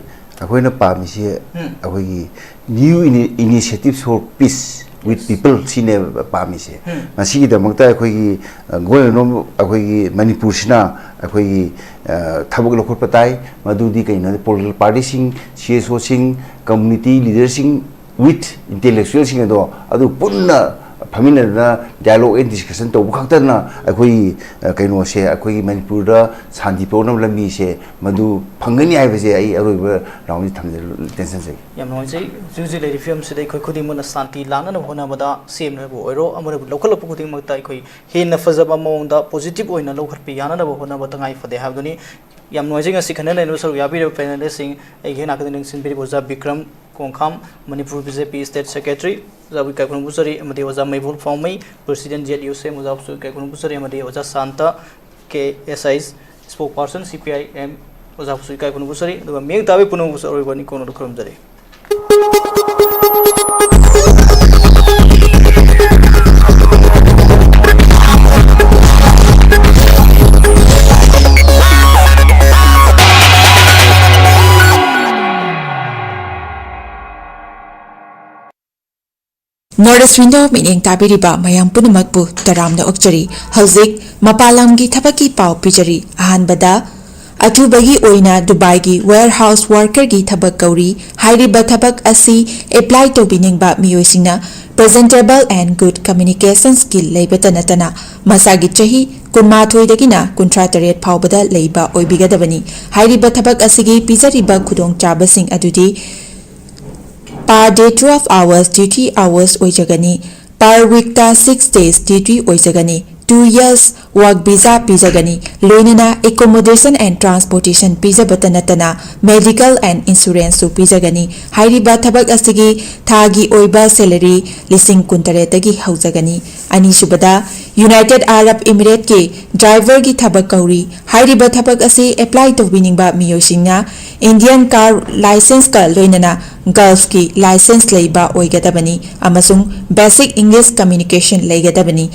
ꯑꯩꯈꯣꯏꯅ ꯄꯥꯝꯃꯤꯁꯤ ꯎꯝ꯫ ꯑꯩꯈꯣꯏꯒꯤ new ini-, initiatives for peace with people ꯁꯤꯅꯦꯕ ꯄꯥꯝꯃꯤꯁꯦ꯫ ꯎꯝ꯫ ꯃꯁꯤꯒꯤꯗꯃꯛꯇ ꯑꯩꯈꯣꯏꯒꯤ, ꯑ, ꯒꯣꯜ ꯑꯩꯈꯣꯏꯒꯤ ꯃꯅꯤꯄꯨꯔꯁꯤꯅ ꯑꯩꯈꯣꯏꯒꯤ, ꯑ, ꯊꯕꯛ ꯂꯧꯈꯠꯄ ꯇꯥꯏ꯫ ꯃꯗꯨꯗꯤ ꯀꯩꯅꯣ ꯍꯥꯏꯗꯤ political partyꯁꯤꯡ, CSOꯁꯤꯡ, community leaderꯁꯤꯡ with intellectualꯁꯤꯡ ꯑꯗꯣ ꯑꯗꯨ ꯄꯨꯟꯅ ꯐꯝꯃꯤꯟꯅꯗꯅ dialogue and discussion ꯇꯧꯕ ꯈꯛꯇꯅ ꯑꯩꯈꯣꯏꯒꯤ, ꯑ, ꯀꯩꯅꯣꯁꯦ, ꯑꯩꯈꯣꯏꯒꯤ ꯃꯅꯤꯄꯨꯔꯗ ꯁꯥꯟꯇꯤ ꯄꯨꯔꯛꯅꯕ ꯂꯝꯕꯤꯁꯦ ꯃꯗꯨ ꯐꯪꯒꯅꯤ ꯍꯥꯏꯕꯁꯦ ꯑꯩ ꯑꯔꯣꯏꯕ ꯔꯥꯎꯟꯁꯤ ꯊꯝꯖ-, ꯇꯦꯟꯁꯟꯖꯒꯦ꯫ ꯌꯥꯝ ꯅꯨꯡꯉꯥꯏꯖꯩ꯫ ꯍꯧꯖꯤꯛ ꯍꯧꯖꯤꯛ ꯂꯩꯔꯤꯕ ꯐꯤꯕꯝꯁꯤꯗ ꯑꯩꯈꯣꯏ ꯈꯨꯗꯤꯡꯃꯛꯅ ꯁꯥꯟꯇꯤ ꯂꯥꯛꯅꯅꯕ ꯍꯣꯠꯅꯕꯗ, ꯁꯦꯝꯅꯕꯨ ꯑꯣꯏꯔꯣ, ꯑꯃꯅꯕꯨ ꯂꯧꯈꯠꯂꯛꯄ ꯈꯨꯗꯤꯡꯃꯛꯇ ꯑꯩꯈꯣꯏ ꯍꯦꯟꯅ ꯐꯖꯕ ꯃꯑꯣꯡꯗ positive ꯑꯣꯏꯅ ꯂꯧꯈꯠꯄ ꯌꯥꯅꯅꯕ ꯍꯣꯠꯅꯕ ꯇꯉꯥꯏ ꯐꯗꯦ ꯍꯥꯏꯕꯗꯨꯅꯤ꯫ ꯌꯥꯝ ꯅꯨꯡꯉꯥꯏꯖꯩ ꯉꯁꯤ ꯈꯟꯅ ꯅꯩꯅꯕ ꯁꯔꯨꯛ ꯌꯥꯕꯤꯔꯤꯕ panelistꯁꯤꯡ, ꯑꯩꯒꯤ ꯍꯦꯛ ꯅꯥꯀꯟꯗ ꯂꯦꯡꯁꯤꯟꯕꯤꯔꯤꯕ ꯑꯣꯖꯥ Bikram ꯀꯣꯡꯈꯥꯝ, Manipur BJP state secretary, ꯑꯣꯖꯥꯕꯨ ꯏꯀꯥꯏ ꯈꯨꯝꯅꯕ ꯐꯣꯡꯖꯔꯤ, ꯑꯃꯗꯤ ꯑꯣꯖꯥ ꯃꯩꯕꯨꯜ ꯄꯥꯎꯃꯩ, president ZUCM, ꯑꯣꯖꯥꯕꯨꯁꯨ ꯏꯀꯥꯏ ꯈꯨꯝꯅꯕ ꯐꯣꯡꯖꯔꯤ, ꯑꯃꯗꯤ ꯑꯣꯖꯥ ꯁꯥꯟꯇ, KSI spokesperson CPIM, ꯑꯣꯖꯥꯕꯨꯁꯨ ꯏꯀꯥꯏ ꯈꯨꯝꯅꯕ ꯐꯣꯡꯖꯔꯤ꯫ ꯑꯗꯨꯒ ꯃꯤꯠꯌꯦꯡ ꯇꯥꯕꯤ ꯄꯨꯝꯅꯃꯛꯄꯨꯁꯨ ꯑꯔꯣꯏꯕ ꯅꯤꯡꯈꯣꯡꯅꯗꯨ ꯈꯨꯔꯨꯝꯖꯔꯤ꯫ North East Window ꯃꯤꯠꯌꯦꯡ ꯇꯥꯕꯤꯔꯤꯕ ꯃꯌꯥꯝ ꯄꯨꯝꯅꯃꯛꯄꯨ ꯇꯔꯥꯝꯅ ꯑꯣꯛꯆꯔꯤ꯫ ꯍꯧꯖꯤꯛ ꯃꯄꯥꯟ ꯂꯝꯒꯤ ꯊꯕꯛꯀꯤ ꯄꯥꯎ ꯄꯤꯖꯔꯤ꯫ ꯑꯍꯥꯟꯕꯗ, ꯑꯊꯨꯕꯒꯤ ꯑꯣꯏꯅ ꯗꯨꯕꯥꯏꯒꯤ warehouse workerꯒꯤ ꯊꯕꯛ ꯀꯧꯔꯤ꯫ ꯍꯥꯏꯔꯤꯕ ꯊꯕꯛ ꯑꯁꯤ apply ꯇꯧꯕꯤꯅꯤꯡꯕ ꯃꯤꯑꯣꯏꯁꯤꯡꯅ presentable and good communication skill ꯂꯩꯕꯇ ꯅꯠꯇꯅ ꯃꯁꯥꯒꯤ ꯆꯍꯤ ꯀꯨꯟꯃꯥꯊꯣꯏꯗꯒꯤꯅ ꯀꯨꯟꯊ꯭ꯔꯥ ꯇꯔꯦꯠ ꯐꯥꯎꯕꯗ ꯂꯩꯕ ꯑꯣꯏꯕꯤꯒꯗꯕꯅꯤ꯫ ꯍꯥꯏꯔꯤꯕ ꯊꯕꯛ ꯑꯁꯤꯒꯤ ꯄꯤꯖꯔꯤꯕ ꯈꯨꯗꯣꯡꯆꯥꯕꯁꯤꯡ ꯑꯗꯨꯗꯤ per day twelve hours duty hours ꯑꯣꯏꯖꯒꯅꯤ꯫ Per weekꯇ six days duty ꯑꯣꯏꯖꯒꯅꯤ꯫ Two years work visa ꯄꯤꯖꯒꯅꯤ꯫ ꯂꯣꯏꯅꯅ accommodation and transportation ꯄꯤꯖꯕꯇ ꯅꯠꯇꯅ medical and insuranceꯁꯨ ꯄꯤꯖꯒꯅꯤ꯫ ꯍꯥꯏꯔꯤꯕ ꯊꯕꯛ ꯑꯁꯤꯒꯤ ꯊꯥꯒꯤ ꯑꯣꯏꯕ salary ꯂꯤꯁꯤꯡ ꯀꯨꯟꯇꯔꯦꯠꯇꯒꯤ ꯍꯧꯖꯒꯅꯤ꯫ ꯑꯅꯤꯁꯨꯕꯗ, United Arab Emirateꯀꯤ driverꯒꯤ ꯊꯕꯛ ꯀꯧꯔꯤ꯫ ꯍꯥꯏꯔꯤꯕ ꯊꯕꯛ ꯑꯁꯤ apply ꯇꯧꯕꯤꯅꯤꯡꯕ ꯃꯤꯑꯣꯏꯁꯤꯡꯅ Indian car licenceꯀ ꯂꯣꯏꯅꯅ Gulfꯀꯤ license ꯂꯩꯕ ꯑꯣꯏꯒꯗꯕꯅꯤ ꯑꯃꯁꯨꯡ basic English communication ꯂꯩꯒꯗꯕꯅꯤ꯫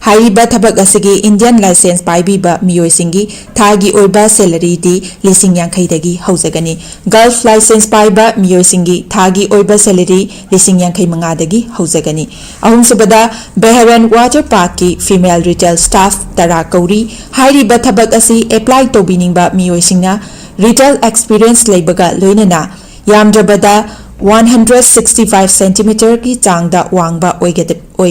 ꯍꯥꯏꯔꯤꯕ ꯊꯕꯛ ꯑꯁꯤꯒꯤ Indian license ꯄꯥꯏꯕꯤꯕ ꯃꯤꯑꯣꯏꯁꯤꯡꯒꯤ ꯊꯥꯒꯤ ꯑꯣꯏꯕ salaryꯗꯤ ꯂꯤꯁꯤꯡ ꯌꯥꯡꯈꯩꯗꯒꯤ ꯍꯧꯖꯒꯅꯤ꯫ Gulf license ꯄꯥꯏꯕ ꯃꯤꯑꯣꯏꯁꯤꯡꯒꯤ ꯊꯥꯒꯤ ꯑꯣꯏꯕ salary ꯂꯤꯁꯤꯡ ꯌꯥꯡꯈꯩ ꯃꯉꯥꯗꯒꯤ ꯍꯧꯖꯒꯅꯤ꯫ ꯑꯍꯨꯝꯁꯨꯕꯗ, Bahrain Water Parkꯀꯤ female retail staff ꯇꯔꯥ ꯀꯧꯔꯤ꯫ ꯍꯥꯏꯔꯤꯕ ꯊꯕꯛ ꯑꯁꯤ apply ꯇꯧꯕꯤꯅꯤꯡꯕ ꯃꯤꯑꯣꯏꯁꯤꯡꯅ retail experience ꯂꯩꯕꯒ ꯂꯣꯏꯅꯅ ꯌꯥꯝꯗ꯭ꯔꯕꯗ ꯋꯥꯟ ꯍꯟꯗ꯭ꯔꯦꯠ ꯁꯤꯛꯁꯇꯤ ꯐꯥꯏꯚ ꯁꯦꯟꯇꯤꯃꯤꯇꯔꯒꯤ ꯆꯥꯡꯗ ꯋꯥꯡꯕ ꯑꯣꯏꯒꯗ-, ꯑꯣꯏ꯫